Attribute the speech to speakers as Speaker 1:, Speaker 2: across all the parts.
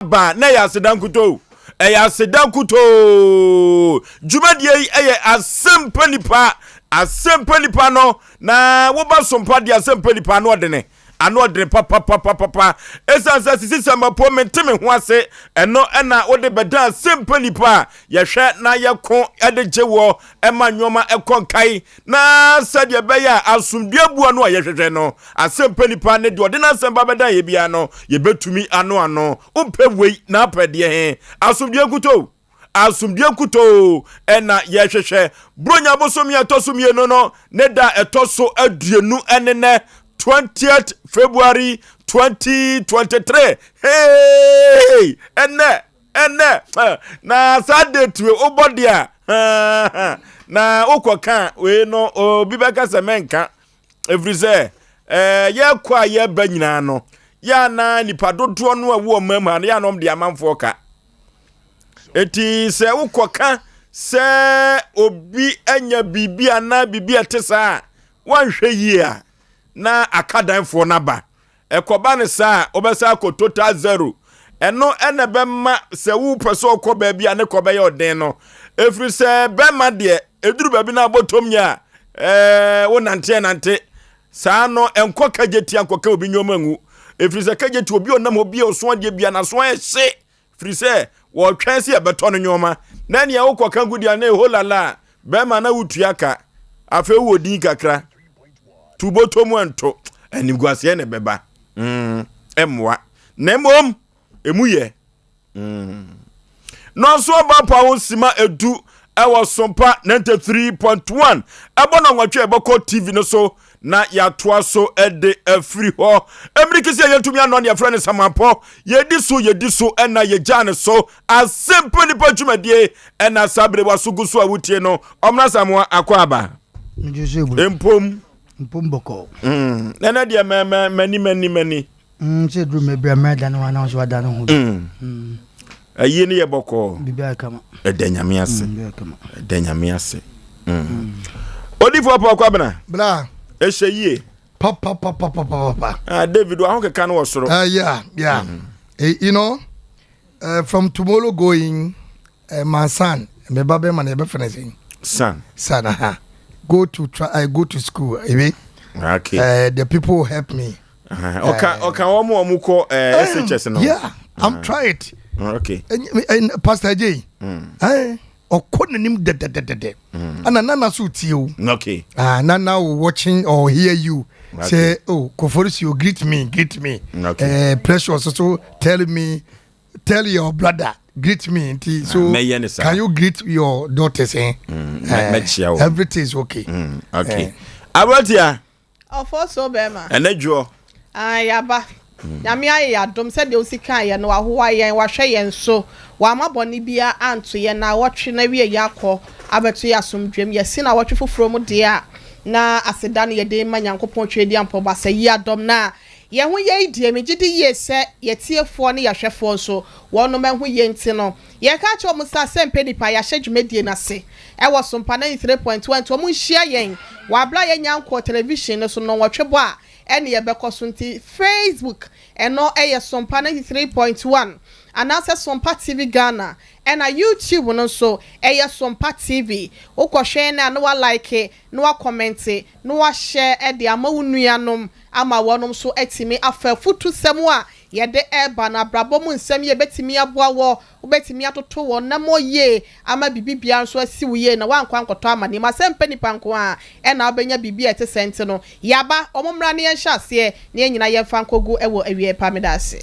Speaker 1: Ba na ɛyɛ aseda nkutoo. Ɛyɛ aseda nkutoo. Dwumadie yi ɛyɛ asɛmpa nipa. Asɛmpa nipa no na woba sompa deɛ asɛmpa nipa ano ɔdene. Ano ɔdene papapapapa. Ɛsiane sɛ sisi sɛmbapo mente me ho ase ɛno ɛna wode bɛda asɛmpa nipa a yɛhwɛ na yɛko ɛde gye woɔ ɛma nneɛma ɛkɔ nkae na sɛdeɛ ɛbɛyɛ a asomdwoeɛ bua no a yɛhwehwɛ no, asɛmpa nipa ne deɛ ɔde n'asɛm ba bɛdan yɛ biara no, yɛbɛtumi ano ano. Wompɛ wei na apɛ deɛ he? Asomdwoeɛ nkutoo, asomdwoeɛ nkutoo ɛna yɛhwehwɛ. Buronya bosome a ɛtɔ so mmienu no ne da a ɛtɔ so 20 ɛne nɛ, 20th February 2023. Hey! Ɛnɛ ɛnɛ na saa date wei wobɔ deɛ a na wokɔka wei no, obi bɛka sɛ mɛnka, ɛfiri sɛ yɛkɔ a yɛba nyinaa no, yɛana nipa dodoɔ no a ɛwɔ ɔman mu ha no, yɛana ɔm de amanfoɔ ka. Eti sɛ wokɔka sɛ obi anya biribi anaa biribi a ɛte saa a, woanhwɛ yie a na akadanfoɔ no aba. Ɛkɔba no saa a, wobɛsa akɔ total zero. Ɛno ɛna ɛbɛma sɛ wopɛ sɛ ɔkɔ baabi a ne kɔ bɛyɛ ɔden no, ɛfiri sɛ bɛrima deɛ ɛduru baabi no abɔtɔm nyɛ a wonante nante saa no, ɛnkɔ kagye tia nkɔka obi nneɛma ngu, ɛfiri sɛ kagye tia obi ɔnam obi a ɔso adeɛ bia naso ayɛ hye, firi sɛ wɔtwɛn sɛ yɛbɛtɔ no nneɛma na nea wokɔka gu deɛ na ɛhɔ lala a bɛrima na wotua ka. Afei wowɔ din kakra tu bɔtɔ mu ɛnto animguaseɛ na ɛbɛba ɛmmoa na mmom ɛmu yɛ nɔnso ɔba pa ho sima 10 ɛwɔ Sompa 93.1. Ɛbɔ no nwɔtwe ɛbɛkɔ TV no so na yɛatoa so ɛde afiri hɔ. Mmiriki sɛ yɛntumi anɔ ne yɛfrɛ no samampɔ. Yɛdi so, yɛdi so ɛna yɛgyaa ne so. Asɛmpa nipa dwumadie ɛna saa bere waso gu so a wotie no. Ɔmmra Samoa akɔ aba. Mpom.
Speaker 2: Mpom bɔkɔɔ.
Speaker 1: Nɛnɛ deɛ mani mani mani.
Speaker 2: Sɛ duru mɛ bia mɛ da ne ho anaa so ada ne ho.
Speaker 1: Ayie no yɛ bɔkɔɔ.
Speaker 2: Biribiara kama.
Speaker 1: Ɛda Nyame ase. Ɛda Nyame ase. Odifoɔ Paul Kwabena.
Speaker 3: Bra.
Speaker 1: Ɛhyɛ yie.
Speaker 3: Papapapapapa.
Speaker 1: Ah, David wa ho keka no wɔ soro.
Speaker 3: Yeah. From tomorrow going, my son, me ba bɛma na yɛbɛfrɛ no sɛn?
Speaker 1: Son.
Speaker 3: Son, aha. Go to try, go to school. Ebe.
Speaker 1: Okay.
Speaker 3: The people will help me.
Speaker 1: Ɔka ɔka wɔn a wɔn kɔ SHS no.
Speaker 3: Yeah, I'm try it.
Speaker 1: Okay.
Speaker 3: And Pastor J. Ɔkɔ n'anim dɛdɛdɛdɛdɛ. Ana nana so tie o. Ah, nana will watching or hear you. Say, "Oh, Koforisio, greet me, greet me." Precious also tell me, tell your brother, greet me. Nti, so
Speaker 1: mɛyɛ ne saa.
Speaker 3: Can you greet your daughters? Eh?
Speaker 1: Mɛkyia wo.
Speaker 3: Everything is okay.
Speaker 1: Okay. Aberanteɛ.
Speaker 4: Ɔfɔ so bɛrima.
Speaker 1: Ɛnɛ dwoɔ.
Speaker 4: Ah, yaba. Nyame ayɛ yɛadom sɛdeɛ wosi kaa yɛ no, wahoa yɛn, wahwɛ yɛn so, wama bɔne bia anto yɛn na wɔtwe na wie yɛ akɔ abɛto yɛ asomdwam. Yɛsi na wɔtwe foforɔ mu deɛ a na aseda no yɛde ma Nyankopɔn twɛ di ampɔ basa yi adɔm na yɛn ho yɛ deɛ. Megye di yie sɛ yɛtiefoɔ ne yɛhwɛfoɔ nso wɔnom ɛho yie, nti no yɛka kyerɛ wɔn sɛ asɛmpɛ nipa yɛahyɛ dwumadie n'ase ɛwɔ Sompa 93.1, nti wɔn nhyia yɛn wɔ abira yɛnya nkɔ television no so no wɔtwe bɔ a ɛne yɛbɛkɔ so. Nti Facebook ɛno ɛyɛ Sompa 93.1 anaasɛ Sompa TV Ghana, ɛna YouTube no nso ɛyɛ Sompa TV. Wokɔhwɛ no a na wa like na wa comment na wahyɛ ɛde ama wo nuanom ama wɔnom nso atumi afa afutusɛm a yɛde ɛreba no, abrabɔ mu nsɛm yɛ bɛtumi aboa wɔ, wobɛtumi atoto wɔn nam yie ama biribi biara nso asi wo yie na wankɔ ankɔtɔ ama nneɛma sɛ mpɛ nipa nko a ɛna wobɛnya biribi a ɛte sɛ. Nti no yaba ɔmo mmra ne yɛnhyɛ aseɛ ne yɛn nyinaa yɛmfa nkɔgu ɛwɔ awie pa. Meda ase.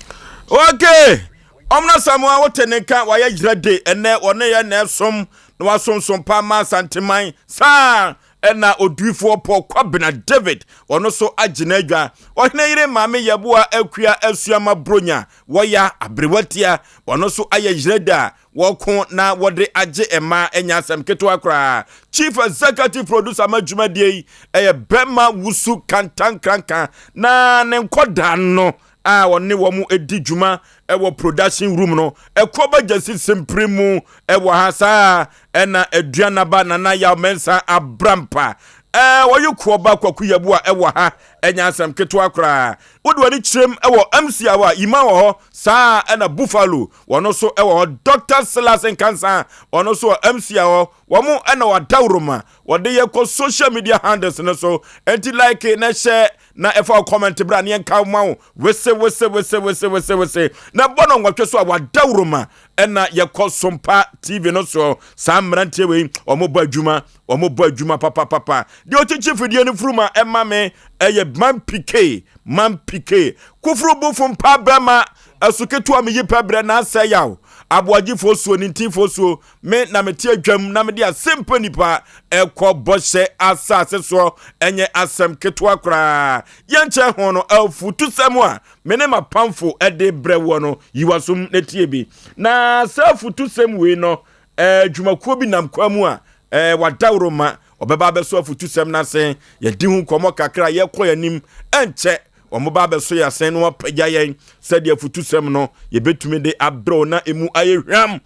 Speaker 1: Okay. Ɔmna Samoa wote ne nka wayɛ yerɛ de ɛnɛ ɔne yɛ na ɛsom na wasomsom pa ma Asanteman saa. Ɛna oduifoɔ Paul Kwabena David ɔno so agye n'adwa. Ɔhene yere maame Yɛboa Akua Asuama Bronya wɔya aberewatia ɔno so ayɛ yerɛ da a wɔko na wɔde agye mmaa anya asɛm ketewa koraa. Chief executive producer ma dwumadie yi ɛyɛ bɛrima Wusu Kantankranka na ne nkɔdaa no a ɔne wɔn di dwuma ɛwɔ production room no, ɛkɔ bɛgya si simpiri mu ɛwɔ ha saa. Ɛna Aduanaba Nana Yaw Mɛnsa Abrampa wɔyɛ kuoba Kwaku Yabu a ɛwɔ ha. Ɛnyɛ asɛm ketewa koraa. Wode w'ani kyerɛm wɔ MC a Ima wɔ hɔ, saa ɛna Buffalo wɔn nso wɔ hɔ. Dr. Silas Nkansa ɔno nso wɔ MC hɔ. Wɔn ɛna wɔadawuroma wɔde yɛ kɔ social media handles no so. Enti like na hyɛ na ɛfa wo comment bra ne yɛnka ma wo wese wese wese wese wese wese na bɔ no nwɔtwe so a wadawuroma ɛna yɛkɔ Sompa TV no so. Saa mmeranteɛ wei wɔn bɔ adwuma, wɔn bɔ adwuma papapapa. Deɛ ɔkyekye fidie no furu ma ɛma me ɛyɛ Man PK, Man PK koforo bofo mpa bɛma ɛso ketewa meyi pɛ brɛ na asɛ yaw aboagyefoɔ suo ne ntinfoɔ suo. Me na mete adwam na mede asɛmpa nipa ɛkɔ bɔhyɛ asase soɔ. Ɛnyɛ asɛm ketewa koraa. Yɛnkyɛn ho no, afutusɛm a me ne mapamfo ɛde brɛ woɔ no, yiwasom na tie bi. Na saa afutusɛm wei no, adwumakuo bi nam kwa mu a wadaworo ma ɔbɛba abɛso afutusɛm no ase. Yɛdi ho nkɔmmɔ kakra, yɛkɔ yɛn anim. Ɛnkyɛ wɔn ba abɛso yɛ asɛn na wɔapagya yɛn sɛdeɛ afutusɛm no yɛbɛtumi de abrɛw na emu ayɛ hwam.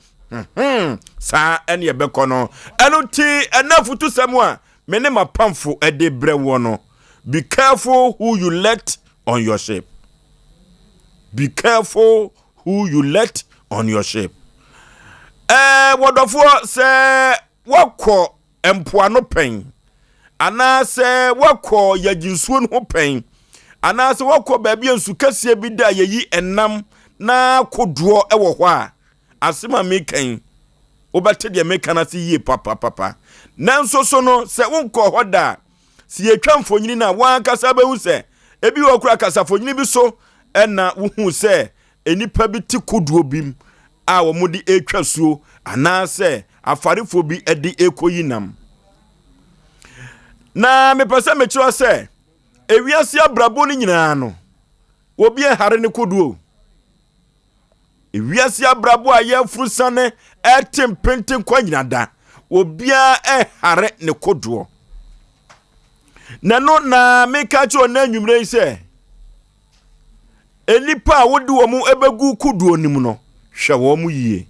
Speaker 1: Saa ɛne ɛbɛkɔ no. Ɛno nti ɛna afutusɛm a me ne mapamfo ɛde brɛ woɔ no, be careful who you let on your ship. Be careful who you let on your ship. Wɔdɔfoɔ, sɛ wɔkɔ mpoano pɛn anaasɛ wɔkɔ yɛgye nsuo no ho pɛn anaasɛ wɔkɔ baabi a nsu kɛseɛ bi da a yɛyi ɛnam na kodoɔ wɔ hɔ a, asɛm a meka yi, wobɛte deɛ meka no ase yie papapapa. Nanso so no, sɛ wonkɔ hɔ da a, sɛ yɛtwa mfonyini no a, wɔankasa bɛhu sɛ ebi wɔ kora kasafonyini bi so ɛna wohu sɛ nnipa bi te kodoɔ bi mu a wɔde retwa suo anaasɛ afarefoɔ bi de rekɔyi nam. Na mepɛ sɛ mekyerɛ sɛ ewiase abrabɔ no nyinaa no, obi nhare ne kodoɔ. Ewiase abrabɔ a yɛafuru sane ɛte mpenten kɔ nyina da, obiara ɛhare ne kodoɔ. Na no na meka kyerɛ ɔna anwummerɛ yi sɛ nnipa a wode wɔn bɛgu kodoɔ no mu no, hwɛ wɔn yie.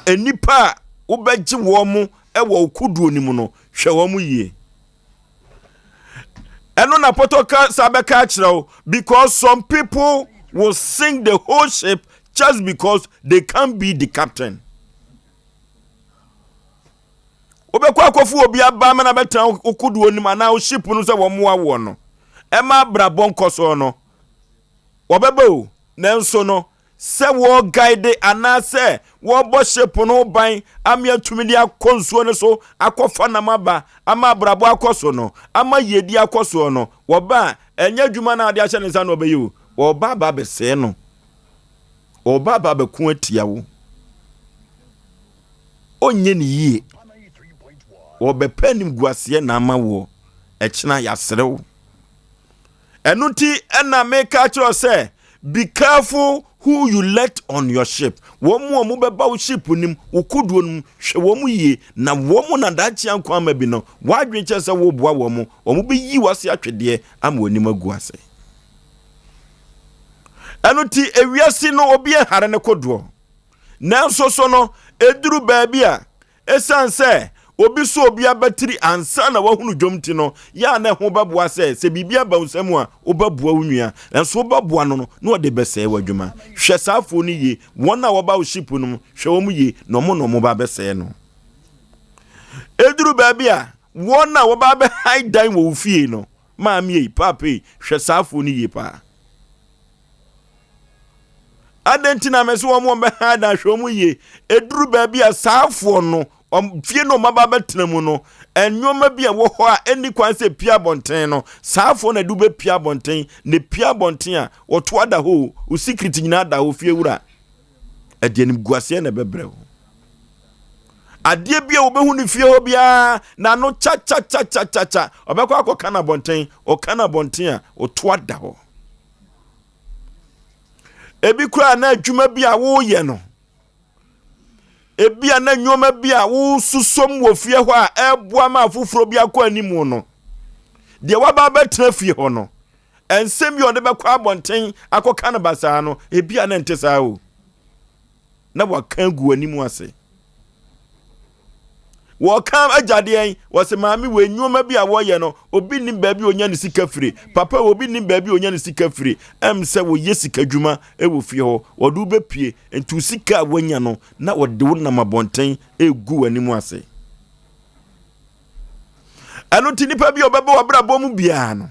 Speaker 1: Nnipa a wobɛgye wɔn wɔ kodoɔ no mu no, hwɛ wɔn yie. Ɛno na pɔtɔ kasa bɛka akyerɛ wo, because some people will sink the whole ship just because they can't be the captain. Wobɛkɔ akɔfo obi aba ama na bɛtena wo kodoɔ no mu anaa wo ship no sɛ wɔn mmoa woɔ no, ɛma abrabɔ nkɔsoɔ no wɔbɛba o. Nanso no, sɛ wɔguide anaasɛ wɔbɔ ship no ban ama atumi de akɔ nsuo no so akɔfa nam aba ama abrabɔ akɔ so no, ama yiedi akɔ soɔ no, wɔba a, ɛnyɛ adwuma no a wɔde ahyɛ ne nsa na ɔbɛyɛ o. Wɔba aba abɛsɛe no, wɔba aba abɛko atia wo, ɔnyɛ ne yie, wɔbɛpɛ animguaseɛ na ama woɔ ɛkyena yɛasere wo. Ɛno nti ɛna meka kyerɛ sɛ be careful who you let on your ship. Wɔn mu a wɔbɛba wo ship nim, wo kodoɔ no mu, hwɛ wɔn mu yie, na wɔn mu na daakye ankwa ama bi no, wɔadwene kyerɛ sɛ woboa wɔn mo, wɔn bɛyi w'ase atwedeɛ ama w'anim agu ase. Ɛno nti ewiase no, obi nhare ne kodoɔ. Nanso so no, ɛduru baabi a, ɛsiane sɛ obi so obi abatiri ansa na wahunu dwom nti no, yɛ a na ɛho bɛboa sɛ sɛ biribi aba wo nsa mu a, wobɛboa wo nua. Nanso wobɛboa no no, na ɔde bɛsɛe w'adwuma. Hwɛ saa afoɔ no yie. Wɔn a wɔba wo ship no mu, hwɛ wɔn yie, na wɔn na wɔba abɛsɛe no. Ɛduru baabi a, wɔn a wɔba abɛhan dan wɔ wo fie no, maame ei, paapa ei, hwɛ saa afoɔ no yie paa. Adɛn nti na mɛsɛ wɔn wɔn bɛha dan? Hwɛ wɔn yie. Ɛduru baabi a, saafoɔ no wɔn fie no wɔn aba abɛtena mu no, nneɛma bi a ɛwɔ hɔ a ɛnni kwan sɛ pia abɔnten no, saafoɔ na ɛde wobɛpia abɔnten. Na pia abɔnten a, wɔto ada hɔ o, wo secret nyinaa da hɔ. Fie wura, ɛde animguaseɛ na ɛbɛbrɛ wo. Adeɛ bi a wɔbɛhu no fie hɔ biara n'ano kyakyakyakyakya, ɔbɛkɔ akɔka no abɔnten. Ɔka no abɔnten a, ɔto ada hɔ. Ebi koraa na adwuma bi a woyɛ no, ebi a na nneɛma bi a wosusom wɔ fie hɔ a ɛboa ma afoforɔ bi akɔ anim no, deɛ waba abɛtena fie hɔ no, nsɛm bi a ɔde bɛkɔ abɔnten akɔka no basaa no, ebi a na nte saa o, na waka agu anim ase. Wɔka agyadeɛn? Wɔse maame wei nnoɔma bi a wɔyɛ no obi nnim baabi a ɔnya ne sika firi. Papa wei obi nnim baabi a ɔnya ne sika firi. Ɛm sɛ wɔyɛ sika dwuma wɔ fie hɔ. Wɔde wo bɛpue. Nti wo sika a woanya no na wɔde wo nam abɔnten regu w'anim ase. Ɛno nti nipa bi a ɔbɛba w'abrabɔ mu biara no,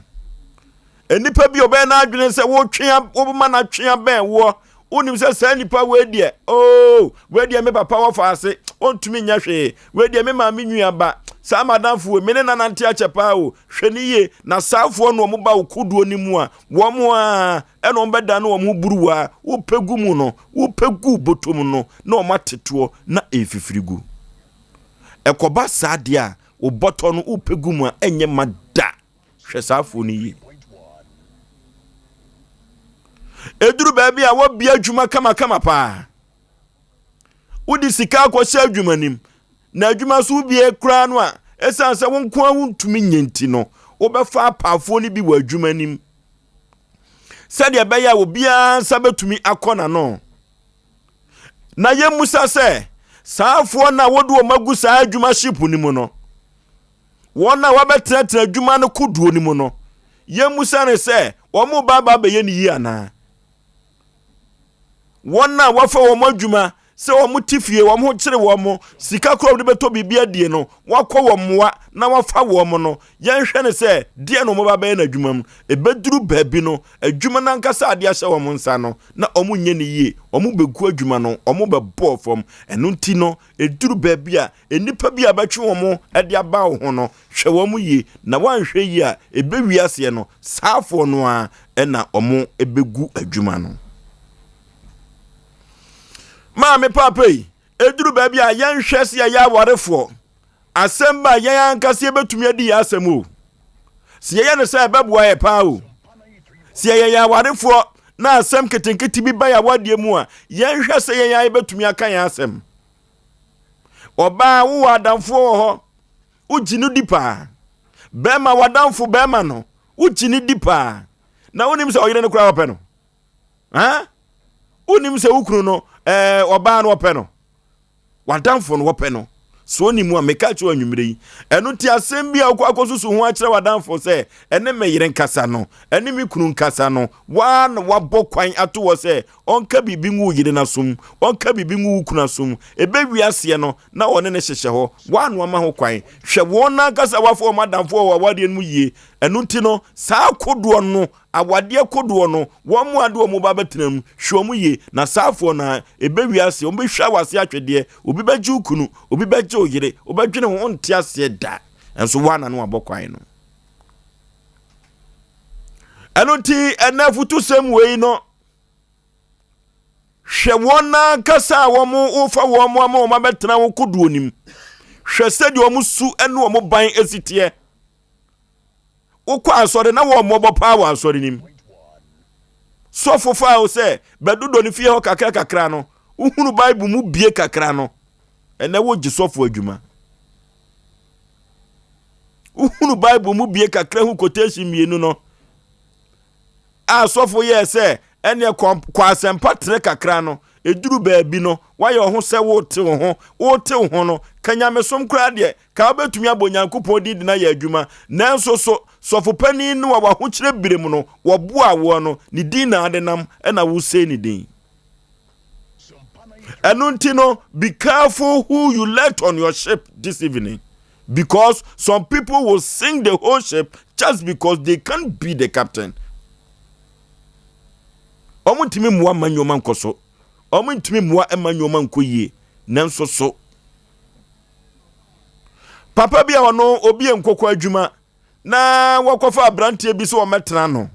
Speaker 1: Nnipa bi a ɔbɛyɛ n'adwene sɛ wotwe wobɛma no atwe abɛn woɔ. Wonim sɛ saa nipa wei deɛ, oo, wei deɛ me papa wɔ faase, ɔntumi nyɛ hwee. Wei deɛ me maame nua ba, saa madamfo wei, me ne nanante akyɛ paa o. Hwɛ ne yie, na saafoɔ no wɔn ba wo kodoɔ no mu a, wɔn a ɛna wɔn bɛda ne wɔn ho buruwa, wopɛ gu mu no, wopɛ gu bɔtɔ mu no, na wɔn atetoɔ na ɛrefifiri gu. Ɛkɔba saa deɛ a, wo bɔtɔ no wopɛ gu mu a, ɛnyɛ ma da. Hwɛ saa afuo no yie. Ɛduru baabi a wɔbea adwuma kamakama paa. Wode sika akɔhyɛ adwuma nim na adwuma so wobie koraa no a ɛsiane sɛ wo nko ara wontumi nyɛ nti no wobɛfa apaafoɔ no bi wɔ adwuma nim sɛdeɛ ɛbɛyɛ a obiara nsa bɛtumi akɔ n'ano. Na yɛmmusa sɛ saa afoɔ no a wode wɔn agu saa adwuma ship no mu no Wɔn a wɔabɛtenatena adwuma no kodoɔ no mu no, yɛmmisa no sɛ wɔreba aba abɛyɛ no yie anaa? Wɔn a wɔafa wɔn adwuma sɛ wɔn te fie, wɔn ho kyere wɔn, sika koraa wɔde bɛtɔ biribi adie no, wɔakɔ wɔn mmoa na wɔafa wɔn no, yɛnhwɛ no sɛ deɛ na wɔba abɛyɛ no adwuma mu. Ɛbɛduru baabi no, adwuma no ankasa a adeɛ ahyɛ wɔn nsa no, na wɔnyɛ no yie. Wɔbɛgu adwuma no, wɔbɛbɔ fam. Ɛno nti no, ɛduru baabi a, Nnipa bi a bɛtwe wɔn de aba wo ho no, hwɛ wɔn yie, na woanhwɛ yie a, ɛbɛwie aseɛ no, saafoɔ no ara na wɔbɛgu adwuma no. Maame paapa yi, ɛduru baabi a yɛnhwɛ sɛ yɛyɛ awarefoɔ. Asɛm ba a yɛn ankasa yɛbɛtumi adi yɛn asɛm o. Sɛ yɛyɛ no sɛ ɛbɛboa yɛ paa o. Sɛ yɛyɛ yɛn awarefoɔ na asɛm nketenkete bi ba yɛn awadeɛ mu a, yɛnhwɛ sɛ yɛn ara yɛbɛtumi aka yɛn asɛm. Ɔbaa, wowɔ adamfoɔ wɔ hɔ, wogye no di paa. Bɛrima, w'adamfo bɛrima no, wogye no di paa. Na wonim sɛ ɔyere no koraa ɔpɛ no. Ha? Wonim sɛ wo kunu no, ɛɛ, ɔbaa no ɔpɛ no. W'adamfo no wɔpɛ no. So onim a meka kyerɛ anwummere yi. Ɛno nti asɛm bi a wokɔ akɔsusu ho akyerɛ w'adamfo sɛ ɛne me yere nkasa no, ɛne me kunu nkasa no, waa na wabɔ kwan ato hɔ sɛ Ɔnka biribi ngu wo yere no asom, ɔnka biribi ngu wo kunu asom. Ɛbɛwie aseɛ no, na ɔne no hyehyɛ hɔ. Woano ama ho kwan. Hwɛ wɔn ankasa a woafa wɔn adamfoɔ wɔ awadeɛ no mu yie. Ɛno nti no, saa kodoɔ no, awadeɛ kodoɔ no, wɔn a de wɔn ba bɛtena mu, hwɛ wɔn yie. Na saafoɔ no ara, ɛbɛwie aseɛ, wɔbɛhwa wo ase atwedeɛ. Obi bɛgye wo kunu, obi bɛgye wo yere, wobɛdwene ho, wonte aseɛ da. Nso woana no abɔ kwan no. Ɛno nti, ɛnɛ afutusɛm wei no, Hwɛ wɔn ankasa a wɔn wofa wɔn ama wɔn abɛtena wo kodoɔ no mu. Hwɛ sɛdeɛ wɔn su ne wɔn ban si teɛ. Wokɔ asɔre na wɔn mmɔbɔ paa wɔ asɔre no mu. Sɔfo faa wo sɛ bɛdodɔ ne fie hɔ kakra kakra no, wohunu Bible mu bie kakra no, ɛnɛ wogye sɔfo adwuma. Wohunu Bible mu bie kakra hu quotation mmienu no, a sɔfo yɛɛ sɛ ɛneɛ kɔ kɔ asɛmpa trɛ kakra no, ɛduru baabi no, woayɛ wo ho sɛ wote wo ho, wote wo ho no, ka nyamesom koraa deɛ, ka wobɛtumi abɔ Nyankopɔn din de no ayɛ adwuma, nanso so sɔfo panin no a w'ahokyerɛ berɛ mu no, wɔboaa woɔ no, ne din na ade nam na wosɛe ne din. Ɛno nti no, be careful who you let on your ship this evening. Because some people will sink the whole ship just because they can't be the captain. Wɔn ntumi mmoa mma nneɛma nkɔ so. Wɔn ntumi mmoa mma nneɛma nkɔ yie. Nanso so. Papa bi a ɔno obi nkokɔ adwuma na wɔkɔfa aberanteɛ bi sɛ wɔmɛtena no.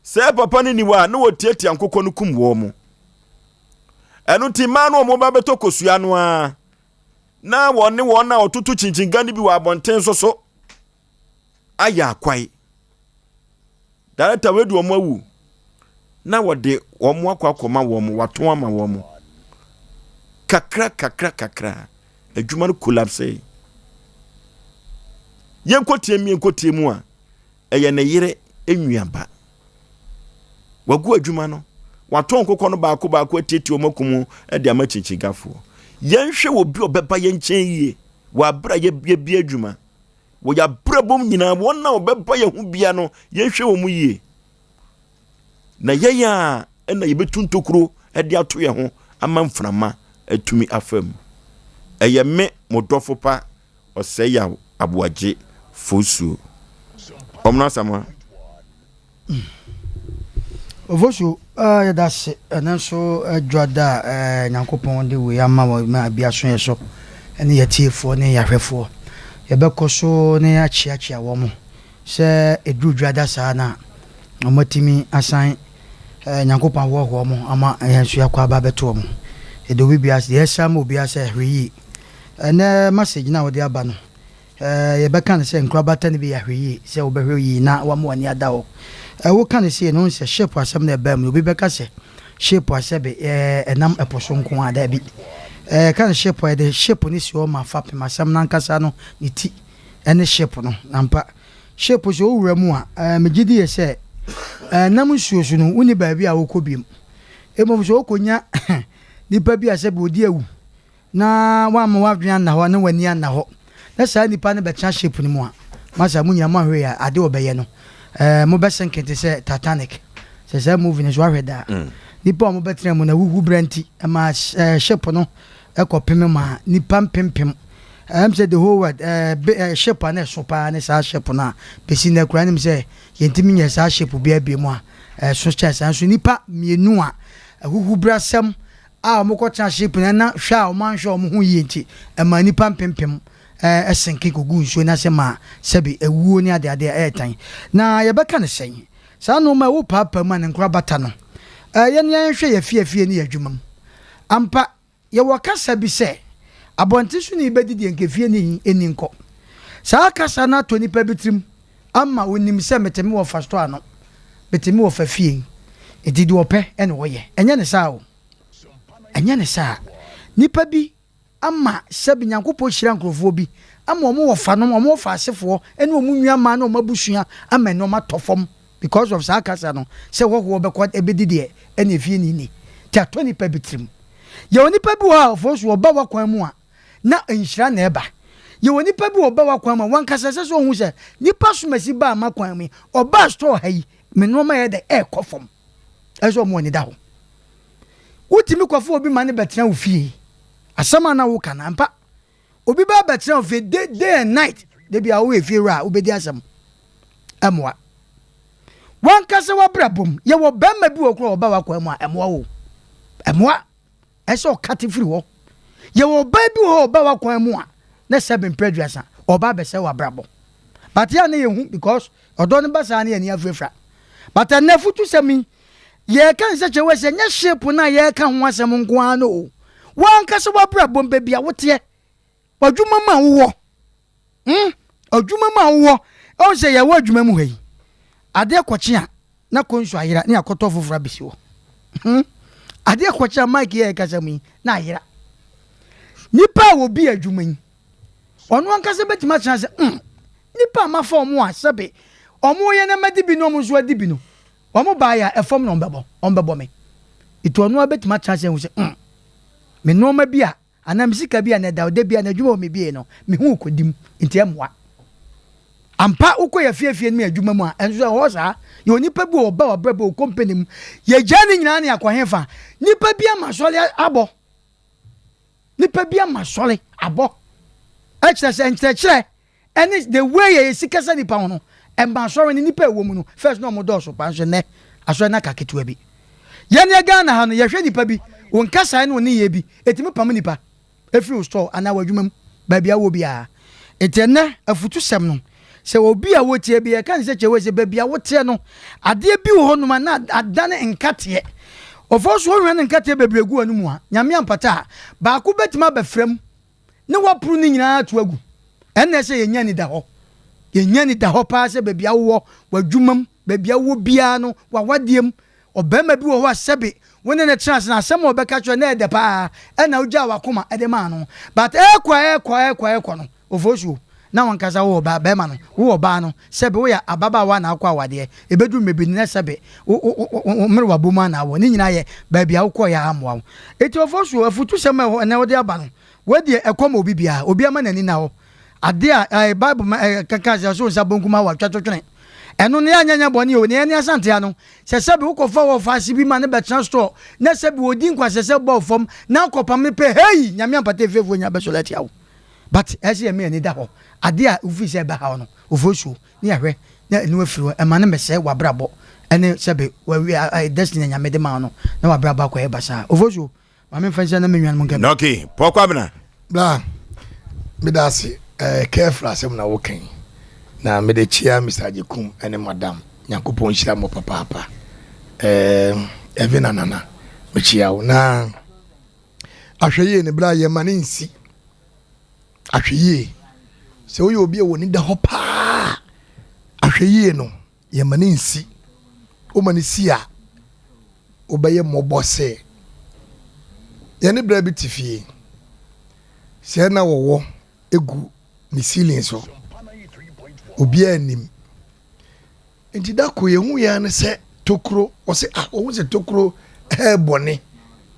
Speaker 1: Sɛ papa no ni hɔ a, na wɔtiatia nkokɔ no kum wɔn mo. Ɛno nti mmaa no wɔn ba bɛtɔ kosua no ara na wɔne wɔn a wɔtoto kyinkyiga no bi wɔ abɔnten so so ayɛ akwae. Director wei de wɔn awu na wɔde wɔn akɔ akɔma wɔn, wɔatɔn ama wɔn. Kakra kakra kakra, adwuma no collapse. Yɛnkɔtie mu yɛnkɔtie mu a, ɛyɛ ne yere nnuaba. Wagu adwuma no, watɔn nkokɔ no baako baako atiatia wɔn akum de ama kyinkyingafoɔ. Yɛnhwɛ obi a ɔbɛba yɛn nkyɛn yie wɔ abere a yɛbie adwuma. Wɔ yɛn abrabɔ mu nyinaa, wɔn a wɔbɛba yɛn ho bia no, yɛnhwɛ wɔn yie. Na yɛn a ɛna yɛbɛtu ntokuro de ato yɛn ho ama mframa atumi afa mu. Ɛyɛ me, mo dɔfo pa, Ɔsɛe Yaw Aboagye Fosuo. Ɔmono Asamoah.
Speaker 2: Ofosu, ah, yɛda ase ɛno nso adwada a eh, Nyankopɔn de wei ama wɔ ma bi aso yɛ so ɛne yɛtiefoɔ ne yɛahwɛfoɔ. Yɛbɛkɔ so ne akyeakyea wɔn sɛ ɛduru dwada saa na wɔatumi asan eh, Nyankopɔn ahoahoa wɔn ama yɛn nso yɛakɔ aba abɛto wɔn. Yɛde obi biara ase, yɛsa ma obiara sɛ hwɛ yie. Ɛnɛ message no a wode aba no, Eh, yɛbɛka no sɛ nkorabata no bi yɛ ahwɛyie, sɛ wobɛhwɛ yie na woama w'ani ada hɔ. Eh, woka no sei no, wohu sɛ ship asɛm na ɛbaa mu no, obi bɛka sɛ ship asɛbe eh, ɛnam ɛpo so nko ara, daabi. Eh, yɛka no ship a, yɛde ship no si hɔ ma fapem asɛm no ankasa no, ne ti ne ship no. Ampa, ship sɛ wowura mu a, eh, megye di yɛ sɛ eh, nam nsuo so no, wonni baabi a wokɔ biom. Mmom sɛ wokɔnya nipa bi a sɛbe ɔdi awu, na woamma w'adwene anna hɔ na w'ani anna hɔ na saa nipa no bɛtena ship no mu a, masa mo nyinaa moahwɛ a ade ɔbɛyɛ no ɛɛ mobɛ sinking te sɛ Titanic. Sɛ saa movie no so ahwɛ daa. Mm. Nipa a wɔbɛtena mu no ahuhu berɛ nti ɛma ɛɛ ship no ɛkɔ peme ma nipa mpempem. Ɛm sɛ the whole world ɛɛ be ɛɛ ship a na ɛso paa ne saa ship no a bɛsi nnɛ koraa nim sɛ yɛntumi nyɛ saa ship biara bio mu a ɛso kyɛn saa nso nipa mmienu a ahuhu berɛ asɛm a wɔkɔtenaa ship no na hwɛ a wɔanhwɛ wɔn ho yie nti, ɛmaa nnipa mpempem senke kɔguu nsuo no ase maa sɛbe awuo ne adeade a ɛyɛ tan. Na yɛbɛka no sɛn? Saa nnoɔma a ɛwɔ paapaa mu a ne nkorabata no, yɛn ara yɛnhwɛ yɛn afie afie ne yɛn adwuma mu. Ampa, yɛwɔ kasa bi sɛ, Abɔnten so ni bɛdi deɛ nka fie ni nni nkɔ. Saa kasa no atɔ nnipa bi tirim ama wɔnim sɛ mete me wɔfa store ano, mete me wɔfa fie, nti deɛ ɔpɛ na ɔyɛ. Ɛnyɛ ne saa o. Ɛnyɛ ne saa. Nnipa bi ama sɛbe Nyankopɔn hyira nkurɔfoɔ bi ama wɔn wɔfanom, wɔn wɔfa asefoɔ ne wɔn nua mmaa ne wɔn abusua ama nneɛma tɔ fam because of saa kasa no sɛ hɔhoɔ bɛkɔ ɛbɛdi deɛ ɛne efie ni ni. Nti atɔ nnipa bi tirim. Yɛwɔ nnipa bi wɔ hɔ a ɔfoɔ so ɔba w'akwan mu a na nhyira na ɛba. Yɛwɔ nnipa bi wɔ ɔba w'akwan mu a wankasa ɛsɛ sɛ ɔhu sɛ nipa somasi baa m'akwan mu yi, ɔbaa store ha yi, me nneɛma yɛ dɛ ɛrekɔ fam. Ɛsɛ sɛ wɔn ani da hɔ. Wotumi kɔfa obi ma no bɛtena wo fie. Asɛm a na woka no ampa. Obi bɛ bɛtena wo fie day, day and night. Da bi a woyɛ fie wura a wobɛdi asɛm. Ɛmmoa. Wankasa w'abrabɔ mu, yɛwɔ bɛrima bi wɔ koro a ɔba w'akwan mu a ɛmmoa wo. Ɛmmoa. Ɛsɛ sɛ ɔkate firi hɔ. Yɛwɔ ɔbaa bi wɔ hɔ a ɔba w'akwan mu a na sɛbe mprɛ aduasa ɔba abɛsɛe w'abrabɔ. But yɛ a na yɛhu because ɔdɔ no ba saa na yɛn ani afirafira. But ɛnnɛ afutusɛm yi yɛreka no sɛ kyerɛ wɔ sɛ ɛnyɛ ship no a yɛreka ho asɛm nko ara no o. W'ankasa w'abrabɔ mu baabi a woteɛ, w'adwuma mu a wowɔ, hmm, adwuma mu a wowɔ, ɛwɔ sɛ yɛwɔ adwuma mu ha yi, adeɛ kɔkye a na konsu ayera ne akɔtɔ foforɔ abɛsi hɔ. Hmm, adeɛ kɔkye a mic yɛ ɛkasa mu yi na ayera. Nipa a wɔbi adwuma yi, ɔno ankasa bɛtumi atena sɛ, hmm, nipa a mafa wɔn a sɛbe wɔn yɛ na madi bi na wɔn nso adi bi no, wɔn baeɛ a ɛfam na wɔn bɛbɔ, wɔn bɛbɔ me. Nti ɔno ara bɛtumi atena ase ahu sɛ, hmm, me nneɛma bi a anaa me sika bi a na ɛda ɔda bi a na adwuma wɔ me bie no, me ho rekɔdi mu, nti ɛmmoa. Ampa, wokɔ yɛ afiefie no mu adwuma mu a, ɛnso ɛwɔ hɔ saa. Yɛ onipa bi wɔ ɔba wɔ abrabɔ wɔ company mu, yɛgyaa ne nyinaa ne akɔ hefa? Nipa bi ama asɔre abɔ. Nipa bi ama asɔre abɔ. Ɛkyerɛ sɛ nkyerɛkyerɛ ɛne the way yɛ yɛsi kasa nipa ho no, ɛma asɔre no nipa ɛwɔ mu no, first na ɔmo dɔɔso paa nso nnɛ asɔre no aka ketewa bi. Yɛn yɛ Ghana ha no, yɛhwɛ nipa bi, wo nkasae ne wo nneyɛɛ bi, ɛtumi pam nipa ɛfiri wo store anaa w'adwuma mu, baabi a wowɔ biara. Nti ɛnnɛ afutusɛm no, sɛ obi a wotie bi, yɛka ne sɛ kyɛwɛ sɛ baabi a woteɛ no, adeɛ bi wɔ hɔ nom a na adane nkateɛ. Ɔfɔ so wohwɛ ne nkateɛ bebree gu w'anomu a, Nyame ampata a, baako bɛtumi abɛfra mu ne woaporo ne nyinaa ato agu. Ɛnna ɛsɛ yɛnya anidahɔ. Yɛnya anidahɔ paa sɛ baabi a wowɔ, w'adwuma mu, baabi a wowɔ biara no, w'awadeɛ mu, ɔbarima bi wɔ hɔ a sɛbe wo ne no tena ase na asɛm a ɔbɛka kyerɛ no na ɛyɛ dɛ paa, ɛnna wogyaa w'akoma de maa no. But ɛrekɔ a ɛrekɔ a ɛrekɔ a ɛrekɔ no, Ofosuo, Na wankasa wowɔ ba, bɛrima no, wowɔ ɔbaa no, sɛbe woyɛ ababaawa na akɔ awadeɛ, ɛbɛduru mmerɛ bi no na sɛbe wo, wo, wo, wo mmerewa bɔ mu a na awɔ. Ne nyinaa yɛ baabi a wokɔeɛ a ammoa wo. Enti ɔfɔsuo, afutusɛm a ɛwɔ ɛnnɛ wode aba no, wei deɛ ɛkɔ ma obi biara. Obiara ma n'ani nna hɔ. Adeɛ a ɛɛ Bible ma ɛɛ ka sɛ ɔsɛ wo nsa bonkum awa twa to twene. Ɛno no yɛanyɛ nyɛ bɔne o, na yɛne Asantea no, sɛ sɛbe wokɔfa wɔfaase bi ma no bɛtena store na sɛbe ɔdi nkwasɛsɛ bɔ wo fam na akɔpam no pɛ, hei! Nyame ampata efiefoɔ nyinaa bɛsɔre atia wo. But ɛyɛ sɛ yɛma yɛn ani da hɔ. Adeɛ a wofii sɛ ɛbɛha wo no, ofosuo, ne yɛahwɛ na ɛno afiri hɔ. Ɛma no mmɛsɛe w'abrabɔ ɛne sɛbe w'awie destiny a Nyame de maa wo no na w'abrabɔ akɔyɛ basaa. Ofosuo, ma memfa nhyira na me nuanom nka bi.
Speaker 1: Okay, Paul Kwabena.
Speaker 3: Bra, meda ase. Eh, careful asɛm na woka yi. Na mede kyea Mr. Agyekum ne madam. Nyankopɔn nhyira mo papaapa. Eh, Evan Anana, mekyea wo. Na ahwɛ yie no bra yɛma no nsi. Ahwɛ yie. Sɛ woyɛ obi a w'ani da hɔ paa, ahwɛ yie no yɛma no nsi. Woma no si a, wobɛyɛ mmɔbɔ sɛ yɛne bra bi te fie. Sɛ na wɔwɔ egu ne ceiling so. Obiara nnim. Nti da koro yɛhu yɛn ne sɛ tokuro, ɔse ah ɔhu sɛ tokuro ɛɛbɔ ne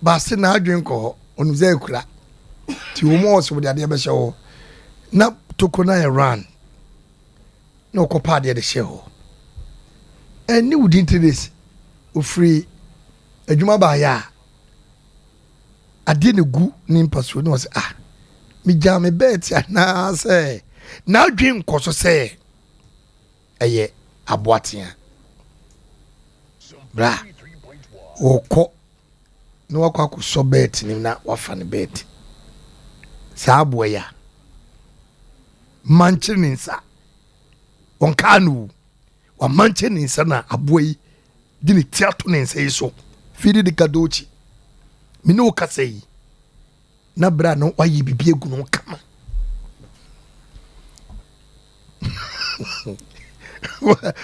Speaker 3: baase na adwene kɔ hɔ, ɔnim sɛ akura. Nti wɔn a ɔsɛ wɔde adeɛ bɛhyɛ hɔ na tokuro no ayɛ round na ɔkɔpa adeɛ de hyɛ hɔ. Ɛne within 3 days ofiri adwuma baayɛ a adeɛ na egu ne mpa so na ɔsɛ ah megyaa me bɛɛte anaasɛ n'adwene nkɔ so sɛ ɛyɛ aboatea. Bra wɔkɔ na wakɔ akɔsɔ bɛɛte no na wafa ne bɛɛte. Saa aboa yi a mankyere ne nsa wɔnkaa no o wamankyere ne nsa na aboa yi de ne ti ato ne nsa yi so fidi de kadochi me ne wo kasa yi na berɛ a na wayɛ biribi agu no kama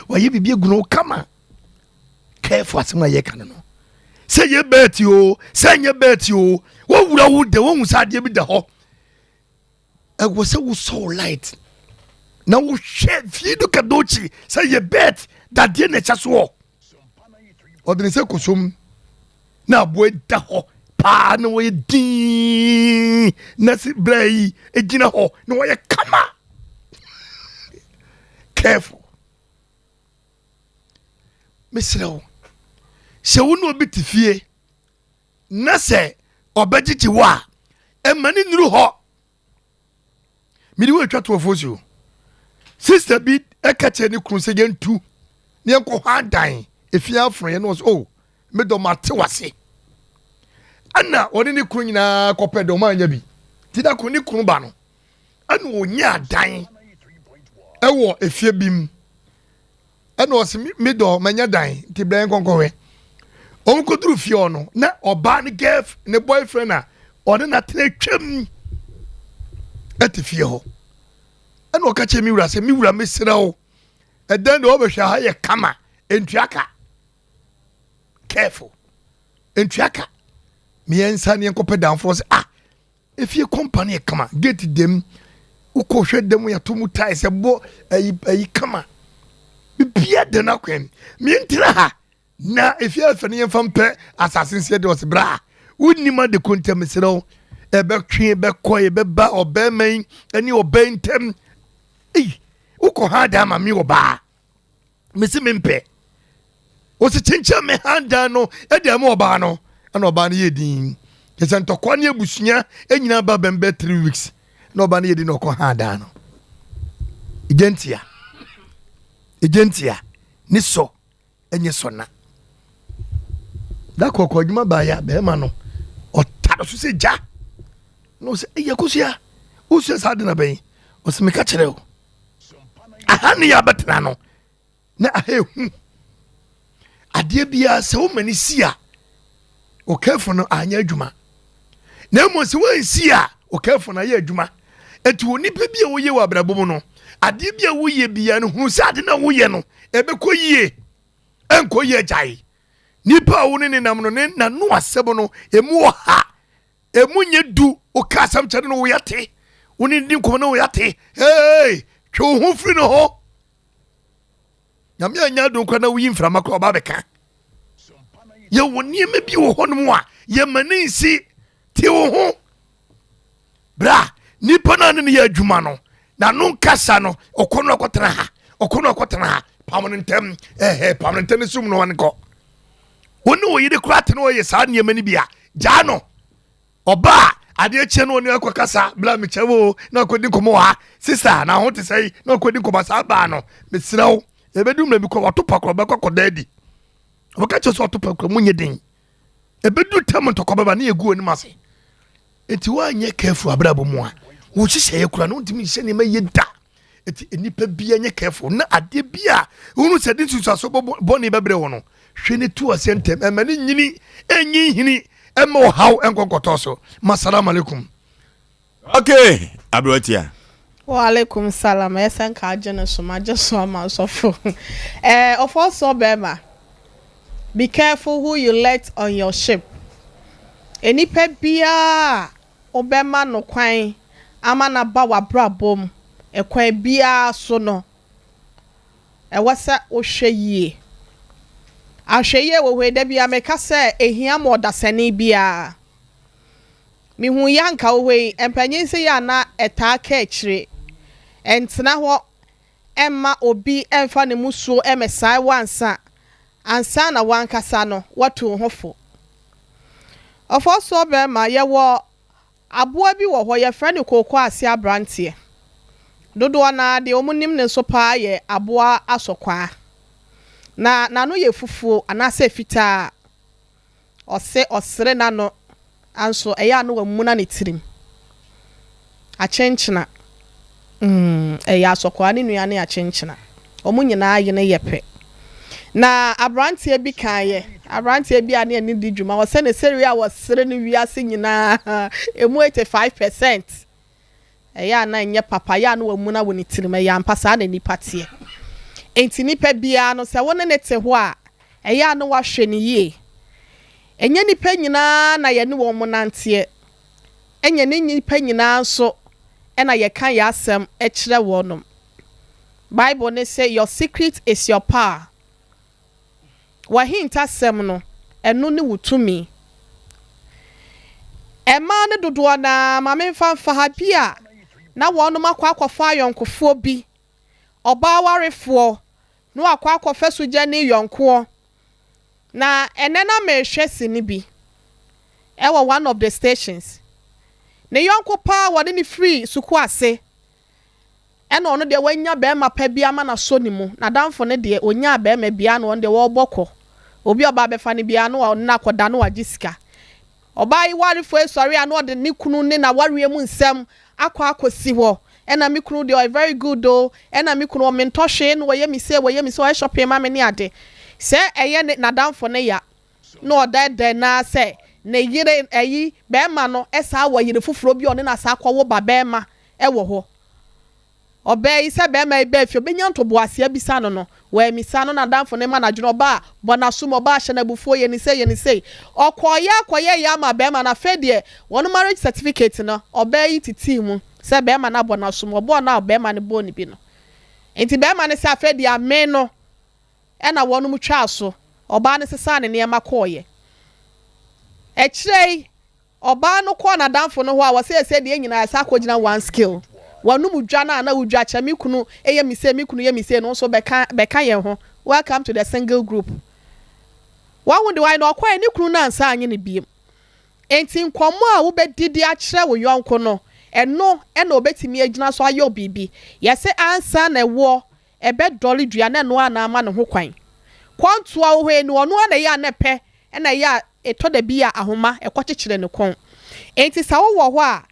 Speaker 3: wayɛ biribi agu no kama. Careful asɛm a yɛka no no sɛ yɛ bɛɛti o sɛ nyɛ bɛɛti o wɔwura wo dɛ wɔhu sɛ adeɛ bi da hɔ ɛwɔ sɛ wosɔ light na wohwɛ fie do kadokyi sɛ yɛ bɛɛt dadeɛ na ɛhyɛ soɔ ɔde ne sɛ kosom na aboa da hɔ paa na wɔyɛ dinn na se berɛ yi gyina hɔ na wɔyɛ kama. Careful, mesrɛ wo, sɛ wo ne obi te fie na sɛ ɔbɛgyegye wo a, ɛma ne nnuru hɔ. Mede wo atwa toɔfoɔ si o. Sister bi ɛka kyerɛ ne kunu sɛ yɛntu ne yɛnkɔ hɔ adan efie afono yɛ no ɔsɛ oh medɔ mate wase. Ɛna ɔne ne kunu nyinaa kɔpɛ dɛ ɔmo anya bi. Ti da koro ne kunu ba no ɛna ɔnya adan ɛwɔ efie bi mu. Ɛna ɔsi me dɔ manya dan nti brɛ nkɔnkɔhwɛ. Wɔn kɔduru fie hɔ no na ɔbaa ne girl ne boyfriend a ɔne n'atena twam ɛte fie hɔ. Ɛna ɔka kyerɛ me wura sɛ me wura mesrɛ wo ɛdan deɛ ɔbɛhwɛ ha yɛ kama ntua ka. Careful ntua ka. Mmiɛnsa ne yɛnkɔpɛ danfoɔ sɛ ah Efie kɔmpa no yɛ kama, gate da mu, wokɔ hwɛ da mu yɛato mu tiles, ɛbɔ ayi ayi kama. Biribiara da n'akwan mu. Mentena ha na efie afɛ no yɛmfa mpɛ asase nsi ɛde ɔse bra. Wonnim ade ko ntɛm mesrɛ wo. Ɛbɛtwe bɛkɔ ɛbɛba ɔbɛrima yi ne ɔbaa yi ntam. Ei, wokɔ ha dan ma me ɔbaa. Mesi mempɛ. Wɔsi kyenkyen me handan no de ama ɔbaa no, ɛna ɔbaa no yɛ din. Kyɛ sɛ ntɔkwa ne abusua nyinaa ba bɛn bɛ 3 weeks na ɔbaa no yɛ din na ɔkɔ handan no. Egya ntia. Egya ntia. Ne sɔ ɛnyɛ sɔ na. Da kɔkɔ adwuma baeɛ a bɛrima no ɔtare so sɛ gya. Na ɔsɛ ɛyɛ kosua. Wosua saa de na bɛn? Ɔsɛ meka kyerɛ o. Aha ne yɛ abɛtena no. Na aha ehu. Adeɛ biara sɛ woma no si a, ɔkɛfo no anyɛ adwuma. Na mmom sɛ wansi a, ɔkɛfo no ayɛ adwuma. Enti wɔ nipa bi a woyɛ wɔ abrabɔ mu no, adeɛ bi a woyɛ biara no, hunu sɛ ade no a woyɛ no, ɛbɛkɔ yie, ɛnkɔ yie agyae. Nipa a wo ne ne nam no, ne n'ano asɛm no, emu ɔha, emu nyɛ du, woka asɛm kyerɛ no, woyɛ te. Wo ne di nkɔmmɔ na woyɛ Hey! Twe wo ho firi ne ho. Nyame anya adom koraa na woyi mframa koraa ɔba bɛka. Yɛwɔ nneɛma bi wɔ hɔnom a yɛma ne nsi te wo ho. Bra, nipa no a ne ne yɛ adwuma no, n'ano nkasa no, ɔkɔ no akɔtena ha, ɔkɔ no akɔtena ha, pam no ntɛm, ɛhɛ, pam no ntɛm ne sum no ɔnkɔ. Wo ne wo yere koraa te na ɔyɛ saa nneɛma no bi a, gyaa no. Ɔba a, adeɛ kyeɛ na ɔne akɔ kasa, bla mekyɛ wo na akɔdi nkɔmmɔ wɔ ha, sista na ho te sɛ na akɔdi nkɔmmɔ saa baa no, mesrɛ wo, ɛbɛdu mmerɛ bi kɔ wato pa korɔ bɛkɔ akɔda adi. Ɔbɛka kyerɛ sɛ ɔto pa korɔ mu nyɛ den. Ɛbɛdu tam ntɔkwa bɛba ne yɛgu anim ase. Enti woanyɛ careful abrabɔ mu a, wo nhyehyɛeɛ kora no wontumi nhyɛ nneɛma yie da. Enti nnipa bia nyɛ careful na adeɛ bi a wohunu sɛ de nsunsuansoɔ bɔne bɛbrɛ wɔ no, hwɛ ne tu aseɛ ntɛm, ɛma ne nyini, ɛnyi nhini, ɛma ɔhaw ɛnkɔ nkɔtɔ so. Masalamu alaikum.
Speaker 1: Okay, aberanteɛ.
Speaker 4: Wa alaikum salam, ɛyɛ sɛ nka agye no so, magye so ama ɔsɔfo. Eh, ɔfɔsɔ bɛrima, be careful who you let on your ship. Nnipa biara a wobɛma no kwan ama no aba w'abrabɔ mu ɛkwan biara so no, ɛwɔ sɛ wohwɛ yie. Ahwɛyie wɔ hɔ yi, da biara meka sɛ ɛhia ma ɔdasani biara. Mihuu yɛ anka wɔ hɔ yi, mpanyin se yɛ a na ɛtaa ka akyire. Ɛntena hɔ mma obi mfa ne mmusuo mmɛsae wo ansa ansa na w'ankasa no woatu wo ho fo. Ɔfɔɔsoɔ barima, yɛwɔ aboa bi wɔ hɔ yɛfrɛ no kooko ase abranteɛ. Dodoɔ no ara deɛ wɔnim no nso pa ara yɛ aboa asɔkwaa. Na n'ano yɛ fufuo anaasɛ fitaa. Ɔse ɔsere n'ano anso ɛyɛ a na wamuna ne tirim. Akyenkyena mm ɛyɛ asɔkwaa ne nua ne akyenkyena. Wɔn nyinaa yene yɛ pɛ. Na abranteɛ bi kaeɛ, abranteɛ bi a ne ani di dwuma, ɔsɛ ne sereɛ a wɔsere no wiase nyinaa ɛmu 85% ɛyɛ a na ɛnyɛ papa, ɛyɛ a na wamuna wɔ ne tirim. Ɛyɛ ampa saa na nnipa teɛ. Enti nipa biara no sɛ wo ne no te hɔ a, Ɛyɛ a na woahwɛ no yie. Ɛnyɛ nnipa nyinaa na yɛne wɔn nanteɛ. Ɛnyɛ ne nnipa nyinaa nso na yɛka yɛn asɛm kyerɛ wɔnom. Bible no se, Your secret is your power. W'ahintasɛm no, ɛno ne wo tumi. Mmaa no dodoɔ no ara, ma memfa mfa ha, bi a na wɔnom akɔ akɔfa ayɔnkofoɔ bi, ɔbaa warefoɔ, na wakɔ akɔfa sugyani yɔnkoɔ. Na ɛnɛ na merehwɛ sini bi ɛwɔ one of the stations. Ne yɔnko paa wɔne no firi sukuu ase ɛna ɔno deɛ wanya bɛrima pa bi ama no asɔ ne mu. N'adamfo no deɛ ɔnyaa bɛrima biara na ɔno deɛ wɔrebɔ kɔ. Obi a ɔba abɛfa no biara na ɔne no akɔda na wagye sika. Ɔbaa yi warefoɔ yi sɔre a na ɔde ne kunu ne n'awareɛ mu nsɛm akɔ akɔsi hɔ. Ɛna me kunu deɛ ɔyɛ very good o, ɛna me kunu ɔmentɔ hwee na ɔyɛ me sei, ɔyɛ me sei, ɔyɛ shopping ma me ne ade. Sɛ ɛyɛ ne n'adamfo no ya na ɔdɛɛdɛɛ no ara sɛ ne yere ayi barima no saa wɔ yere foforɔ bi a ɔne no asan akɔwo ba barima wɔ hɔ. Ɔbaa yi, sɛ barima yi baa fie a, ɔbɛnya ntoboaseɛ abisa no no, wammisa no. N'adamfo no ma no adwene, ɔbaa, bɔ n'asom, ɔbaa, hyɛ no abufuo, yɛ no sei, yɛ no sei. Ɔkɔeɛ ara kɔyɛeɛ ara maa barima no, afei deɛ, wɔn marriage certificate no, ɔbaa yi tetee mu sɛ barima no abɔ n'asom, ɔbɔɔ no a barima no bɔɔ no bi no. Enti barima no sɛ afei deɛ amee no na wɔnom twaa so, ɔbaa no sesaa ne nneɛma kɔeɛ. Akyire yi, Ɔbaa no kɔɔ n'adamfo no hɔ a wɔsɛ sɛ deɛ nyinaa ɛsɛ akɔgyina one scale. W'anom dwa no a na wodwa kyɛ me kunu yɛ me sei me kunu yɛ me sei no nso bɛka bɛka yɛn ho. Welcome to the single group. Wahu de wayɛ no ɔkɔɛ ne kunu no ansa anye no biem. Enti nkɔmmɔ a wobɛdi de akyerɛ wo yɔnko no ɛno na ɔbɛtumi agyina so ayɛ wo biribi. Yɛse ansa na ɛwoɔ ɛbɛdɔre dua na ɛno ara na ama ne ho kwan. Kɔntoa wɔ hɔ yi no, ɔno ara na ɛyɛ a na ɛpɛ na ɛyɛ a ɛtɔ da bi a ahoma ɛkɔkyekyere ne kɔn. Enti sɛ wowɔ hɔ a,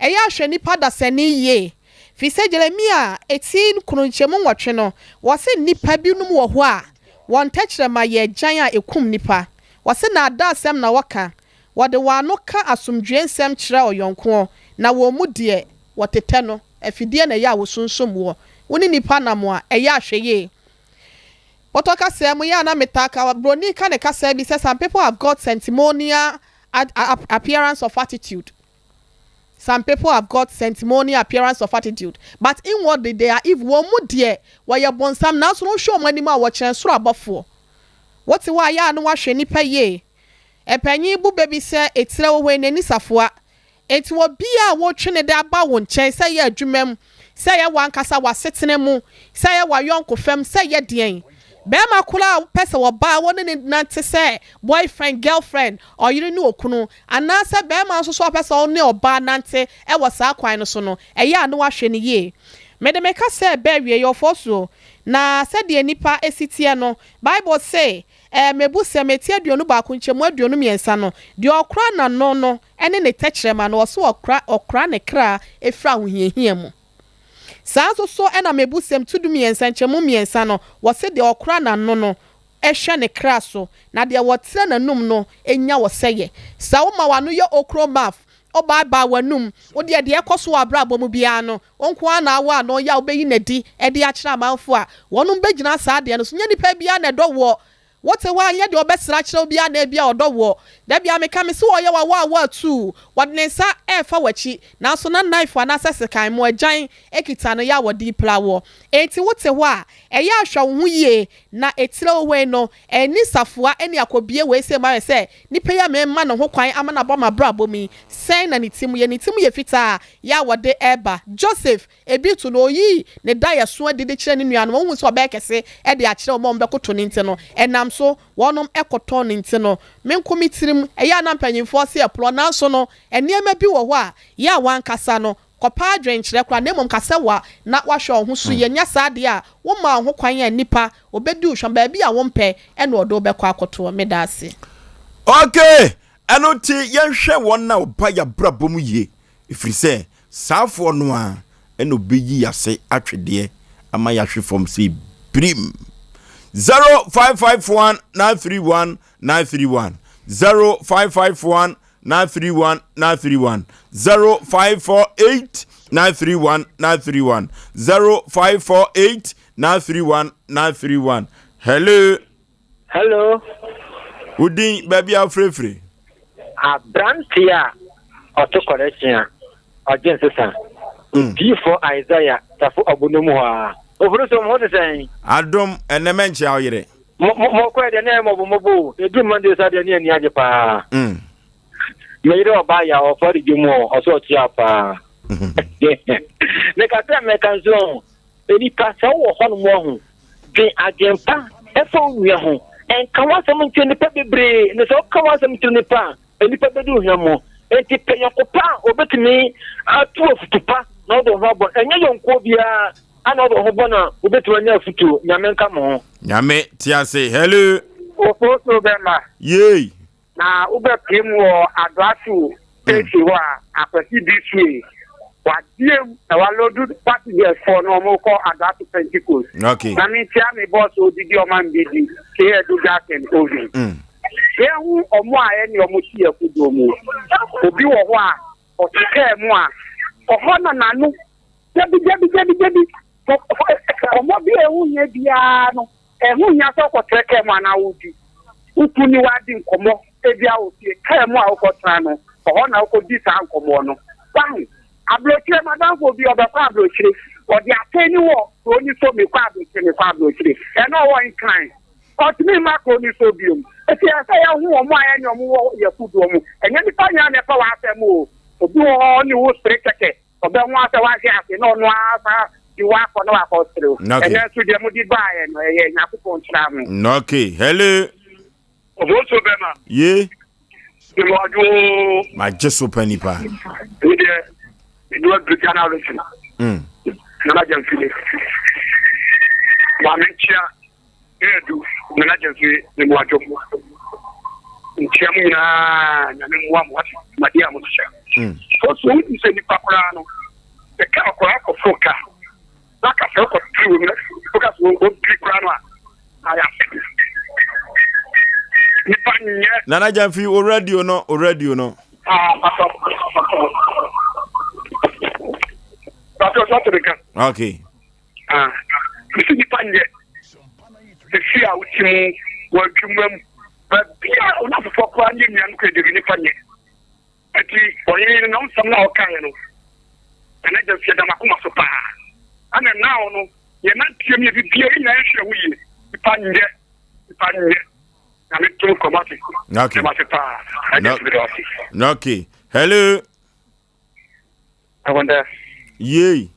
Speaker 4: ɛyɛ a hwɛ nnipa dasani yie. Firi sɛ Jeremia ti nkron nkyɛmu nwɔtwe no, wɔse nnipa binom wɔ hɔ a, wɔn tɛkyerɛma yɛ agyan a ɛkum nnipa. Wɔse nnaadaasɛm na wɔka, wɔde wɔn ano ka asomdwoeɛ nsɛm kyerɛ ɔyɔnkoɔ, na wɔn mu deɛ wɔtetɛ no. Afidie na ɛyɛ a wɔsunsum woɔ. Wo ne nnipa nam a, ɛyɛ a hwɛ yie. Pɔtɔ kasa mu yɛ a na metaa ka, broni ka ne kasa bi sɛ some people have got sanctimonial appearance of attitude. Some people have got sanctimonious appearance of attitude, but inwardly they are evil. Wɔn mu deɛ, wɔyɛ bonsam, nanso no wohwɛ wɔn anim a, wɔkyerɛn soro abɔfoɔ. Wote hɔ a, yɛ a na woahwɛ nnipa yie. Ɛpanyin bu bɛ bi sɛ, Etire wɔ hɔ yi, n'ani safoa. Enti obiara a wotwe no de aba wo nkyɛn, sɛ ɛyɛ adwuma mu, sɛ ɛyɛ w'ankasa w'asetena mu, sɛ ɛyɛ w'ayɔnkofam, sɛ ɛyɛ deɛn, barima koraa a wopɛ sɛ ɔbaa wo ne no nante sɛ boyfriend, girlfriend, ɔyere ne okunu, anaasɛ barima nso so a ɔpɛ sɛ ɔne ɔbaa nante wɔ saa kwan no so no, ɛyɛ a na woahwɛ no yie. Mede me kasa reba awieeɛ, ɔfɔɔsuo, na sɛdeɛ nnipa si teɛ no, Bible se, Ɛɛ, Mebusɛm, eti 21 nkyɛmu 23 no, deɛ ɔkora n'ano no ne ne tɛkyerɛma no, ɔse ɔkora, ɔkora ne kra firi ahohiahia mu. Saa nso so na Mebusɛm ti 13 nkyɛmu mmiɛnsa no, wɔse deɛ ɔkora n'ano no hwɛ ne kra so, na deɛ ɔtrɛ n'anum no nya ɔsɛeɛ. Sɛ woma w'ano yɛ okro maf, wobaebaa w'anum, wo deɛ deɛ ɛkɔ so wɔ abrabɔ mu biara no, wo nko ara na awɔ ano yɛ a wobɛyi no adi de akyerɛ amanfoɔ a, wɔnom bɛgyina saa adeɛ no so. Nyɛ nipa biara na ɛdɔ woɔ. Wote hɔ a, nyɛ deɛ ɔbɛsrɛ akyerɛ wo biara na ebia ɔdɔ woɔ. Da biara meka, mese ɔyɛ wo awɔ awɔ atuu, wɔde ne nsa refa w'akyi, nanso na knife anaasɛ sekan, mo agyan, kita no yɛ a wɔde repira woɔ. Enti wote hɔ a, ɛyɛ a hwɛ wo ho yie na etire wo hɔ yi no, ɛnni safoa ɛne akɔbie wei sei mu ayɛ sɛ nipa yi a merema ne ho kwan ama no abɔ m'abrabɔ mu yi, sɛn na ne ti mu yɛ? Ne ti mu yɛ fitaa yɛ a wɔde reba. Joseph, ebi to no, oyii ne daeɛso adi de kyerɛɛ ne nuanom, ɔhuu sɛ ɔbɛyɛ kɛse de akyerɛ wɔn a wɔbɛkoto no nti no, ɛnam so wɔnom kɔtɔn no nti no, me nko me tirim, ɛyɛ a na mpanyimfoɔ se ɛporɔ, nanso no, nneɛma bi wɔ hɔ a, yɛ a w'ankasa no, kɔpɛ adwenkyerɛ koraa, na mmom ka sɛ wa na wahwɛ wo ho so yie, nyɛ saa deɛ a, wommaa wo ho kwan a nnipa, wɔbɛdi wo hwam, baabi a wompɛ na wɔde wo bɛkɔ akɔtoɔ. Meda ase.
Speaker 1: Ok, ɛno nti yɛnhwɛ wɔn a wɔba yɛabrabɔ mu yie, ɛfiri sɛ saafoɔ no ara na ɔbɛyi yɛase atwedeɛ ama yɛahwe fam sɛ birim. 0551 931 931 0551 931 931 0548 931 931 0548 931 931 Hello.
Speaker 5: Hello.
Speaker 1: Wo din baabi a wofirefiri?
Speaker 5: Aberanteɛ a ɔto kɔrɛkyen a ɔgye nsesa. Odiyifoɔ Isaiah Tafo Ɔbono mu hɔ ara. Ofori so mo ho te sɛn?
Speaker 1: Adom, ɛnɛ mɛnkyea wo yere.
Speaker 5: Mo mo mo kɔɛ deɛ na ɛyɛ mɔbɔ mɔbɔ o. Edu Monday sa deɛ ne ani agye paa. Me yere ɔbaa ya ɔfa de dwom o ɔsɛ ɔkyea paa. Meka sɛ meka nso o. Nipa sɛ wowɔ hɔnom ɔho dwen adwen pa ɛfa wo nua ho. Ɛnka ho asɛm nkyerɛ nipa bebree na sɛ woka ho asɛm kyerɛ nipa a nnipa bɛdi wo hwammɔ. Enti pɛ yɔnko pa a obetumi atu afutu pa na wode wo ho abɔ no. Ɛnyɛ yɔnkoɔ biara a na wode wo ho bɔ no a wobetumi anya afutuo. Nyame nka mo ho.
Speaker 1: Nyame te ase. Hello.
Speaker 6: Ofosuo bɛma.
Speaker 1: Yei.
Speaker 6: Na wobɛpue mu wɔ Adoato station hɔ a, Akwasi bi sue. Wadeɛ mu na walodu passengers foɔ no wɔn kɔ Adoato Pentecost.
Speaker 1: Okay.
Speaker 6: Na menkyia me boss odidi ɔman bi di K Edu Gas and Oven. Yɛhu wɔn a yɛne wɔn te yɛn kodoɔ mu. Obi wɔ hɔ a, ɔte kaa mu a, ɔhɔ na n'ano dabi dabi dabi dabi. Nkɔmmɔ bi a ɛho hia biara no, ɛho hia sɛ wokɔtra kaa mu anaa wodi. Wo kunu ne wo adi nkɔmmɔ ebia wɔ fie. Kaa mu a wokɔtra no, ɔhɔ na wokɔdi saa nkɔmmɔ no. Wahu? Aburokyire, m'adamfo bi, ɔbɛkɔ aburokyire. Ɔde atɛn ni wɔ kuro ni so, mekɔ aburokyire, mekɔ aburokyire. Ɛna ɔwɔ Nkran. Ɔntumi mma kuro no so biom. Enti ɛsɛ sɛ yɛhu wɔn a yɛne wɔn wɔ yɛn kodoɔ mu. Ɛnyɛ nnipa nyinaa na ɛpɛ w'asɛm o. Obi wɔ hɔ ɔne wo sere kɛkɛ. Ɔbɛhu ara sɛ woahwe ase na ɔno ara san de wo akɔ na wakɔsere wo. Ɛnnɛ nso deɛ mode baeɛ no, ɛyɛ Nyankopɔn nhyira ho.
Speaker 1: Okay, hello.
Speaker 6: Oboso bɛma.
Speaker 1: Ye.
Speaker 6: Mewɔ adwo.
Speaker 1: Magye so pa nipa.
Speaker 6: Me deɛ, me do aduru Ghana region. Nana Gyamfile. Maame nkyia Edu Nana Gyamfile ne mo adwo. Nkyia mo nyinaa nyame mmoa mo ase dwumadi a mo hyehyɛ. So so wodi sɛ nipa koraa no sɛ kaa koraa kɔforo kaa na ka sɛ wokɔ piri wɔ mu na woka sɛ wɔmpiri koraa no a ayɛ asɛm. Nipa nyɛ.
Speaker 1: Nana Gyamfi o radio no o radio no.
Speaker 6: Ah, pastor, pastor. Pastor, sɛ ɔte nka.
Speaker 1: Okay.
Speaker 6: Ah, mesi nipa nyɛ. Efi a wote mu, wɔ adwuma mu, baabi a onafofoɔ koraa nyɛ nua no kɔ ediri nipa nyɛ. Enti ɔhene no nam nsɛm no a ɔkaeɛ no, Nana Gyamfi ɛda m'akoma so paa. Ɛna now no, yɛn nanteɛ mu yɛ biribiara, yɛn nyinaa yɛhwɛ ho yie. Nipa nyɛ, nipa nyɛ. Nyame to nkwa mu ase.
Speaker 1: Okay.
Speaker 6: Meda ase paa. Nana Gyamfi meda ase.
Speaker 1: Okay. Hello.
Speaker 5: Akonta.
Speaker 1: Yei.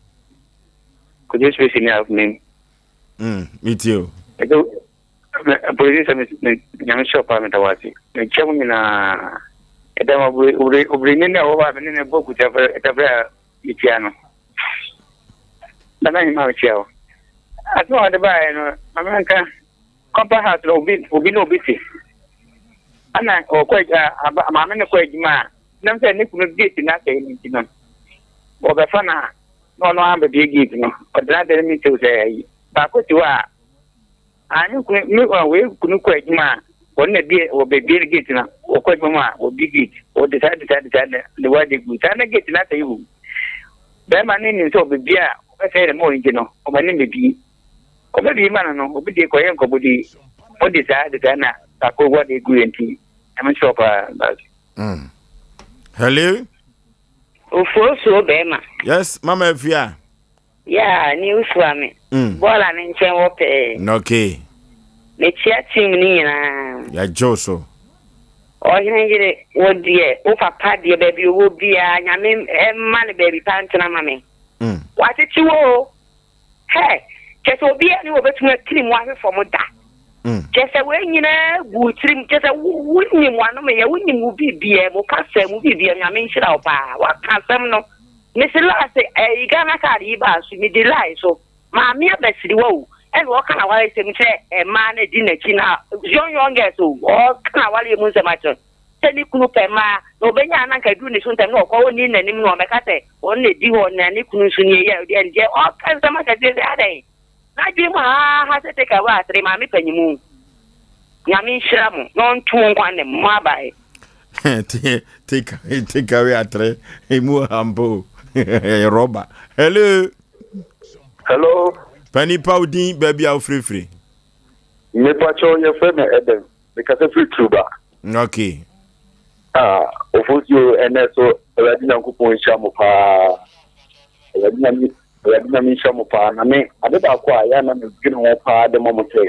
Speaker 5: Kojo space ni a me.
Speaker 1: Me tie o.
Speaker 5: Ejo me polisi sɛ me me nyame sɛ ɔpaa me da wase. Me kyɛ mo nyinaa. Ɛda ma obere obere obere ne na ɛwɔ hɔ a me ne ne bɔ kuta fɛ ɛtafɛ a mekyia no. Na na nyima mekyia o. Asɛm a wɔde baeɛ no, ma menka kɔmpa house no obi obi ne obi te. Ana ɔkɔ maame no kɔ adwuma a nam sɛ ne kunu gate no asɛe no nti no, wɔbɛfa no a, na ɔno ara bɛbie gate no. Ɔtena ase no metew sɛ ayi. Baako te hɔ a, a ne kunu ne wei kunu kɔ adwuma a, wɔn na bie wɔbɛbie gate no. Wɔkɔ adwuma mu a, wɔbie gate. Wɔde saa de saa de saa de wɔade gu. Saa na gate no asɛe o. Bɛrima no nim sɛ ɔbɛbie a, ɔbɛsɛe ne ma ɔnti no, ɔma ne mmɛbie. Ɔbɛbie ma no no, obi de kɔyɛ nkɔmmɔdi. Wɔde saa de saa na baako wɔde gu yɛn nti, ɛmo nhyɛ paa.
Speaker 1: Hello.
Speaker 7: Ofuosuo bɛrima.
Speaker 1: Yes, mama Afia.
Speaker 7: Yeah, ne usua me. Bɔɔla ne nkyɛn wɔ pɛɛ.
Speaker 1: Okay.
Speaker 7: Mekyia team ne nyinaa.
Speaker 1: Yɛgye wo so.
Speaker 7: Ɔhene yere, wo deɛ, wo papa deɛ baabi ɔwɔ biara, nyame mma no baabi pa ntena ma me. Wakyekye wo o. Hɛ! Kyerɛ sɛ obiara nni hɔ a obetumi atiri mu ahwe fam da. Kyerɛ sɛ wei nyinaa gu wo tirim. Kyerɛ sɛ wonim w'anomeyɛ, wonim wo biribiara mu, wo kasa mu, biribiara mu. Nyame nhyira wo paa. Woaka asɛm no. Mese last ɛyi Ghana card yi baa so, medi line so. Maame abasiriwa o, ɛna ɔka n'awaresɛm kyerɛ mmaa no adi n'akyi na young young girls o, ɔka n'awareɛ mu nsɛm akyerɛ. Sɛ ne kunu pɛ mmaa na ɔbɛnya a na anka aduru ne so ntɛm na ɔkɔ ɔnni n'anim na ɔmmɛka sɛ ɔno na ɛdi hɔ na ne kunu nso nie yɛ deɛ deɛ ɔka nsɛm akɛseɛ sɛ adɛn n'adwene mu haaha sɛ take away asere maame panyimu nyame nhyira mo na ɔnto mo nkwa nna mu mo abae.
Speaker 1: Take take away atre emu hampo rɔba. Hello.
Speaker 8: Hello.
Speaker 1: Pani pa odin baabi a wofirifiri.
Speaker 8: Mepakyɛw yɛfrɛ me Edem. Mekasa firi Turuba.
Speaker 1: Okay.
Speaker 8: Ah, Ofosuo ɛnɛ so Awurade Nyankopɔn nhyira mo paa. Awurade Nyame Awurade Nyame nhyira mo paa. Na me ade baako a yɛ na medwene ho paa de ma mo sɛ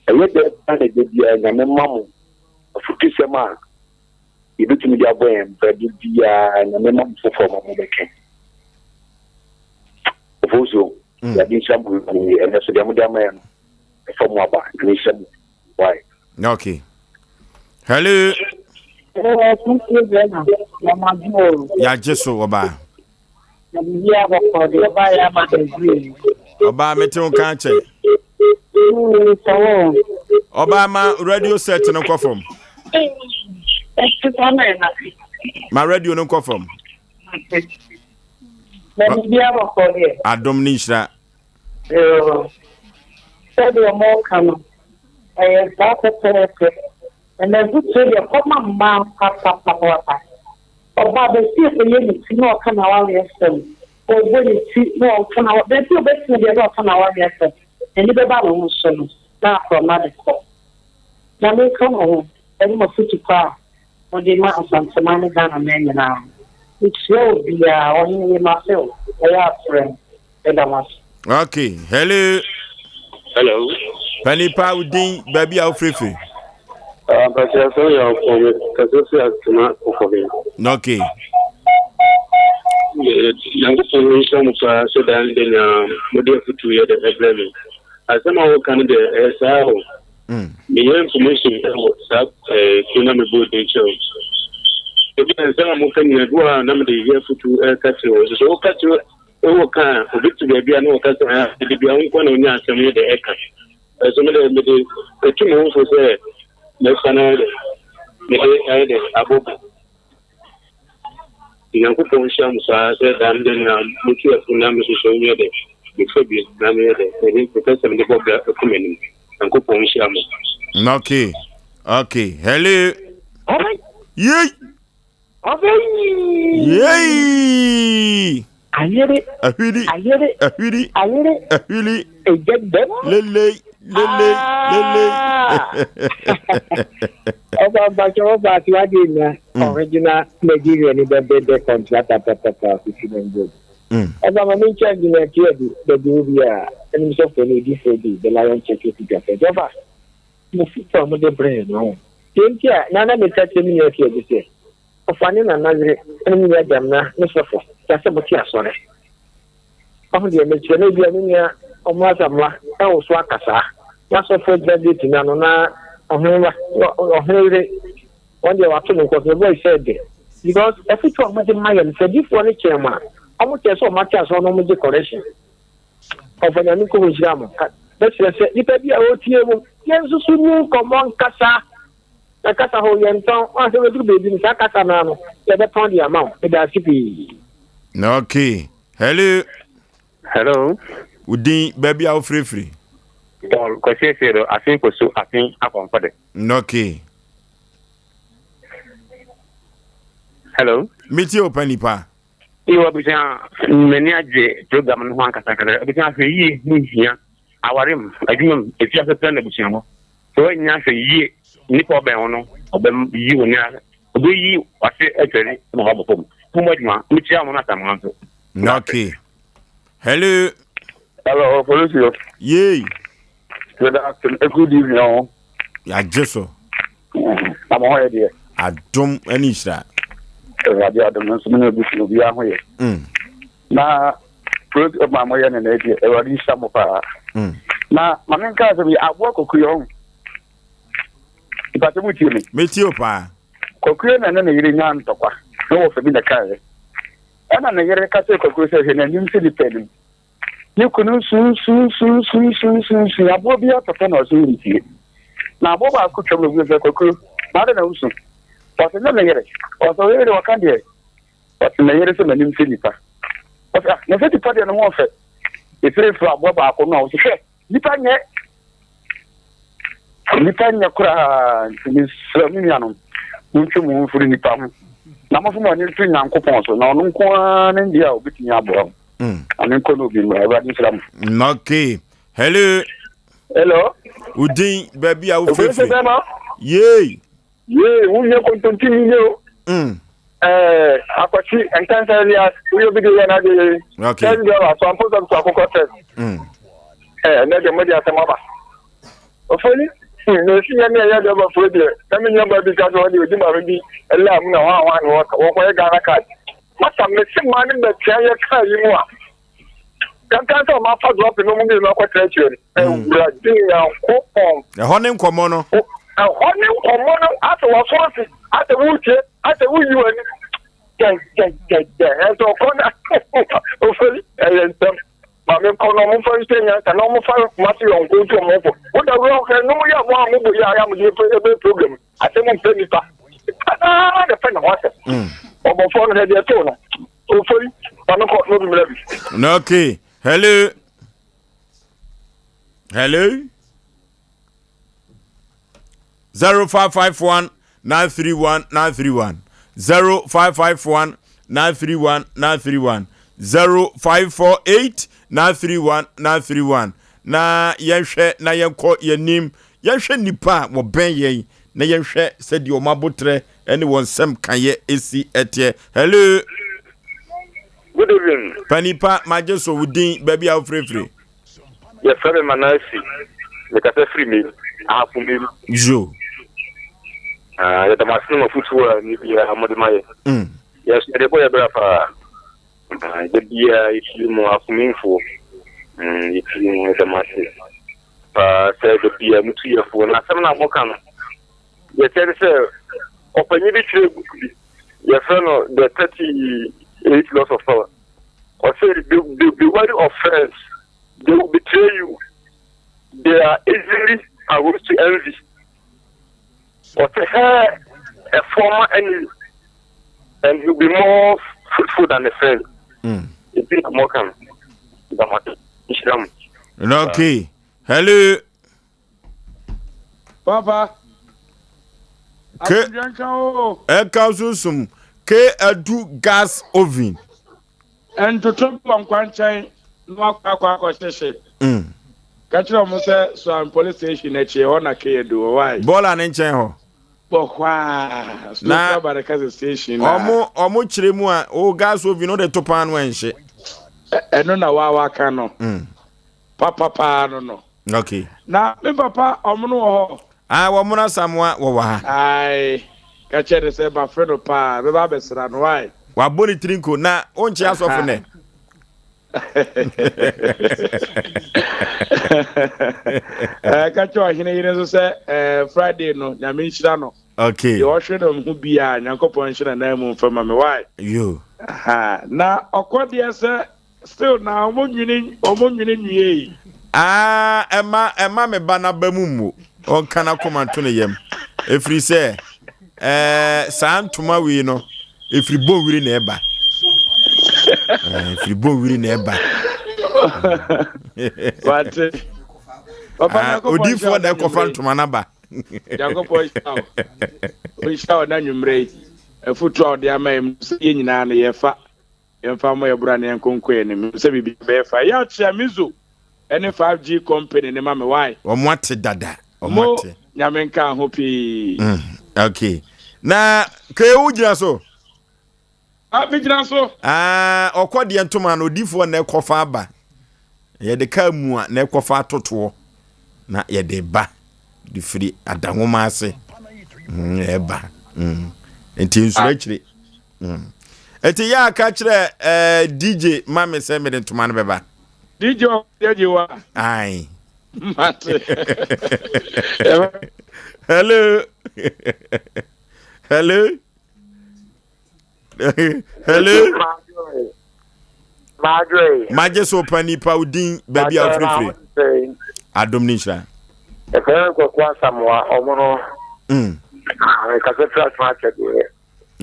Speaker 8: ɛyɛ dɛ paa na ɛda biara Nyame ma mo afutusɛm a yɛbɛtumi de abɔ yɛn bra de biara Nyame ma mo foforɔ ma mo bɛka. Ofosuo Awurade nhyira mo ɛnɛ so deɛ mode ama yɛn no ɛfa mu aba Nyame nhyira mo. Why?
Speaker 1: Okay. Hello. Yagye so ɔbaa. Ɔbaa mete wo ka kyɛ. Ɔbaa ma radio set no nkɔ fam. Ma radio no nkɔ fam. Adom ne nhyira.
Speaker 9: Yoo, sɛdeɛ moka no, ɛyɛ saa pɛpɛɛpɛ. Na n'abusuo deɛ kɔma mmaa papapapapa. Ɔbaa baabi a ɔyɛ ne ti na ɔka n'awareɛ asɛm, ɔbɔ ne ti na ɔka n'awa baabi a ɔbɛtena biara na ɔka n'awareɛ asɛm, n'ani bɛba ne ho so no, na akorɔma de kɔ. Nyame nka mo ho ɛne mo afotu pa a mode ma Asanteman ne Ghana man nyinaa. Mekyia obiara, Ɔhene Yemase o, ɛyɛ a frɛ me. Meda mo ase.
Speaker 1: Okay, hello.
Speaker 8: Hello.
Speaker 1: Panipa wo din baabi a wofirifiri.
Speaker 8: Mpɛsɛ sɛ yɛ ɔfɔ mi kɛse fi atena ɔfɔ mi.
Speaker 1: Okay.
Speaker 8: Nyankopɔn nhyira mo paa sɛ daa ne da nyinaa mode afotu yɛ dɛ ɛbrɛ me. Asɛm a woka no deɛ ɛyɛ saa o. Meyɛ information wɔ saa kuro na mebɔ din kyerɛ wo. Ebi a nsɛm a moka nyinaa bi wɔ a na mede yɛ afotu ɛka kyerɛ wo. Nso sɛ woka kyerɛ Wowɔ ka a, obi te baabi a na ɔka sɛ, ah, mede bia wo nko na onya asɛm yi de ɛka. Ɛso mede mede etu me ho fo sɛ mɛfa no ayɛ dɛ, mede ayɛ dɛ abɔ bu. Nyankopɔn nhyira mo saa sɛ daa no da nyinaa motu ɛfo na me soso nyɛ dɛ, mefa bi na meyɛ dɛ, mede mepɛ sɛ mede bɔ bra ɛkɔ m'anim. Nyankopɔn nhyira mo.
Speaker 1: Okay, okay, hello. Yay! Yei!
Speaker 9: Ayere.
Speaker 1: Ahwiri.
Speaker 9: Ayere.
Speaker 1: Ahwiri.
Speaker 9: Ayere.
Speaker 1: Ahwiri.
Speaker 9: Egya dɛm.
Speaker 1: Lele. lele lele.
Speaker 10: Ɔfa mpakyɛ wɔfa ase wade nya original Nigeria ni bɛbɛbɛ contractor pɛpɛpɛ fifi na mbom. Ɔfa ma me nkyɛn engineer tia bi bɛbi wo bi a ɛnim sɔfo ne odifoɔ bi the lion church ofi dwa fɛ ɔfa mo foto a mo de brɛ no deɛ nti a na na meka kyerɛ me nua tia bi sɛ ɔfa ne nana yere ɛne me nua gyamena ne sɔfo kyɛ sɛ mote asɔre. Ɔho deɛ mekyerɛ no ebia me nua ɔmo asamoa ɛwo so akasaa na sɔfo agyina gate no ano na ɔhene ba ɔhene yere wɔn deɛ wato no nkɔso the voice sɛ de because afutu a wɔde ma yɛn sɛ difoɔ no kyɛn mu a wɔn kyerɛ sɛ wɔn ate asɔre na wɔn gye correction ɔfɔ nyame nkɔmɔ nhyira mo bɛkyerɛ sɛ nipa bi a ɔretie mu yɛn nso so ni nkɔmɔ nkasa na kasa hɔ yɛn tɔn wɔn asɛ wɔduru baabi no saa kasa naa no yɛbɛtɔn de ama wo ɛda ase pii.
Speaker 1: Okay. Hello.
Speaker 11: Hello.
Speaker 1: Wo din baabi a wofirifiri.
Speaker 11: Paul Kwasi Asiedo Afen Kosu Afen Akɔmfo de.
Speaker 1: Okay.
Speaker 11: Hello.
Speaker 1: Metie o pa nipa.
Speaker 11: Iyo abusua m'ani agye program no ho ankasa ankasa. Abusua ahwɛ yie ho hia aware mu, adwuma mu, efi asetena na abusua mu. Sɛ woannya ahwɛ yie nipa ɔbɛn wo no ɔbɛyi wo ne ɔbɛyi wase atwari ma wabɔ fam. Mo adwuma mekyia mo no asamoa nso.
Speaker 1: Okay. Hello.
Speaker 12: Hello, Policio.
Speaker 1: Yay.
Speaker 12: Good afternoon. Eh, good evening. Oh.
Speaker 1: Yagye so.
Speaker 12: Na mo ho yɛ deɛ.
Speaker 1: Adom ne nhyira.
Speaker 12: Awurade adom nso me ne obi fi obiara ho yɛ. Mm. Na program a moyɛ no na ɛdeɛ Awurade nhyira mo paa. Mm. Na ma menka sɛ bi aboa kɔkua ho. Mpatɛ mu tie me.
Speaker 1: Metie o paa.
Speaker 12: Kɔkua na ne ne yere nya ntɔkwa na wɔfa bi na kaeɛ. Ɛna ne yere ka kyerɛɛ Kwaku sɛ, Hwɛ n'anim sɛ nipa anim. Ne kunu sususususususu aboa bi atɔtɔ na ɔsɛ ɔntie. Na aboa baako twam na ɔbisa sɛ, Kwaku, na adɛn na wosu? Ɔsɛ nyɛ me yere. Ɔsɛ wo yere deɛ ɔka deɛ. Ɔsɛ me yere sɛ m'anim sɛ nipa. Ɔsɛ ah, na sɛ nipa deɛ ne ho ɔfɛ. Ɛfiri aboa baako no a ɔsɛ hwɛ Nnipa nyɛ nnipa nyɛ koraa nti mesrɛ me nuanom montwe mo ho mfiri nnipa ho na momfa mo ani nto Nyankopɔn so na ɔno nko ara ne deɛ a obɛtumi aboa mo mm. na menkɔ no obi mmra. Awurade nhyira mo.
Speaker 1: Okay. Hello.
Speaker 12: Hello.
Speaker 1: Udin baabi a wofirifiri. Yei.
Speaker 12: Yee, wo nyɛ kontonti ni nye o.
Speaker 1: Mm.
Speaker 12: Eh, akwasi nkansa Elias, woyɛ obi de yɛ n'ade yɛ.
Speaker 1: Okay.
Speaker 12: Ten dollars, so ampo sɛ so akokɔ test.
Speaker 1: Mm.
Speaker 12: Eh, ɛnɛ deɛ mode asɛm aba. Ofoli, hmm, na esi yɛ ne ɛyɛ deɛ ɔba fo deɛ, na me nua ba bi ka sɛ ɔde odi maame bi ɛlaa mu na hwan hwan na wɔka wɔkɔyɛ Ghana card. Masa mese maa ne bɛtua yɛ kaa yi mu a. Kankan sɛ ɔma afa drɔpe no mu mmienu akɔtena akyire no. Mm. Awurade Nyankopɔn.
Speaker 1: Ɛhɔ ne nkɔmmɔ no.
Speaker 12: Ɛhɔ ne nkɔmmɔ no asɛ wɔso ase asɛ wotie asɛ woyi w'ani gyɛgyɛgyɛgyɛ ɛsɛ ɔkɔ na ofeli ɛyɛ nsɛm maame nkɔ na ɔmo nfa nhyɛ nyansa na ɔmo fa kumase yɔnko nti ɔmo fo woda wura ɔhwɛ no mo yɛ mo a mo bɔ yi a yɛ a mo de ebe program asɛm mpɛ nipa paa na pɛ ne ho asɛm ɔbɔfoɔ no hwɛ deɛ too no ofori maame nkɔ na obi mmra bi.
Speaker 1: Okay hello. Hello? 0551 931 931 0551 931 931 0548 931 931 na yɛnhwɛ na yɛnkɔ yɛnim yɛnhwɛ nnipa a wɔbɛn yɛn na yɛnhwɛ sɛdeɛ wɔn abotrɛ ne wɔn nsɛm kayɛ esi ɛteɛ. Hello.
Speaker 12: Good evening.
Speaker 1: Panipa magye so wo din baabi a wofirifiri.
Speaker 12: Yɛfrɛ me Manasi. Mekasa firi me ahafo mem.
Speaker 1: Yo.
Speaker 12: Ah, yɛda mo ase ne mo afotuo a ne biara mode ma yɛ. Mm. Yɛso yɛde bɔ yɛ bra paa. Ah, da biara yɛtie mu afomemfoɔ. Mm, yɛtie mu yɛda mo ase paa sɛ da biara mutu yɛfoɔ. Na asɛm no a moka no, yɛkyɛ ne sɛ ɔpanyin bi twerɛ book bi yɛfrɛ no the 38 laws of power. Ɔsɛ be, be, be wary of friends they will betray you they are easily aroused to envy. Ɔsɛ hɛ a former enemy and he will be more fruitful than a friend.
Speaker 1: Mm.
Speaker 12: Ebi na mo kan. Damate. Nhyira
Speaker 1: mo. Okay. Hello.
Speaker 13: Papa.
Speaker 1: Ke
Speaker 13: Asomdwe nka o.
Speaker 1: Ɛka sunsum ke adu gas oven.
Speaker 13: Ntoto bi wɔ nkwankyɛn na wakɔ akɔ akɔhyehye.
Speaker 1: Mm.
Speaker 13: Ka kyerɛ wɔn sɛ Suame Police Station akyi ɛhɔ na Keyɛ du wɔ why?
Speaker 1: Bɔɔla ne nkyɛn hɔ.
Speaker 13: Bɔ hɔ a.
Speaker 1: Na
Speaker 13: Barekɛse station na.
Speaker 1: Ɔmo ɔmo kyerɛ mu a o gas oven no de to paano ɛnhye.
Speaker 13: Ɛno na wa waka no. Mm. Papa paa no no.
Speaker 1: Okay.
Speaker 13: Na me papa ɔmo no wɔ hɔ.
Speaker 1: Ah wɔn no Asamoah wɔ wɔ ha.
Speaker 13: Ae ka kyerɛ no sɛ mafrɛ no paa mɛba abɛsra no why?
Speaker 1: Wabɔ ne tiri nko na wonkyea asɔfo nɛ.
Speaker 13: Eh, ka kyerɛ ɔhene yere nso sɛ eh, Friday no nyame nhyira no.
Speaker 1: Okay.
Speaker 13: Deɛ ɔhwɛ no ho biara Nyankopɔn nhyira nan mu mfa ma me why?
Speaker 1: Yo.
Speaker 13: Aha. Na ɔkɔ deɛ sɛ Still na ɔmo nwene ɔmo nwene nwiei.
Speaker 1: Ah ɛma ɛma me ba n'aba mu mmu ɔnka n'akoma nto ne yam ɛfiri sɛ ɛɛ saa ntoma wei no ɛfiri bonwiri na ɛba ɛfiri bonwiri na ɛba
Speaker 13: wate
Speaker 1: papa ah, odiifoɔ na ɛkɔfa ntoma n'aba
Speaker 13: nyankopɔn nhyira wo nhyira wo na nwummerɛ yi afotu a ɔde ama yɛn sɛ yɛn nyinaa no yɛfa Yɛmfa mmɔ yɛn bra na yɛnkɔ nkɔ yɛn anim. Menim sɛ biribiara bɛyɛ fine. Yɛ akyea Mizo ne 5G company no ma me why?
Speaker 1: Wɔn ate dada. Wɔn
Speaker 13: Mo
Speaker 1: ate.
Speaker 13: Nyame nka ho pii.
Speaker 1: Mm, okay. Na kee wo gyina so?
Speaker 13: Ah, me gyina so.
Speaker 1: Ah, ɔkɔ deɛ ntoma no odifoɔ na ɛkɔfa aba. Yɛde kaa mu a na ɛkɔfa atotoɔ na yɛde ba de firi adanwoma ase. Mm, ɛba. Mm. Nti nsuro akyire. Mm. Eti yɛ aka kyerɛ eh, DJ ma me sɛ mede ntoma no bɛba.
Speaker 13: DJ ɔgye wa.
Speaker 1: Ae.
Speaker 13: Mate.
Speaker 1: Hello. Hello. Hello.
Speaker 10: Madwe.
Speaker 1: Magye so pa nipa wo din baabi a wofirifiri. Adom ne nhyira.
Speaker 10: Ɛfɛ nkɔkɔ asamoa ɔmo no. Mm. Kasa fira soma akyɛdeɛ.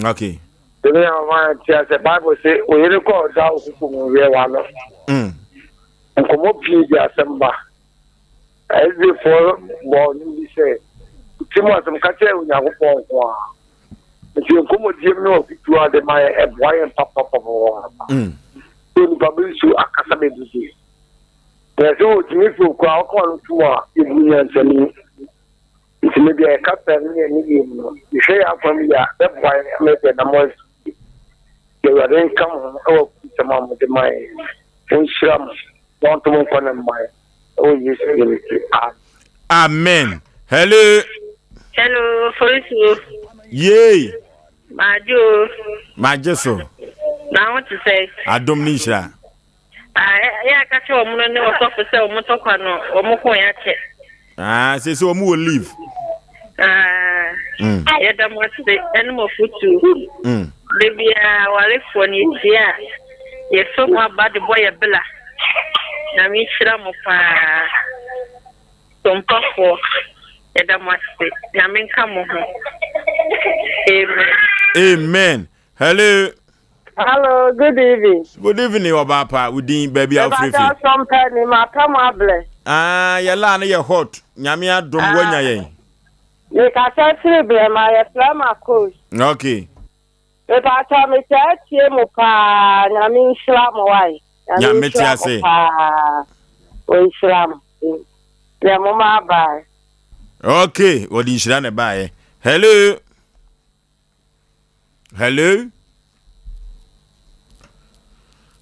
Speaker 1: Okay.
Speaker 10: Ebi na ɔma nti asɛ Bible se oyere kɔ ɔda okuku mu wiɛ wano.
Speaker 1: Mm.
Speaker 10: Nkɔmɔ pii di asɛm ba. Ɛsdefoɔ bɔ ɔno bi sɛ ti mu asɛm ka kyerɛ Onyankopɔn nko a. Nti nkɔmɔdiem ne ɔkutu ade ma yɛ ɛboa yɛn papapapa.
Speaker 1: Mm.
Speaker 10: Sɛ onipa bi nso akasa bebrebe. Na ɛsɛ otumi fi okura ɔka ɔno tum a ebu nyansani. Nti me deɛ kasa ne yɛn nneyɛɛ mu no, yɛhwɛ yɛn akwan mu yie a, ɛbɛboa yɛn ama yɛde anammɔn asi yie. Nti Awurade nka mo ho wɔ afutusɛm a mode ma yɛn yi. Ɔnhyira mo na ɔnto mo nkwa nna mma yɛn. Ɛwɔ Yesu din nti, amen.
Speaker 1: Amen. Hello.
Speaker 7: Hello, Fosuo.
Speaker 1: Yay.
Speaker 7: Madwo o.
Speaker 1: Magye so.
Speaker 7: Na ho te sɛ.
Speaker 1: Adom ne nhyira.
Speaker 7: Ah, yɛ aka kyerɛ wɔn no ne ɔsɔfo sɛ wɔn tɔkwa no wɔn ko yɛ akyɛ.
Speaker 1: Ah, sɛ sɛ wɔn wɔ leave.
Speaker 7: Ah, mm. yɛda mo ase ɛne mo afotuo.
Speaker 1: Mm.
Speaker 7: Da biara awarefoɔ no yɛhyia a yɛfɛ ho aba de bɔ yɛ bela. Na menhyira mo paa. Sompafoɔ, yɛda mo ase. Nyame nka mo ho. Amen.
Speaker 1: Amen. Hello.
Speaker 9: Hello, good evening.
Speaker 1: Good evening, ɔbaa pa. Wo din baabi a wofiri fi.
Speaker 9: Ɛbɛka sɔmpɛ ni ma pɛ mo ablɛ.
Speaker 1: Ah, yɛ laa no yɛ hot. Nyame adom ah. woanya yɛn.
Speaker 9: Mekasa firi brɛma yɛfrɛ ma coach.
Speaker 1: Okay.
Speaker 9: Mepatɔ metaa tie mo paa nyame nhyira mo wae.
Speaker 1: Nyame te ase.
Speaker 9: Paa. Ɔnhyira mo. Yɛ mo ma abae.
Speaker 1: Okay, wɔde nhyira na ɛbaeɛ. Hello. Hello?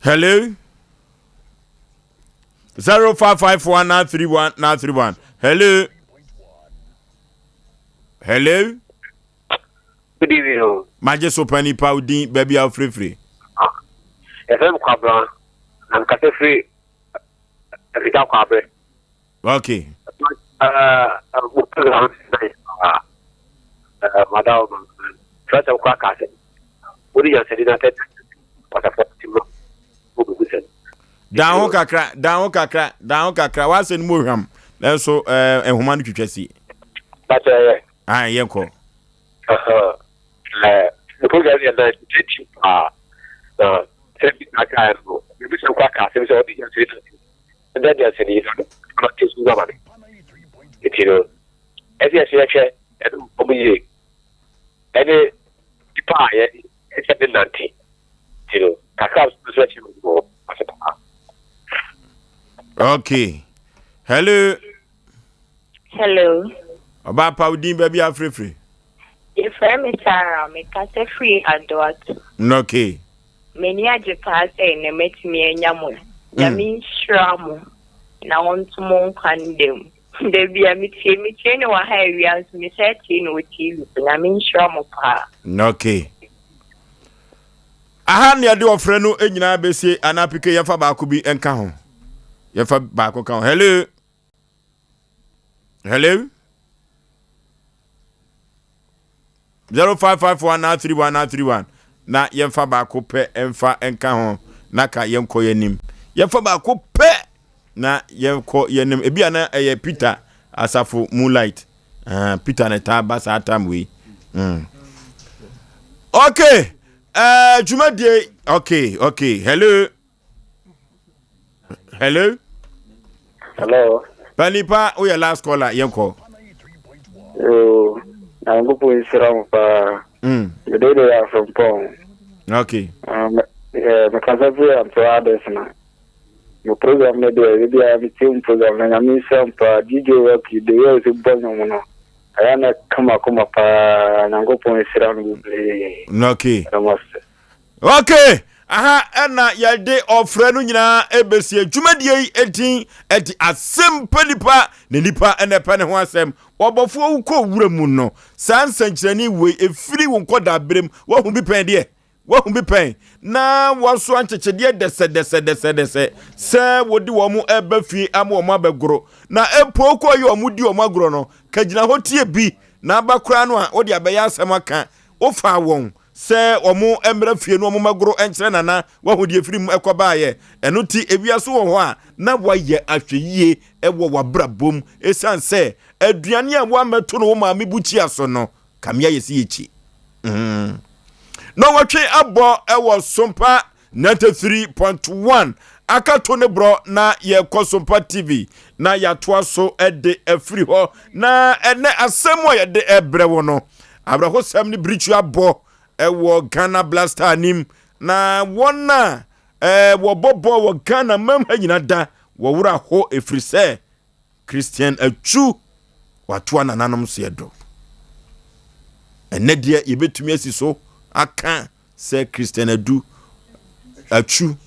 Speaker 1: Hello? 0554 931 931. Hello? Hello?
Speaker 14: Good evening. Oh.
Speaker 1: Magye so pa nipa wo din baabi a wofirifiri.
Speaker 14: Ah, yɛfrɛ me Kwabena na mekasa firi Afita Kwabre.
Speaker 1: Okay. Dan ho kakra, dan ho kakra, dan ho kakra. W'asɛ no mu ohwam. Nanso ɛɛ eh, nhoma no twitwa si.
Speaker 14: Bàtɛ yɛ.
Speaker 1: Ah, yɛn kɔ.
Speaker 14: Ɛɛ, ne program yɛ nan ti paa. Na sɛ bi na aka no, ebi sɛ kɔ aka asɛm sɛ ɔde nyansani na ɛda nyansani na ɔma te so ama no. Nti no, ɛsɛ yɛsɛ yɛhwɛ ɛno ɔmo yie ɛne nipa a yɛ ɛsɛ ne nante. Nti no, kakra nso ɛkyɛ mu wɔ ase paa.
Speaker 1: Okay. Hello.
Speaker 15: Hello.
Speaker 1: Ɔbaa pa wo din baabi afirifiri.
Speaker 15: Yɛfrɛ me Sarah, mekasa firi Adoato.
Speaker 1: Okay.
Speaker 15: M'ani agye paa sɛ nnɛ matumi anya mo. Nyame nhyira mo na ɔnto mo nkwa nda mu. Da bi a metie metie no wɔ ha awia nso mesan tie no wɔ TV so. Nyame nhyira mo paa.
Speaker 1: Okay. Aha ne yɛde ɔfrɛ no nyinaa bɛsie anaa pike yɛmfa baako bi nka ho. Yɛmfa baako ka ho. Hello. Hello. 0551931931 na yɛmfa baako pɛ mfa nka ho na ka yɛnkɔ yɛn anim. Yɛmfa baako pɛ na yɛnkɔ yɛn anim. Ebi a na ɛyɛ Peter Asafo Moonlight. Uh, Peter na ɛtaa ba saa tam wei. Mm. Okay. Uh, dwumadie. Okay, okay. Hello. Hello.
Speaker 16: Hello.
Speaker 1: Panipa, woyɛ last caller, yɛnkɔ.
Speaker 16: Yoo, Nyankopɔn nhyira mo paa. Mm. Mede de yɛ afrempɔn.
Speaker 1: Okay.
Speaker 16: Um, eh, mekasa firi Ampra Adesina. Mo program no deɛ, ebi a metie mo program no, Nyame nhyira mo paa. DJ Rocky, the way ɔsi bɔ nnwom no, ɛyɛ na ɛka m'akoma paa. Nyankopɔn nhyira no bebree.
Speaker 1: Okay.
Speaker 16: Ɛda mo ase.
Speaker 1: Ok, aha ɛna yɛde ɔfrɛ no nyinaa ɛbɛsie dwumadie yi ɛdin ɛde asɛm pɛ nipa na nipa ɛna ɛpɛ ne ho asɛm. Ɔbɔfoɔ wokɔ wura mu no, saa nsɛnkyerɛnne wei ɛfiri wo nkɔdaa berɛ mu, wahu bi pɛn deɛ? Wahu bi pɛn? Na wasoa nkyekyedeɛ dɛsɛdɛsɛdɛsɛdɛsɛ sɛ wode wɔn ɛba fie ama wɔn abɛgoro. Na mpo wokɔ yɛ wɔn di wɔn agorɔ no, ka gyina hɔ tie bi, na aba koraa no a wode abɛyɛ asɛm aka. Wofaa wɔn sɛ wɔn mmra fie no wɔn mmɛgoro nkyerɛ Nana wahu deɛ ɛfiri mu ɛkɔ baeɛ. Ɛno nti ewiase wɔ hɔ a na wayɛ ahwɛyie wɔ w'abrabɔ mu ɛsiane sɛ aduane a woammɛto no wo maame bukyia so no kame ayɛ sɛ yɛkyi. Mm. Na wɔtwe abɔ wɔ Sompa 93.1 akato ne borɔ na yɛkɔ Sompa TV na yɛatoa so de afiri hɔ na ɛnɛ asɛm a yɛde ɛbrɛ wo no awerɛhosɛm ne birikyi abɔ ɛwɔ Ghana Blaster anim na wɔn a wɔbɔ bɔɔl wɔ Ghana mam ha nyina da wɔwora hɔ ɛfiri sɛ Christian Atsu watoa nananom seɛ do. Ɛnɛ deɛ yɛbɛtumi asi so aka sɛ Christian Adu Atsu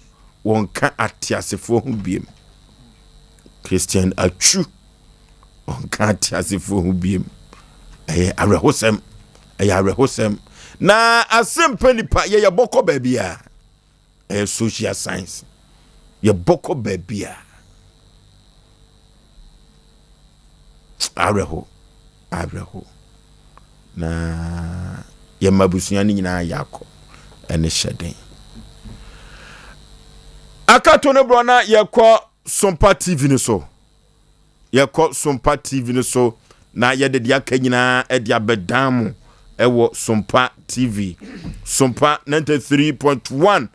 Speaker 1: wɔnka ateasefoɔ ho biem. Christian Atsu wɔnka ateasefoɔ ho biem. Ɛyɛ awerɛhosɛm, ɛyɛ awerɛhosɛm. Na asɛmpa nipa yɛyɛ bɔkɔ baabi a ɛyɛ social science. Yɛbɔkɔ baabi a awerɛho awerɛho. Na yɛma abusua no nyinaa yɛ akɔ ɛne hyɛden. Akato no borɔ na yɛkɔ Sompa TV no so. Yɛkɔ Sompa TV no so na yɛde deɛ aka nyinaa ɛde abɛdan mo ɛwɔ Sompa TV. Sompa 93.1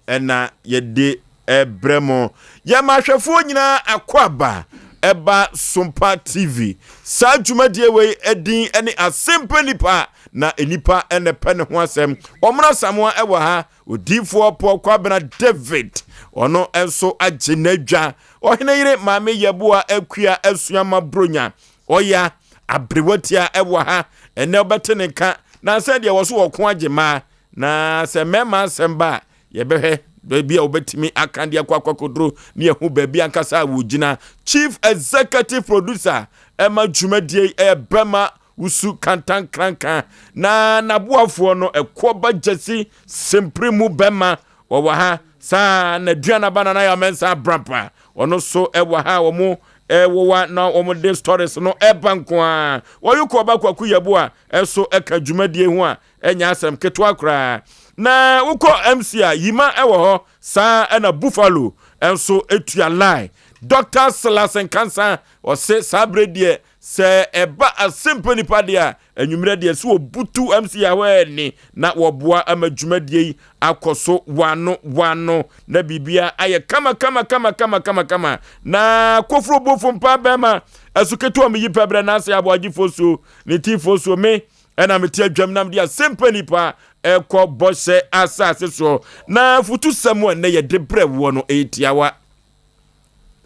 Speaker 1: ɛna yɛde ɛbrɛ mo. Yɛma ahwɛfoɔ nyinaa akwaaba ɛba Sompa TV. Saa dwumadie wei ɛdin ɛne Asempa Nipa na nipa ɛna ɛpɛ ne ho asɛm. Ɔmena Samoa ɛwɔ ha, Odiifoɔ Paul Kwabena David ɔno nso agye n'adwa. Ɔhene yere Maame Yɛboa Akua Asuama Bronya ɔya aberewatia ɛwɔ ha. Ɛnɛ wobɛte ne nka na sɛ deɛ wɔ so wɔko agye mmaa. Na sɛ mmarima asɛm ba a, yɛbɛhwɛ baabi a wɔbɛtumi aka de akɔ akɔkodoro ne yɛho baabi ankasa a wɔgyina. Chief Executive Producer ɛma dwumadie yi ɛyɛ Bɛma Wusu Kantankranka na n'aboafoɔ no Ɛkoɔba Gyasi Sempere mu Bɛma wɔwɔ ha saa na Aduanaba Nana Yaw Mensah Abrapa ɔno so ɛwɔ ha a wɔn ɛwowa na wɔn de stories no ɛba nko ara. Wɔyokɔɔba Kwaku Yeboah ɛso ɛka dwumadie ho a Ɛnyɛ asɛm ketewa koraa. Na wokɔ MC a, Yima wɔ hɔ, saa ara na Buffalo nso tua line. Doctor Silas Nkansah, ɔse saa berɛ deɛ sɛ ɛba asɛmpa nipa deɛ a, anwummerɛ deɛ sɛ wɔbutu MC a hɔ ani na wɔboa ama dwumadie yi akɔ so wano wano na biribiara ayɛ kama kama kama kama kama kama. Na Koforo Bofo Mpaa Bɛrima, Asu Ketewa Meyi Pɛbrɛ N'ase Aboagyefoɔ Suo, Ne Tifoɔ Suo, Me Ɛna mete adwam na mede asɛmpa nipa ɛkɔ bɔhyɛ asase soɔ. Na afutusɛm a nnɛ yɛde brɛ woɔ no ɛyɛ tiawa.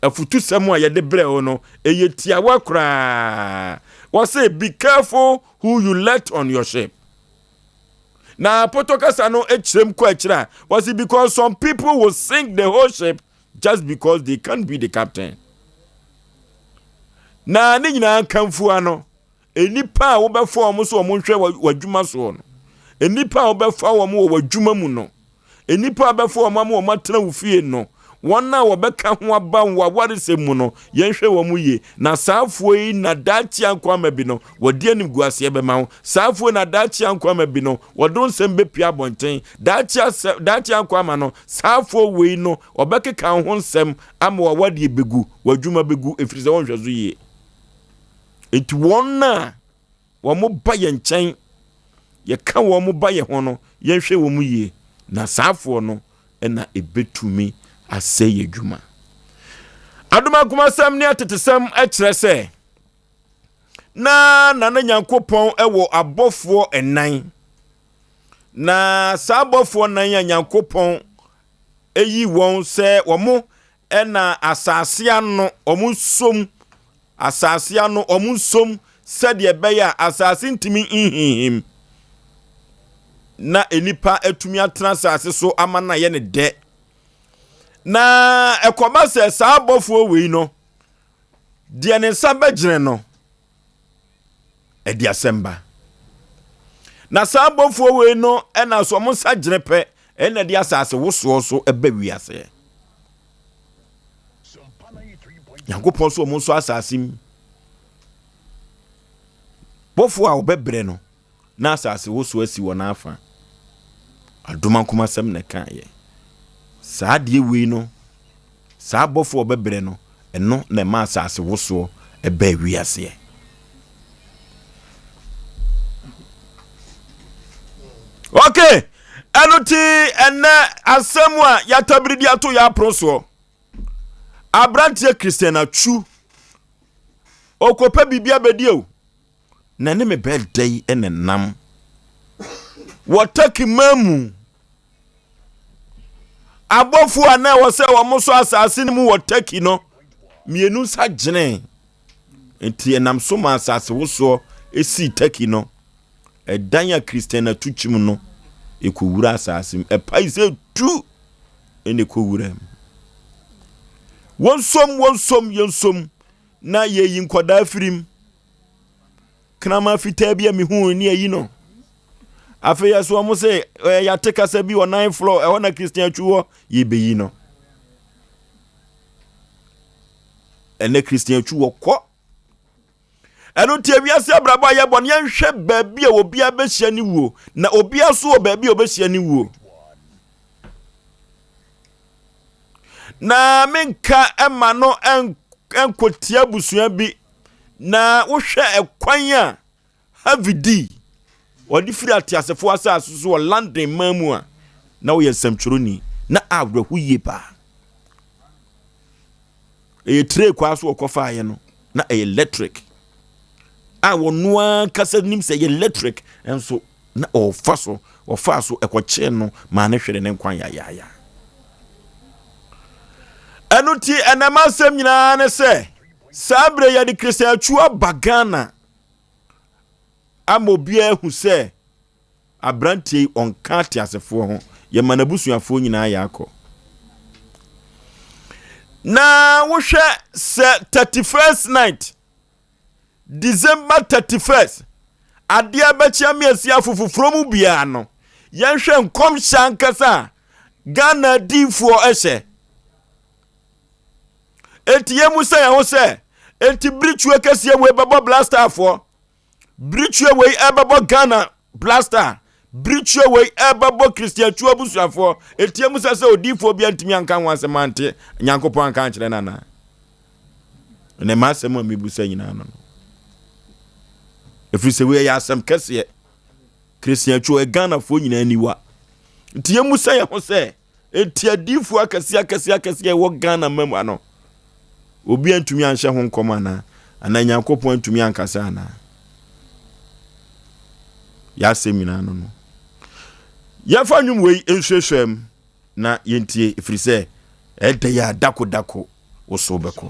Speaker 1: Afutusɛm a yɛde brɛ wo no, ɛyɛ tiawa koraa. Wɔse, be careful who you let on your ship. Na pɔtɔ kasa no kyerɛm kɔ akyire a, wɔse because some people will sink the whole ship just because they can't be the captain. Na ne nyinaa nkamfua no, nnipa a wobɛfa wɔn so wɔn nhwɛ w'adwuma soɔ no, nnipa a wobɛfa wɔn wɔ w'adwuma mu no, Nnipa a bɛfa wɔn ama wɔn atena wo fie no, wɔn a wɔbɛka ho aba wɔ awaresɛm mu no, yɛnhwɛ wɔn yie. Na saa afoɔ yi na daakye ankwamma bi no, wɔde animguaseɛ bɛma wo. Saa afoɔ yi na daakye ankwamma bi no, wɔde wo nsɛm bɛpue abɔnten. Daakye asɛ, daakye ankwamma no, saa afoɔ wei no, wɔbɛkeka wo ho nsɛm ama w'awadeɛ bɛgu, w'adwuma bɛgu, ɛfiri sɛ wonhwɛ so yie. Enti wɔn a wɔba yɛn nkyɛn, yɛka wɔn ba yɛn ho no, yɛnhwɛ wɔn yie, na saafoɔ no na ɛbɛtumi asɛe yɛn adwuma. Adomakomasɛm ne atetesɛm kyerɛ sɛ na Nana Nyankopɔn wɔ abɔfoɔ nnan. Na saa abɔfoɔ nnan a Nyankopɔn yi wɔn sɛ wɔn na asase ano wɔn nsom asase ano wɔn nsom sɛdeɛ ɛbɛyɛ a asase ntumi nhinhim na nnipa atumi atena asase so ama no ayɛ ne dɛ na ɛkɔba sɛ saa abɔfoɔ wei no deɛ ne nsa bɛgyene no ɛde asɛm ba. Na saa abɔfoɔ wei no ɛna so wɔn nsa gyene pɛ ɛna ɛde asase wosoɔ so ɛba wiase. Nyankopɔn so wɔn nso asase mu. Bɔfoɔ a wɔbɛbrɛ no na asase wosow asi wɔn afa. Adomankomasɛm na ɛkaeɛ. Saa adeɛ wei no, saa abɔfoɔ a wɔbɛbrɛ no, ɛno na ɛma asase wosoɔ ɛbaa wiaseɛ. Okay, ɛno ti ɛnɛ asɛm a yɛatabiri de ato yɛ apono soɔ. Aberanteɛ Christian Atsu, ɔkɔpɛ biribi abɛdi o. na ɛne me bɛda yi na ɛnam wɔ Turkey man mu. Abɔfo a na ɛwɔ sɛ wɔn so asase no mu wɔ Turkey no, mmienu nsa gyene. Nti ɛnam so ma asase wosoɔ esii Turkey no. Ɛdan a Christian atukyim no, ekowura asase mu. Ɛpae sɛ tu ɛna ekowura mu. Wɔnsom, wɔnsom, yɛnsom na yɛyi nkwadaa firim. Kraman fitaa bi a mehuu ne ayi no. Afei yɛ so wɔn sɛ ɛɛ yɛate kasa bi wɔ nan floor ɛhɔ na Christian atwi hɔ yɛbɛyi no. Ɛnɛ Christian atwi wɔ kɔ. Ɛno nti ewiase abrabɔ a yɛbɔ no yɛnhwɛ baabi a obiara bɛhyia ne wuo na obiara nso wɔ baabi a ɔbɛhyia ne wuo. Na menka ɛma no ɛnkɔtia abusua bi na wohwɛ ɛkwan a Harvey dii ɔde firi ateasefoɔ asase so wɔ London man mu a na ɔyɛ nsɛmtwerɛni na awerɛho yie paa. Ɛyɛ tire kwaa so ɔkɔfaeɛ no na ɛyɛ electric a wɔno ankasa nim sɛ ɛyɛ electric nso na ɔfa so ɔfaa so ɛkɔkyee no maa ne hwere ne nkwa yayaaya. Ɛno nti ɛnam asɛm nyinaa ne sɛ saa berɛ yɛde Christian Atsu aba Ghana ama obiara ahu sɛ aberanteɛ yi ɔnka ateasefoɔ ho yɛma n'abusuafoɔ nyinaa yɛ akɔ na wohwɛ sɛ 31st night December 31st adeɛ bɛkyea mmiɛnsia afofoforo mu biara no yɛnhwɛ nkɔmhyɛ ankasa a Ghana diifoɔ hyɛ Enti yɛmmu sɛ yɛn ho sɛ, enti birikyue kɛseɛ wei bɛbɔ blasterfoɔ, birikyue wei ɛbɛbɔ Ghana blaster, birikyue wei ɛbɛbɔ Christian Chuo abusuafoɔ. Enti yɛmmu sɛ sɛ odiifoɔ bi antumi anka ho asɛm ante Nyankopɔn anka ankyerɛ no anaa? Ɛnɛ m'asɛm a mebu sɛ nyinaa no no. Ɛfiri sɛ wei ɛyɛ asɛm kɛseɛ. Christian Chuo ɛ Ghanafoɔ nyinaa aniwa. Nti yɛmmu sɛ yɛn ho sɛ Enti adiyifoɔ akɛseɛ akɛseɛ akɛseɛ a ɛwɔ Ghana ma mu ano, obi antumi anhyɛ ho nkɔm anaa? Anaa Nyankopɔn antumi ankasa anaa? Yɛasɛm nyinaa no no. Yɛmfa nnwom wei nsuasua mu na yɛntie, ɛfiri sɛ ɛda yɛ a dako dako. Wo so wobɛkɔ.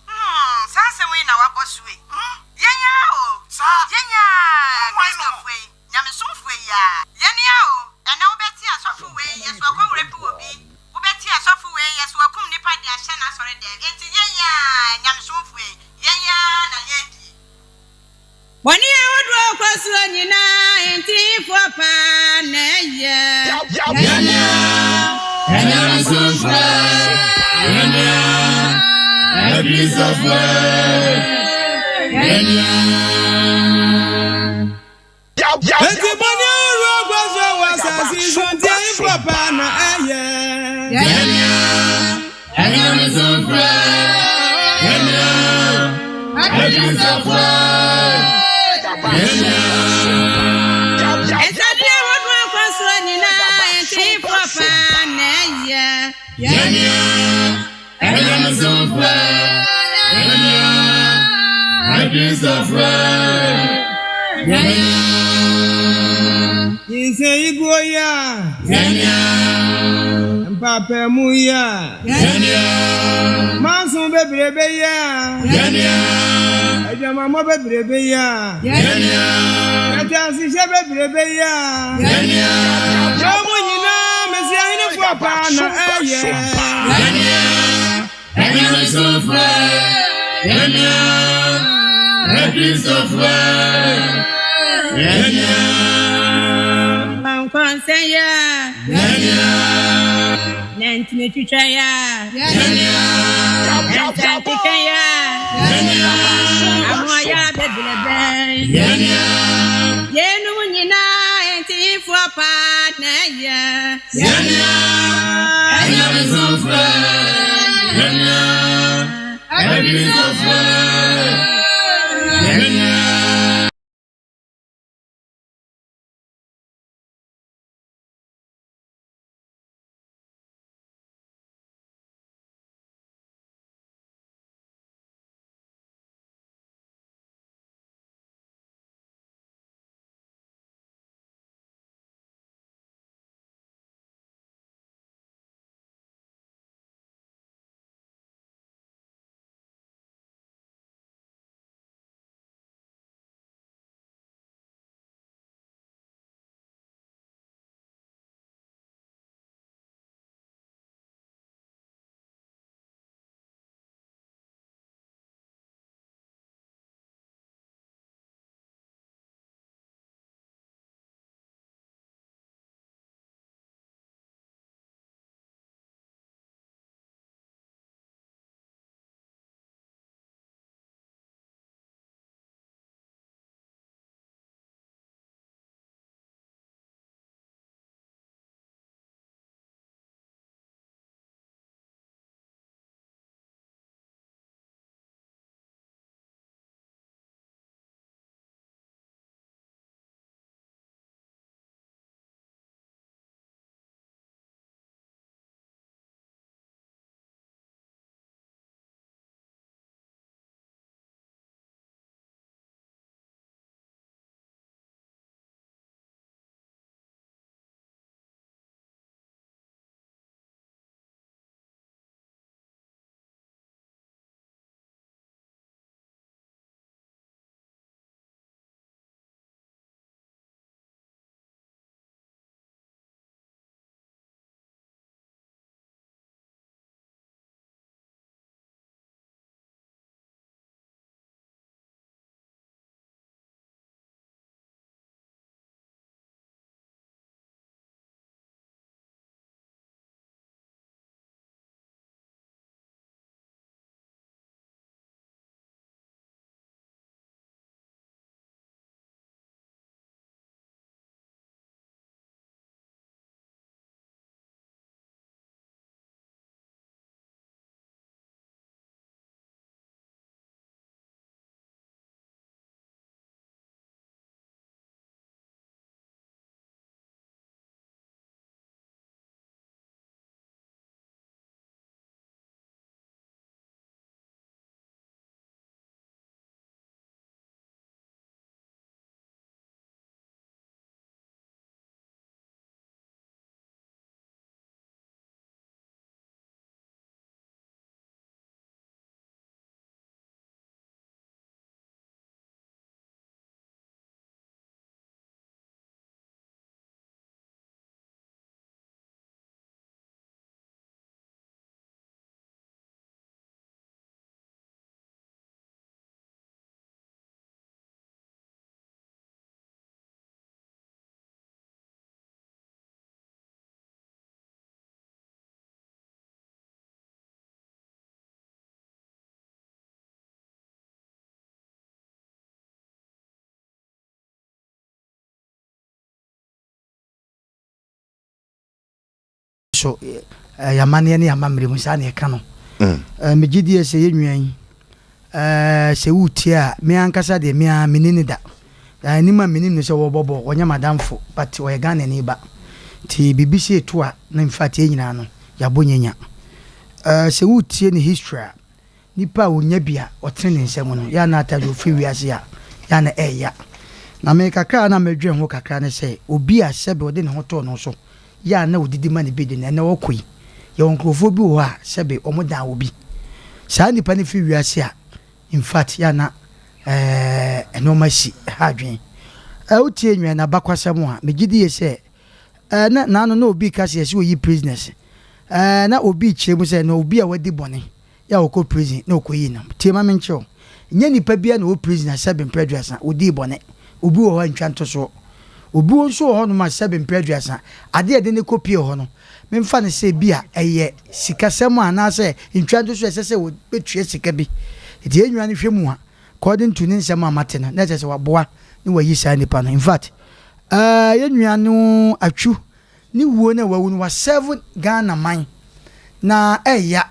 Speaker 7: Hmm, saa asɛm yi na wabɔ so yi. Yɛn ara o, yɛn ara, Kristofo yi, nyamesomfo yi ara, yɛn ara o. Ɛnnɛ wobɛte asɔfo wei yɛ so akɔ rape obi, wobɛte asɔfo wei yɛ so akum nnipa de ahyɛ n'asɔredɛm. Enti yɛn ara, nyamesomfo yi, yɛn ara na yɛredi.
Speaker 17: Bɔne ahodoɔ kɔ soɔ nyinaa nteefoɔ paa na ɛyɛ.
Speaker 18: Yɛn a anyamesomfoɔ, yɛn a akristofoɔ, yɛn a.
Speaker 17: Enti bɔne ahoroɔ kɔ soɔ wɔ asase yi so nti ahefoɔ paa na ɛyɛ.
Speaker 18: Yɛn a anyamesomfoɔ, yɛn a akristofoɔ, yɛn a.
Speaker 17: Nsɛdeɛ ahodoɔ kɔ soɔ nyinaa nteefoɔ paa na ɛyɛ.
Speaker 18: Yɛn a anyamesomfoɔ, yɛn a akristofoɔ, yɛn a.
Speaker 17: Nyinsɛn yi guo yi a.
Speaker 18: Yɛn a.
Speaker 17: Mpaapaemu yi a.
Speaker 18: Yɛn a.
Speaker 17: Manso bebrebe yi a.
Speaker 18: Yɛn a.
Speaker 17: Adwamammɔ bebrebe yi a.
Speaker 18: Yɛn a.
Speaker 17: Kɛtɛasehyɛ bebrebe yi a.
Speaker 18: Yɛn a.
Speaker 17: Wɔn mu nyinaa mesi ahenefoɔ paa na ɛyɛ.
Speaker 18: Yɛn a. Anyamesomfoɔ, yɛn a. Akristofoɔ, yɛn a.
Speaker 17: Nkɔnsɛn yi a.
Speaker 18: Yɛn a.
Speaker 17: Nantini twitwa yi a.
Speaker 18: Yɛn a.
Speaker 17: Nsankeka yi a.
Speaker 18: Yɛn a.
Speaker 17: Ahoɔyɛ bebrebe.
Speaker 18: Yɛn a.
Speaker 17: Yeinom nyinaa nteefoɔ paa na ɛyɛ.
Speaker 18: Yɛn a. Anyamesomfoɔ, yɛn a. Akristofoɔ, yɛn a.
Speaker 2: Nanso yɛn amanneɛ ne yɛn amammerɛ mu, saa na yɛka no. Megye die sɛ yɛn nua yi, sɛ woretie a, me ankasa deɛ, me ara menni no da. Anim a menim no sɛ wɔbɔ bɔɔl, ɔnyɛ m'adamfo, but ɔyɛ Ghanani ba. Nti biribi sei to a, na in fact yɛn nyinaa no, yɛabɔ nyanya. Sɛ woretie ne history a, Nipa a ɔnya bi a ɔtene ne nsa mu no, yɛ a na atadwe ɔfiri wiase a, yɛ a na ɛɛya. Na me kakra a na medwene ho kakra ne sɛ, obi a sɛbe ɔde ne ho too no so, yɛ a na ɔdidi ma ne bi de no, ɛnnɛ ɔkɔ yi, yɛwɔ nkurɔfoɔ bi wɔ hɔ a sɛbe wɔn dan obi. Saa nipa no firi wiase a, in fact, yɛ a na ɛɛ nnoɔma si, ɛha adwene. Ɛɛ wotie Nwen abakwasɛm a, megye die sɛ, ɛɛ na naano na obi reka sɛ yɛse ɔyi prisoners. Ɛɛ na obi rekyerɛ mu sɛ na obi a wadi bɔne, yɛ a ɔkɔ prison na ɔkɔyii nam. Tie ma menkyerɛ wo, nyɛ nipa biara na ɔwɔ prison a sɛbe mprɛ aduasa ɔdii bɔne. Obi wɔ hɔ a ntwa ntosoɔ. Obi wɔ nso wɔ hɔnom a sɛbe mprɛ aduasa adeɛ a ɛde no kɔpie hɔ no, memfa no sɛ bi a ɛyɛ sikasɛm a anaasɛ ntwa ntosoɔ a ɛsɛ sɛ wɔbɛtua sika bi. Nti yɛn nua no hwɛ mu a, according to ne nsɛm a mate no, na ɛsɛ sɛ waboa na wayi saa nipa no. In fact, eh, yɛn nua no Atwu Ne wuo no a wawu no wa serve Ghana man na ɛya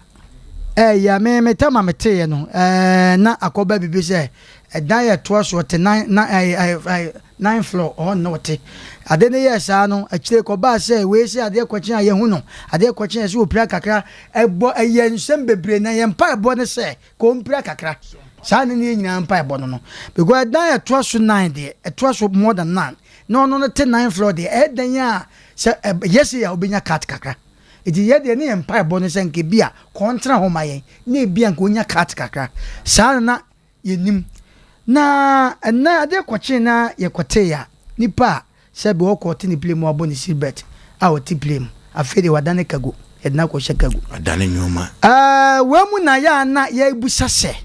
Speaker 2: ɛya me me tam a me teeɛ no ɛɛ na akɔba bibi sɛ ɛdan yɛ toa so ɔte nan na ɛɛ ɛɛ nine floor ɔhɔ na ɔte ade no yɛ saa no akyire kɔbaa sɛ wei sɛ adeɛ kɔkye a yɛhu no adeɛ kɔkye a sɛ ɔpira kakra ɛbɔ ɛyɛ nsɛm bebree na yɛn mpa ɛbɔ ne sɛ kɔmpira kakra saa ne ne yɛ nyinaa mpa ɛbɔ no no because ɛdan ɛtoa so nine deɛ ɛtoa so more than nine Na ɔno no te nine floor deɛ ɛyɛ dɛn a sɛ ɛyɛ sei a wobɛnya cut kakra nti yɛ deɛ ne yɛn mpaebɔ no sɛ nka ebi a kɔ ntena hɔ ma yɛn na ebi a nka onya cut kakra saa na na yɛnim na ɛnɛ adeɛ kɔkyee na yɛkɔtee a nipa a sɛbi ɔkɔ ɔte ne plane mu abɔ ne seat belt a ɔte plane mu afei deɛ wadane kago yɛde no akɔhyɛ kago.
Speaker 1: Wadane nneɛma.
Speaker 2: Ɛɛ wei mu na yɛ a na yɛbusa sɛ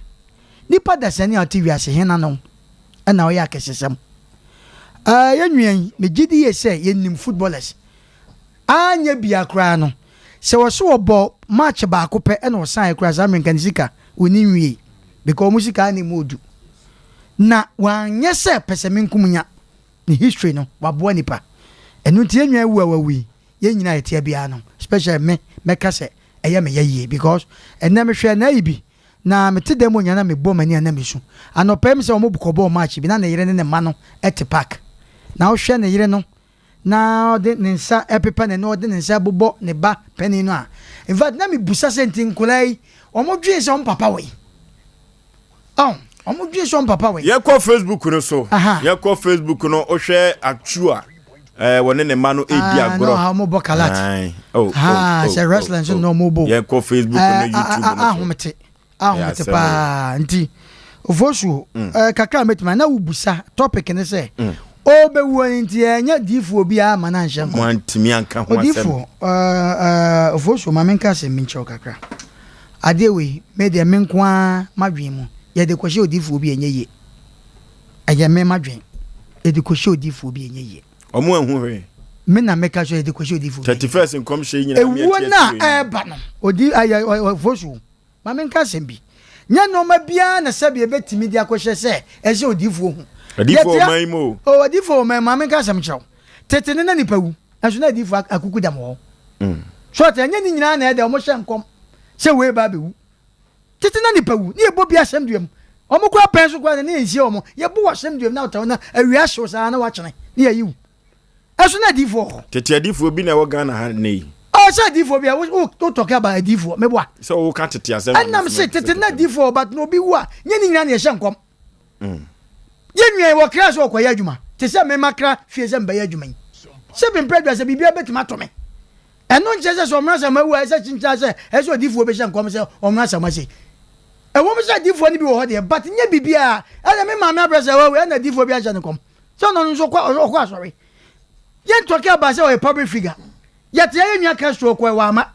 Speaker 2: nipa dasani a ɔte wiase hena no na ɔyɛ akɛsesɛm. Ɛɛ yɛn nua yi, megye di yie sɛ yɛnim footballers. Anyɛ bia koraa no, sɛ wɔse wɔbɔ match baako pɛ ɛna ɔsan koraa saa mmerɛ nka ne sika ɔnni nwiei because wɔn sika na ɛmu ɔdu. Na wanyɛ sɛ pɛsɛmenkominya, ne history no waboa nipa. Ɛno nti yɛn nua yi wu a wawu yi, yɛn nyinaa yɛteɛ biara no, especially me, mɛka sɛ ɛyɛ me ya yie because ɛnnɛ mehwɛɛ n'ayi bi Na mete dan mu nya na mebɔ m'ani a na mesu. Anɔpa yi me sɛ wɔn kɔbɔɔ match bi na ne yere ne ne mma no te park. Na wohwɛ ne yere no na ɔde ne nsa ɛpepa n'ani ɔde ne nsa ɛbobɔ ne ba panin no a in fact na mebusa sɛ nti nkwadaa yi wɔn dwen sɛ wɔn papa wɔ yi. Ɔn wɔn dwen sɛ wɔn papa wɔ yi.
Speaker 1: Yɛkɔ Facebook no so. Yɛkɔ Facebook no wohwɛ Atsu a Eh, wɔne ne mma no redi
Speaker 2: ah,
Speaker 1: agorɔ.
Speaker 2: Na wɔn bɔ kalat.
Speaker 1: Oh, oh,
Speaker 2: ah,
Speaker 1: oh,
Speaker 2: sɛ wrestling nso na wɔn bɔ.
Speaker 1: Yɛn kɔ Facebook no
Speaker 2: eh,
Speaker 1: YouTube no so.
Speaker 2: Ahomete, ahomete paa nti ofosuo mm. eh, kakra mɛtumi na wobusa topic ne sɛ mm. ɔbɛwuo no nti ɛnyɛ diifoɔ bi a ma no anhyɛ nkɔm.
Speaker 1: Wantumi anka ho asɛm.
Speaker 2: Odiifoɔ ofosuo ma menka asɛm bi nkyerɛw kakra. Adeɛ wei me deɛ me nko ara madwene mu yɛde kɔhyɛ odiifoɔ bi ɛnyɛ yie. Ɛyɛ me madwen. Yɛde kɔhyɛ odiyifoɔ bi ɛnyɛ yie.
Speaker 1: Ɔmo anhu hwee.
Speaker 2: Me na meka sɛ yɛde kɔhyɛ odiyifoɔ bi.
Speaker 1: 31st nkɔmhyɛ yi nyinaa
Speaker 2: Ewuo no a ɛreba no, odi ayɛ ɔfoɔ so. Ma menka asɛm bi. Nyɛ nneɛma biara na sɛbi ebetumi de akɔhyɛ sɛ ɛsɛ odiyifoɔ hu.
Speaker 1: Adiyifoɔ wɔ ɔman yi mu o.
Speaker 2: O adiyifoɔ wɔ ɔman yi mu. Ma menka asɛm nkyerɛ wo. Tete no na nipa wu, nso na adiyifoɔ akuku dam wɔ hɔ. So ɔte ɛnyɛ ne nyinaa na ɛdɛ wɔn hyɛ nkɔm sɛ wei ba abɛwu. Tete na nipa wu ne yɛbɔ bi asɛmdua mu. Wɔn koraa pɛn so koraa na ne yɛnsie wɔn. Yɛbɔ wɔ asɛmdua mu na wotɛ hɔ na awia ahyew saa na wakyene ne yɛyi wo. Ɛso na adiifoɔ wɔ hɔ.
Speaker 1: Tete adiifoɔ bi na ɛwɔ Ghana ha nnɛ yi.
Speaker 2: Ɔ sɛ adiifoɔ bi a wo wo talk about adiifoɔ meboa.
Speaker 1: Sɛ wo ka tete asɛm.
Speaker 2: Ɛnam se tete na adiifoɔ wɔ but na obi wu a nyɛ ne nyinaa na yɛhyɛ nkɔm. Yɛn nua yi wɔkra sɛ ɔkɔyɛ adwuma te sɛ me makra fie sɛ mbɛyɛ adwuma yi. Sɛ mempɛ adwuma sɛ biribiara bɛtumi atɔ me. Ɛno nkyerɛ sɛ sɛ ɔmmra Asamoah awu a ɛsɛ kyenkyen sɛ ɛsɛ sɛ odiyifoɔ bɛhyɛ nkɔm sɛ ɔmmra Asamoah sei. Ɛwom sɛ adiyifoɔ no bi wɔ hɔ deɛ but nyɛ biribiara. Ɛna me maame abrɛ sɛ wawu ɛna adiyifoɔ bi ahyɛ no nkɔm sɛ ɔno nso ɔkɔ ɔkɔ asɔre. Yɛn talking about sɛ ɔyɛ public figure. Yɛte yɛn nua Castro ɔkɔɛ wama.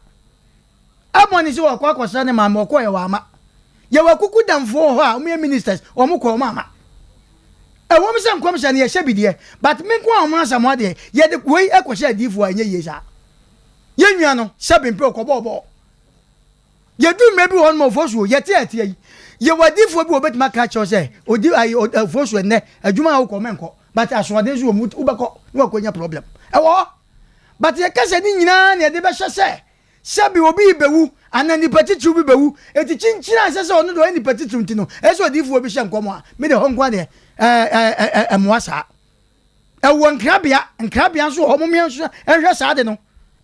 Speaker 2: Ɛbɔ ne sɛ ɔkɔ akɔsra ne maame ɔkɔɛ wama. Yɛwɔ akuku damfoɔ wɔ hɔ a wɔyɛ ministers wɔn kɔ wɔn ama. Ɛwom sɛ nkɔmhyɛ no yɛhyɛ bi deɛ, but me nko a wɔn Asamoah deɛ, yɛde wei kɔhyɛ adiyifoɔ a ɛnyɛ yie saa. Yɛn nua no, sɛbe mpɛ ɔkɔbɔɔ bɔɔl. Yɛdu mmerɛ bi wɔ hɔ nom a Ofosuo, yɛte a ɛteɛ yi, yɛwɔ adiyifoɔ bi wɔ wɔbɛtumi aka akyerɛ wo sɛ, odi ayi Ofosuo ɛnnɛ, adwuma a wokɔ mɛnkɔ, but asoɔden nso wɔ mu, wobɛkɔ na wakɔnya problem. Ɛwɔ hɔ. But yɛka sɛ ne nyinaa na yɛde bɛhyɛ sɛ sɛbi obi rebɛwu anaa nipa titiriw bi bɛwu, enti kyinkyin a ɛsɛ sɛ ɔno deɛ ɔyɛ nipa titiriw nti no, ɛsɛ sɛ odiyifoɔ bi hyɛ nkɔm a, me deɛ hɔ nko ara deɛ ɛɛ ɛmmoa saa. Ɛwɔ nkrabea, nkrabea nso wɔ hɔ, mommea nso nhwɛ saa ade no.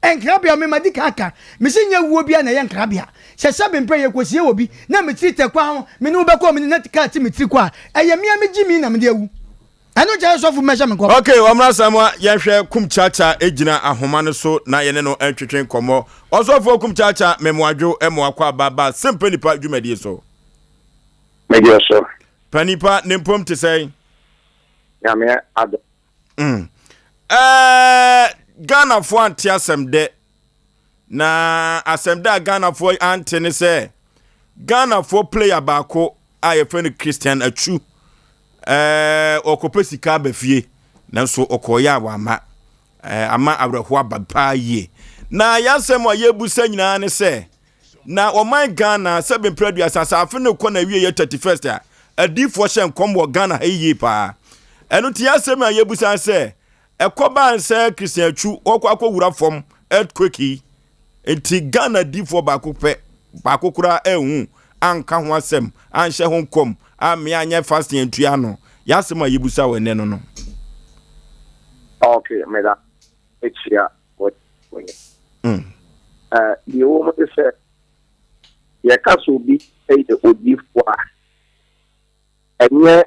Speaker 2: Nkrabea, me madi kan aka, mese nyɛ wuo biara na ɛyɛ nkrabea. Sɛ sɛbe mpɛ yɛkɔsie wɔ bi na me tiri tɛ kwan ho, me ne wo bɛkɔ me ne na kaa ti me tiri kɔ a, ɛyɛ me a me gyimi na mede awu. Ɛno nkyerɛ sɛ sɔfo mmɛhyɛ me nkɔm.
Speaker 1: Ok, ɔmmra Samoa yɛnhwɛ Kum Cha Cha gyina ahoma no so na yɛne no ntwetwe nkɔmmɔ. Ɔsɔfoɔ Kum Cha Cha, Memoadwo Mmoakɔ Aba ba Sempa Nipa dwumadie so.
Speaker 19: Megye so.
Speaker 1: Panipa ne mpom te sɛn?
Speaker 19: Nyame adom.
Speaker 1: Mm. Ɛɛ Ghanafoɔ ante asɛm dɛ. Na asɛm dɛ a Ghanafoɔ ante ne sɛ Ghanafoɔ player baako a yɛfrɛ no Christian Atsu ɛɛ ɔkɔpɛ sika aba fie nanso ɔkɔɔyɛ a wama ɛɛ ama awerɛhoɔ aba paa yie. Na yɛasɛm a yɛbusa nyinaa ne sɛ Na ɔman Ghana sɛbe mprɛ aduasa sɛ afe no rekɔ n'awieɛ 31st a, adiyifoɔ hyɛ nkɔm wɔ Ghana ha yi yie paa. Ɛno nti yɛn asɛm a yɛbusa ne sɛ, ɛkɔ baa sɛ Christian Atsu ɔkɔ akɔwura fam earthquake yi nti Ghana adiyifoɔ baako pɛ, baako koraa anhu, anka ho asɛm, anhyɛ ho nkɔm, ammea anyɛ fasting antua ano. Yɛn asɛm a yɛbusa wɔ ɛnnɛ no no.
Speaker 19: Okay, meda akyia wɔyɛ. Mm. Deɛ ɛwɔ mu ne sɛ, yɛka sɛ obi yɛ odiyifoɔ a, ɛnyɛ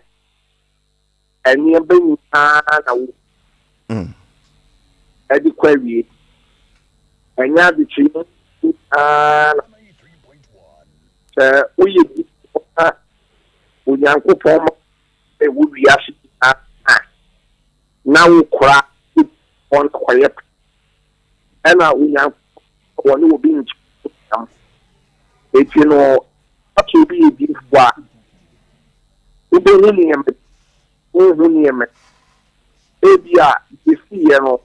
Speaker 19: nneɛma nyinaa na wo mm. ɛde kɔ awie. Ɛnyɛ adekyeɛ nyinaa na sɛ woyɛ diyifoɔ na Onyankopɔn ma ɛwɔ wiase nyinaa a na wokora wɔn kɔyɛ pɛ. Ɛna Onyankopɔn wɔne obi nkyɛ nam. Eti no, sɛ obi yɛ diyifo a, wobɛhu nneɛma bi, wonhu nneɛma bi. Ebia deɛ esiiɛ no,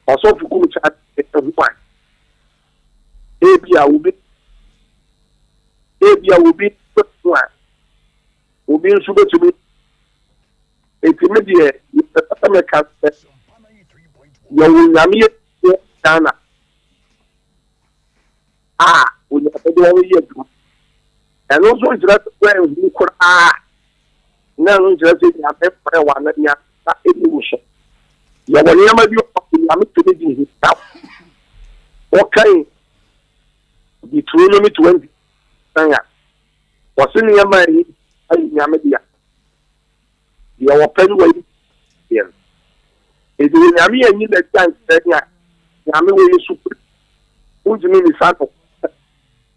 Speaker 19: ɔsɔfo Kumkyane ahu a, ebia obi, ebia obi bɛhu a, obi nso bɛtumi. Eti me deɛ, deɛ mepɛ sɛ meka sɛ, yɛwɔ Nyame wɔ Ghana a Onyame de wɔn yɛ adwuma. Ɛno nso nkyerɛ sɛ woanhunu koraa, na ɛno nkyerɛ sɛ Nyame mfrɛ wo anaa Nyame nsa nni wo so. Yɛwɔ nneɛma bi wɔ hɔ a Onyame tumi de hinta wo. Wokan Deuteronomy 20 a, wɔse nneɛma a ɛhinta yɛ Nyame dea. Deɛ wɔpɛ no wɔyi deɛ no. Enti Onyame anyi n'adi ankyerɛ nea Nyame wɔ yɛ supreme. Wontumi mmisa no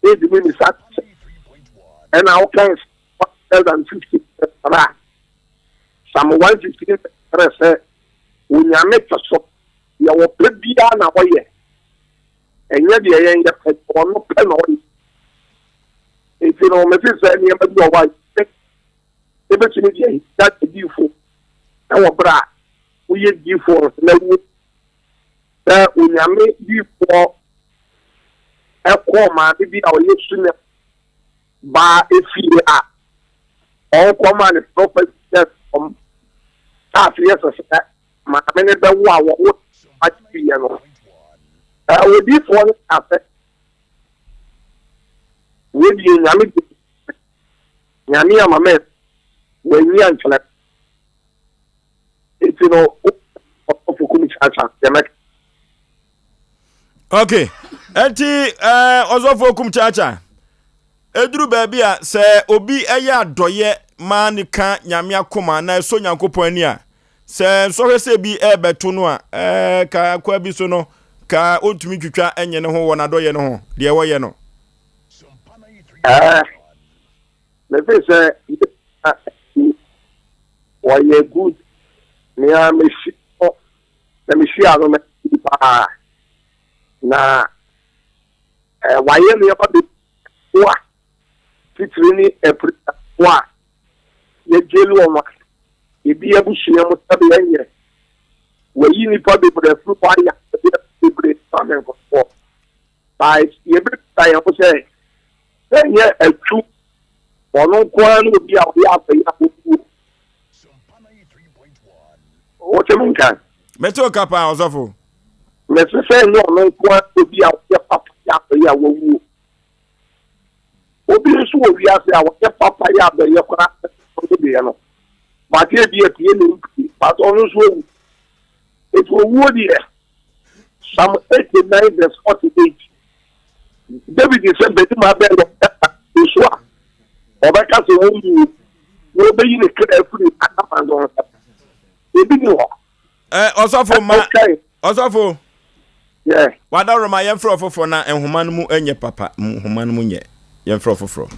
Speaker 19: wontumi mmisa no sɛ ɛna wokan 150 a Psalm 115 kyerɛ sɛ Onyame te so deɛ wɔpɛ biara na ɔyɛ ɛnyɛ deɛ yɛn yɛpɛ deɛ ɔno pɛ na ɔyɛ. Enti no mese sɛ nneɛma bi wɔ hɔ a Yɛbɛtumi de ahinta adiyifo wɔ berɛ a woyɛ diyifoɔ no na wo sɛ Onyame diyifoɔ kɔɔ maame bi a ɔyɛ Sunem baa efie a ɔrekɔ ma ne prɔfɛt sɛ ɔm a afei ɛsɛ sɛ maame no bɛwo a wɔwo akyiriiɛ no odiyifoɔ no ka sɛ wei deɛ Nyame de Nyame ama me w'anyi ankyerɛ me. Nti no, ɔsɔfo kum kyaakyaa deɛ mɛka.
Speaker 1: Okay, nti eh, ɔsɔfo kum kyaakyaa. Eduru baabi a sɛ obi ɛyɛ adɔyɛ ma ne ka Nyame akoma na ɛsɔ Nyankopɔn ani a, sɛ nsɔhwɛ sɛ bi ɛrebɛto no a, eh, ka kwa bi so no, ka ɔntumi ntwitwa nye ne ho wɔ n'adɔyɛ no ho, deɛ wɔyɛ no.
Speaker 19: Ɛɛ, mefe sɛ wɔyɛ good nea mesi hɔ na mehyia no mɛdi paa na ɛɛ wayɛ nneɛma bebree a titiri ne apirikafo a yɛgyeli wɔn a ebi abusua mu sɛbe ɛnyɛ wɔayi nnipa bebree afiri hɔ ayɛ bebree ma me nkurɔfoɔ. But yɛbɛbisa yɛn ho sɛ, sɛ ɛnyɛ Atsu, ɔno nko ara ne obi a ɔyɛ afɛyɛ a ɔwuo. Wote me nka?
Speaker 1: Mete wo ka paa, ɔsɔfo.
Speaker 19: Mese sɛ ɛnyɛ ɔno nko ara obi a ɔyɛ papa yɛ adɔeɛ a wawuo. Obi nso wɔ wiase a ɔyɛ papa yɛ adɔeɛ koraa ɔno deɛ no. But ebi apue na mpue but ɔno nso awu. Eti owuo deɛ Psalm 89 verse 48 David sɛ barima bɛn na ɔbɛka so a ɔbɛka sɛ wɔnwuo na ɔbɛyi ne kra afiri asamando nsa. Ebi ni hɔ.
Speaker 1: Ɛ ɔsɔfo ma ɔsɔfo. Yeah. Wadaworo ma yɛmfrɛ ɔfoforɔ na nhoma no mu nyɛ papa nhoma no mu nyɛ yɛmfrɛ ɔfoforɔ.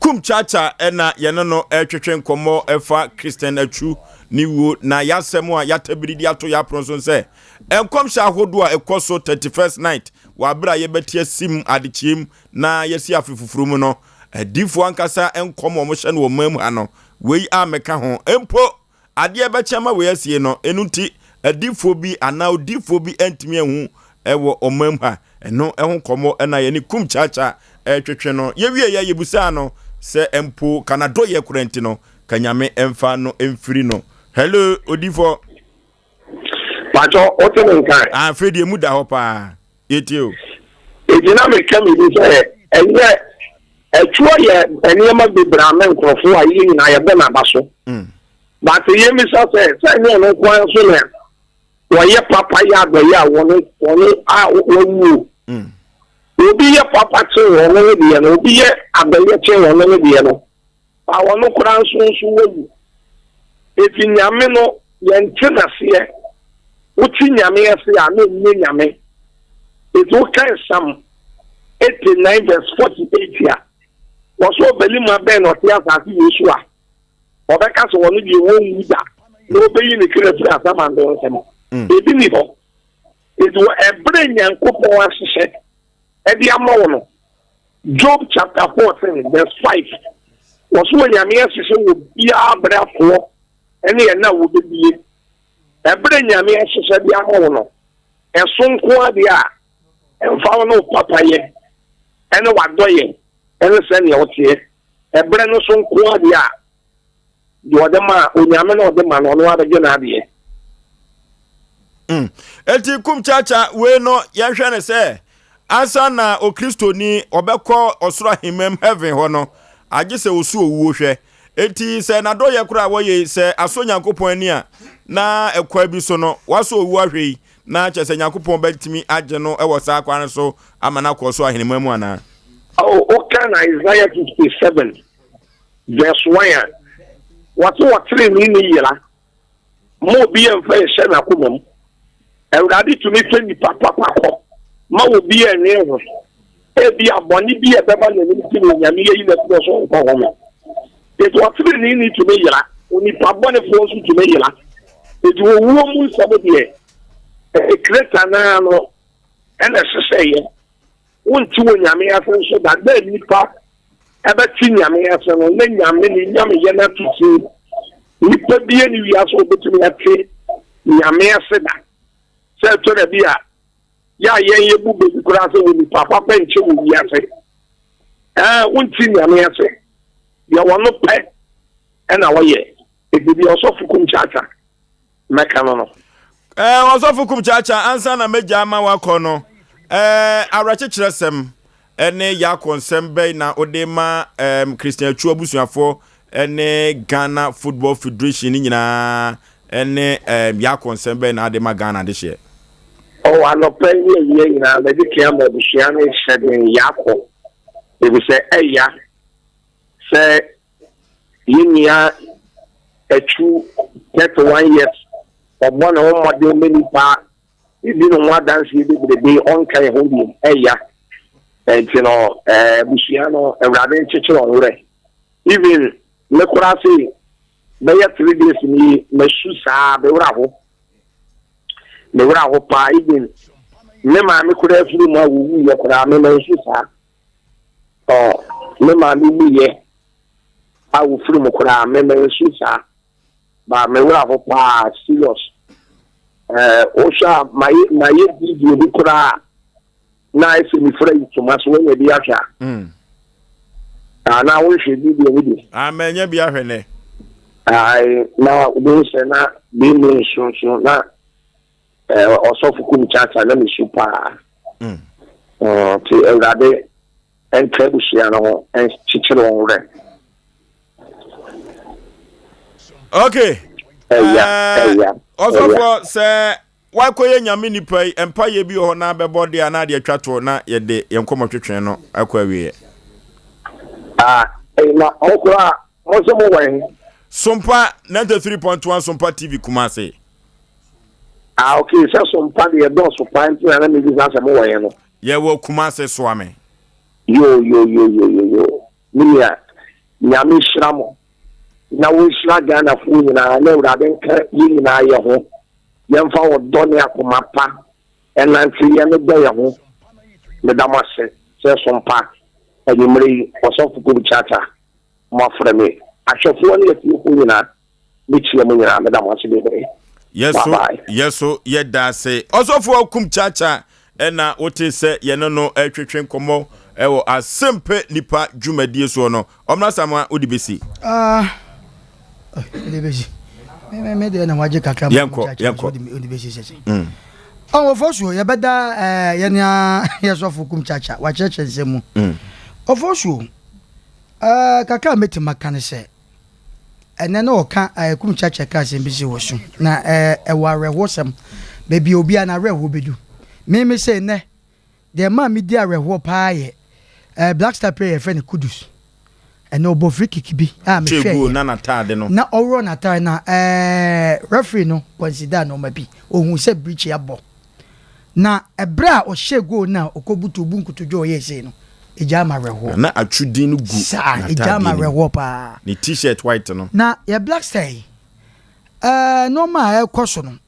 Speaker 1: Kum Chacha ɛna yɛne no ɛretwetwe nkɔmmɔ ɛfa Christian Atsu ne wuo na yɛasɛm a yɛatabiri de ato yɛapono so sɛ nkɔmhyɛ ahodoɔ a ɛkɔ so 31st night wɔ abere a yɛbɛte asim adekyeem na yɛasi afe foforɔ mu no adiifoɔ ankasa nkɔm a wɔhyɛ no wɔ man mu ha no wei a mɛka ho mpo Adeɛ bɛkyɛ ama wei asie no, ɛno nti adiyifoɔ bi anaa odiyifoɔ bi antumi anhu wɔ ɔman mu ha. Ɛno ho nkɔmmɔ na yɛne Kum Chacha retwetwe no. Yɛwieeɛ yɛbisaa no sɛ mpo ka n'adɔeɛ koraa nti no, ka Nyame mfa no mfiri no. Hello, odiyifoɔ.
Speaker 19: Pakyɛ, wote me nka?
Speaker 1: Ah, afei deɛ emu da hɔ paa. Yɛtie o.
Speaker 19: Enti na meka biribi sɛ ɛnyɛ ɛtoɔ yɛ nneɛma bebree ama nkurɔfoɔ a yɛn nyinaa yɛbɔ n'aba so. Mm. But yɛmmisa sɛ sɛ ɛnyɛ ɔno nko ara nso na wɔyɛ papa yɛ adɔyɛ a wɔn wɔn a wɔwuo. Mm. Obi yɛ papa kyen wɔn no deɛ no, obi yɛ adɔyɛ kyen wɔn no deɛ no. A ɔno koraa nso nso wawu. Enti Nyame no yɛnte naseɛ. Wote Nyame ase a na ɛnyɛ Nyame. Enti wokan Psalm 89 verse 48 a, wɔsɛ ɔbarima bɛn na ɔte asase wei so a ɔbɛka sɛ ɔno deɛ wɔnwu da na ɔbɛyi ne kra firi asamando nsam. Mm. Ebi ni hɔ. Enti wɔ ɛberɛ Nyankopɔn ahyehyɛ ɛde ama wo no, Job chapter 14 verse 5 wɔso Onyame ahyehyɛ wɔ biara berɛ atoɔ ɛne ɛna wɔbɛbie. Ɛberɛ Nyame ahyehyɛ de ama wo no, ɛso nko adeɛ a ɛmfa wo ne wo papayɛ ɛne w'adɔyɛ ɛne sɛdeɛ woteɛ. Ɛberɛ no so nko adeɛ a deɛ ɔde ma Onyame na ɔde ma no, ɔno ara bɛgye n'adeɛ.
Speaker 1: Mm. Eti kum kyakya wei no yɛnhwɛ no sɛ ansa na okristoni ɔbɛkɔ ɔsoro ahemmam heaven hɔ no agye sɛ osu owuo hwɛ. Eti sɛ n'adɔyɛ koraa a wɔyɛ yi sɛ asɔ Nyankopɔn ani a na ɛkwan bi so no wasɔ owuo ahwɛ yi na kyerɛ sɛ Nyankopɔn bɛtumi agye no wɔ saa kwan no so ama no akɔ ɔsoro ahemman mu anaa?
Speaker 19: Oh, wokan Isaiah 57 verse 1 a, wɔse ɔtreneeni yera. Mma obiara mfa nhyɛ n'akoma mu. Awurade tumi fa nnipa papa kɔ ma obiara nnwen ho. Ebia bɔne bi a ɛbɛba n'anim nti na Onyame ayi no afiri hɔ sɛ ɔnkɔ home. Enti ɔteneneeni tumi yera, onipa bɔnefoɔ nso tumi yera. Enti owuo mu nsɛm deɛ, ɛyɛ kreta no ara no ɛna ɛhyehyɛeɛ. Wonte Onyame ase nso da. Dɛ nnipa bɛte Nyame ase no, na Nyame ne Nyameyɛ no ato sin. Nnipa bia ne wiase a obetumi ate Nyame ase da. Sɛ ɛtɔ da bi a, yɛ a yɛn yɛbu bɛ bi koraa sɛ onipa papa nkyɛ wɔ wiase. Ɛɛ, wonte Nyame ase. Deɛ ɔno pɛ ɛna ɔyɛ. Enti deɛ ɔsɔfo kum kyaakya. mɛka no no.
Speaker 1: Ɛɛ ɔsɔfo kum kyaakyaa ansa na mɛgya ama wakɔ no ɛɛ awerɛkyekyerɛsɛm ɛne yaakɔ nsɛm bɛn na wode ma ɛɛm Christian Atsu abusuafoɔ ɛne Ghana Football Federation ne nyinaa ɛne ɛɛm yaakɔ nsɛm bɛn na ade ma Ghana adehyeɛ.
Speaker 19: Ɔwɔ anɔpa yi ne awia nyinaa mɛde kan ama abusua no nhyɛ den yaakɔ efisɛ ɛya sɛ Yɛn nua Atsu, 31 years, ɔbɔ ne ho mmɔden ma nnipa, di ne ho adanseɛ bebrebe, ɔnka yɛn ho bio, ɛya. Nti no, abusua no, Awurade nkyekyere wɔn werɛ. Even me koraa sei, bɛyɛ three days ni, masu saa, me werɛ aho. Me werɛ aho paa, even me maame koraa firi mu a wɔwuiɛ koraa, me mansu saa. Ɔ, me maame wuiɛ a wɔfiri mu koraa me mansu saa. Ba me werɛ ho paa serious. Ɛɛ wohwɛ a mayɛ mayɛ video bi koraa na ayɛ sɛ mefira yi toma so woanya bi ahwɛ a. Mm. Anaa wonhwɛ video no bi.
Speaker 1: Ah, manya bi ahwɛ nɛ.
Speaker 19: Ae, na wobɛhu sɛ na bi me nso so na. Ɔsɔfo kum kyakya na mesu paa. Nti Awurade nka abusua no ho nkyekyere wɔn werɛ.
Speaker 1: Okay.
Speaker 19: Ɛya, ɛya.
Speaker 1: Ɔsɔfoɔ sɛ wakɔyɛ nyame nipa yi mpaeɛ bi wɔ hɔ na bɛbɔ deɛ anaa deɛ atwa toɔ na yɛde yɛn nkɔmmɔ twetwe no akɔ awieɛ.
Speaker 19: Ah, na mo koraa mo nso mo wɔ he?
Speaker 1: Sompa 93.1 Sompa TV Kumasi.
Speaker 19: Ah, okay, sɛ Sompa deɛ dɔɔso paa nti na na mebisa sɛ mo wɔ he no.
Speaker 1: Yɛwɔ Kumasi Soame.
Speaker 19: Yo yo yo yo yo yo me nua Nyame nhyira mo na wɔnhyira Ghanafoɔ nyinaa na Awurade nka yɛn nyinaa yɛ ho yɛmfa ɔdɔ ne akoma pa ɛnante yɛn dɔ yɛn ho meda mo ase sɛ sompa anwummerɛ yi ɔsɔfo Kobi Kyakya mo afrɛ me ahwɛfoɔ ne atiefoɔ nyinaa Mekyia mo nyinaa, meda mo ase bebree.
Speaker 1: Yɛso
Speaker 19: Bye bye.
Speaker 1: yɛso yɛda ase. Ɔsɔfo Akum Kyakya ɛna wote sɛ yɛne no ɛretwetwe nkɔmmɔ ɛwɔ Asɛmpɛ Nipa dwumadie soɔ no. Ɔmena Samoa wode bɛsi.
Speaker 2: Ah, wode bɛsi. Me me me deɛ na wagye kakra ma
Speaker 1: Yɛnkɔ
Speaker 2: Kyakya
Speaker 1: yɛnkɔ.
Speaker 2: wode wode bɛsi sɛsɛ. Ɔwɔfo so yɛbɛda ɛɛ yɛne a yɛsɔfo Kum Kyakya wakyerɛkyerɛ nsɛm mu. Ɔfo so ɛɛ kakra a mɛtumi aka ne sɛ Ɛnnɛ na ɔka Kum Chacha ka asɛm bi sɛ wɔsu na ɛwɔ awerɛhoɔsɛm baabi a obiara n'awerɛhoɔ bɛdu. Me me sɛ nnɛ deɛ ɛmaa medi awerɛhoɔ paa yɛ Black Star player yɛfrɛ no Kudus. Ɛnɛ ɔbɔ free kick bi a mehwɛeɛ
Speaker 1: na n'ataade no.
Speaker 2: Na ɔworɔ n'ataade na referee no consider nneɛma bi. Ohuu sɛ Birikyi abɔ. Na ɛberɛ a ɔhyɛɛ goal no a ɔkɔbutuu bu nkotodwe a ɔyɛɛ sei no, egyaa me awerɛhoɔ.
Speaker 1: Na atwodin no gu
Speaker 2: Saa, egyaa me
Speaker 1: n'ataadeɛ no mu.
Speaker 2: awerɛhoɔ paa.
Speaker 1: Ne t-shirt white no.
Speaker 2: Na yɛ Black Star yi, ɛɛ nneɛma a ɛrekɔ so no,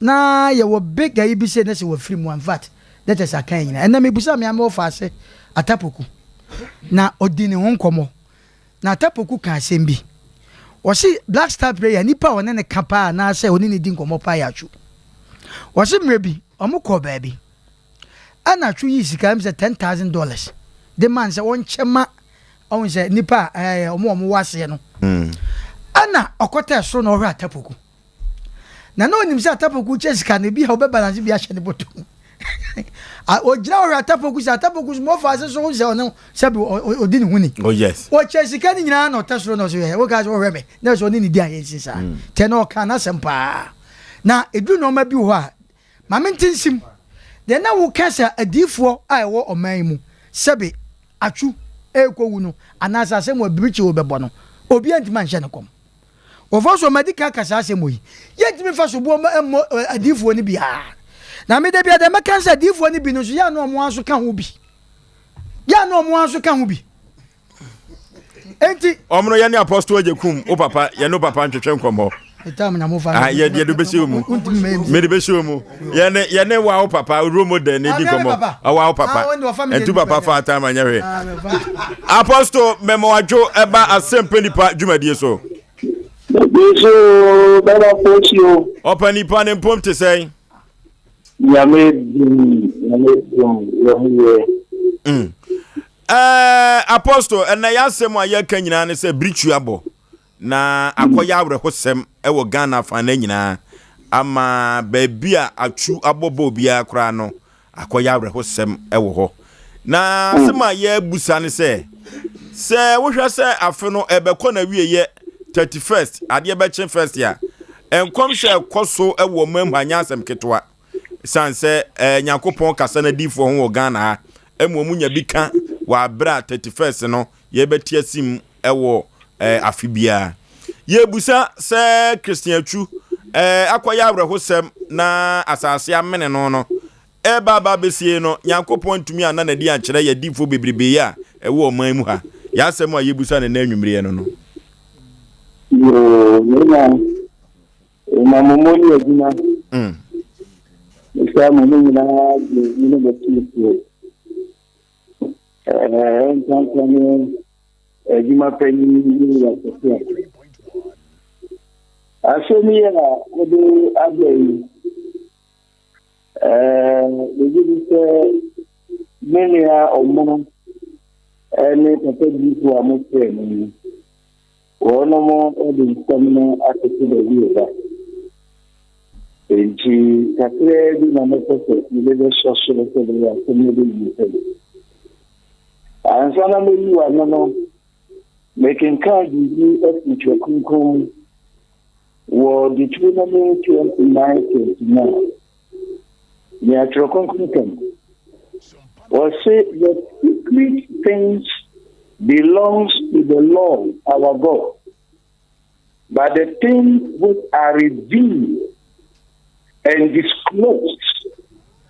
Speaker 2: na yɛwɔ big ayi bi sei na sɛ wafiri mu a, in fact, na kyerɛ sɛ aka yɛn nyinaa. Ɛnnɛ mebusaa me ara me wɔfaase Atapoku, na ɔdii ne ho nkɔmmɔ. Na Atapoku kaa asɛm bi. Ɔse Black Star player, nipa a ɔne no ka paa anaasɛ ɔne no di nkɔmmɔ paa yɛ Atsu. Ɔse mmerɛ bi, ɔmo kɔɔ baabi, ɛna Atsu yii sika, ɛm sɛ $10,000 de maa no sɛ ɔnkyɛ ma ɔhu sɛ nipa a ɛɛ ɔmo a ɔmo wɔ aseɛ no. Ɛna ɔkɔtɛɛ soro na ɔhwɛ Atapoku. Na na onim sɛ Atapoku kyɛ sika no, ebi a ɔbɛ balance bi ahyɛ ne bɔtɔ mu. Ogyina hɔ hwɛ Atapoku sɛ Atapoku so mɔfa ase so sɛ ɔno sɛbi ɔdi ne ho ni.
Speaker 1: Oh yes.
Speaker 2: Ɔkyɛ sika no nyinaa na ɔtɛ soro na ɔsɛ yɛ woka sɛ ɔhwɛ me na sɛ ɔne ne di ahɛnsi saa. Mm. Tɛ na ɔka n'asɛm paa. Na eduru nneɛma bi wɔ hɔ a maame nte nsim. Deɛ na woka sɛ adiifoɔ a ɛwɔ ɔman yi mu sɛbi atwu ɛrekɔwu no anaasɛ asɛm wɔ birikyi wɔ bɛbɔ no obiara ntumi anhyɛ no kɔm. Wɔfa so, madi kan aka saa asɛm yi. Yɛntumi mfa soboɔ mmɔ adiyifoɔ no biara. Na me da biara deɛ mɛka ne sɛ adiyifoɔ no bi no nso yɛ a na wɔn ara nso ka ho bi. Yɛ a na wɔn ara nso ka ho bi. Enti.
Speaker 1: Wɔn no yɛne Apostle Agyekum, wo papa, yɛne wo papa ntwetwe nkɔmmɔ. Ah, yɛ yɛde bɛhyɛ mu. Mede bɛhyɛ mu. Yɛne yɛne wa wo papa role model ne di nkɔmmɔ. Wa wo papa. Ɛntu papa fa ata ma nyɛ hwee. Apostle mɛmɔwadwo ɛba asɛmpɛ nipa dwumadie so.
Speaker 10: Yesu bɛba fosio.
Speaker 1: Ɔpa nipa ne mpom te sɛn.
Speaker 10: Nyame dum, nyame dum, yɛ ho yɛ.
Speaker 1: Mm. Eh, Apostle, ɛnna yɛ asɛm a yɛka nyinaa ne sɛ biritua bɔ. Na akɔyɛ awerɛhosɛm wɔ Ghana afanan nyinaa ama baabi a atwu abɔ bɔɔl biara koraa no akɔyɛ awerɛhosɛm wɔ hɔ. Na asɛm a yɛrebusa ne sɛ, sɛ wohwɛ sɛ afe no ɛbɛkɔ n'awieyɛ 31st, adeɛ bɛkye first a, nkɔmhyɛ ɛkɔ so wɔ ɔman mu ha nyɛ asɛm ketewa. Ɛsiane sɛ eh, Nyankopɔn kasa no adiyifoɔ ho wɔ Ghana ha, ɛma wɔn nya bi ka wɔ aberɛ a 31st no yɛbɛte asim wɔ afe biara. Yɛbusa sɛ Christian Atsu akɔyɛ awerɛhosɛm na asase amene no no, ɛreba aba abɛsie no, Nyankopɔn ntumi anna n'adi ankyerɛ yɛn adiyifoɔ bebrebe yi a ɛwɔ ɔman mu ha. Yɛn asɛm a yɛbusa no nnɛ anwummereɛ no no.
Speaker 10: Yoo, me nua, ma mo mo ne adwuma. Mm. Mesɛ mo mo nyinaa gye me ne mo tiefoɔ. Ɛɛ, nkanka ne adwuma panyin ne wakɛse a. Asɛm yi a wode aba yi, ɛɛ, megye di sɛ me nua ɔmono ne papa difo a mofrɛ no yi, wɔnom de nsɛm no atoto baabi ba. Enti kakraa bi na mɛpɛ sɛ mede bɛhyɛ so sɛ ɛbɛyɛ a asɛm no bɛwie pɛ. Ansa na mɛyi w'ano no, mekenkan biribi afiri Twerɛ Kronkron mu wɔ Deuteronomy 29 29. Nea Twerɛ Kronkron ka ni, wɔse, The secret things belongs to the Lord our God, but the things which are revealed and disclosed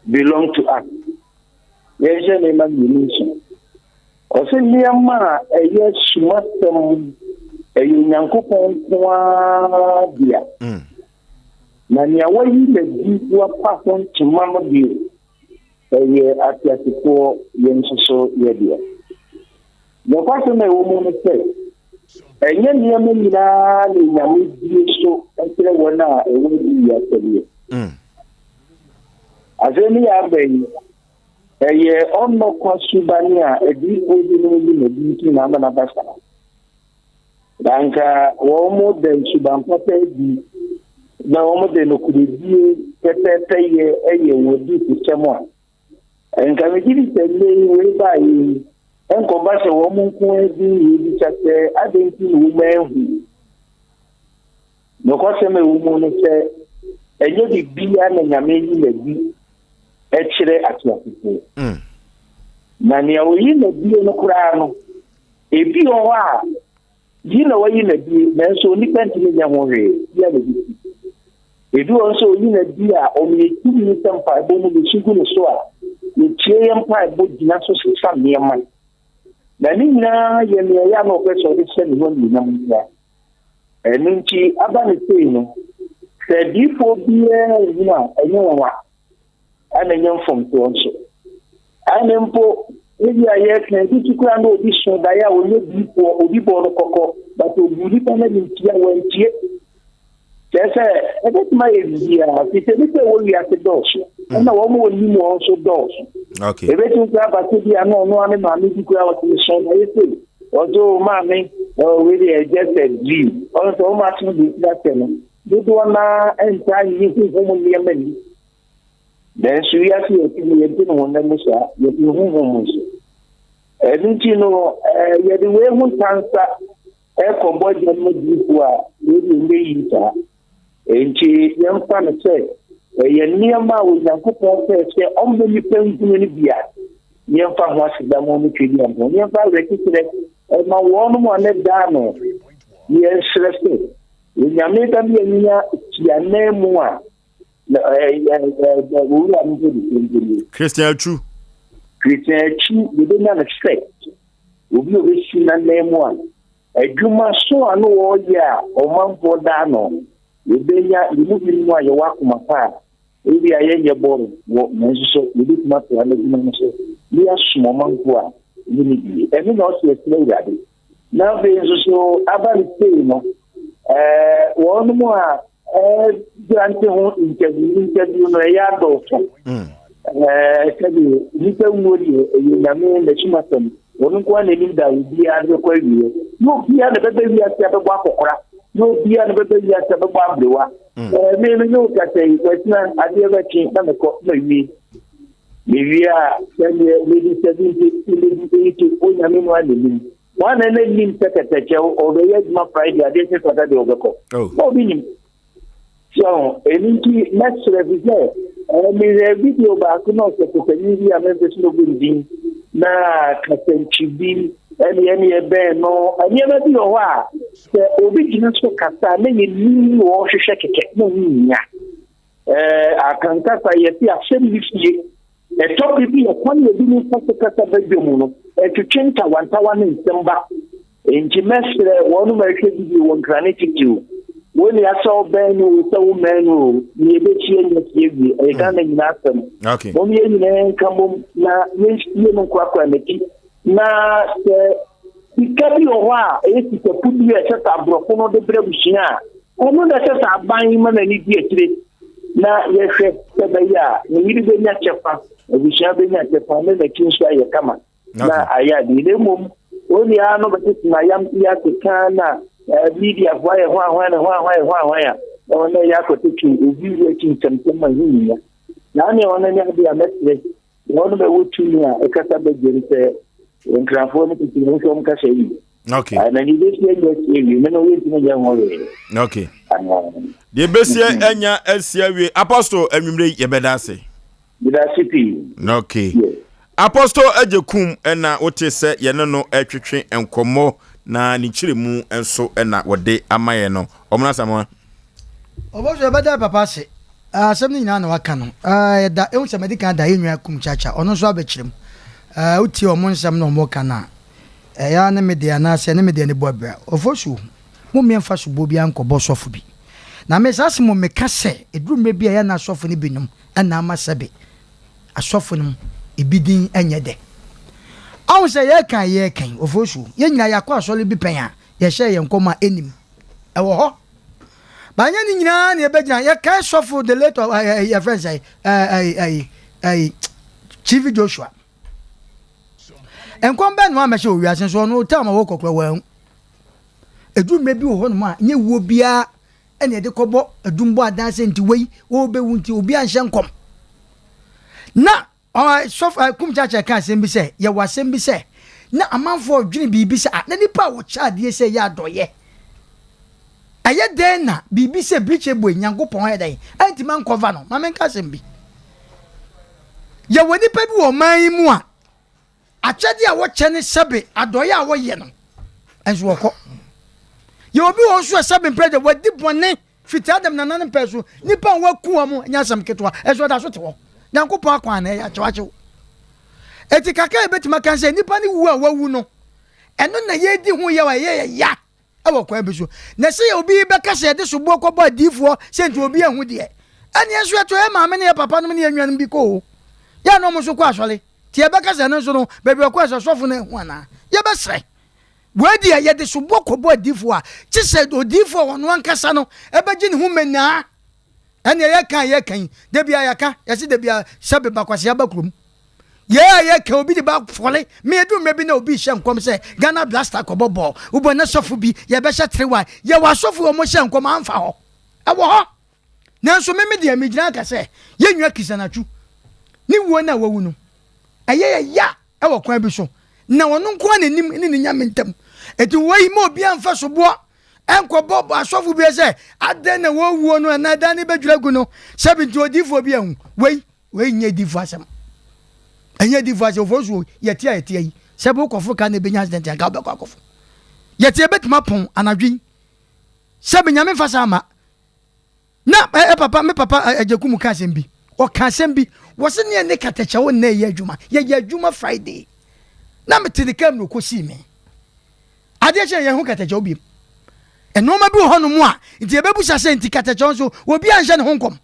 Speaker 10: belong to us. Yɛnhyɛ nneɛma mmienu nso. Ɔsɛ nneɛma a ɛyɛ sumasɛm ɛyɛ Onyankopɔn nko ara dea. Na nea wayi n'adi wapa ho ntoma no deɛ, ɛyɛ ateasefoɔ yɛn nso so yɛ dea. Nokwasɛm a ɛwɔ mu ne sɛ, ɛnyɛ nneɛma nyinaa na Onyame bue so kyerɛ wɔn a ɛwɔ ne wiase deɛ. Mm. Asɛm yi a aba yi, ɛyɛ ɔnnɔ kwa suban a adiyifoɔ binom yi no adi nti na ama no aba saa. Na anka wɔda suban papa adi na wɔde nokorɛdie pɛpɛɛpɛyɛ yɛ wɔn adiyisɛm a, nka megye di sɛ nnɛ yi wei baeɛ yi, ɛnkɔba sɛ wɔn nko ara bi rebisa sɛ adɛn nti na wɔn anhu. Nokwasɛm a ɛwɔ mu ne sɛ, ɛnyɛ biribiara na Nyame yi n'adi kyerɛ ateasefoɔ. Mm. Na nea oyi n'adie no koraa no, ebi wɔ hɔ a yi na wayi n'adie nanso onipa ntumi nyɛ ho hwee bia na ebi si. Ebi wɔ nso oyi n'adi a ɔmo yɛ tumi sɛ mpaebɔ mu yɛsu gu ne so a yɛtie yɛn mpaebɔ gyina so sesa nneɛma. Na ne nyinaa yɛ nea ɛyɛ a na ɔpɛ sɛ ɔde hyɛ ne ho anuonyam ntia. Ɛno nti, aba no sei no, sɛ adiyifoɔ biara nhunu a, ɛnyɛ nwanwa, ɛna ɛnyɛ mfomsoɔ nso. Ɛne mpo, ebi a yɛka ebi ti koraa na obi so daeɛ a ɔnyɛ diyifoɔ, obi bɔɔ no kɔkɔ, but obu nipa no animtia, wantie. Kyerɛ sɛ, ɛbɛtumi ayɛ biribiara, firi sɛ nnipa a ɛwɔ wiase dɔɔso, ɛna wɔn a wɔnim wɔn nso dɔɔso. Ɛbɛtumi koraa aba sɛ bi a na ɔno ara ne maame bi koraa ɔte ne so na ayɛ sei, ɔsɛ o maame, wei deɛ just a dream. Ɔno sɛ wɔn aso de nti akyɛ no, dodoɔ no ara ntaa nyi honhom nneɛma nni. Nanso wiase yɛ ti no, yɛnte no honam mu saa, yɛte no honhom mu nso. Ɛno nti no, yɛde wei ho ntansa rekɔbɔ agyanom adiyifo a, wei deɛ ɛnyɛ yie saa. Enti yɛmfa no sɛ ɛyɛ nneɛma a Onyankopɔn pɛɛ sɛ ɔmma nnipa nhunu no bi a, yɛmfa ho aseda ma wɔn Tweduampɔn. Yɛmfa awerɛkyekyerɛ ma wɔnom a ne daa no. Yɛsrɛ sɛ Onyame bɛma yɛanya tiananmu a owura no mpo de sɛ nie.
Speaker 1: Christian Atsu.
Speaker 10: Christian Atsu yɛbɛnya no sɛ obi a ɔbɛsi n'anan mu a adwuma so a no wɔreyɛ a ɔmanfoɔ da ano yɛbɛnya yɛn mu binom a yɛwɔ akoma pa a ebi a yɛnyɛ bɔɔl wɔ nanso so yɛbɛtumi atoa n'adwuma no so na yɛasom ɔmanfoɔ a ɛne ne bie ɛno na ɔsɛ ɛsrɛ Awurade. Na afei nso so aba no sei no ɛɛ wɔn a ɛɛ ho interview interview no ɛyɛ adɔɔso hmm. ɛɛ sɛbi nipa wuo deɛ ɛyɛ nyame n'asumasɛm wɔn nko ara n'anim da obiara de bɛkɔ awie na obiara na bɛbɛ wiase abɛbɔ akɔkora na obiara na bɛbɛ wiase abɛbɔ aberewa hmm. ɛɛ mi mi ne wo kasa yi wɔakyina adeɛ bɛkye na mekɔ na wie mewie a sɛdeɛ medi 70 medi 80 onyame mu a n'anim Wɔn na na nim sɛ kɛtɛkyɛw ɔbɛyɛ adwuma Friday adeɛ kye Saturday ɔbɛkɔ. Oh. Na obi nim. So ɛno nti mɛsrɛ fi sɛ ɛɛ mehwɛ video baako na ɔsɔfopanyin bi a mempɛ sɛ mɛbɔ ne din na kasantwi bi ɛne ɛne ɛbɛn no nneɛma bi wɔ hɔ a sɛ obi gyina so kasa na yɛnim wɔ ɔhwehwɛ kɛkɛ na ɔho nya ɛɛ akankasa yɛte asɛm ne fie Ɛtɔ bere bi a, kwan a ebinom fa so kasa badwa mu no, ɛtwetwe ntawantawa ne nsɛm ba. Enti mɛsrɛ wɔnom a ɛhwɛ video wɔ Nkrane titiriw, wo nea sɛ wobɛn no o, sɛ wommɛn no o, nea yɛbɛtie nyɛ tie wie. Ɛyɛ Ghana nyinaa asɛm. Mom yɛn nyinaa nka mmom na yɛnsie no nkorakora n'akyi. Na sɛ sika bi wɔ hɔ a ɛyɛ sika puduo a ɛsɛ sɛ aborɔfo no de brɛ abusua a, ɛno na ɛsɛ sɛ aban ma n'ani di akyire na yɛhwɛ sɛ ɛbɛyɛ a ne yere bɛnya kyɛfa, abusua bɛnya kyɛfa ne n'akyi nso ayɛ kama na ayɛ adeɛ. Na mmom onua no bɛtete n'ayamye ase kan na mediafoɔ ayɛ hwan hwan ne hwan hwan hwan hwan a. Na wɔn a ɛyɛ akɔtete obi wu akyi ntɛmntɛm a ɛho nhia. Na ne wɔn ne ade a mɛsrɛ wɔn a ɛwɔ tumi a ɛkasa badwam sɛ Nkrafoɔ no tete wɔn sɛ wɔn kasa yi.
Speaker 1: Okay.
Speaker 10: Na deɛ ebesi anya asi awie, me no yɛntumi nyɛ ho hwee.
Speaker 1: Okay. Deɛ ebesi anya asi awie, Apostle anwummerɛ yi yɛbɛda ase.
Speaker 10: Meda ase pii.
Speaker 1: Okay. Apostle Agyekum na wote sɛ yɛne no retwetwe nkɔmmɔ na ne nkyerɛmu nso na wɔde ama yɛn no. Ɔmono Asamoah.
Speaker 2: Ɔbɔso yɛbɛda papa ase. Asɛm no nyinaa na waka no. Yɛda ehu sɛ madi kan da yɛn nua Kum Kyakya ɔno nso abɛkyerɛ mu. Wotie ɔmo nsɛm na ɔmo ka no a, ɛyɛ ara ne me deɛ anaasɛ ne me deɛ ne bɔ abira. Ɔfosu, mo mmea mfa soboɔ biara nkɔbɔ sɔfo bi. Na me saa asɛm meka sɛ ɛduru mmerɛ bi a ɛyɛ na asɔfo no binom na ama sɛbe asɔfo no ebi din nyɛ dɛ. Ahu sɛ yɛreka a yɛreka yi, Ofosu, yɛn nyinaa yɛakɔ asɔre bi pɛn a yɛhyɛɛ yɛn nkɔm a ɛnnim. Ɛwɔ hɔ. Ba nyɛ ne nyinaa na yɛbɛgyina. Yɛkae sɔfo the late yɛfrɛ no sɛ ɛyi ɛyi Chief Joshua. Nkɔm bɛn na wammɛhyɛ wɔ wiase nso ɔno time a wɔkɔ koraa wanhu. Ɛduru mmerɛ bi wɔ hɔnom a nyɛ wuo biara ɛna yɛde kɔbɔ adum bɔ adanse nti wei wɔbɛwu nti obi anhyɛ nkɔm. Na sɔfo kum kyakyɛ ka asɛm bi sɛ yɛwɔ asɛm bi sɛ na amanfoɔ dwene biribi sɛ ah na nipa a wɔkyɛ adeɛ sɛ yɛ adɔyɛ ɛyɛ dɛn na biribi sɛ birikye bɔ nyankopɔn ayɛ dɛn ɛntumi ankɔva no ma menka asɛm bi yɛwɔ nipa bi wɔ ɔman yi mu a Akyɛde a wɔkyɛ ne sɛbe adɔeɛ a wɔyɛ no nso wɔkɔ. Yɛ obi wɔ nso a sɛbe mpɛ deɛ wadi bɔne fiti Adam nana no mpɛ so nipa a waku wɔn nyɛ asɛm ketewa ɛso ɔda so te hɔ. Nyankopɔn akwan na ɛyɛ akyewakyew. Eti kakra a yɛbɛtumi aka sɛ nipa no wu a wawu no ɛno na yɛredi ho yaw a ɛyɛ yɛ ya wɔ kwan bi so. Na sɛ obi bɛka sɛ yɛde soboɔ kɔbɔ adiyifoɔ sɛ nti obi ahu deɛ, ɛneɛ nso ɛto yɛn maame ne yɛn papa nom ne yɛn nuanom bi kɔ o. Yɛ a na wɔn nso kɔ asɔre. Nti yɛbɛka sɛ ɛno nso no, baabi ɔkɔɛ sɛ sɔfo no ahu anaa? Yɛbɛsrɛ. Wei deɛ yɛde soboɔ kɔbɔ adiyifoɔ a, kye sɛ odiyifoɔ a ɔno ankasa no ɛbɛgye ne ho mmenaa. Ɛneɛ yɛka a yɛka yi, da biara yɛka, yɛse da biara sɛbe bakwasea ba kurom. Yɛɛ a yɛka obi de ba fɔle me edu mmerɛ bi na obi hyɛ nkɔm sɛ Ghana Blaster kɔbɔ bɔɔl wobɔ na sɔfo bi yɛbɛhyɛ trewa yɛwɔ asɔfo wɔn hyɛ nkɔm amfa hɔ ɛwɔ hɔ nanso me me deɛ megyina aka sɛ yɛn nua Christian Atsu ne wuo no a wawu no ɛyɛ yɛ ya ɛwɔ kwan bi so na ɔno nko ara n'anim ne ne nyame ntam eti wei ma obi amfa soboɔ ɛnkɔbɔ asɔfo bi sɛ adɛn na wɔwuo no anaa dan ne bɛdwira gu no sɛbi nti odiifoɔ bi ahu wei Wei nyɛ difo asɛm. Ɛnyɛ difo asɛm. Ofo so yɛte a yɛte ayi. Sɛ bo kɔfo ka na ebenya accident anka wobɛkɔ akɔfo. Yɛte ebetumi apɔn anadwo yi. Sɛ be nyame mfa saa ma. Na eh, eh papa me papa agyaku mu ka asɛm bi. Ɔka asɛm bi. Wɔse ne ɛne katakyɛ wo nnɛ yɛ adwuma. Yɛyɛ adwuma Friday. Na mete ne kaa mu na ɔkɔsii me. Adeɛ kyɛ yɛn ho katakyɛ wo biem. Nneɛma bi wɔ hɔnom a nti yɛbɛbusa sɛ nti katakyɛ nso obi anhyɛ ne ho nkɔm.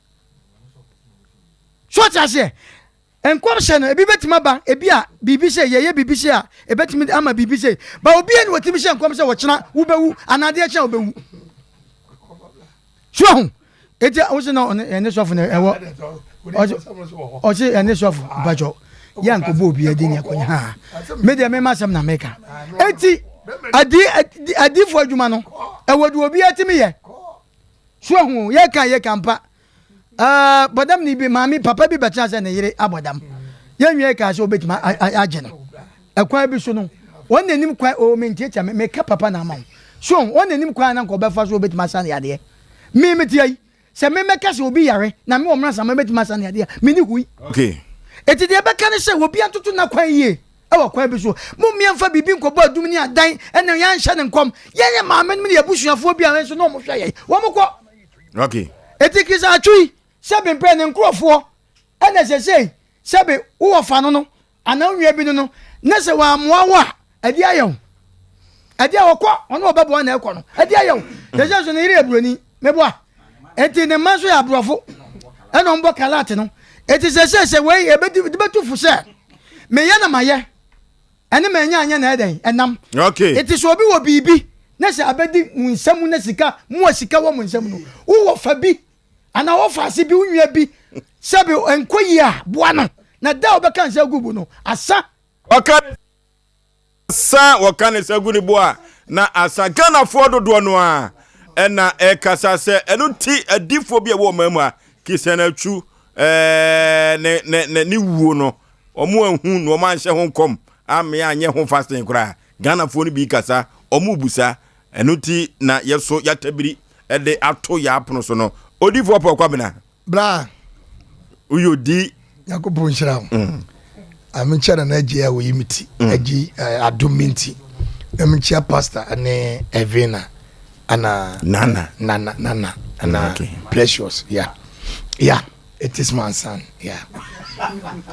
Speaker 2: So ɔte aseɛ? Nkɔmhyɛ no, ebi bɛtumi aba, ebi a biribi sɛ yɛyɛ biribi sɛ a, ebɛtumi ama biribi sɛ. Ba obi a na wɔtumi hyɛ nkɔm sɛ wɔkyena wobɛwu anaa adeɛ kyena wobɛwu. So ahu? Eti wo se na ɛne sɔfo na ɛwɔ ɔse ɛne sɔfo mpakyɛw yɛ ankɔbɔ obi adi ne akɔnya ha. Me deɛ mema asɛm na meka. Eti adi adifoɔ adwuma no ɛwɔ de obi atumi yɛ. So ahu yɛka yɛka mpa. Ɛɛ bɔdam ni bi maame papa bi bɛtena sɛ ne yere abɔ dam. Yɛn nua kaa sɛ obetumi agye no. Ɛkwan bi so no, wɔn n'anim kwan o me ntiatia me meka papa na ama wo. So wɔn n'anim kwan na nka ɔbɛfa so obetumi asa ne yadeɛ. Me me tia yi sɛ me mɛka sɛ obi yare na me wɔ mmara sama mɛtumi asa ne yadeɛ a me ni hui.
Speaker 1: Okay.
Speaker 2: Eti deɛ ɛbɛka ne sɛ obi atoto n'akwan yie ɛwɔ kwan bi so. Mo mmea mfa biribi nkɔbɔ adum ne adan ɛna yɛanhyɛ ne nkɔm. Yɛn yɛ maame nom ne yɛn abusuafoɔ bi a nso na wɔn hwɛ yɛn. Wɔn kɔ.
Speaker 1: Okay.
Speaker 2: Eti Chris Atwi sɛbe mpɛ ne nkurɔfoɔ ɛna sɛsei sɛbe wowɔ fa no no anaa wo nua bi no no na sɛ wɔamoa wo a ɛde ayɛ wo ɛde a wɔkɔ ɔno ɔbɛboa na ɛkɔ no ɛde ayɛ wo sɛsei nso ne yere yɛ buroni meboa eti ne mma nso yɛ aborɔfo ɛna ɔmbɔ kalat no eti sɛsei sɛ wei ɛbɛdi bɛtu fo sɛ meyɛ na mayɛ Ɛne manya anyɛ na ɛdɛn ɛnam.
Speaker 1: Okay.
Speaker 2: Eti sɛ obi wɔ biribi na sɛ abɛdi mo nsam na sika mo a sika wɔ mo nsam no wowɔ fa bi anaa wɔfa ase bi wo nua bi sɛbi nkɔ yie a boa no na da a wɔbɛka nsa gu bu no asa.
Speaker 1: Ɔka ne sa wɔka ne sa gu ne bo a na asa. Ghanafoɔ dodoɔ no ara ɛna ɛkasa sɛ ɛno nti adifoɔ bi a ɛwɔ ɔman mu a Christian Atsu ɛɛ ne ne ne ne wuo no wɔn ahu na wɔn anhyɛ ho nkɔm amea anyɛ ho fasting koraa. Ghanafoɔ no bi kasa wɔn busa ɛno nti na yɛso yɛatabiri ɛde ato yɛ apono so no. Odifoɔ Paul Kwabena.
Speaker 3: Bra.
Speaker 1: Woyɛ odi.
Speaker 3: Nyankopɔn nhyira wo. Mm. Menkyia Nana Agye a wɔyi me ti. Mm. Agye eh, adom me nti. Na menkyia Pastor ne Evina ana
Speaker 1: Nana.
Speaker 3: Nana Nana ana okay. Precious. Yeah. Yeah. It is my son. Yeah.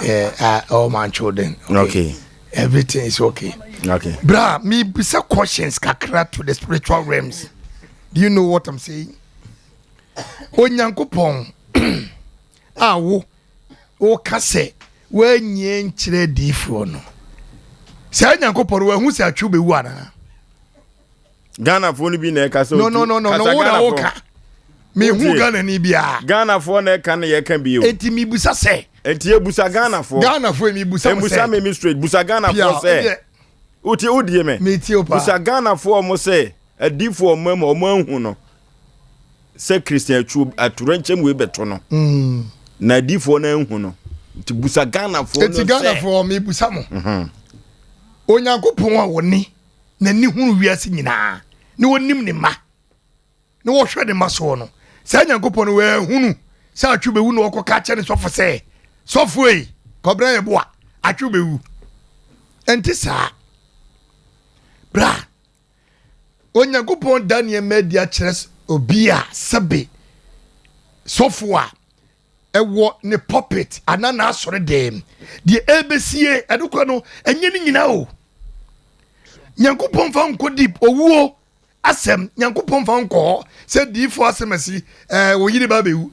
Speaker 3: yeah uh, all my children.
Speaker 1: Okay. okay.
Speaker 3: Everything is okay.
Speaker 1: Okay.
Speaker 3: Bra, me bisa questions kakra to the spiritual realms. Do you know what I'm saying? Onyankopɔn a wo woka sɛ woanyie nkyerɛ adiyifoɔ no, saa Nyankopɔn no wahu sɛ atwe bɛwu anaa?
Speaker 1: Ghanafoɔ no bi na ɛka sɛ
Speaker 3: no no no no no wo na woka mehu Ghana ni biara.
Speaker 1: Ghanafoɔ na ɛka na yɛka bio.
Speaker 3: Enti mebusa sɛ.
Speaker 1: Enti ebusa Ghanafoɔ.
Speaker 3: Ghanafoɔ mebusa mo sɛ.
Speaker 1: Ebusa me me straight busa Ghanafoɔ sɛ. Wotie wodie me.
Speaker 3: Metie o paa.
Speaker 1: Busa Ghanafoɔ mo sɛ adiifoɔ ɔmo mu ɔmo ahu no. sɛ Christian atuo atorenkyɛm wei bɛto no mm. na adiifoɔ no anhu no nti busa Ghanafoɔ no
Speaker 3: sɛ Ghanafoɔ mebusa mo mhm. Onyankopɔn a wɔne n'ani hunu wiase nyinaa na wɔnim ne mma na wɔhwɛ ne mma soɔ no saa Nyankopɔn no wɔahunu sɛ atwe bɛwu na wɔkɔka kyɛ ne sɔfo sɛ sɔfo ei kɔbrɛ yɛ boa atwe bɛwu ɛnte saa bra Onyankopɔn da nneɛma adi akyerɛ obi a sɛbe sɔfo a ɛwɔ ne pulpit anaa n'asɔre dɛm deɛ ɛbɛsie ɛno kora no ɛnyɛ ne nyinaa o. Nyankopɔn fa nkɔ deep owuo asɛm Nyankopɔn fa nkɔ hɔ sɛ diifoɔ asɛm asi ɛɛ wo yere ba bɛwu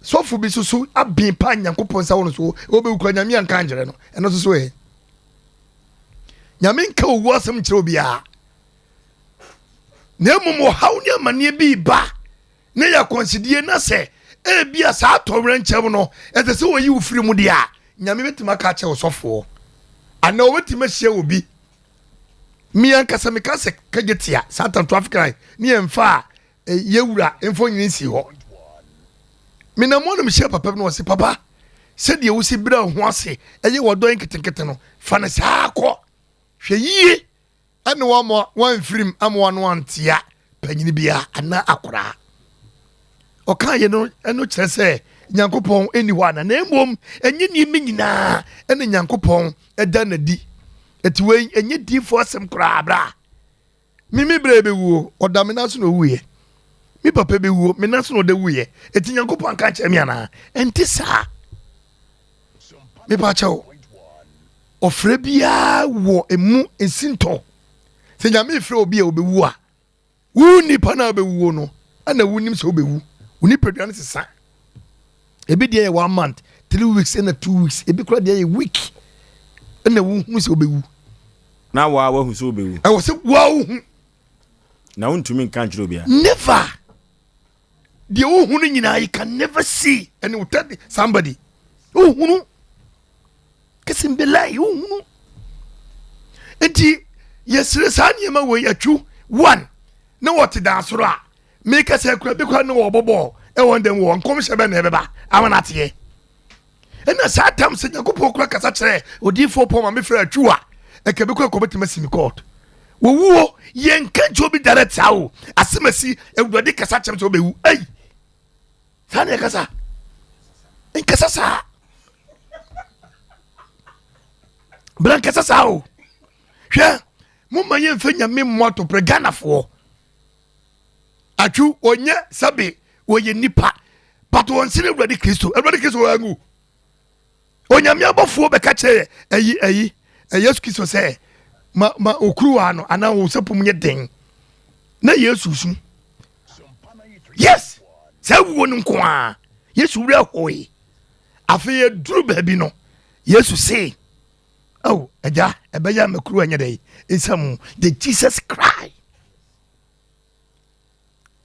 Speaker 3: sɔfo bi soso aben paa Nyankopɔn nsa wɔ no so ɔbɛwu kora Nyame anka ankyerɛ no ɛno soso ɛ. Nyame nka owu asɛm nkyerɛ obiara na mmom ɔhaw ne amanneɛ bi ba na yɛ akwansidie na sɛ ebia saa atɔwerɛnkyɛm no ɛsɛ sɛ wɔyi wo firi mu deɛ a Nyame bɛtumi aka akyerɛ wo sɔfoɔ anaa wɔbɛtumi ahyia wɔ bi me ankasa meka sɛ kagye tia satan traffic line ne yɛmfa a eh, yɛwura mfonyini nsi hɔ menam hɔ na mehyia papa bi na ɔse papa sɛdeɛ wosi berɛ wo ho ase ɛyɛ wɔdɔ nketenkete no fa no saa kɔ hwɛ yie ɛne wɔma wɔamfirim ama wɔano antea panyini biara anaa akoraa ɔka yɛ no ɛno kyerɛ sɛ nyankopɔn ɛni hɔ ana na mmom ɛnyɛ nneɛma nyinaa ɛne nyankopɔn ɛda n'adi ɛti wei ɛnyɛ diifoɔ asɛm koraa bra Me me berɛ bɛwuo, ɔda me nan so na ɔwuiɛ. Me papa bɛwuo, me nan so na ɔda wuiɛ. Enti Nyankopɔn anka ankyerɛ me anaa? Ɛnte saa. Mepa kyɛw, ɔfrɛ biara wɔ emu nsintɔ. Sɛ Nyame frɛ obi a ɔbɛwu a, wo nipa no a wobɛwuo no, ɛna wonim sɛ wobɛwu. Wo nipadua no sesa. Ebi deɛ yɛ one month, 3 weeks, ɛna 2 weeks. Ebi koraa deɛ yɛ week, ɛna wohunu sɛ wobɛwu.
Speaker 1: Na waa wahu sɛ wobɛwu.
Speaker 3: Ɛwɔ sɛ waa wohu.
Speaker 1: Na wontumi nka nkyerɛ obiara.
Speaker 3: Never. Deɛ wohu no nyinaa you can never see and you tell somebody. Wohunu. Kɛsɛ mbɛlai wohunu. Nti yɛsrɛ saa nneɛma wei atwu one na wɔte dan soro a meka sɛ kura bi kora ne wɔbɔ bɔɔl ɛwɔ ndɛm wɔ nkɔmhyɛ bɛ na ɛbɛba ama no ateɛ. Ɛna saa tam sɛ Nyankopɔn kura kasa kyerɛ odiyifoɔ Paul ma mefrɛ atwu a ɛka bi kura kɔbɛtumi asi me court. Wɔwuo yɛnka nkyɛ obi direct saa o asɛm asi awurade kasa kyerɛ sɛ wobɛwu ei saa ne ɛkasa nkasa saa bra nkasa saa o hwɛ momma yɛmfa nyame mmɔ atoprɛ Ghanafoɔ Atwu ɔnyɛ sɛbe wɔyɛ nipa but wɔnsene Awurade Kristo. Awurade Kristo wɔangu. Onyame abɔfoɔ bɛka kyerɛ ɛyi ɛyi Yesu Kristo sɛ ma ma okuruwa no anaa wɔn sapum nyɛ den na Yesu su. Yes, sɛ wuo no nko a Yesu wura hoe. Afei aduru baabi no Yesu se, oh agya ɛbɛyɛ ama kuruwa nyɛ dɛ nsa the Jesus cry.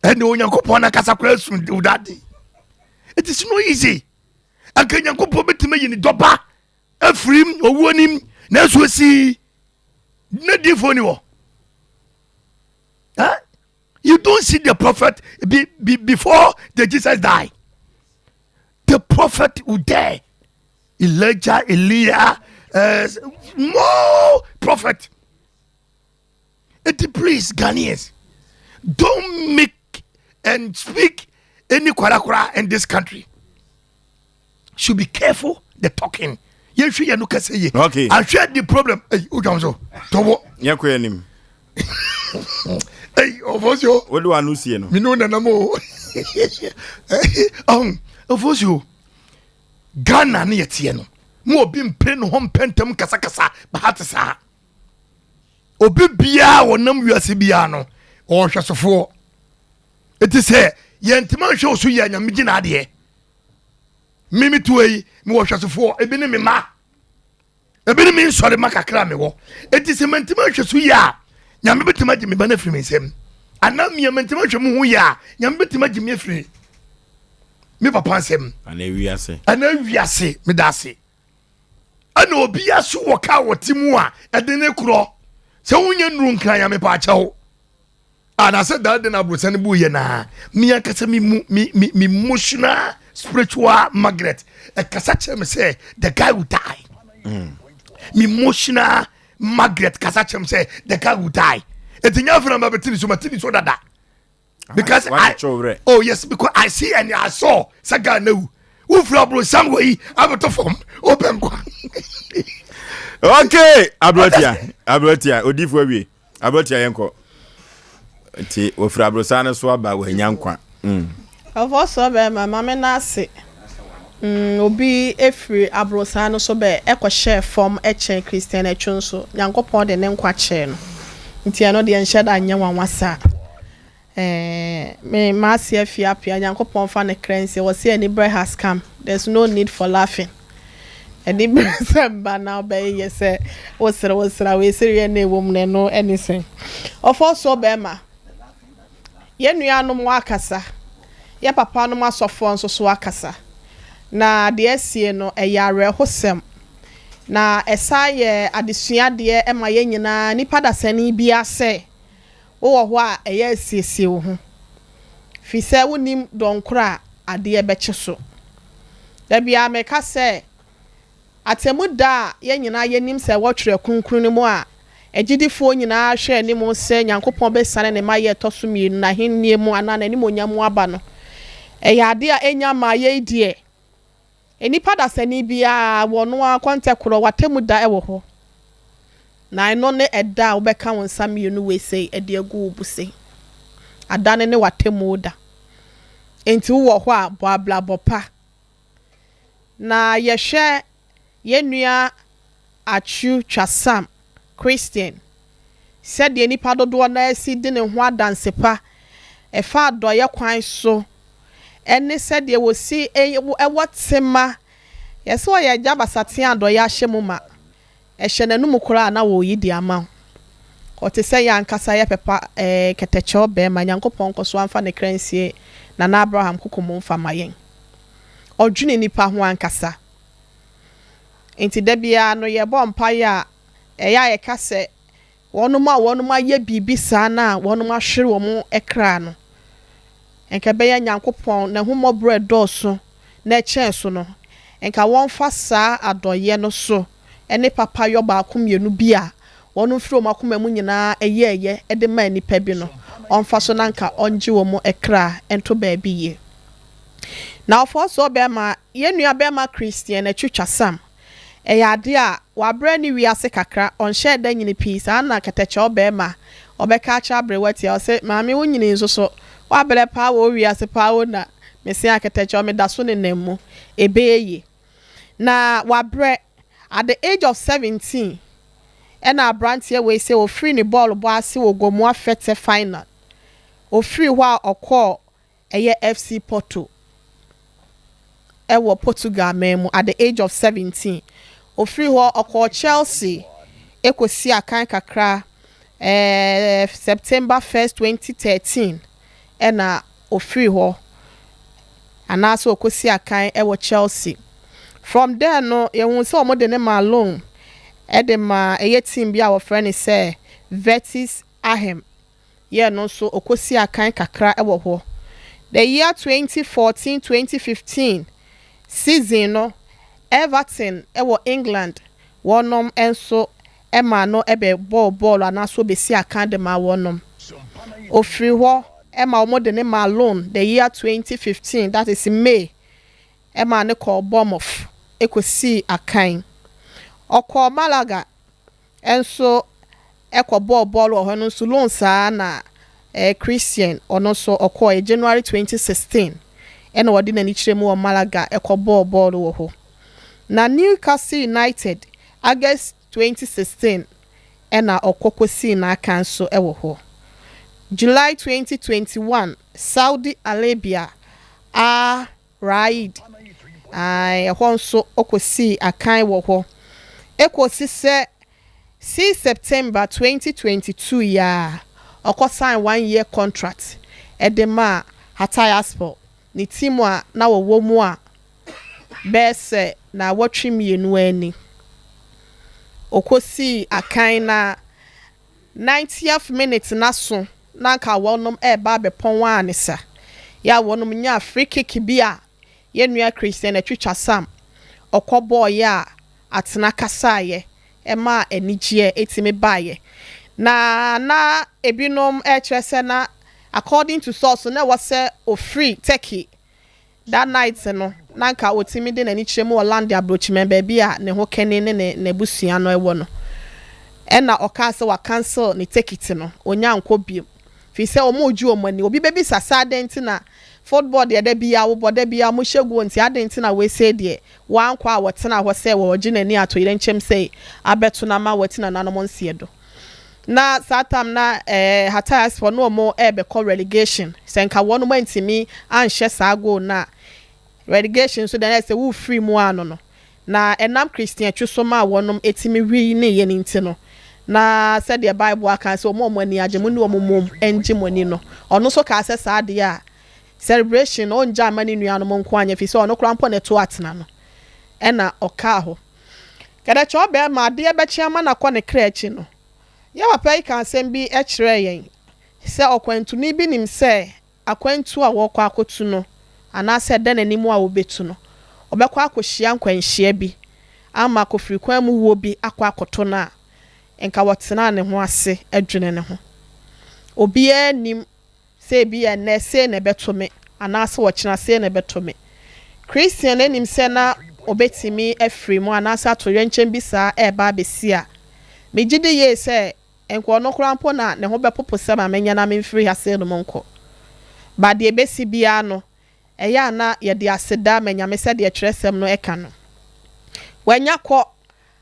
Speaker 3: Ɛnna Onyankopɔn n'ankasa koraa su that day. It is not easy. Anka Nyankopɔn bɛtumi ayi ne dɔba afirim owuo nim nanso esi na diifoɔ ni hɔ. You don't see the prophet be, be, before the Jesus die. The prophet will die. Elijah, Elia, more prophet. It please Ghanaians, don't make and speak any kwarakora in this country. Should be careful the talking. Yɛnhwɛ yɛn no kɛse yie.
Speaker 1: Okay.
Speaker 3: Ahwɛ the problem. Ɛyi o jɔn so tɔwɔ.
Speaker 1: Yɛn kɔ yɛn nim.
Speaker 3: Ɛyi ɔfɔsio.
Speaker 1: O de wa nu sie no.
Speaker 3: Mi n'o nana mo. Ɔhun ɔfɔsio Ghana ne yɛ teɛ no mo obi mpere ne ho mpɛntɛm kasakasa baha te saa obi biara wɔnam wiase biara no ɔwɔ hwɛsofoɔ eti sɛ yɛntoma nhwɛ wo so yɛ anyame gyina adeɛ Me me tuo yi mewɔ hwɛsofoɔ ebi ne me ma ebi ne me nsɔre ma kakra mewɔ eti sɛ mantumi ahwɛ so yie a nyame bɛtumi agye me ba no afiri me nsam anaa mia mantumi ahwɛ mu ho yie a nyame bɛtumi agye me afiri me papa nsam
Speaker 1: anaa wiase
Speaker 3: anaa wiase meda ase ɛna obi aso wɔ kaa wɔte mu a ɛde ne korɔ sɛ wonyɛ nnuru nkran nyame pa akyɛw anaasɛ daa de na aborosan no bu yɛ naa me ankasa me mu me me me emotional spiritual magnet ɛkasa kyerɛ me sɛ the guy will die mm. me emotional magnet kasa kyerɛ me sɛ the guy will die eti nya afei na ma bɛ ti ni so ma ti ni so dada because I oh yes because I see and I saw sɛ guy na wu wofiri aborosan wɔ yi abɛtɔ fam wopɛ nkwa.
Speaker 1: Okay aberanteɛ aberanteɛ odifo awie. Aberanteɛ yɛnkɔ. Nti wɔfiri aborosan no so aba wɔanya nkwa. Mm.
Speaker 4: Ɔfɔsɔ bɛrima ma me nan ase. Mm, obi firi aborosan no so bɛ kɔhyɛɛ fam kyɛn Christian Atsu nso, Nyankopɔn de ne nkwa kyɛɛ no. Nti ɛno deɛ nhyɛ da nyɛ nwanwa saa. Eh me m'ase afi apea Nyankopɔn fa ne kra nsie wɔse anibrɛ has come there's no need for laughing Anibrɛ sɛ mba na wobɛyeyɛ sɛ wosere wosere a wei sereɛ na ɛwɔ mu no ɛno ɛne sɛn Ɔfɔɔsoɔ bɛɛma yɛn nuanom akasa yɛ papanom asɔfoɔ nso so akasa na deɛ asie no ɛyɛ awerɛhosɛm na ɛsan yɛ adesuadeɛ ma yɛn nyinaa nipa dasani biara sɛ Wowɔ hɔ a, ɛyɛ a siesie wo ho, firi sɛ wonnim dɔn korɔ a adeɛ bɛkye so. Da biara meka sɛ, Atemmu Da a yɛn nyinaa yɛnim sɛ ɛwɔ Twerɛ Kronkron no mu a agyidifoɔ nyinaa hwɛ anim sɛ Nyankopɔn bɛsiane Ne mayɛ a ɛtɔ so mmienu, N'ahennie mu anaa N'animuonyam mu aba no, ɛyɛ adeɛ a ɛnnya mmaa yei deɛ, Nnipa dasani biara wɔ ɔno ara kɔntɛ korɔ, w'atemmu da wɔ hɔ. Na ɛno ne ɛda a wobɛka wo nsa mmienu wei sei de agu wo bo sei. Adane ne w'atemmuo da. Enti wowɔ hɔ a, bɔ abrabɔ pa. Na yɛhwɛ yɛn nua Atsu Twasam Christian, sɛdeɛ nnipa dodoɔ no ara si di ne ho adanse pa ɛfa adɔeɛ kwan so ne sɛdeɛ wɔsi wɔ tema, yɛse ɔyɛ agya basateaa a adɔeɛ ahyɛ mu ma, ɛhyɛ n'anum koraa a na ɔreyi de ama wo. Ɔte sɛ yɛn ankasa yɛ pɛpa eh, kɛtɛkyɛw bɛrima, Nyankopɔn nkɔ so amfa ne kra nsie Nana Abraham koko mu mfa ma yɛn. Ɔdwene nnipa ho ankasa. Enti da biara no yɛbɔ mpaeɛ a, ɛyɛ a yɛka sɛ wɔnom a wɔnom ayɛ biribi saa no a wɔnom ahwere wɔn kra no, nka ɛbɛyɛ Nyankopɔn n'ahummɔborɔ a ɛdɔɔso na ɛkyɛn so no, nka wɔmfa saa adɔeɛ no so ne papayɔ baako mmienu bi a wɔnom firi wɔn akoma mu nyinaa yɛeɛ de maa nnipa bi no, ɔmfa so na nka ɔngye wɔn kra nto baabi yie. Na ɔfɔɔsoɔ bɛɛma, yɛn nua bɛɛma Christian atwitwa sam. Ɛyɛ adeɛ a, wabrɛ ne wiase kakra, ɔnhyɛɛ da nyini pii, saa na kɛtɛkyɛw bɛɛma, ɔbɛka akyerɛ aberewa tia, ɔse, Maame wo nyini nso so, wabrɛ paa wɔ wo wiase paa o na mese akɛtɛkyɛw meda so nenam mu, ɛbɛyɛ yie. Na wabrɛ, at the age of 17, ɛna abranteɛ wei se ɔfiri ne bɔɔlo bɔ ase wɔ Gomoa Fete final, ɔfiri hɔ a ɔkɔɔ ɛyɛ FC Porto wɔ Portugal man mu at the age of 17. Ɔfiri hɔ ɔkɔɔ Chelsea kɔsii akan kakra ɛɛ September 1st 2013 ɛna ɔfiri hɔ anaasɛ ɔkɔsii akan wɔ Chelsea. From there no yɛhuu sɛ wɔde no maa loan de maa ɛyɛ team bi a wɔfrɛ no sɛ Vertis Ahem. yɛ no nso ɔkɔsii akan kakra wɔ hɔ. The year 2014-2015 season no, Everton wɔ England wɔnom nso maa no bɛbɔɔ bɔɔlo anaasɛ ɔbɛsii akan de maa wɔnom. Ɔfiri hɔ ma wɔde no maa loan the year 2015 that is May maa no kɔɔ Bournemouth kɔsii akan. Ɔkɔɔ Malaga nso kɔbɔɔ bɔɔlo wɔ hɔ no nso loan saa na eh, Christian ɔno nso ɔkɔɔɛ January 2016 ɛna ɔde n'ani kyerɛ mu wɔ Malaga kɔbɔɔ bɔɔlo wɔ hɔ. Na Newcastle United August 2016 ɛna ɔkɔ kɔsii n'akan nso wɔ hɔ. July 2021 Saudi Arabia Al Raed ae, ɛhɔ nso ɔkɔsii akan wɔ hɔ kɔsi sɛ 6 September 2022 yi ara ɔkɔ sign one year contract de maa Hatayspor, ne team a na wɔwɔ mu a bɛyɛ sɛ naawɔtwe mmienu ara ni. Ɔkɔsii akan na 90th minute no aso na anka wɔnom reba abɛpɔn ara ne sa yɛ a wɔnom nyaa free kick bi a yɛn nua Christian Atwitwa Sam ɔkɔ bɔɔyɛ a atena kasaeɛ ɛmaa anigyeɛ ɛtumi baeɛ na na ebinom ɛrekyerɛ sɛ na according to source na ɛwɔ sɛ ɔfiri Turkey That night no, na anka otumi de n'ani kyerɛ mu wɔ London aburokyiman baabi a ne ho kani ne ne n'abusua no wɔ no. Ɛna ɔkaa sɛ wa cancel ne tekiti no, onya nkɔ biom. Firi sɛ wɔn regye wɔn ani. Obi bɛbisa sɛ adɛn nti na football deɛ da biara wobɔ, da biara mohyɛ goal nti adɛn nti na wei sei deɛ wankɔ a wɔtenaa hɔ sɛ wɔregye n'ani ato yerɛnkyɛm sei abɛto no ama wati nananom nseɛ do. Na saa tam na eh, Hatayspor no wɔn ɛrebɛkɔ relegation. Sɛ nka wɔn antumi anhyɛ saa goal no a, relegation nso deɛ na ɛsɛ wofiri mu ano no. Na ɛnam Christian Atsu so maa wɔn tumi wineeɛ no nti no, na sɛdeɛ Bible aka sɛ wɔn a wɔn ani agye, mo ne wɔn mmom ngye mo ani no, ɔno nso kaa sɛ saa adeɛ a celebration no ɔngya mma ne nuanom nko anyɛ, ɛfiri sɛ ɔno koraa mpo na ɛto atena no. Ɛna ɔkaa hɔ. Kɛdɛkyɛ ɔbarima, adeɛ bɛkye ama no akɔ ne kra akyi no, yɛn papa yi kaa asɛm bi kyerɛɛ yɛn sɛ ɔkwantuni bi nim sɛ akwantuo a wɔrekɔ akɔtu no anaasɛ ɛda n'anim a ɔbɛtu no, ɔbɛkɔ akɔhyia nkwanhyia bi ama akɔfirikwan mu wuo bi akɔ akɔto no a, nka wɔtenaa ne ho ase dwene ne ho. Obiara nnim Sɛ ebia ɛnnɛ sei na ɛbɛto me, anaasɛ ɔkyena sei na ɛbɛto me. Christian nim sɛ na obetumi afiri mu anaasɛ atoyerɛnkyɛm bi saa reba abesi a, migye di yie sɛ nka ɔno koraa mpo na ne ho bɛpopo sɛ ma menyɛ na memfiri ha seinom nkɔ. But deɛ ebesi biara no, ɛyɛ a na yɛde aseda ma Nyame sɛdeɛ twerɛsɛm no ka no. Wanya kɔ,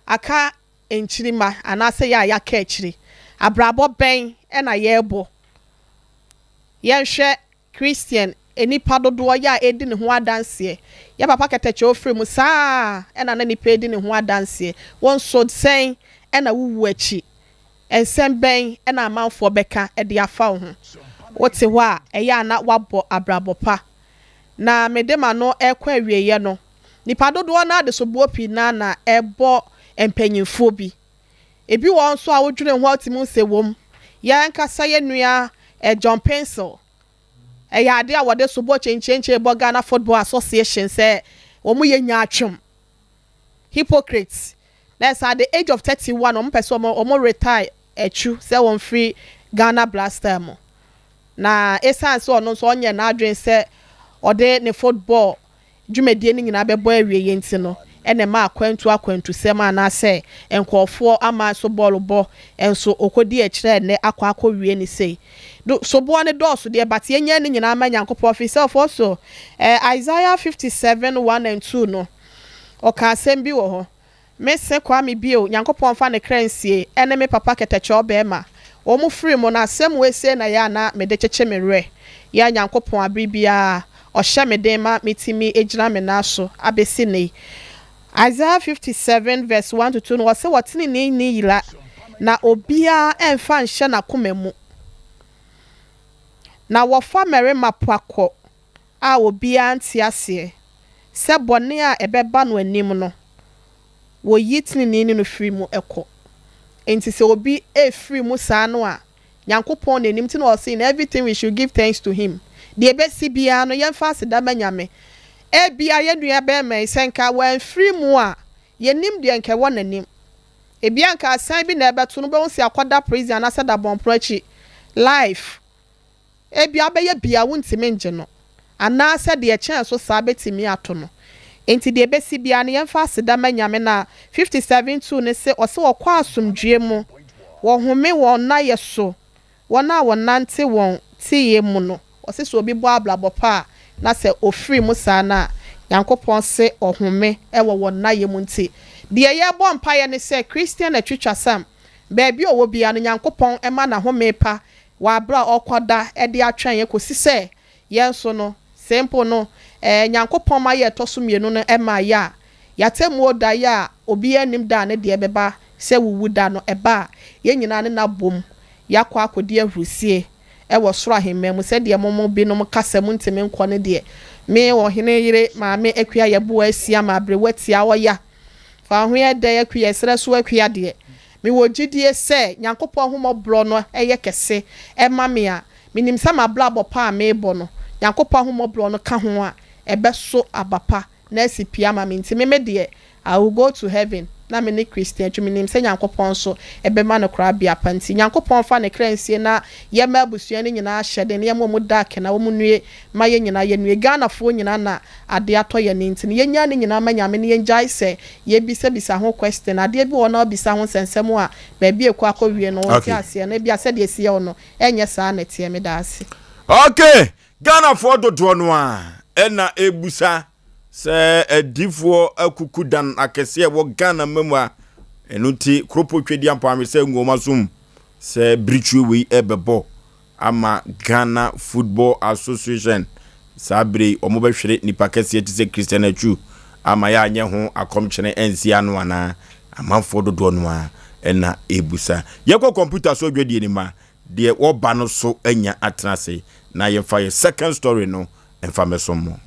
Speaker 4: aka nkyirimma anaasɛ yɛn a yɛaka akyiri, abrabɔ bɛn na yɛrebɔ? Yɛnhwɛ Christian nnipa dodoɔ yɛ a ɛredi ne ho adanseɛ. Yɛn papa kɛtɛkyɛ ɔfiri mu, saa ara na na nnipa redi ne ho adanseɛ. Wo nso, sɛn na wo wuo akyi, nsɛm bɛn na amanfoɔ bɛka de afa wo ho? Wote hɔ a, ɛyɛ a na woabɔ abrabɔ pa. Na mede m'ano rekɔ awieeɛ no, Nnipa dodoɔ no ara de soboɔ pii no ara na ɛbɔ mpanimfoɔ bi. Ebi wɔ hɔ nso a wodwene ho a wotumi hu sɛ ɛwom. Yɛn ankasa yɛn nua John Paintsil, ɛyɛ adeɛ a wɔde soboɔ kyenkyenkyen bɔ Ghana Football Association sɛ wɔyɛ nyaatwom, hypocrites. Na ɛsɛ at the age of 31 wɔn pɛ sɛ wɔn wɔn retire Atsu sɛ wɔmfiri Ghana Black mu. Na ɛsiane sɛ ɔno nso ɔnyɛ n'adwene sɛ ɔde ne football dwumadie no nyinaa bɛbɔ awieɛ nti no na ɛma akwantuo akwantusɛm anaasɛ nkurɔfoɔ aman so bɔɔlobɔ nso ɔkɔdi akyire a ɛnnɛ akɔ akɔwie no sei. Do soboɔ no dɔɔso deɛ but yɛnyɛ ne nyinaa mma Nyankopɔn firi sɛ ɔfoɔ so eh, Isaiah 57 1 and 2 no ɔka asɛm bi wɔ hɔ. Me se Kwame bio, Nyankopɔn mfa ne kra nsie, ɛne me papa kɛtɛkyɛ ɔbɛɛma. Wɔn firi mu no, asɛm wei sei na ɛyɛ a na mede kyekye me werɛ. Yɛ Nyankopɔn a bere biara ɔhyɛ me den ma metumi gyina me nan so abɛsi nnɛ yi. Isaiah 57 vs 1 to 2 no, ɔse ɔteneneeni yera, na obiara mfa nhyɛ n'akoma mu. Na wɔfa mmarima poa kɔ a obiara nte aseɛ, sɛ bɔne a ɛbɛba no anim no, wɔyi teneneeni no firi mu kɔ. Enti sɛ obi refiri mu saa no a, Nyankopɔn na nim nti na ɔse in everything we should give thanks to him. Deɛ ɛbɛsi biara no yɛmfa aseda ma Nyame. Ebia yɛn nua barima yi sɛ nka wamfiri mu a yɛnnim deɛ nka ɛwɔ n'anim. Ebia nka asan bi na ɛbɛto no wobɛhu sɛ akɔda prison anaasɛ da bɔnpono akyi. Life. Ebia wobɛyɛ bi a wontumi ngye no, anaasɛ deɛ ɛkyɛn so saa bɛtumi ato no. Enti deɛ ɛbɛsi biara no yɛmfa aseda ma Nyame na 57 2 no se ɔse wɔkɔ asomdwoeɛ mu, wɔhome wɔn nnayɛ so, wɔn a wɔnante wɔn teeyɛ mu no. Ɔse sɛ obi bɔ abrabɔ pa a na sɛ ɔfiri mu saa no a, Nyankopɔn se ɔhome wɔ wɔn nnayɛ mu nti deɛ yɛbɔ mpaeɛ ne sɛ Christian atwitwasɛm baabi a ɔwɔ biara no Nyankopɔn mma no ahome pa wɔ aberɛ a ɔrekɔda de atwɛn yɛn kɔsi sɛ yɛn nso no, sɛ mpo no, ɛɛ, Nyankopɔn ma yɛ ɛtɔ so mmienu no ma yɛ a, y'atemmuo da yɛ a obiara nnim da a ne deɛ bɛba sɛ wuwu da no ɛba a, yɛn nyinaa ne no abom yɛakɔ akɔdi ahurusie wɔ soro ahemman mu, sɛdeɛ mo mu binom ka sɛ montumi nkɔ no deɛ, me, ɔhene yere, Maame Akua Yeboah Asiamah Aberewa Tiaɔya, Fa wo ho yɛ dɛn Akua, ɛserɛ so Akua deɛ, Mewɔ gyidie sɛ Nyankopɔn ahummɔborɔ no yɛ kɛse ma me a menim sɛ m'abrabɔ pa a merebɔ no, Nyankopɔn ahummɔborɔ no ka ho a, ɛbɛso aba pa na asi pi ama me. Nti me me deɛ, I will go to heaven na me ne Christian atwi. Menim sɛ Nyankopɔn nso bɛma no korabea pa. Nti Nyankopɔn mfa ne kra nsie na yɛmma abusua no nyinaa ahyɛde na yɛmma wɔn dark na wɔn nnue ma yɛn nyinaa yɛnnue. Ghanafoɔ nyinaa na adeɛ atɔ yɛn ani nti no yɛnyaa ne nyinaa ma Nyame na yɛngyae sɛ yɛbisabisa ho question. Adeɛ bi wɔ hɔ na wobisa ho nsɛnsɛm a baabi a ɛkɔ akɔwie no wonte aseɛ no ebia sɛdeɛ ɛsi yɛ wo no ɛnyɛ saa na ɛteɛ. Meda ase.
Speaker 1: Ok, Ghanafoɔ dodoɔ no ara na ɛbusa sɛ adiifoɔ akuku dan akɛseɛ ɛwɔ Ghana mma mu a, ɛno nti Kuropɔ Twɛdi Ampɔn Ahwesɛ Nguoma som sɛ biritwie wei ɛbɛbɔ ama Ghana Football Association saa bere yi wɔbɛhwere nipa kɛseɛ te sɛ Christian Atsu ama yɛanyɛ ho akɔmkyene ansi ano anaa? Amanfoɔ dodoɔ no ara na ɛrebusa. Yɛkɔ kɔmputa so adwadie no mu a, deɛ wɔba no so anya atena ase na yɛmfa yɛ second story no mfa mmɛsom mo.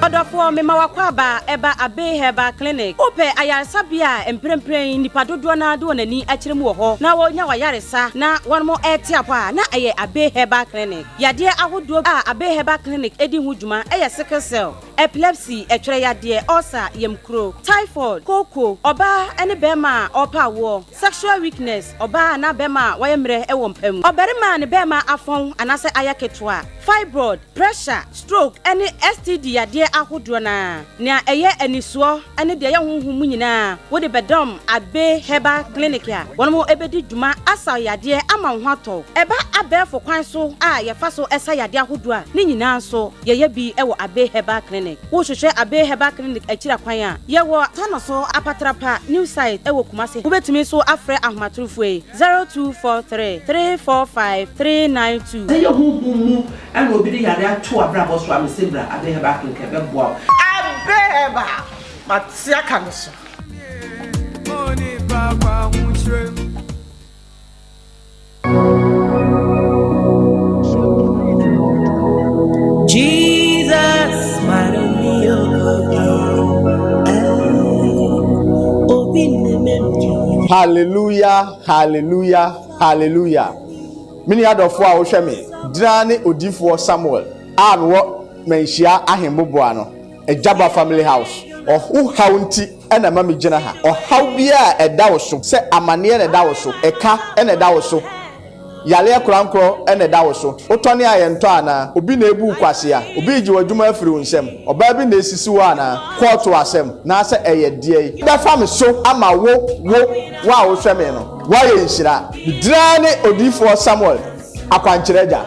Speaker 20: Ɔdɔfoɔ, mema w'akwaaba ɛba Abbey Herbal Clinic. Wopɛ ayaresabea a mprempren nnipa dodoɔ no ara de wɔn ani akyerɛ mu wɔ hɔ na wɔnya w'ayaresa na wɔn rete apɔ a, na ɛyɛ Abbey Herbal Clinic. Yadeɛ ahodoɔ a Abbey Herbal Clinic di ho dwuma yɛ sickle cell, epilepsy, ɛtwerɛ yadeɛ, ulcer, yamkuro, typhoid, kooko, ɔbaa ne barima a ɔrepɛ awoɔ, sexual weakness, ɔbaa anaa barima a wayɛ mmerɛ wɔ mpa mu, ɔbarima a ne barima afɔn anaasɛ ayɛ ketewa, fibroid, pressure, stroke ne STD yadeɛ ahodoɔ no ara. Nea ɛyɛ anisoɔ ne deɛ ɛyɛ honhom mu nyinaa wode bɛdɔm Abbey Herbal Clinic a wɔn bɛdi dwuma asa wo yadeɛ ama wo ho atɔ wo. Ɛba abɛɛfo kwan so a yɛfa so sa yadeɛ ahodoɔ a, ne nyinaa nso yɛyɛ bi wɔ Abbey Herbal Clinic. Wohwehwɛ Abbey Herbal Clinic akyiri akwan a, yɛwɔ Tanoso Apatrapa New Site wɔ Kumasi. Wobɛtumi nso afrɛ ahomatorofoɔ yi, 0243 345 392.
Speaker 21: Sɛ ɛyɛ honhom mu na obi de yare ato w'abrabɔ so a, mese bra Abbey Herbal Clinic ɛbɛboa wo.
Speaker 4: Abbey Herbal, mate aka no so.
Speaker 18: Jesus,
Speaker 22: Hallelujah, hallelujah, hallelujah. Me nua dɔfoɔ a wohwɛ me, gyina ne odiyifoɔ Samuel a mewɔ Manhyia Ahemmoboa no, Agyaba Family House. Ɔho haw nti na ɛma megyina ha. Ɔhaw biara a ɛda wo so, sɛ amaneɛ na ɛda wo so, ɛka na ɛda wo so, yareɛ korankorɔ na ɛda wo so, wotɔne a yɛntɔ anaa? Obi na ebu wo kwasea? Obi regye w'adwuma afiri wo nsam? Ɔbaa bi na esisi wo anaa? Kɔɔto asɛm, naasɛ ɛyɛ deɛn? Bɛfa me so ama wo, wo, wo a wohwɛ me no, woayɛ nhyira. Me din ara ne Odiyifoɔ Samuel. Akwankyerɛ Agya.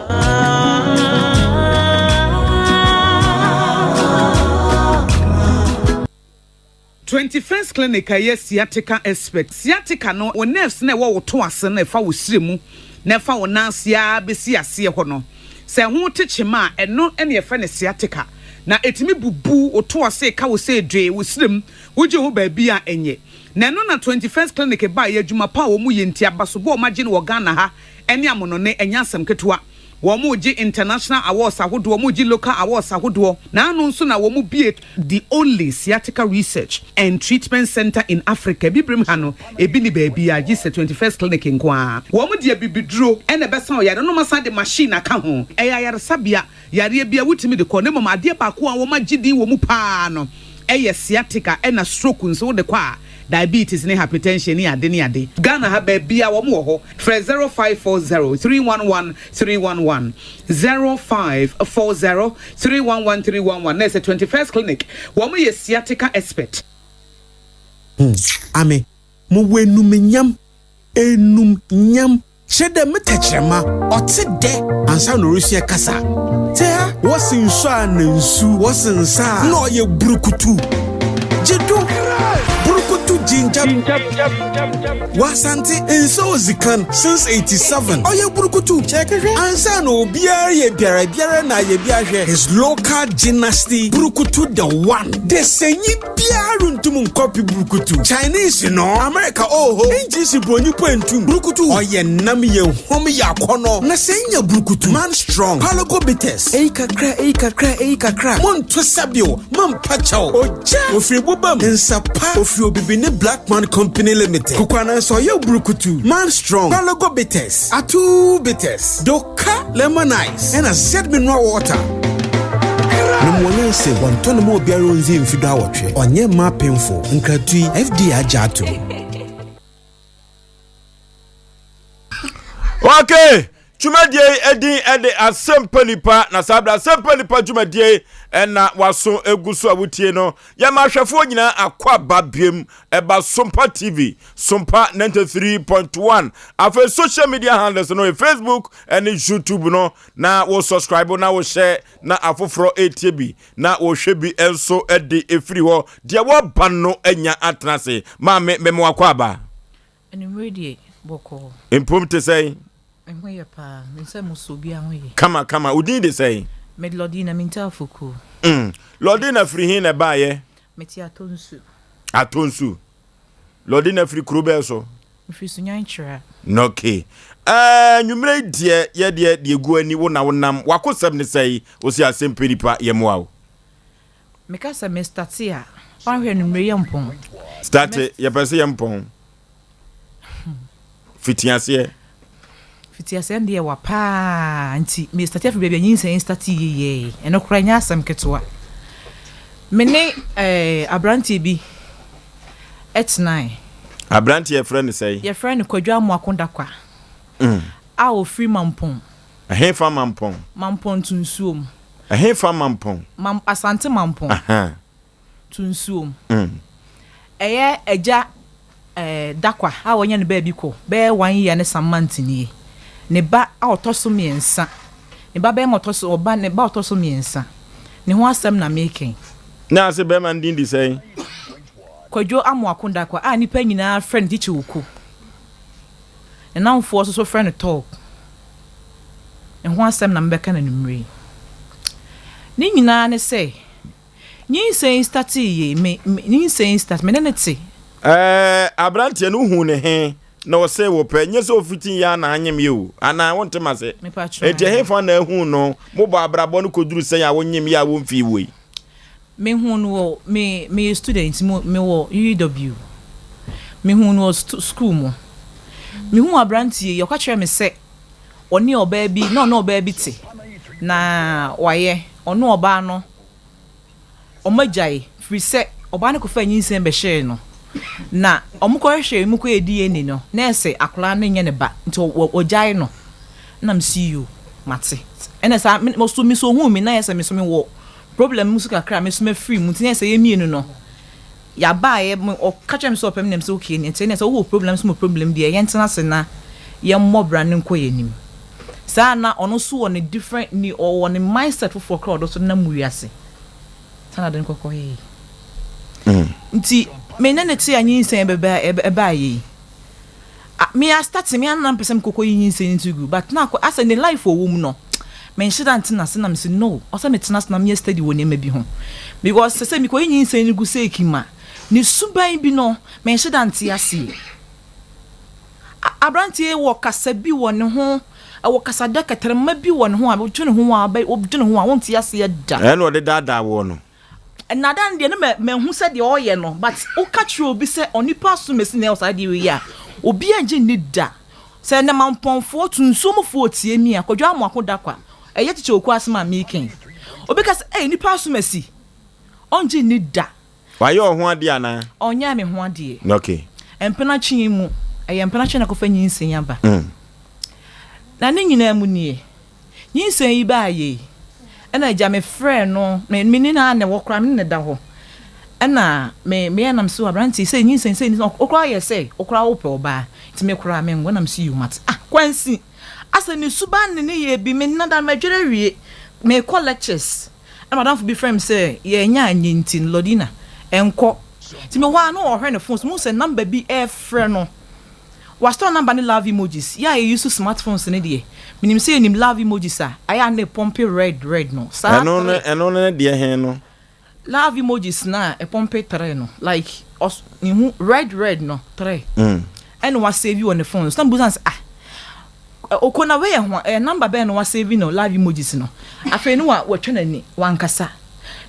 Speaker 23: 21st Clinic a ɛyɛ sciatica expert. Sciatica no, wo nerves no a ɛwɔ wo to ase no a ɛfa wo srɛ mu na ɛfa wo nan ase ara bɛsi aseɛ hɔ no, sɛ ɛho te kyema a, ɛno na yɛfrɛ no sciatica. Na ɛtumi bubu wo to ase, ɛka wo sɛ dwee, wo srɛ mu, wogye ho baabi a ɛnyɛ. Na ɛno na 21st Clinic baeɛ, adwuma pa a wɔyɛ nti, abasobɔ a wɔagye no wɔ Ghana ha ne amonɔne, ɛnyɛ asɛm ketewa. Wɔregye international awards ahodoɔ, wɔregye local awards ahodoɔ. N'ano nso na wɔbue the only sciatica research and treatment centre in Africa. Abibirem ha no, ebi nni baabiara gye sɛ 21st Clinic nko ara. Wɔde abibiduro na ɛbɛsa ɔyare no na wɔasan de machine aka ho. Ɛyɛ ayaresabea Yareɛ biara wotumi de kɔ na mmom adeɛ baako a wɔagye din wɔ mu pa ara no yɛ sciatica ɛna stroke nso wode kɔ a diabetes ne hypertension ne ade ne ade. Ghana ha baabiara wɔn wɔ hɔ frɛ 0540 311 311 0540 311 311 na ɛsɛ 21st clinic wɔn yɛ sciatica expert.
Speaker 5: Hmm, ame, mowɔ enumnyam, enumnyam. Kyerɛ dɛ me tɛkyerɛma ɔtse dɛ ansaana orusua kasa. Tse ha, wɔse nsu a na nsu, wɔse nsa a na ɔyɛ burukutu. Gye do, burukutu ginger. Wɔ Asante, nsa odzi kan since 87 ɔyɛ burukutu. Ansaana obiara yɛ biara biara na ayɛ bi ahwɛ. His local gymnasty burukutu the one. Desanyi biara runntum nnkɔpe brukutu. Chinese no, America oho, English bronyi po enntum. Brukutu, ɔyɛ nam, yɛ huam, yɛ akɔnɔ. Na sɛ inya brukutu, man strong, Palogo bitters, eyi kakra, eyi kakra, eyi kakra, monto sɛbio, mampa kyɛw, ogya, ofiri boba mu, nsa pa, ofiri Obibini Black Man Company Limited, Kukwanansa ɔyɛ brukutu, man strong, Palogo bitters, Atuu bitters, do. Ka lemon ice ɛna Z mineral water. Nom wɔ nyansa mu. Wɔntɔ no ma obiara onndzi mfe duawɔtwe. Ɔnnyɛ mma apemfo. Nkratoɔ yi, FDA agye ato mu.
Speaker 1: Okay, dwumadie yi edin ɛde asɛmpa nipa na saa bere asɛmpa nipa dwumadie ɛna waso egu so a wotie no yɛma ahwɛfoɔ nyinaa akɔ aba biem ɛba Sompa TV, Sompa 93.1. Afei social media handles no yɛ Facebook ɛne YouTube no na wo subscribe na wo share na afoforɔ etie bi na wɔhwɛ bi nso de efiri hɔ. Deɛ wɔba no anya atena ase. Maame mɛmo akɔ aba.
Speaker 6: Anwummere deɛ bɔkɔɔ.
Speaker 1: Mpom te sɛn?
Speaker 6: Me ho yɛ paa. Me nsa mu so obiara ho yɛ.
Speaker 1: Kama kama. Wo din de sɛn?
Speaker 6: Mede Lordina Minta Afoku.
Speaker 1: Mm. Lordina firi he na ɛbaeɛ?
Speaker 6: Mete Atonsu.
Speaker 1: Atonsu. Lordina firi kuro bɛɛ so?
Speaker 6: Mefiri Sunyani Kyerɛ.
Speaker 1: Okay. Ɛɛ nwummerɛ yi deɛ yɛ deɛ deɛ gu ani wo na wonam wakosɛm ne sɛe wo se asɛm pɛ nipa yɛ mmoa wo.
Speaker 6: Meka sɛ me starte a wanhwɛ anwummerɛ yɛ mpɔn.
Speaker 1: Starte yɛpɛ sɛ yɛ mpɔn. Fiti aseɛ.
Speaker 6: Fiti aseɛ no deɛ wa paa nti me starte afiri baabi a nyinsɛn starte yeyɛɛ ɛno koraa nyɛ asɛm ketewa. Me ne eh, aberanteɛ bi ɛtenae.
Speaker 1: Aberanteɛ yɛfrɛ no sɛn?
Speaker 6: Yɛfrɛ no Kwadwo Amoako Dakwa mm. a ɔfiri Mampɔn.
Speaker 1: Ɛhefa Mampɔn?
Speaker 6: Mampɔn Tunsuom.
Speaker 1: Ɛhefa Mampɔn?
Speaker 6: Mam Asante Mampɔn. Aha. To nsuom. Ɛyɛ agya eh, Dakwa a wanya ne baabi kɔ bɛyɛ one year ne some months nie. Ne ba a ɔtɔ so mmiɛnsa, ne ba bɛrima ɔtɔ so, ɔba, ne ba ɔtɔ so mmiɛnsa, ne ho asɛm na meka yi.
Speaker 1: Na ase bɛrima no din de sɛn?
Speaker 6: Kwadwo Amoako Dakwa a nnipa nyinaa frɛ no Tikyi Oko. Ne nnamfoɔ nso so frɛ no Tɔg. Ne ho asɛm na mebɛka no anwummerɛ yi. Ne nyinaa ne sɛ, Nyinsɛn yi startee yei, me, me, nyinsɛn yi start, me ne no te.
Speaker 1: Ɛɛ, aberanteɛ no wohuu ne he na ɔsee wo pɛ, nyɛ sɛ ofiti yɛ a na anyem yɛ o, anaa wonte m'ase?
Speaker 6: Mepakyɛw
Speaker 1: Enti
Speaker 6: ae.
Speaker 1: ɛhefa na ahuu no? Mobɔ abrabɔ no kɔduru sɛn a wonyem yɛ a womfii wo yi?
Speaker 6: Mehuu no wɔ, me, meyɛ student, mo, mewɔ UEW. Mehuu no wɔ stu, school mu. Mehuu aberanteɛ yi, ɔka kyerɛɛ me sɛ ɔne ɔbaa bi, na ɔne ɔbaa bi te, na wayɛ, ɔne ɔbaa no wɔagyae firi sɛ ɔbaa no kɔfaa nyinsɛn bɛhyɛɛ no na wɔkɔhwehwɛɛ mu kɔyɛɛ DNA no na ɛsɛ akwadaa no nyɛ ne ba nti wɔgyae no na mesi yoo mate ɛna saa me so me so ohuu me na yɛ sɛ me so me wɔ problem mu so kakra me so mafiri mu nti na yɛ sɛ yɛ mmienu no yɛabaeɛ me ɔka kyerɛ me sɛ ɔpɛ me na me sɛ okay nti ɛna sɛ wowɔ problem so mo problem deɛ yɛntena ase na yɛmmɔ bra no nkɔ yɛn anim Saa na ɔno nso wɔ ne different ne ɔwɔ ne mindset foforɔ koraa ɔde so nam wiase. Saa na ade no kɔkɔ yɛe. Nti me ne ne te a nyinsɛn bɛba ɛbaa yei. Me a start me a na mpɛ sɛ mekɔkɔ yi nyinsɛn no to gu but na akɔ asɛ ne life ɔwɔ mu no menhyɛ da ntena ase na mese no ɔsɛ metena ase na meyɛ steady wɔ nneɛma bi ho because sɛ sɛ mekɔyi nyinsɛn no gu sɛ ma ne suban bi no menhyɛ da nte aseɛ. Aberanteɛ yi wɔ kasa bi wɔ ne ho, ɛwɔ kasadɛ kɛtɛrɛma bi wɔ ne ho a wodwene ho a wodwene ho a wonte aseɛ da.
Speaker 1: Ɛna ɔde daadaa woɔ no.
Speaker 6: Nnaadaa no deɛ na mahu sɛ deɛ ɔyɛ no but woka kyerɛ obi sɛ onipa asomasi na ɛwɔ saa adeɛ wei yi a, obiara ngye nni da. Sɛ nnɛ mampɔnfoɔ, tunsuomfoɔ retie me a, Kwadwo Amoako Dakwa, ɛyɛ Kyekyɛ Okuo asɛm a mereka yi. Obi ka sɛ, ei nipa asomasi, ɔngye nni da.
Speaker 1: Wayɛ wo ho adeɛ anaa?
Speaker 6: Ɔnyɛɛ me ho adeɛ.
Speaker 1: Okay.
Speaker 6: Mpenatwe mu, ɛyɛ mpenatwe na akɔfa nyinsɛn aba. Na ne nyinaa mu nie, nyinsɛn yi baeɛ yi, ɛna agya me frɛɛ no, me me ne no ara na ɛwɔ koraa, me ne no da hɔ. Ɛna me meyɛ nam so aberanteɛ yi sɛ nyinsɛn sɛ nyinsɛn, wo koraa yɛ sɛ wo koraa wopɛ ɔbaa, nti me koraa menwo, ɛna me se yoo mate. Ah, Kwansi, asɛ ne suban ne ne yɛ bi, me nna da no madware awie, mekɔ lectures. Ɛna m'adamfo bi frɛɛ me sɛ yɛanya anyɛ nti no Lordina nkɔ. Nti mewɔ hɔ a na ɔrehwɛ ne phone so, mehu sɛ number bi refrɛ no. Wastore number no love emojis. Yɛ a yɛ use smart phones no deɛ, menim sɛ yɛnim love emojis a ayɛ a na ɛpɔmpe red red no. Saa
Speaker 1: Ɛno ne
Speaker 6: tre.
Speaker 1: ɛno ne deɛ he no?
Speaker 6: Love emojis no a ɛpɔmpe tre no, like ɔs mehu red red no tre. Ɛna wasave wɔ ne phone so. Na mebusa no sɛ ah, Oko na wei yɛ hwan ɛyɛ number bɛn na wa save no love emojis no afei no wa watwa n'ani wankasa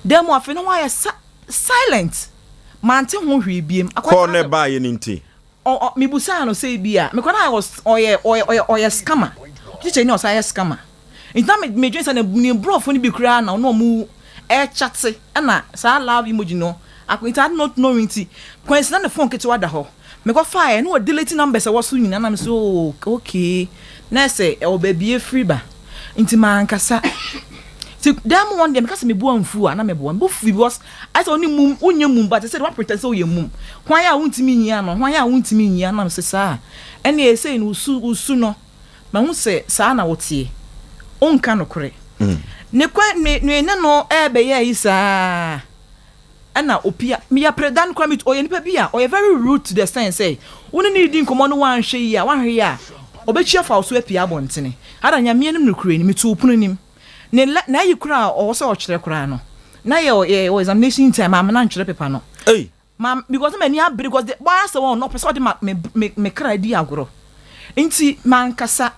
Speaker 6: dan mu afei no wayɛ sa silent mante ho hwee biem akɔ
Speaker 1: Call no ɛbaayɛ no nti.
Speaker 6: Ɔ ɔ mebusaa no sɛ ebi a mekɔ na ɔyɛ ɔyɛ ɔyɛ ɔyɛ scammer teacher ni ɔsan yɛ scammer nti na me medwene sɛ ne ne brɔfo no bi koraa na ɔno ɔmo ɛkyate ɛna saa love emoji no akɔ nti I don't know nti kwansi na ne phone ketewa da hɔ. Mekɔ faeɛ na wɔ delete numbers a ɛwɔ so nyinaa na me sɛ oh okay na ɛsɛ ɛwɔ baabi efiri ba nti mankasa nti dan mu wɔn deɛ meka sɛ mebu amfu a na meboa mebo fu because ayɛ sɛ ɔne mum wonyɛ mum but sɛ de wa pretend sɛ woyɛ mum hwan a wontumi nyi ano hwan a wontumi nyi ano na me sɛ saa ɛne ɛsɛ no wosu wosu no mahu sɛ saa na woteɛ wonka nokorɛ ne kwan ne ne ne no ɛbɛyɛ yi saa. Ɛna opia meyɛ pere da no koraa me ɔyɛ nipa bi a ɔyɛ very rude to the extent sɛ wo ne no redi nkɔmmɔ no woanhwɛ yie a woanhwɛ yie a ɔbɛtwi afa wo so apue abɔntene ada Nyame anim nokorɛ ni metoo pono nim ne lɛ n'ayi koraa a ɔwɔ sɛ ɔtwerɛ koraa no na yɛ yɛ wɔ examination time maame no antwerɛ paper no
Speaker 1: Ei!
Speaker 6: ma because na m'ani abere because de wɔayɛ sɛ wɔn ɔpɛ sɛ ɔde ma me me me kra di agorɔ nti mankasa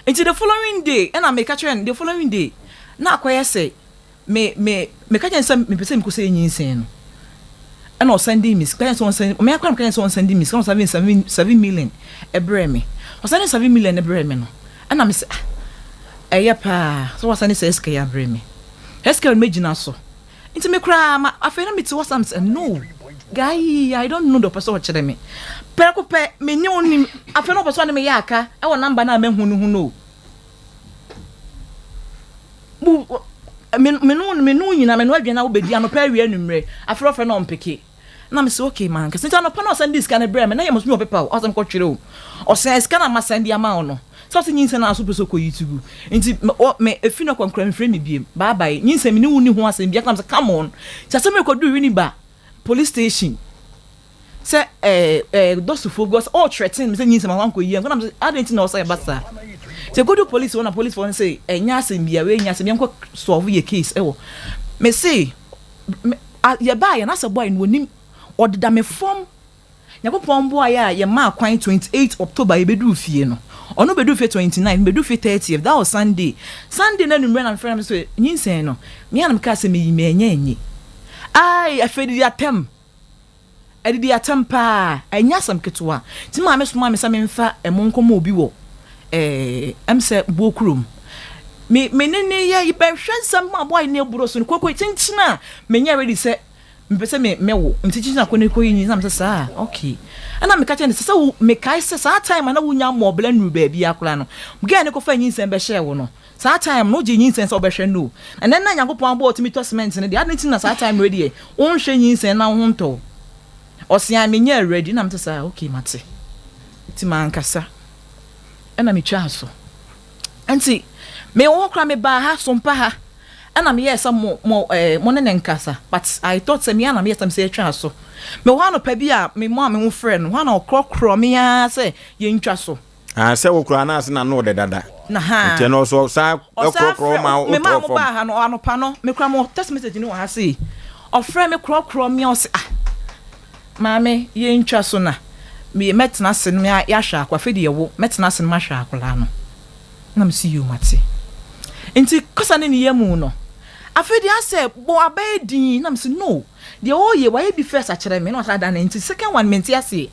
Speaker 6: nti the following day ɛna meka kyerɛ no the following day na akɔyɛ sɛ Me me meka kyerɛ no sɛ mepɛ sɛ mekɔsɛe nyinsɛn no ɛna ɔsɛnde me sika sɛ ɔnsɛn me akora meka kyerɛ sɛ ɔnsɛnde me sika ɔsɛnde seven seven million ɛbrɛ me ɔsɛnde seven million ɛbrɛ me no ɛna me sɛ ah ɛyɛ paa sɛ wasɛnde sɛ sika yi abrɛ me sɛ sika no mɛgyina so nti me koraa ma afei na mete hɔ sam sɛ no guy I don't know the ɔpɛ sɛ ɔkyerɛ me prɛko pɛ me ne onim afei na ɔpɛ sɛ ɔne me yɛ aka ɛwɔ namba no a mahu no ho no Wo me me no me no nyina me no aduane a wobɛdi anɔpa awia anwummerɛ afei ɔfrɛ na ɔmpeke na me sɛ okay mankasa nti anɔpa na ɔsan de sika no brɛ me na yɛ mo so mi wɔ pepa o ɔsɛ mekɔtwerɛ o ɔsɛn sika na masan de ama wo no sɛ ɔsɛ nyinsɛn na aso pɛ sɛ ɔkɔyi to gu nti me ɛfi no kɔnkora mfrɛ me biem bye bye nyinsɛn me ne wo ni ho asɛm bia na me sɛ come on nti asɛm rekɔdu Winneba police station sɛ ɛɛ ɛɛ dɔsofoɔ bi ɔsɛ ɔɔ threaten me sɛ nyinsɛn ma wankɔ yie nkɔ na adɛn nti na ɔsɛ ɛba saa sɛ godu police hɔ na police foɔ no sɛ ɛnyɛ asɛm bia wei nyɛ asɛm yɛnkɔ solve yɛ case ɛwɔ me se me yɛbaa yɛ na sɛ boy no onim ɔdeda me fam Nyankopɔn boa yɛ a yɛmaa kwan 28 October yɛbɛduru fie no ɔno bɛduru fie 29 mebɛduru fie 30th that was Sunday Sunday no anwummerɛ na mefrɛ no me sɛ nyinsɛn no me a na mekaa sɛ meyi me ɛnyɛ ɛnye ai afei didi atɛm Adidi atɛm paa, ɛnyɛ asɛm ketewa. Nti me maame somaa me sɛ memfa ɛmo nkɔma obi wɔ ɛɛ ɛm sɛ buo kurom. Me me ne ne yɛ bɛhwɛ nsɛm a boy no aburo so no koko kyenkyen a menyɛ ready sɛ mepɛ sɛ me mɛwo nti kyenkyen akɔ ne kɔ yi nyi na mesɛ saa okay. Ɛna meka kyerɛ no sɛ sɛ wo mekae sɛ saa time a na wonya mmɔɔ bla nnuru baabi akora no girl no kɔfa nyinsɛn bɛhyɛɛ wo no Saa time no wogye nyinsɛn sɛ wobɛhwɛ no o. Ɛnɛ na Nyankopɔn abɔ ɔtumi tɔ cement no deɛ adɛn nti na saa time wei deɛ wonhwɛ nyinsɛn na woho ntɔ wo. Ɔse ae menyɛɛ ready na mete saa okay mate. Nti mankasa ɛna metwaa so. Nti mewɔ hɔ koraa mebaa ha Sompa ha ɛna meyɛɛ sɛ mo mo eh, mo ne ne nkasa but I thought sɛ me ara na meyɛ sɛ mesɛ yɛtwaa so. Mewɔ hɔ anɔpa bi a me mo a me ho frɛ no hɔ a na ɔkorɔkorɔ me ara sɛ yɛntwa so.
Speaker 1: Ah, sɛ wo koraa na ase na no ɔdɛ dada.
Speaker 6: Na ha.
Speaker 1: Nti ɛno ɔsɔ saa
Speaker 6: Ɔsan
Speaker 1: ɛkorɔkorɔ
Speaker 6: frɛ
Speaker 1: ma
Speaker 6: me maa
Speaker 1: wotɔɔ
Speaker 6: mo
Speaker 1: fam.
Speaker 6: baa ha no anɔpa no me koraa mo text message no wɔ ha sei. Ɔfrɛ me korɔkorɔ me a ɔse ah maame yɛntwa so na. Me mɛtena ase no yɛahwɛ akwadaa, afei deɛ wo, mɛtena ase no mahwɛ akwadaa no. Ɛna me se yoo mate. Nti kasa ne ne yam no, afei deɛ asɛ bɔ abɛyɛ din, na me se no, deɛ ɔreyɛ wayɛ bi first akyerɛ me, na wasan adane, nti second one mente aseɛ.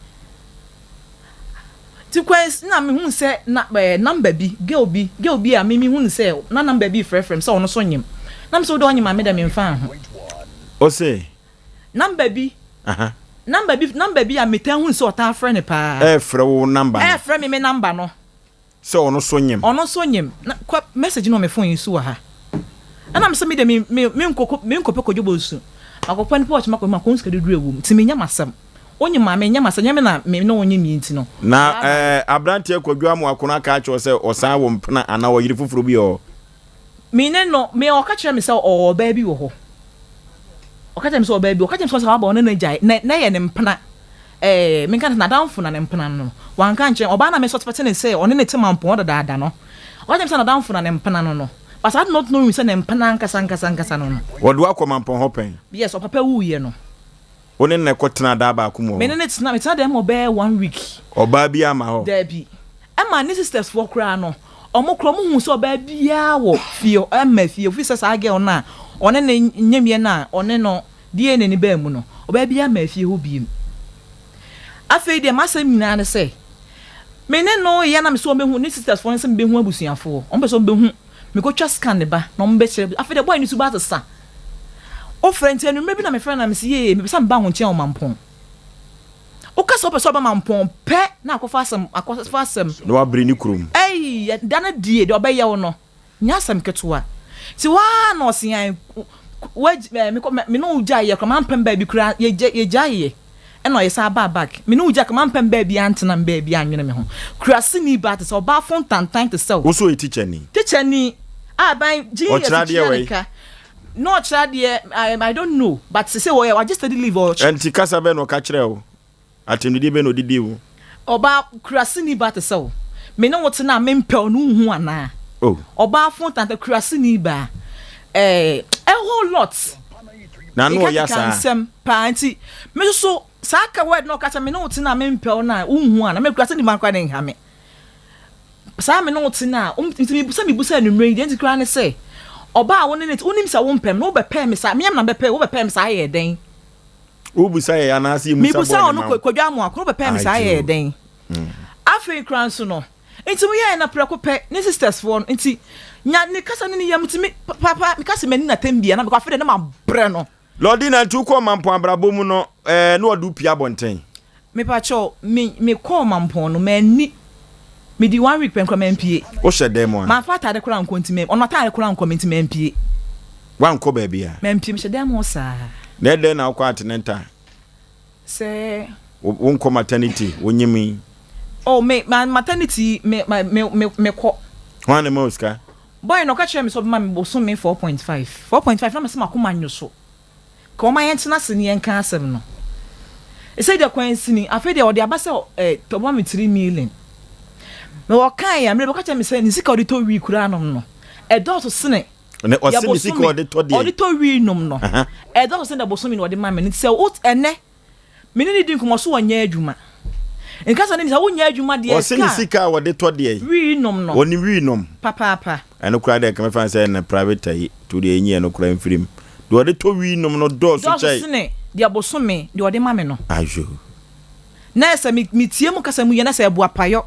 Speaker 6: Nti kwan na me hu sɛ na ɛɛ number bi, girl bi, girl bi a me me hu no sɛ na number bi refrɛfrɛ me sɛ ɔno nso nyem. Na me sɛ wode ɔnyem a me deɛ me nfa ho.
Speaker 1: Ose.
Speaker 6: Number bi, number bi, number bi a me taa hu sɛ ɔtaa frɛ no paa.
Speaker 1: Ɛɛfrɛ wo number no.
Speaker 6: Ɛɛfrɛ me me number no.
Speaker 1: Sɛ ɔno nso nyem.
Speaker 6: Ɔno nso nyem. Na kwa message no wɔ me phone yi so wɔ ha. Ɛna me sɛ me deɛ me me me nkɔ me nkɔpɛ Kwadwo Bonsu. Makɔpɛ no pɔɔkye makɔ makɔhu sika dodoɔ ɛwɔ mu. Nti menyɛ m'asɛm. Wonyem a menyɛ m'asɛm nyɛ me na me ne wo nyem yi nti no.
Speaker 1: Na ɛɛ abranteɛ Kwadwo Amoako no aka akyerɛ wo sɛ ɔsan wɔ mpena anaa ɔyere foforɔ bi wɔ hɔ?
Speaker 6: Me ne no me ɔka kyerɛ me sɛ ɔwɔ ɔbaa bi wɔ hɔ. Ɔka kyerɛ me sɛ ɔbaa bi ɔka kyerɛ me sɛ waba ɔne no agyae na na ɛyɛ ne mpena. Ɛɛ, menka no sɛ n'adamfo na ne mpena no no. Wanka ankyerɛ me. Ɔbaa no a me suspect no sɛ ɔne no te mampɔn dadaada no, ɔka kyerɛɛ me sɛ n'adamfo na ne mpena no no. But I did not know sɛ ne mpena ankasa ankasa ankasa no no.
Speaker 1: Wɔde wo akɔ mampɔn hɔ pɛn?
Speaker 6: Yes, ɔpapa wuiɛ no.
Speaker 1: Wo ne no kɔtenaa daa baako mu wɔ hɔ?
Speaker 6: Me ne no tena, metenaa dɛm hɔ bɛyɛ one week.
Speaker 1: Ɔbaa biara amma hɔ?
Speaker 6: Daabi. Ɛma ne sisters foɔ koraa no, wɔn koraa wɔn huu sɛ ɔbaa biara wɔ fie hɔ, ɛmma fie hɔ, firi sɛ saa girl no a ɔne no nyemyɛ no a ɔne no DNA no baa mu no, ɔbaa biara mmaa fie hɔ bio. Afei deɛ m'asɛm nyinaa ne sɛ, me ne no reyɛ na me sɛ ɔbɛhu, ne sisters foɔ no sɛ mebɛhu abusuafoɔ, wɔn pɛ sɛ wɔbɛhu, mekɔtwa scan ne ba na wɔbɛkyerɛ, afei deɛ boy no suban asesa. Wofrɛ nti anwummerɛ bi na mefrɛ no na mese yee mepɛ sɛ meba wo nkyɛn wɔ Mampɔn. Woka sɛ wopɛ sɛ ɔba Mampɔn pɛ na akɔfa asɛm, akɔfa asɛm.
Speaker 1: Na wabere ne kurom.
Speaker 6: Ei, da no die, deɛ ɔbɛyɛ wo no. Nyɛ asɛm ketewa. Nti hɔ ara na ɔse ae, wagyi ɛɛ mekɔ me ne wo gyaeɛ koraa mampɛ baabi koraa yɛgya yɛgyaeɛ ɛna ɔyɛ baa back. Me ne wo gyae koraa mampɛ baabi antena me baabi annwene me ho. Kuraseni baa te sɛ ɔbaa fon tantan te sɛ wo.
Speaker 1: Wo nso ɔyɛ tikyani?
Speaker 6: Tikyani a ban genius
Speaker 1: Ɔkyerɛ adeɛ
Speaker 6: tua
Speaker 1: wɔ
Speaker 6: ne
Speaker 1: he?
Speaker 6: ka. Na ɔkyerɛ adeɛ I I don't know but sesei ɔyɛ wagye study leave ɔkyerɛ.
Speaker 1: Ɛnti kasa bɛn na ɔka kyerɛɛ wo? Atɛmdidie bɛn na ɔde dii wo?
Speaker 6: Ɔbaa kuraseni baa te sɛ wo. Me ne wo tena a mempɛ wo no wonhu anaa?
Speaker 1: Oh.
Speaker 6: Ɔbaa fon tanta kuraseni baa eh, a whole lot.
Speaker 1: Na ano ɔya
Speaker 6: Keka
Speaker 1: saa?
Speaker 6: nsɛm paa nti me nso so saa ka word na ɔka sɛ me ne wo tena a mempɛ wo no a wonhu anaa? Me kuraseni baa koraa na ɛnha me. Saa me ne wo tena a nti me sɛ mebusa anwummerɛ yi deɛ nti koraa ne sɛ ɔbaa a wo ne no te wonim sɛ wompɛ me na wobɛpɛɛ me saa me na mebɛpɛɛ wo wobɛpɛɛ me saa yɛɛ dɛn?
Speaker 1: Wobisa yɛn anaasɛ yɛmmisa
Speaker 6: Mebusa
Speaker 1: bɔɔ ne
Speaker 6: ɔno
Speaker 1: ma wo?
Speaker 6: Kwadwo Amoako no bɛpɛɛ me saa yɛɛ dɛn? Afei koraa nso no, nti mo yɛɛ na prɛko pɛ ne sisters foɔ no nti nya ne kasa ne ne yam nti me papa meka sɛ m'ani na tɛm bia na mekɔ afei deɛ na mabrɛ no.
Speaker 1: Lordina nti wokɔɔ Mampɔn abrabɔ mu no ɛɛ na wɔde wo pue abɔnten?
Speaker 6: Mepakyɛw me me kɔɔ Mampɔn no manni me di one week pɛ nkora mampie.
Speaker 1: Wo hyɛ dan mu a?
Speaker 6: Manfa ataade koraa ankɔ nti ɔno ataade koraa ankɔ me nti mampie.
Speaker 1: Wankɔ baabi a?
Speaker 6: Mampie mehyɛ dan mu hɔ saa.
Speaker 1: Na ɛdɛn na wokɔ atenenta?
Speaker 6: Sɛ.
Speaker 1: Wo wonkɔ maternity wo nyem yi?
Speaker 6: Oh me ma maternity me ma me me mekɔ.
Speaker 1: Hwan na ɛma wo sika?
Speaker 6: Boy no ɔka kyerɛɛ me sɛ ɔbɛma me bosome 4.5 4.5 na mese makoma nnwo so. Ka ɔma yɛntena ase na yɛnka asɛm no. Ɛsei deɛ kwansini, afei deɛ ɔde aba sɛ eh, ɔbɛma me 3 million. Na ɔkaeɛ a, mmerɛ bi ɔka kyerɛ me sɛ ne sika a ɔde tɔ wii koraa nom no, ɛdɔɔso sene
Speaker 1: Ne
Speaker 6: deɛ
Speaker 1: ɔse ne sika
Speaker 6: bosome
Speaker 1: ɔde tɔ deɛ.
Speaker 6: ɔde tɔ wii nom no, ɛdɔɔso sene deɛ bosome na ɔde ma me no. Nti sɛ wo ɛnɛ Me ne no di nkɔmmɔ, so ɔnyɛ adwuma? Nka sɛ ne sɛ wonyɛ adwuma deɛ
Speaker 1: Ɔse ne sika a wɔde tɔ deɛ.
Speaker 6: Wii nom no.
Speaker 1: Ɔne wii nom.
Speaker 6: Papaapa.
Speaker 1: Ɛno koraa deɛ nka mɛfa no sɛ ɛna private ayi to deɛ ɛnyi ɛno koraa mfiri mu. Deɛ ɔde tɔ wii nom no dɔɔso
Speaker 6: Dɔɔso
Speaker 1: kyɛe.
Speaker 6: sene deɛ bosome deɛ ɔde ma me no.
Speaker 1: Ayo.
Speaker 6: Na sɛ me metie mu kasa mu yie na sɛ ɛboa payɔ.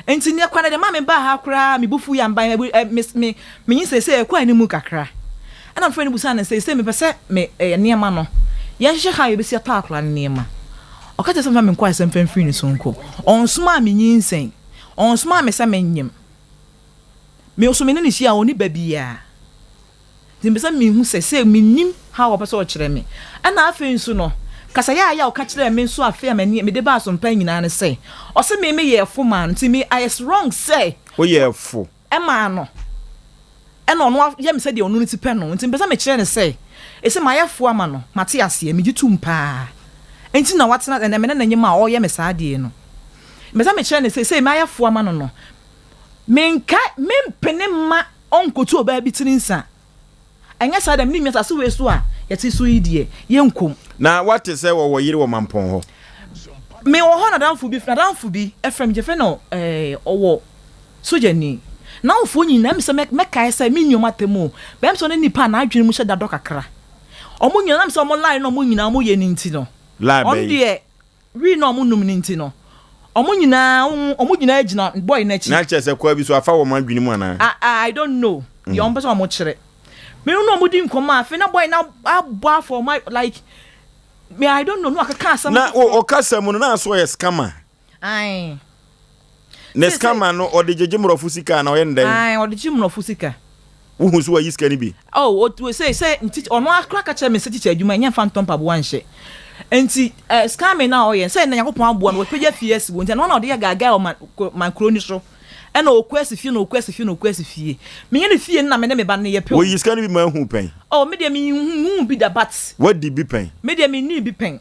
Speaker 6: Nti neɛ kwan de ma me baa ha koraa me bo fuiɛ a mbaeɛ me me me me nyinsɛn sei ɛkɔ anim kakra ɛna mefrɛ no busaa no sɛ sei mepɛ sɛ me ɛɛ nneɛma no yɛnhyehyɛ how yɛbɛsi atɔ akwadaa no nneɛma ɔka kyerɛ sɛ mfa me nkɔ asɛm mfa mfiri ne so nkɔ ɔnsomaa me nyinsɛn ɔnsomaa me sɛ menyem me nso me ne no hyia a ɔnni ba biara. Nti mepɛ sɛ mehu sɛ, sɛ mennim how a ɔpɛ sɛ ɔkyerɛ me. Ɛna afei nso no, kasayɛ a ɛyɛ a ɔka kyerɛɛ me nso afei a m'ani mede baa so mpɛn nyinaa ne sɛ, ɔse me meyɛɛ fo maa no, nti me I wrong sɛ.
Speaker 1: Woyɛɛ fo.
Speaker 6: Maa no, ɛna ɔno ayɛ me sɛdeɛ ɔno ne ti pɛ no, nti mepɛ sɛ mekyerɛ no sɛ, ɛsɛ mayɛ fo ama no, mate aseɛ, megye tom paa, nti na watena ɛnɛ me ne no nyem a ɔreyɛ me saa adeɛ no. Mepɛ sɛ mekyerɛ no sɛ, sei mayɛ fo ama no no, menka, mempene mma Ɔnkotu ɔbaa bi tiri nsa. Ɛnyɛ saa deɛ, menim asase wei so a yɛte so yi deɛ, yɛnkɔ mu.
Speaker 1: Na woate sɛ wɔwɔ yere wɔ Mampɔn hɔ?
Speaker 6: Me wɔ hɔ nadamfo bi nadamfo bi frɛ me gyefɛ no ɛɛ ɔwɔ sogyani n'awofoɔ nyinaa mi sɛ mɛkae sɛ me nni ɔmo atɛm o bɛm sɛ ɔne nipa a n'adwene mu hyɛ da dɔ kakra ɔmo nyinaa nam sɛ ɔmo line na ɔmo nyinaa ɔmo yɛ ne nti no ɔno deɛ wii na ɔmo num ne nti no ɔmo nyinaa ɔmo nyinaa gyina boy n'akyi.
Speaker 1: Na kyerɛ sɛ kwa bi so afa wɔn adwene mu anaa.
Speaker 6: I I don't know deɛ ɔmo pɛ sɛ ɔmo kyerɛ me no na ɔmo di nkɔmɔ a afei na boy na abɔ afɔ ɔmo like. Me I don't know no akeka asɛm.
Speaker 1: Na o ɔkasa mu no na aso ɔyɛ scammer.
Speaker 6: Ae.
Speaker 1: Ne scammer no ɔde gyegye mmorɔfo sika na ɔyɛ no dɛn?
Speaker 6: Ae ɔde gye mmorɔfo sika.
Speaker 1: Wohu so wayi sika no bi?
Speaker 6: Oh o sɛ sɛ nti ɔno akora ka kyerɛ me sɛ teacher adwuma ɛnyɛ mfa ntɔ mpaboa nhyɛ. Nti eh, scamming na ɔyɛ sɛ na Nyankopɔn aboa no wapagya fie asi wɔ nti ɛno na ɔde yɛ gaagaa wɔ man man kuro ni so. Ɛna ɔkɔ asi fie na ɔkɔ asi fie na ɔkɔ asi fie. Menyɛ ne fie no na me ne me ba no yɛ pɛ o.
Speaker 1: Woyi sika no bi ma ahu pɛn?
Speaker 6: Oh me deɛ me nhu bi da but.
Speaker 1: Wadi bi pɛn?
Speaker 6: Me deɛ me nnii bi pɛn.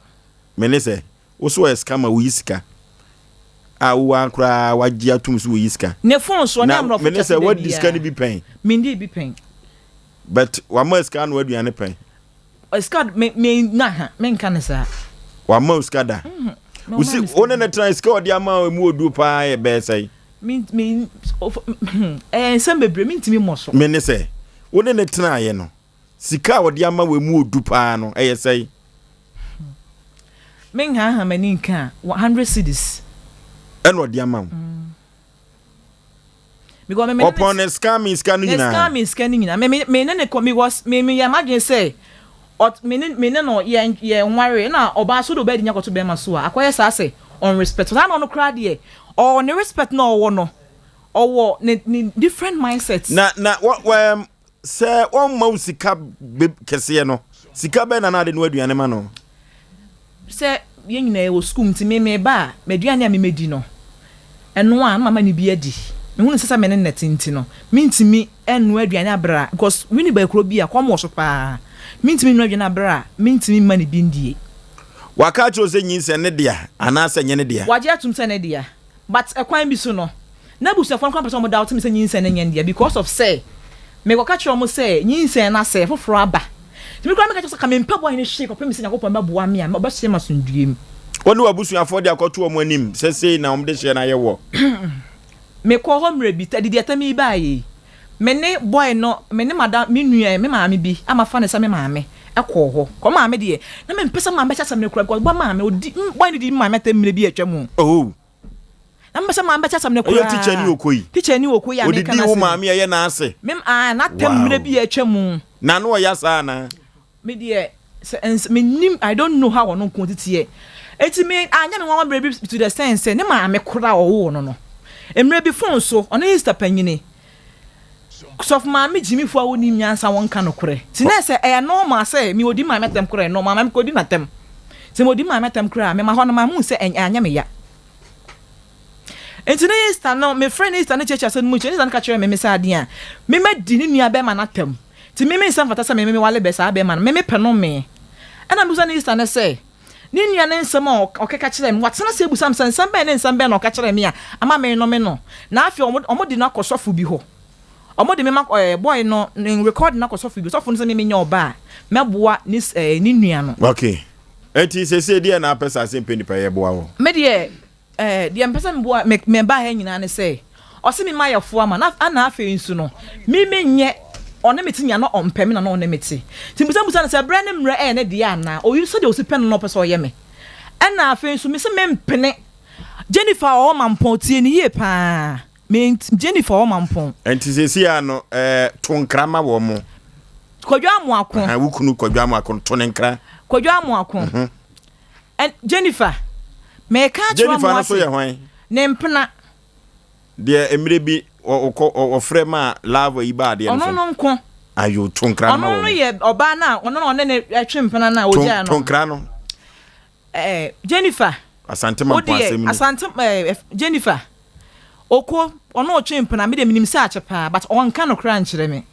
Speaker 1: Me ne sɛ, wo so ɔyɛ scammer woyi sika a wo ara koraa wagye atum so woyi sika.
Speaker 6: Ne phone so ɔne
Speaker 1: Na
Speaker 6: amorɔfo
Speaker 1: me ne
Speaker 6: kyɛte
Speaker 1: sɛ
Speaker 6: da
Speaker 1: wadi sika no
Speaker 6: biara.
Speaker 1: bi pɛn?
Speaker 6: Me nnii bi pɛn.
Speaker 1: But wama sika ano aduane pɛn?
Speaker 6: Sika me me na ha me nka ne saa.
Speaker 1: Wama wo sika da?
Speaker 6: Mm-hmm.
Speaker 1: Wo si wo ne ne tena sika ɔde ama wo emu oduo paa yɛ bɛyɛ sɛn?
Speaker 6: Me me ɛyɛ nsɛm bebree me ntumi mmɔ so.
Speaker 1: Me ne sɛ wo ne ne tenaeɛ no sika a ɔde ama wo emu odu paa no ɛyɛ sɛn?
Speaker 6: Me nhaha m'ani nka a 100 cedis.
Speaker 1: Ɛna ɔde ama wo.
Speaker 6: Mm. Because me me
Speaker 1: Ɔpɔn ne scamming sika no
Speaker 6: ne
Speaker 1: nyinaa.
Speaker 6: scamming sika no nyinaa. Me me me ne ne kɔ because me me yɛ m'adwene sɛ ɔt me ne me ne no yɛn yɛn nware na ɔbaa so de ɔbaa di nya kɔto bɛrima so a akɔyɛ saa sɛ ɔn respect saa na ɔno koraa deɛ ɔwɔ ne respect na ɔwɔ no ɔwɔ ne ne different mindset.
Speaker 1: Na na wɔ wɔ Sɛ wɔmma wo sika be kɛseɛ no, sika bɛn na na ade noa aduane ma no?
Speaker 6: Sɛ yɛn nyinaa yɛwɔ sukuu mu nti me meba a, m'aduane a memɛdi no, ɛno a na mama no bi adi. Mehunu sɛ sɛ me ne no te nti no, mentumi nnoa aduane aberɛ a, because Winneba yɛ kuro bi a kɔm wɔ so pa ara. Mentumi nnoa aduane aberɛ a mentumi mma no bi ndie.
Speaker 1: Waka akyerɛ wo sɛ nyinsɛn ne dea anaasɛ ɛnyɛ ne dea?
Speaker 6: Wagye atom sɛ ne dea. But ɛkwan bi so no, n'abusuafoɔ no koraa mpɛ sɛ wɔn doubt me sɛ nyinsɛn no nyɛ ne dea because of sɛ mekɔka kyerɛ wɔn sɛ nyinsɛn no asɛe, foforɔ aba. Nti me koraa meka kyerɛ sɛ ka mempɛ bɔne hwee kɔpem sɛ Nyankopɔn bɛboa me a ɔbɛhyɛ me asomdwoeɛ mu.
Speaker 1: Wo ne w'abusuafoɔ de akɔto wɔn anim sɛ sei na wɔn dehyeɛ no ayɛ woɔ.
Speaker 6: Mekɔɔ hɔ mmerɛ bi, adidiatam yi baeɛ yi, me ne boy no, me ne madam, me nua, me maame bi a mafa no sɛ me maame kɔɔ hɔ. Kɔ maame deɛ, na mempɛ sɛ maame bɛhyɛ asɛm no koraa because boy maame, ɔdi, boy no di me maame atɛm mmerɛ bi a atwa mu.
Speaker 1: Oh.
Speaker 6: Na mempɛ sɛ maame bɛhyɛ asɛm no koraa.
Speaker 1: Ɛyɛ teacher ni Okoyi.
Speaker 6: Teacher ni Okoyi a meka
Speaker 1: Ɔdidi
Speaker 6: no
Speaker 1: wo
Speaker 6: asɛm.
Speaker 1: maame a ɛyɛ n'ase.
Speaker 6: Me, ah, n'atɛm mmerɛ bi a atwa mu.
Speaker 1: Na ano ɔya saa anaa?
Speaker 6: Me deɛ sɛ ns mennim I don't know how ɔno nko teteɛ enti me anyɛ me nwanwa mmerɛ bi to the extent sɛ ne maame koraa a ɔwoo no no mmerɛ bi phone so ɔno ne sister panyini sɔfo maame gyimifoɔ a wɔnnim nyansa wɔnka nokorɛ nti na sɛ ɛyɛ normal sɛ me ɔdi maame atɛm koraa ɛyɛ normal maame kɔdi n'atɛm sɛ me ɔdi maame atɛm koraa mema hɔ no ma hu sɛ anyɛ me ya nti ne sister no mefrɛ ne sister no kyerɛkyerɛ asɛm no mu kyerɛ ne sister no ka kyerɛ me me sɛ adeɛ a mema di ne nua bɛrima no atɛm Nti me me nsa mfata sɛ me me wale bɛ saa bɛɛma no, me me pɛ no mee. Ɛna me bisa ne sista no sɛ, ne nua no nsɛm a ɔkeka kyerɛɛ me, watena ase abusa me sɛ nsɛm bɛn ne nsɛm bɛn na ɔka kyerɛɛ me a ama me nome no. Na afei ɔmo ɔmo de no akɔ sɔfo bi hɔ. Ɔmo de me ma ɛɛ boy no ne record no akɔ sɔfo bi hɔ. Sɔfo no sɛ me me nyɛ ɔba a mɛboa ne ɛɛ ne nua no.
Speaker 1: Okay. Enti seesei deɛ na apɛ sɛ asɛmpɛ nipa yɛ boa wo?
Speaker 6: Me deɛ Eh, deɛ mepɛ sɛ meboa me me baa ha nyinaa ne sɛ, ɔse me ma yɛfoa ma na ana afei nso no, me menyɛ ɔne me te nya na ɔmpɛ me na na ɔne me te. Nti mebisa bisa no sɛ berɛ ne mmerɛ ɛyɛ ne deɛ anaa? Ɔyi sɛdeɛ ɔsi pɛ no na ɔpɛ sɛ ɔyɛ me. Ɛna afei nso mese mempene Jennifer a ɔwɔ Mampɔn, tie no yie paa, me Jennifer ɔwɔ Mampɔn.
Speaker 1: Nti seesei ara no, eh, to nkra ma wɔn mo.
Speaker 6: Kwadwo Amoako.
Speaker 1: Aha, wo kunu Kwadwo Amoako no, to ne nkra.
Speaker 6: Kwadwo Amoako.
Speaker 1: Mhm.
Speaker 6: Ɛn, Jennifer, mereka akyerɛ
Speaker 1: Jennifer
Speaker 6: mo
Speaker 1: no so
Speaker 6: ase.
Speaker 1: yɛ hwan?
Speaker 6: Ne mpena.
Speaker 1: Deɛ mmerɛ bi ɔkɔ ɔfrɛ maa love yi baa adeɛ no
Speaker 6: Ɔno
Speaker 1: so.
Speaker 6: no nko.
Speaker 1: Ayo, to nkra no ma
Speaker 6: Ɔno no
Speaker 1: wɔn.
Speaker 6: yɛ ɔbaa no a ɔno na ɔne no twe mpena no a
Speaker 1: To,
Speaker 6: ɔgyaa
Speaker 1: to
Speaker 6: no.
Speaker 1: nkra no.
Speaker 6: Ɛɛ, Jennifer,
Speaker 1: Asante
Speaker 6: wo
Speaker 1: Mampɔn
Speaker 6: deɛ,
Speaker 1: asɛm ni.
Speaker 6: Asante, ɛɛ, Jennifer, Oko, ɔno ɔtwe mpena, me deɛ menim sɛ akyɛ paa, but ɔnka nokorɛ ankyerɛ me.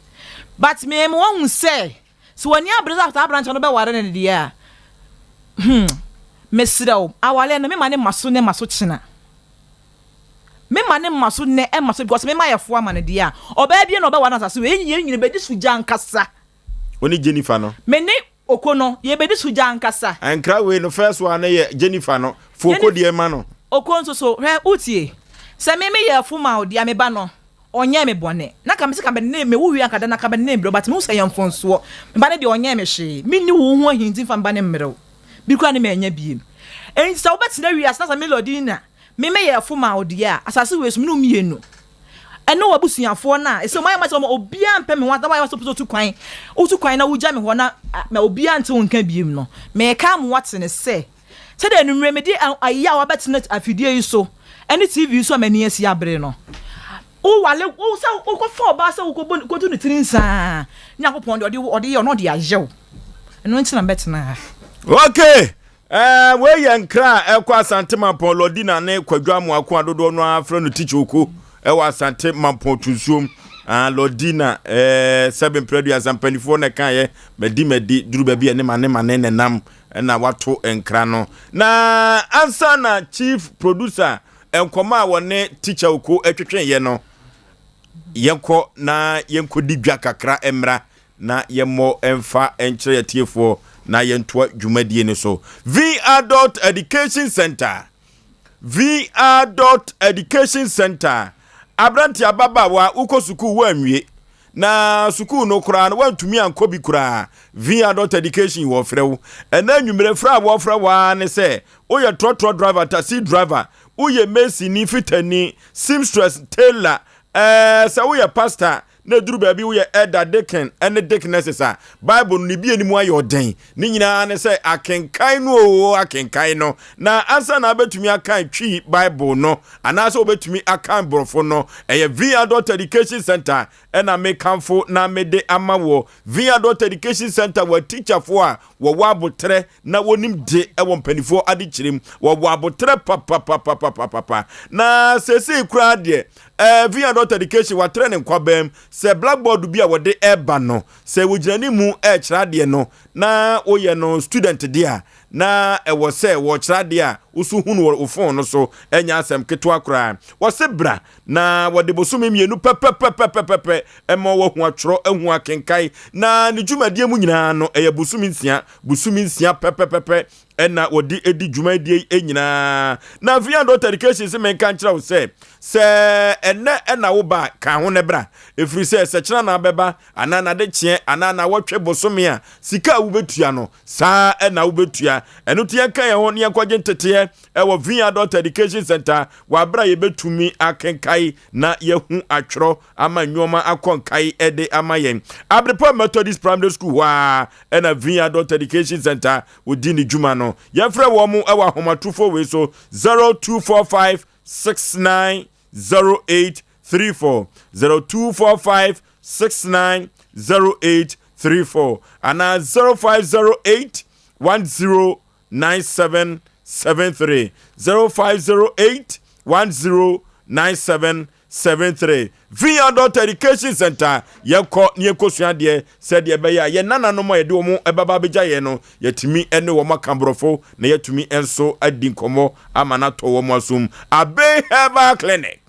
Speaker 6: But me, me wahu sɛ, Sɛ w'ani abere sɛ saa aberanteɛ no bɛware no deɛ a, hmm, mesrɛ wo, awareɛ no, mema no mma so nnɛ mma so kyena. Mema no mma so nnɛ mma so because mema yɛfoa ma no deɛ a, ɔbaa biara na ɔbɛware no asase wei, yɛn nyina bɛdi so gya ankasa.
Speaker 1: Wo ne Jennifer no?
Speaker 6: Me ne. Oko no, yɛbɛdi so gya ankasa.
Speaker 1: Nkra wei no first one no yɛ Jennifer no, fa Oko deɛ ma no.
Speaker 6: Oko nso so, hwɛ, wotie? Sɛ me meyɛ afo ma wo deɛ a, me ba no, ɔnyɛɛ me bɔne. Na anka mese ka mede ne, mewo wie anka da no anka mede ne rebrɛ wo, but mehu sɛ ɛyɛ mfomsoɔ. Me ba no deɛ ɔnyɛɛ me hwee. Menni wo ho ahi nti mfa me ba no mmerɛ wo. Bi koraa ne mannya biem. Enti sɛ wobɛtena wiase na sɛ me Lordina, me meyɛ afo ma wo deɛ a, asase wei so, me ne wo mmienu, Ɛne w'abusuafoɔ no a, ɛsɛ wɔayɛ ma sɛ wɔn obiara mpɛ me ho na wɔayɛ sɛ wopɛ sɛ wotu kwan, wotu kwan na wogya me hɔ na ma obiara nte wo nka biem no, mereka ama woate no sɛ, sɛdeɛ anwummerɛ mede ayeaw abɛtena afidie yi so ne TV yi so a m'ani asi abere no, wowale wo sɛ wokɔfa ɔbaa sɛ wokɔbɔ kɔtu ne tiri nsa Nyankopɔn deɛ ɔde ɔde yɛ ɔno ɔde ayɛ wo. Ɛno nti na mɛtena ha.
Speaker 1: Okay. Ɛɛ wei yɛ nkra a ɛkɔ Asante Mampɔn Lordina ne Kwadwo Amoako a dodoɔ no ara frɛ no Tikya Oko ɛwɔ Asante Mampɔn Tunsuom. Ah, Lordina ɛɛ sɛbe mprɛduasa mpanimfoɔ na ɛkaeɛ madi madi duru baabi a ne ma ne ma ne nenam ɛna wato nkra no. Na ansa na chief producer nkɔmɔ a wɔne Tikya Oko ɛtwetweeɛ no yɛnkɔ na yɛnkɔdi dwa kakra mmra na yɛmmɔ mfa nkyerɛ atiefoɔ na yɛntoa dwumadie no so. V Adult Education Center V Adult Education Center Aberante ababaawa wokɔ sukuu woanwie na sukuu no koraa no woantumi ankɔ bi koraa V Adult Education wɔfrɛ wo ɛnɛ anwummerɛ frɛ a wɔfrɛ wo ara ne sɛ woyɛ trɔtrɔ driver taxi driver woyɛ masonni fitani seamstress tailor ɛɛ sɛ woyɛ pastor na ɛduru baabi woyɛ elder, deacon, ne deaconesses a, Bible no ne bi anim ayɛ ɔden. Ne nyinaa ne sɛ akenkan no oo, akenkan no. Na ansa na wobɛtumi akan Twi Bible no anaasɛ wobɛtumi akan Borɔfo no, ɛyɛ V Adult Education Center ɛna mekamfo na mede ama wɔ. V Adult Education Center wɔ atikyafoɔ a wɔwɔ aboterɛ na wɔnim de wɔ mpanimfoɔ adekyerɛ mu. Wɔwɔ aboterɛ papapapapapapa. Na seesei koraa deɛ, ɛɛ V Adult Education watrɛ ne nkwabaa mu sɛ blackboard bi a wɔde ɛreba no, sɛ wɔgyina ne mu ɛrekyerɛ adeɛ no na woyɛ no student deɛ a, na ɛwɔ sɛ wɔrekyerɛ adeɛ a woso hunu wɔ wo phone no so, ɛnyɛ asɛm ketewa koraa. Wɔse bra na wɔde bosome mmienu pɛpɛpɛpɛpɛpɛ ma wahu atwerɛ, ahu akenkan, na ne dwumadie mu nyinaa no ɛyɛ bosome nsia, bosome nsia pɛpɛpɛpɛ ɛna wɔde di dwumadie yi nyinaa. Na afei adult education se menka nkyerɛ wo sɛ, sɛ ɛnɛ ɛna wo ba ka ho ne bra, ɛfiri sɛ sɛ kyena na abɛba anaa nade kyeɛ anaa na wɔtwe bosome a, sika a wobɛtua no saa ɛna wobɛtua. Ɛno nti yɛnka yɛn ho ne yɛnkɔgye nteteɛ ɛwɔ V Adult Education Center wɔ abere a yɛbɛtumi akenkae na yɛahu atwerɛ ama nnoɔma akɔ nkae de ama yɛn. Abrepɔ Methodist Primary School hɔ ara ɛna V Adult Education Center wɔdi ne dwuma no. Yɛmfrɛ wɔn wɔ ahomatorofoɔ wei so 0245 69 0834, 0245 69 0834 anaa 0508 10 9773 0508 10 9773 V Adult Education Center yɛkɔ ne yɛkɔsua adeɛ sɛdeɛ ɛbɛyɛ a yɛn nananom a yɛde wɔn ɛbɛba abɛgya yɛn no yɛtumi ne wɔn aka borɔfo na yɛatumi nso adi nkɔmmɔ ama no atɔ wɔn asom. Abbey Herbal Clinic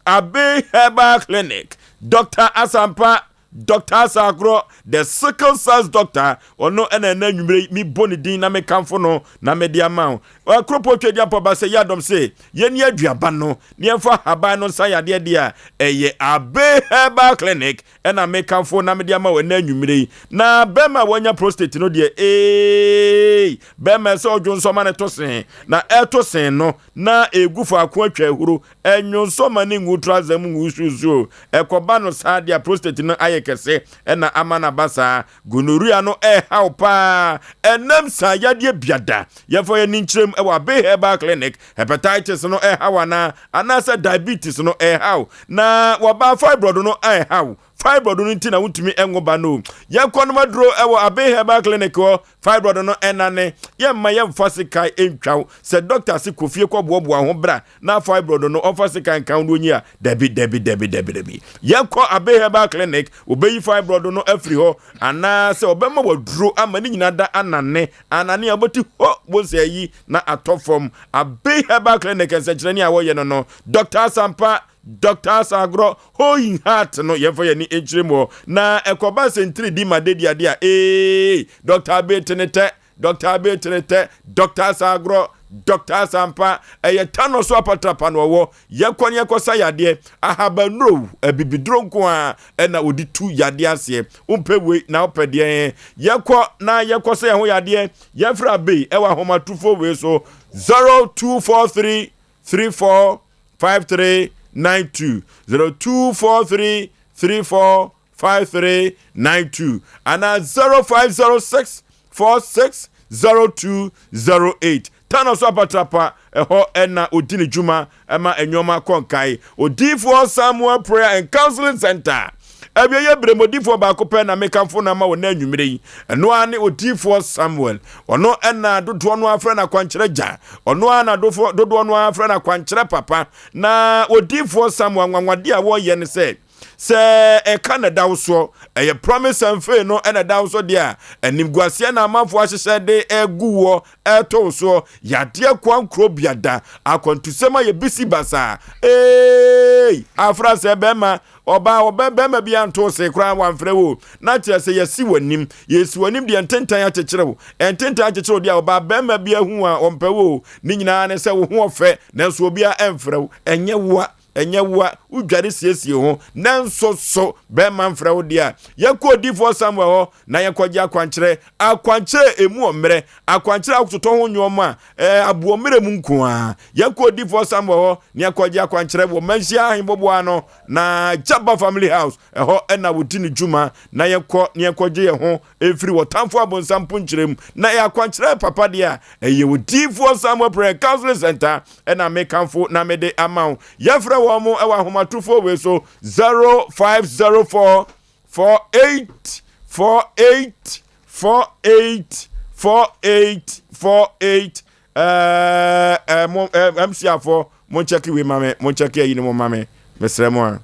Speaker 1: Abbey Herbal Clinic Dr. Asampa Doctor Asakorɔ, the sickle cells doctor, ɔno ɛna ɛna anwummerɛ yi mebɔ ne din na mekamfo no na mede ama wo. Kuropɔn Tweaduampɔ ba sɛ yɛadɔm se yɛni aduaba no na yɛmfa haban no nsa yadeɛ deɛ a, ɛyɛ Abe Herbal Clinic ɛna mekamfo na mede ama wo ɛna anwummerɛ yi. Na bɛrima a wanya prostate no deɛ, eei, bɛrima ɛsɛ ɔdwo nsɔ ma no to sen, na ɛto sen no na ɛgu faako atwa ahuro Ɛnwonsɔ ma ne ngu trouser mu ngu shoes o. Ɛkɔba no saa deɛ a prostate no ayɛ kɛse ɛna ama no aba saa. Gonorrhea no ɛrehaw paa. Ɛnam saa yadeɛ biada. Yɛmfa yɛn ani nkyerɛ mu ɛwɔ Abbey Herbal Clinic. Hepatitis no ɛrehaw anaa? Anaasɛ diabetes no ɛrehaw? Na wɔbaa fibroid no ɛrehaw? Fibroid no nti na wontumi nwo ba no o. Yɛnkɔ nom aduro ɛwɔ Abbey Herbal Clinic hɔ. Fibroid no ɛnane. Yɛmma yɛmfa sekan ntwa wo. Sɛ doctor se kɔ fie kɔboaboa ho bra na fibroid no ɔmfa sekan nka wo na onyi a, dabi dabi dabi dabi dabi. Yɛnkɔ Abbey Herbal Clinic, wɔbɛyi fibroid no afiri hɔ anaa sɛ ɔbɛma waduro ama ne nyinaa da anane. Anane a wobɛti hɔ bonsɛ ayi na atɔ fam. Abbey Herbal Clinic nsɛnkyerɛnne a wɔyɛ no no, Doctor Asampa. Doctor Asagorɔ, Hoeing Heart no yɛmfa yɛn ani nkyerɛ mu hɔ na ɛkɔba sɛ ntiri di ma dedi ade a ee Doctor Abe Tenetɛ, Doctor Abe Tenetɛ, Doctor Asagorɔ, Doctor Asampa, ɛyɛ tanɔ so apatrapa na ɔwɔ. Yɛkɔ ne yɛkɔsa yadeɛ, ahabannuro, abibiduro nko ara ɛna ɔde tu yadeɛ aseɛ. Wompɛ wei na wopɛ deɛn? Yɛkɔ na yɛkɔsa yɛn ho yadeɛ. Yɛmfrɛ Abe ɛwɔ ahomatorofoɔ wei so 0243 34 5392 0243 34 5392 anaa 0506 46 0208. Tano so apatrapa ɛhɔ ɛna odi ne dwuma ɛma nneɛma kɔ nkae. Odiifoɔ Samuel Prayer and Counseling Center. Awieeɛ berɛ mu odiifoɔ baako pɛ na mekamfo no ama wɔ nnɛ anwummerɛ yi. Ɛno ara ne odiifoɔ Samuel. Ɔno ɛna dodoɔ no ara frɛ no akwankyerɛ gya. Ɔno ara na dodoɔ no ara frɛ no akwankyerɛ papa. Na odiifoɔ Samuel anwanwadeɛ a wɔyɛ ne sɛ, sɛ ɛka na ɛda wo soɔ, ɛyɛ promise and fail no na ɛda wo so deɛ a, animguaseɛ na amanfoɔ ahyehyɛ de agu woɔ ɛreto wo soɔ, yadeɛ koa nkuro biada, akwantusɛm ayɛ bisi basaa, eei, afra sɛ bɛrima, ɔbaa, ɔbɛ bɛrima bi anto se koraa wamfrɛ wo, na kyerɛ sɛ yɛsi w'anim, yɛsi w'anim deɛ ntentan akyekyere wo, ntentan akyekyere wo deɛ ɔbaa bɛrima bi ahu a ɔmpɛ wo, ne nyinaa ne sɛ wo ho ɔfɛ, nanso obiara ɛmfrɛ wo, ɛnyɛ woa. Ɛnyɛ wo a wodware siesie ho, nanso so bɛrima mfrɛ wo deɛ a, yɛnkɔ odiyifoɔ Samuel hɔ na yɛnkɔgye akwankyerɛ. Akwankyerɛ a ɛmu ɔmmerɛ, akwankyerɛ a wototɔ ho nneɛma a ɛɛ aboɔ mmerɛ mu nko ara. Yɛnkɔ odiyifoɔ Samuel hɔ na yɛnkɔgye akwankyerɛ wɔ Manhyia Ahemboboa ano na Jabba Family House, ɛhɔ na wɔdi ne dwuma, na yɛnkɔ na yɛnkɔgye yɛn ho mfiri ɔtamfo abonsam mponkyerɛ mu. Na ɛyɛ akwankyerɛ papa deɛ a, ɛyɛ odiyifoɔ Samuel Prayer Counseling Center ɛna mekamfo na mede ama wo. Yɛfrɛ wɔn mo ɛwɔ ahomatorofoɔ wei so 0504 48 48 48 48 48 ɛɛ ɛɛ mo ɛɛ MC afoɔ mo nkyɛke wei ma me mo nkyɛke ayi no mo ma me mesrɛ mo a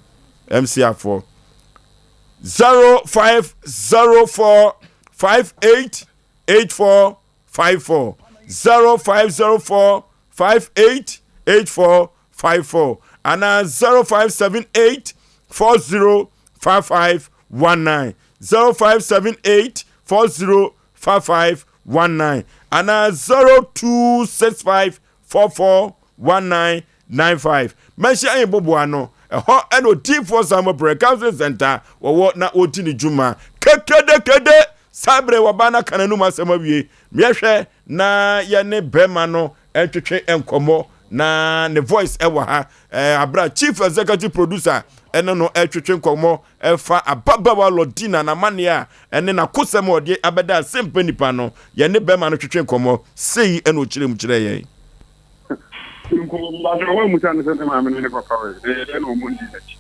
Speaker 1: MC afoɔ 0504 58 84 54 0504 58 84 54 anaa 0578 40 55 19 0578 40 55 19 anaa 0265 44 19 95 Mɛhyɛ ayi boboa ano ɛhɔ ɛna odiifoɔ Samuel Prayer Counseling Center wɔwɔ na wɔdi ne dwuma kekedekede saa berɛ wɔba no aka n'anum asɛm awie meɛhwɛ na yɛne bɛrima no ntwetwe nkɔmmɔ na ne voice ɛwɔ ha ɛɛ abira chief executive producer ɛne no ɛtwetwe nkɔmmɔ ɛfa ababaawa Lordina n'amanneɛ a ɛne n'akosɛm a ɔde abɛda asɛmpa nipa no yɛne bɛrima no twetwe nkɔmmɔ sei ɛna ɔkyerɛ mu kyerɛ yɛn.
Speaker 8: Nko mpakyɛ wɔn amusa no sɛ ne maame ne ne papa wɛ na ɛyɛ dɛn na wɔn ndi n'akyi.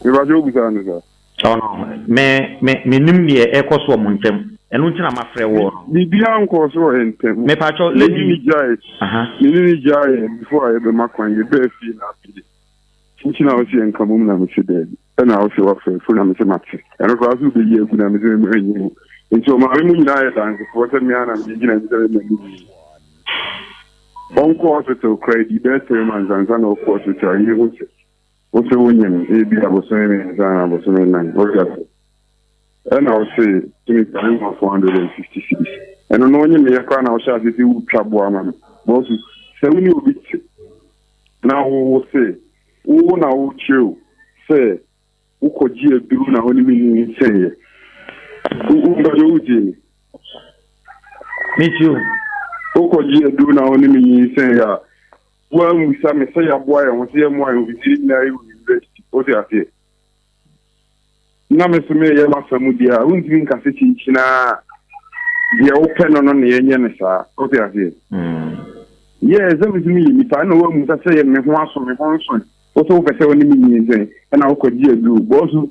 Speaker 8: Mepakyɛ wobusa no saa.
Speaker 11: Oh no, me, me, mennim deɛ ɛrekɔ so wɔ mo ntam. Ɛno nti na mafrɛ woɔ no.
Speaker 8: Biribiara nkɔɔ so wɔ yɛn ntam.
Speaker 11: Mepakyɛw,
Speaker 8: Me ne
Speaker 11: lady.
Speaker 8: no gyae,
Speaker 11: Aha.
Speaker 8: me ne no gyaeɛ before a yɛbɛma kwan, yɛbaa fie na afei deɛ, kyinkyin a wose yɛnka mmom na mese daabi. Ɛna wose woafrɛ fo na mese mate. Ɛno koraa so wobɛyi agu na mese manyi mu. Nti ɔmaame mu nyinaa yɛ dansefoɔ sɛ me ara na megyina mu sɛ mema no yie. Ɔnkɔ hospital koraa, ɛdii bɛyɛ 3 months ansa na ɔkɔ hospital, yɛhu sɛ. Wo se wo nyem ebia bosome miensa anaa bosome nan, wote ase? Ɛna wo se tumi ka me ma 450 cedis. Ɛno no wonye meyɛ koraa na wohyɛ ase se wotwa boa ma me. Bɔsu, sɛ wo ne obi te na wo wo se wo na wo kyerɛ o sɛ wo kɔ gye aduru na wo ne me nyinsɛn yɛ. Wo wo mpakyɛ wo tie me?
Speaker 11: Me tie o.
Speaker 8: Wo kɔ gye aduru na wo ne me nyinsɛn yɛ a, Woammisa me sɛ yɛaboa yɛn ho, sɛ yɛmmoa yɛn ho, efisɛ yɛn nyinaa yɛwɔ university. Wote aseɛ? Na me nso mereyɛ m'afa mu deɛ a, wontumi nka sɛ kyinkyin ara deɛ wopɛ no no na yɛnyɛ no saa. Wote aseɛ? Yɛ sɛ me nso meyɛ nipa, ɛna woammisa sɛ yɛ me ho aso, me ho nso. Wo sɛ wopɛ sɛ wo ne me nyinsɛn, ɛna wokɔgye aduro. Bɔɔso,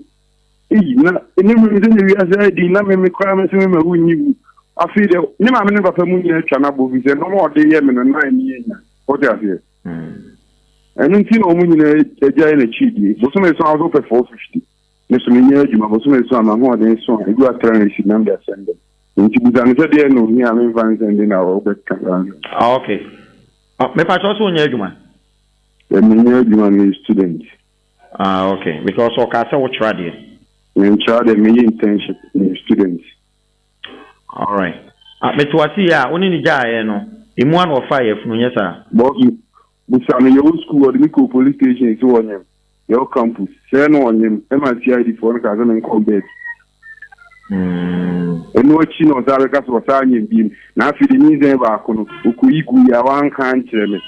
Speaker 8: eyi, na ɛne me sɛ ne wiase ayɛ din, na me me koraa me sɛ me ma wonnyi wu. Afei deɛ, ne maame ne ne papa mu nyinaa atwa no abɔ fi sɛ nneɛma a ɔde yɛ me no, na ani yɛ nya. Wote aseɛ? Ɛno nti na wɔn nyinaa agyae n'akyi die. Bosome so a wosɛ wopɛ 450. Me so menyɛ adwuma, bosome so a m'ahoɔden so a, ebi atra na esi nam de asɛnde. Nti busa no sɛ deɛ na ohia a memfa nsɛnde na wobɛka saa nsɛm.
Speaker 11: Ah, okay. Ah, mepa kyɛw sɛ wonyɛ adwuma?
Speaker 8: Menyɛ adwuma, meyɛ student.
Speaker 11: Ah okay, because ɔkaa sɛ wokyerɛ adeɛ.
Speaker 8: Menkyerɛ adeɛ, meyɛ internship, meyɛ student.
Speaker 11: Alright. Ah, mete wo ase yie a, wo ne no gyaeɛ no, emu a na ɔfaa yafunu, nyɛ saa?
Speaker 8: Boss, busa no, yɛwɔ school, ɔde me kɔɔ police station sɛ ɔnyem, yɛwɔ campus, sɛɛ na ɔnyem, ɛma CID foɔ no kaa sɛ menkɔ bed. Ɛno akyi na ɔsan bɛka sɛ ɔsan anyem bio, na afei de nyinsɛn baako no, ɔkɔyi guiɛ a wanka ankyerɛ me.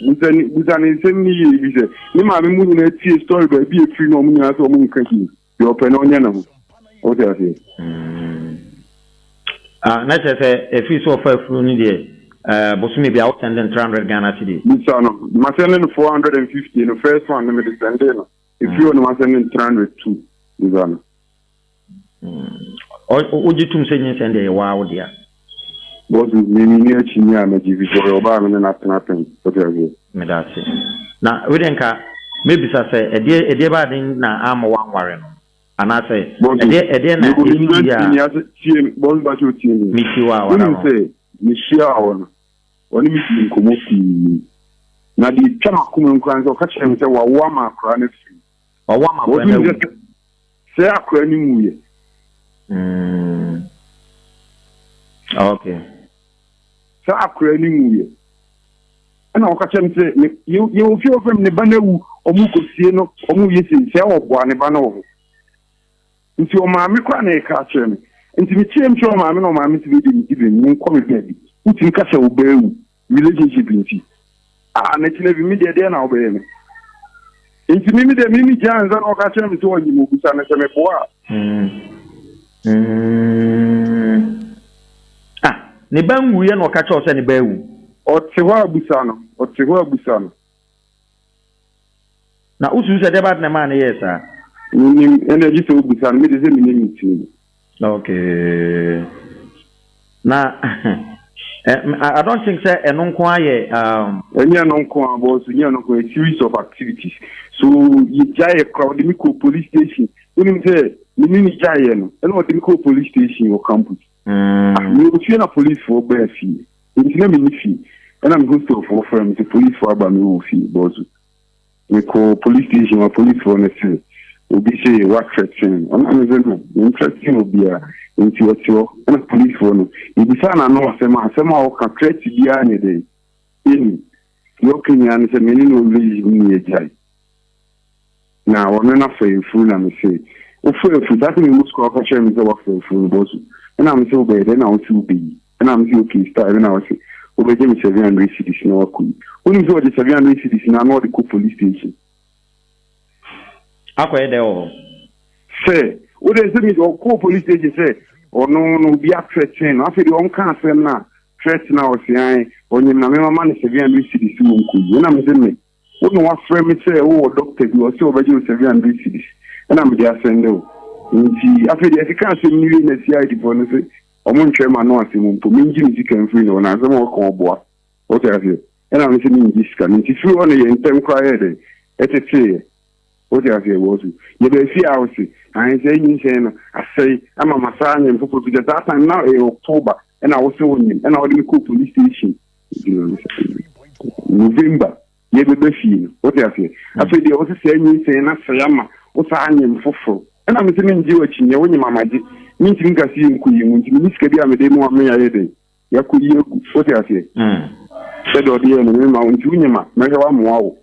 Speaker 8: Busa ne, busa ne nsɛm no yie, efisɛ ne maame mu nyinaa tie story baabi a ɛfiri no, wɔn nyinaa sɛ wɔn nka bio. Deɛ ɔpɛ no ɔnyɛ ne ho. Wote aseɛ?
Speaker 11: Ah, na kyerɛ sɛ ɛfiri sɛ ɔfa afunu no deɛ, eh, bosome biara wo sɛnde no 300 Ghana cedis.
Speaker 8: Bisa no, masɛnde no 450 no, first one no mede sɛndee no, ɛfiri hɔ no masɛnde no 302, bisa no.
Speaker 11: Wogye tom sɛ nyinsɛn deɛ yɛ waa wo dea?
Speaker 8: Boss, me menni akyinnye a mɛgye fi sɛ ɔyɛ ɔbaa a me ne no atena pɛn. Wote aseɛ?
Speaker 11: Meda ase. Na wei deɛ nka mɛbisa sɛ ɛdeɛ ɛdeɛ baa den na amma woanware no? Anaasɛ
Speaker 8: Boss,
Speaker 11: ɛdeɛ ɛdeɛ na
Speaker 8: mewɔ
Speaker 11: ɛsii
Speaker 8: university
Speaker 11: a
Speaker 8: ni ase tie me, boss mpakyɛ tie me.
Speaker 11: Metie wo a wada
Speaker 8: Wonim
Speaker 11: ho.
Speaker 8: sɛ mehyiaa wɔ no, ɔne me dii nkɔmmɔ pii. Na deɛ ɛtwa m'akoma mu koraa ne sɛ ɔka kyerɛɛ me sɛ wawo ama akwadaa no afiri mu.
Speaker 11: Wawo ama akwadaa no
Speaker 8: Wonim
Speaker 11: awu.
Speaker 8: sɛ sɛ akwadaa no nwuiɛ.
Speaker 11: Mm. Okay.
Speaker 8: Sɛ akwadaa no nwuiɛ. Ɛna ɔka kyerɛ me sɛ ne yɛwɔ fie ɔfrɛ me ne ba no awu, ɔmo kɔsie no, ɔmo yɛ sei, sɛ ɔboa ne ba no wɔ hɔ. Nti ɔmaame koraa na ɛka akyerɛ me. Nti mekyerɛ mu kyerɛ ɔmaame na ɔmaame sɛ wei deɛ medi bem, menkɔ me baabi. Wotumi ka sɛ wo ba awu, relationship nti. Ah, na kyena bi me deɛ deɛ na wobɛyɛ me. Nti me me deɛ me me gyaa nsa na ɔka kyerɛ me sɛ ɔnyim obisa no sɛ meboa a.
Speaker 11: Mm. Mm. Ah, ne ba nwuiɛ na ɔka kyerɛ wo sɛ ne ba awu.
Speaker 8: Ɔte hɔ a bisa no, ɔte hɔ a bisa no.
Speaker 11: Na wosusu sɛ dɛn ade na ɛmaa no yɛɛ saa?
Speaker 8: Mennim, ɛnna gye sɛ wobisa no, me de sɛ mennim ne tirim.
Speaker 11: Okay. Na I don't think sɛ ɛno nko ara yɛ. Um...
Speaker 8: Ɛnyɛ ɛno nko ara, boss, ɛnyɛ ɛno nko ara, a series of activities. So yɛgyaeɛ koraa, ɔde me kɔɔ police station. Wonim sɛ me ne no gyaeɛ no, ɛna ɔde me kɔɔ police station wɔ campus. Ah, mewɔ fie na policefoɔ baa fie. Nti na menni fie. Ɛna me hostelfoɔ frɛ me sɛ policefoɔ aba me wɔ fie, boss. Mekɔɔ police station hɔ a policefoɔ no se obi se wa threaten no. Ɛna mese no me nthreaten obiara. Nti ɔte hɔ. Ɛna policefoɔ no yɛbisaa no ano asɛm a asɛm a ɔka threat biara nyɛ dɛn ɛnnim. Deɛ ɔka nyinaa ne sɛ me ne no relationship no yɛgyae. Na ɔno no afa afuru na mese wofa afuru saa sɛ me mu sukuu a ɔka kyerɛ me sɛ wafa afuru no bɔso. Ɛna mese wobɛyɛ dɛn na wose wobɛyi. Ɛna mese okay star ɛna ɔse wobɛgye me 700 cedis na wakɔ yi. Wonim sɛ ɔgye 700 cedis no a na ɔde kɔ police station.
Speaker 11: Akɔyɛ dɛn wɔ hɔ?
Speaker 8: Sɛ wode sɛ me ɔkɔɔ police station sɛ ɔno no obi atrɛten no afei deɛ ɔnka asɛm no a threat no a ɔse ae ɔnyem na mema no 700 cedis wɔ nkɔ yi. Ɛna mese me Wo na wafrɛ me sɛ wowɔ dɔkta bi, ɔse ɔbɛgye wo 700 cedis ɛna mede asɛnde wo. Nti afei deɛ ɛkeka asɛm no wie na CID foɔ no se ɔmo ntwɛre m'ano asɛm mpo, mengye me sika mfiri ne hɔ na asɛm a ɔka ɔboa. Wote aseɛ? Ɛna mese mengye sika no. Nti firi hɔ no yɛn ntɛm koraa yɛɛ dɛn? Ɛteteeɛ. Wote aseɛ? Wɔ so yɛbaa fie a ɔse ahe sɛ nyinsɛn no asɛe ama masaa anyem foforɔ firi sɛ saa time na ɛyɛ October ɛna wose wonyem ɛna wode me kɔɔ police station November yɛbɛba fie no wote aseɛ afei deɛ wose saa nyinsɛn na sɛe ama wo saa anyem foforɔ ɛna mese mengye w'akyinnyeɛ wonyem amagye mentumi nka sɛ yɛnkɔ yi mu nti mene sika bi a mede mu ame ayɛ dɛn yɛakɔ yi agu wote aseɛ sɛdeɛ ɔde yɛ no mema wo nti wonyem a mɛhwɛ woamoa wo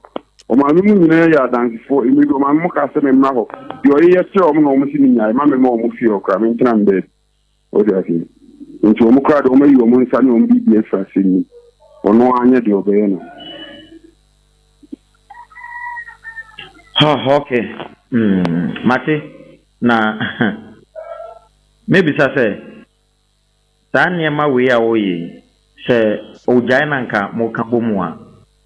Speaker 8: ɔmaame mu nyinaa yɛ adansefoɔ mmerɛ bi ɔmaame mu kaa sɛ memmra hɔ deɛ ɔyeyɛ kyerɛ ɔmo na ɔmo se menyae ma mema ɔmo fie hɔ koraa mentena me baabi Wote aseɛ? Nti wɔn koraa deɛ wɔayi wɔn nsa ne wɔn biribi afiri asɛm mu. Ɔno ara nyɛ deɛ ɔbɛyɛ no.
Speaker 11: Oh, okay. Mm, mate. Na mebisa sɛ, saa nneɛma wei a wɔyɛ yi, sɛ ogyae na nka moka bɔ mu a,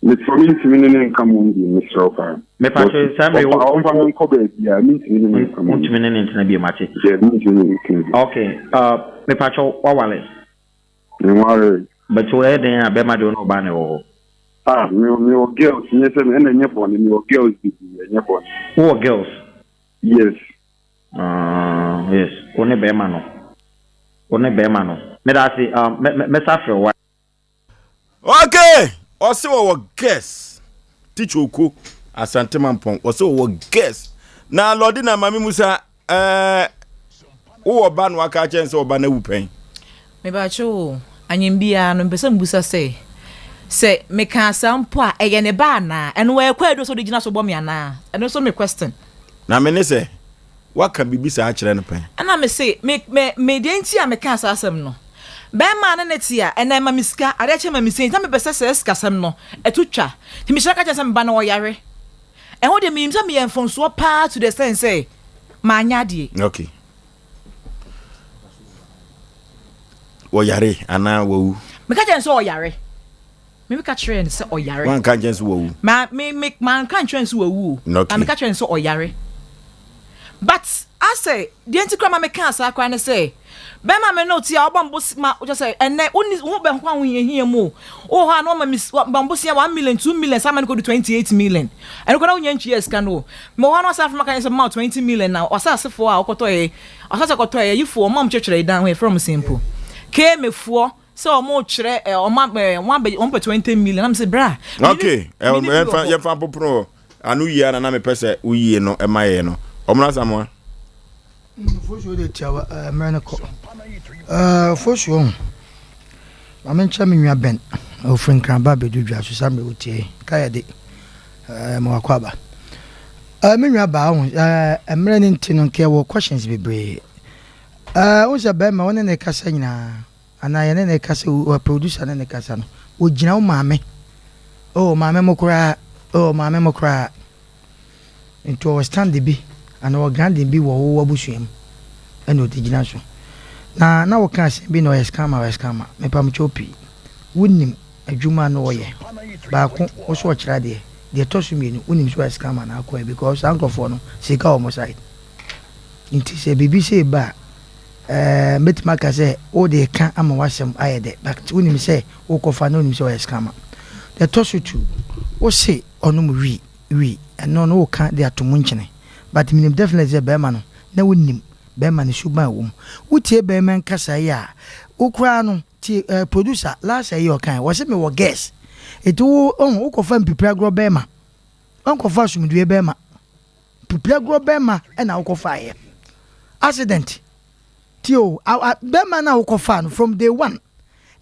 Speaker 8: Mesrɛ mentumi ne no nka mmom bio mesrɛ wo paa.
Speaker 11: Mepakyɛw saa mmerɛ yi
Speaker 8: Ɔfa ɔmfa me nkɔ baabiara mentumi ne no nka mmom.
Speaker 11: Wontumi ne no ntena bio mate.
Speaker 8: Daabi mentumi ne no ntena bio.
Speaker 11: Ok uh, mepakyɛw waware?
Speaker 8: Menwaree.
Speaker 11: But ɛyɛ dɛn a bɛrima deɛ wo ne ɔbaa na ɛwɔ hɔ?
Speaker 8: Ah me mewɔ girls nyɛ sɛ ɛna ɛnyɛ bɔne mewɔ girls bebree ɛnyɛ bɔne.
Speaker 11: Wowɔ girls?
Speaker 8: Yes.
Speaker 11: Uh, yes wo ne bɛrima no wo ne bɛrima no. Meda ase um, mɛsa afrɛ wo.
Speaker 1: Okay, ɔse wɔwɔ girls. Teacher Oko Asante Mampɔn wɔsɛ wɔwɔ girls na Lordina Maame Musa ɛɛ wowɔ ba na waka akyerɛ sɛ ɔba no awu pɛn.
Speaker 6: Mepakyɛw o, anyem biara no mepɛ sɛ mibisa sɛ, sɛ mekaa saa mpo a, ɛyɛ ne ba anaa? Ɛno ɛyɛ kwaadu a ɔsɛ ɔde gyina so bɔ me anaa? Ɛno nso me question.
Speaker 1: Na me ne sɛ, woaka biribi saa akyerɛ no pɛn?
Speaker 6: Ɛna me se, me, me, me, deɛ nti a mekaa saa asɛm no, bɛrima a ne ne te a, ɛnɛ ɛma me sika, adeɛ kye ma me sika, nti na mepɛ sɛ saa sikasɛm no, ɛto twa. Nti mehyira ka kyerɛ no sɛ me ba no ɔyare. Ɛho deɛ menim sɛ meyɛ mfomsoɔ paa to the extent sɛ manyɛ adeɛ.
Speaker 1: Okay. Wɔyare anaa wawu?
Speaker 6: Meka kyerɛ no sɛ ɔyare. Me meka kyerɛɛ no sɛ ɔyare.
Speaker 1: Wanka nkyerɛ no sɛ wawu?
Speaker 6: Ma me me manka nkyerɛ no sɛ wawu o.
Speaker 1: Okay.
Speaker 6: Ma meka kyerɛ no sɛ ɔyare. But asɛ deɛ nti koraa ma mekaa saa koraa ne sɛ bɛrima me ne wo te a ɔbɔ me bos ma kyerɛ sɛ ɛnɛ wonni wo ho bɛn ho ahohiahia mu o. Wowɔ hɔ a na wama me ma me bosea 1 million 2 million saa ma no kɔdu 28 million. Ɛno koraa na wonya ntua sika no o. Mewɔ hɔ a na wasan afrɛ me aka kyerɛ me sɛ mema wo 20 million na w'asasefoɔ a wokɔtɔɛ Ɔsɛ sɛ kɔtɔ ɛ ayifoɔ ɔmo a ɔmo kyerɛkyerɛ dan ho yɛfrɛ ɔmo sɛn mpo KMfoɔ sɛ ɔmo kyerɛ ɛ ɔmo ɛ ɔmo abɛ ɔmo pɛ 20 million na mo sɛ bra.
Speaker 1: Ok ɛ yɛnfa yɛnfa mpopono hɔ ano yie ana na mepɛ sɛ woyie no ɛma yɛ no ɔmo na Asamoah.
Speaker 2: Fosuo de tiawa ɛɛ mmerɛ no kɔ ɛɛ fosuo ho maame nkyɛn me nua bɛn ofiri nkran ba abɛdu dwa so saa mmerɛ wotie ka yɛ de ɛɛ ma wakɔ aba. Eh, me nua baa ho eh, mmerɛ no nti no nka yɛwɔ questions bebree. Eh, wohu sɛ bɛrima wo ne ne kasa nyinaa anaa yɛne ne kasa wɔ producer ne ne kasa no wɔgyina wo maame oh maame mo koraa oh maame mo koraa nti ɔwɔ stand bi anaa ɔwɔ grounding bi wɔ wo abusua mu ɛna ɔde gyina so na na woka asɛm bi na ɔyɛ scammer ɔyɛ scammer mepamkyɛw pii wonim Adwuma no ɔyɛ. Baako wo so ɔkyerɛ adeɛ. Deɛ ɛtɔ so mienu wonim sɛ ɔyɛ scammer na akɔɛ because saa nkorɔfoɔ no sika wɔ ɔmo side. Nti sɛ biribi sei ba a ɛɛ mɛtumi aka sɛ wo de ka ama w'asɛm ayɛ dɛ but wonim sɛ wokɔfa no wonim sɛ ɔyɛ scammer. Deɛ ɛtɔ so tu wo se ɔnom wii wii ɛno no woka de ato mu nkyene but menim definitely sɛ bɛɛma no na wonim bɛɛma no suban a ɛwɔ mu. Wotie bɛɛma nkasa yi a wo koraa no Tie eh producer last ayi ɔkae wɔse me wɔ girls eti wo ohu wo kɔfa mpipiri agorɔ bɛɛma wankɔfa asomdue bɛɛma mpipiri agorɔ bɛɛma ɛna wo kɔfa yɛ accident tie o a a bɛɛma na wo kɔfa no from day one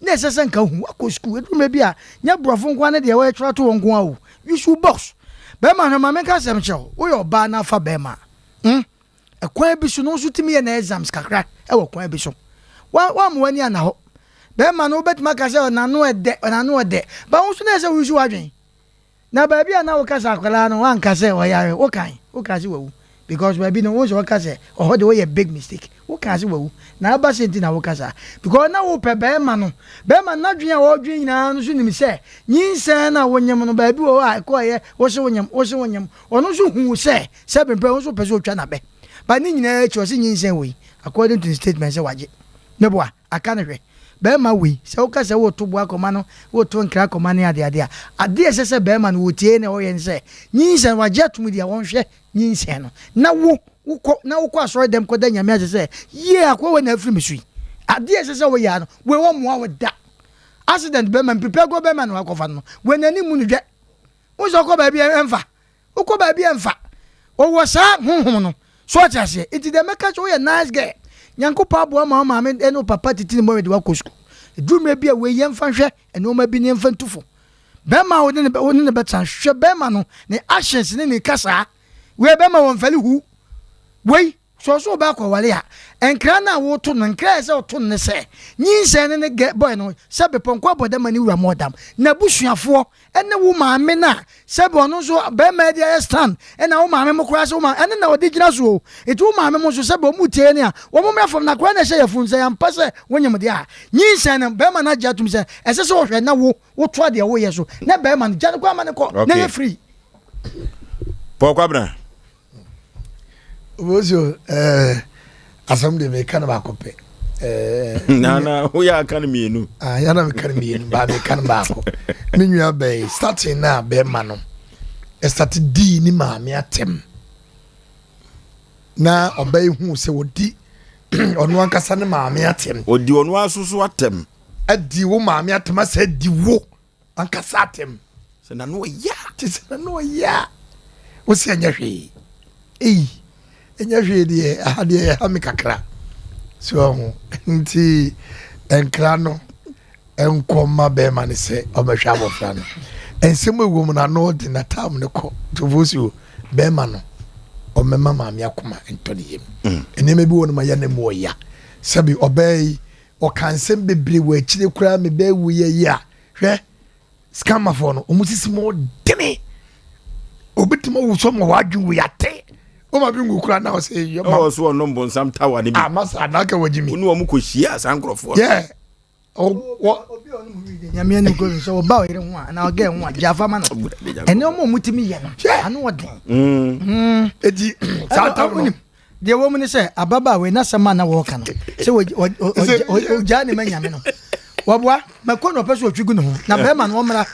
Speaker 2: na ɛsɛ sɛ nka hu wakɔ school eduru mɛ bi a nyɛ borɔfo nko ne deɛ wɔyɛ twerɛ to wɔn nko a o you should box bɛɛma no maame nka asɛm kyerɛ wo woyɛ ɔbaa na afa bɛɛma hmm Ɛkwan bi so no, wo nso tumi yɛ no exams kakra wɔ kwan bi so. Wa wamma w'ani anna hɔ. Bɛrima no wobɛtumi aka sɛ n'ano ɛdɛ, n'ano ɛdɛ. Ba wo nso na ɛsɛ sɛ woyi so w'adwene. Na baabi a na woka sɛ akwadaa no wanka sɛ ɔyare, wokan, wokaa sɛ wawu. Because baabi no wo nso wɔka sɛ ɔhɔ de woyɛ big mistake. Wokaa sɛ wawu. Na aba sɛ nti na woka saa. Because na wopɛ bɛrima no. Bɛrima no n'adwene a ɔredwene nyinaa no nso nim sɛ nyinsɛn no a wonyem no baabi wɔ hɔ a ɛkɔeɛ wose wonyem, wose wonyem. Ɔno nso huu sɛ sɛ bempɛ wo nso wopɛ sɛ otwa n'abɛ but ne nyinaa akyi ɔse nyinsɛn wei according to ne statement sɛ wagye ne boa aka no hwɛ bɛɛma wei sɛ woka sɛ woto boa kɔma no woto nkra kɔma ne adeade a adeɛ ɛsɛ sɛ bɛɛma no wɔtie na ɔyɛ ne sɛ nyinsɛn wagye atom deɛ wɔnhwɛ nyinsɛn no na wo wokɔ na wokɔ asɔre dɛm kɔda nyame ase sɛ yie akoa wei na afiri me so yi adeɛ ɛsɛ sɛ woyɛ no wei wɔmmoa wo da accident bɛɛma mpipɛgoɔ bɛɛma na wakɔfa no wei n'ani mu no dwɛ Wo sɛ ɔkɔ baabi a ɛmfa. Wokɔ baabi a ɛmfa. Ɔwɔ saa honhom no. So ɔte aseɛ? Nti deɛ mɛka sɛ woyɛ nice girl. Nyankopɔn aboa ma wo maame ne wo papa tete ne mmɔwerɛ de woakɔ sukuu. Ɛduru mmerɛ bi a wei yɛmfa nhwɛ nnoɔma bi na yɛmfa ntu fo. Bɛrima a wo ne no wo ne no bɛtena hwɛ bɛrima no ne actions ne ne kasaa. Wei bɛrima wɔmfɛle hu. Wei Sɛ ɔsɛ ɔba akɔware a, nkra no a woto no, nkra a ɛsɛ sɛ ɔto no ne sɛ, nyinsɛn no ne gɛ boy no, sɛbe pɔnkɔ abɔdam a ne wura mmɔɔ dam, n'abusuafoɔ ne wo maame no a sɛbe ɔno nso barima de ayɛ stand ɛna wo maame mo koraa sɛ wo maame ɛno na ɔde gyina so o, nti wo maame mo nso sɛbe wɔn tie ne a wɔn mmra fam na akwadaa no ɛhyɛ yafunu sɛ ampa sɛ wonyem deɛ a, nyinsɛn no barima no agye atom sɛ ɛsɛ sɛ ɔhwɛ na wo wotoa deɛ woyɛ so na barima no gya no koraa ma no kɔ na yɛ free.
Speaker 1: Paul Kwabena.
Speaker 3: Obosuo ɛɛ asɛm de meka no baako pɛ.
Speaker 1: Ɛɛ. Nana woyɛ aka no mmienu.
Speaker 3: Ah yana meka no mmienu baa meka no baako. Me nua bɛyi starting na bɛrima no ɛsate dii ne maame atɛm na ɔbɛ yi hu sɛ wɔdi ɔno ankasa ne maame atɛm.
Speaker 1: Ɔdi ɔno asoso atɛm.
Speaker 3: Adi wo maame atɛm asɛ di wo ankasa atɛm.
Speaker 1: Sɛ n'ano ɔya.
Speaker 3: Te sɛ n'ano ɔya. Wosi ɛnyɛ hwee. Ei, ɛnyɛ hwee deɛ, aha deɛ ɛha me kakra. So ɔho, nti nkra no nkɔ mma bɛrima no sɛ ɔbɛhwɛ abɔfra no. Nsɛm a ɛwɔ mu no ano ɔden na tam no kɔ. Nti si o, bɛrima no ɔmmɛma maame akoma ntɔ ne yam. Mm. Nneɛma bi wɔ no ma yɛ ne mu ɔya. Sɛbi ɔbaa yi, ɔka nsɛm bebree wɔ akyire koraa me bɛɛ wu yɛ yi a, hwɛ scammerfoɔ no wɔn sisi mu ɔdene obetumi awu so ma wadwin wei ate wɔn ma bi ngu kura na ɔsɛ
Speaker 1: yɛ ma ɔwɔ so ɔnom bonsam tawa ne bi
Speaker 3: ama sa anaka wɔ gyimi
Speaker 1: wɔn wɔn kɔ hyia saa nkorɔfoɔ
Speaker 3: yɛ ɔwɔ
Speaker 2: nyame anim kɔ sɛ ɔba ɔyere ho a anaa ɔgɛ ho a gyafa ma no ɛne ɔma ɔmutumi yɛ no ano
Speaker 3: ɔden eti saa tam no
Speaker 2: Deɛ ɛwɔ mu ne sɛ, ababaawa yi, n'asɛm a na wɔreka no, sɛ ɔgyaa ne ma nyame no, wɔboa mako na ɔpɛ sɛ ɔtwi gu ne ho, na bɛrima no ɔmmra.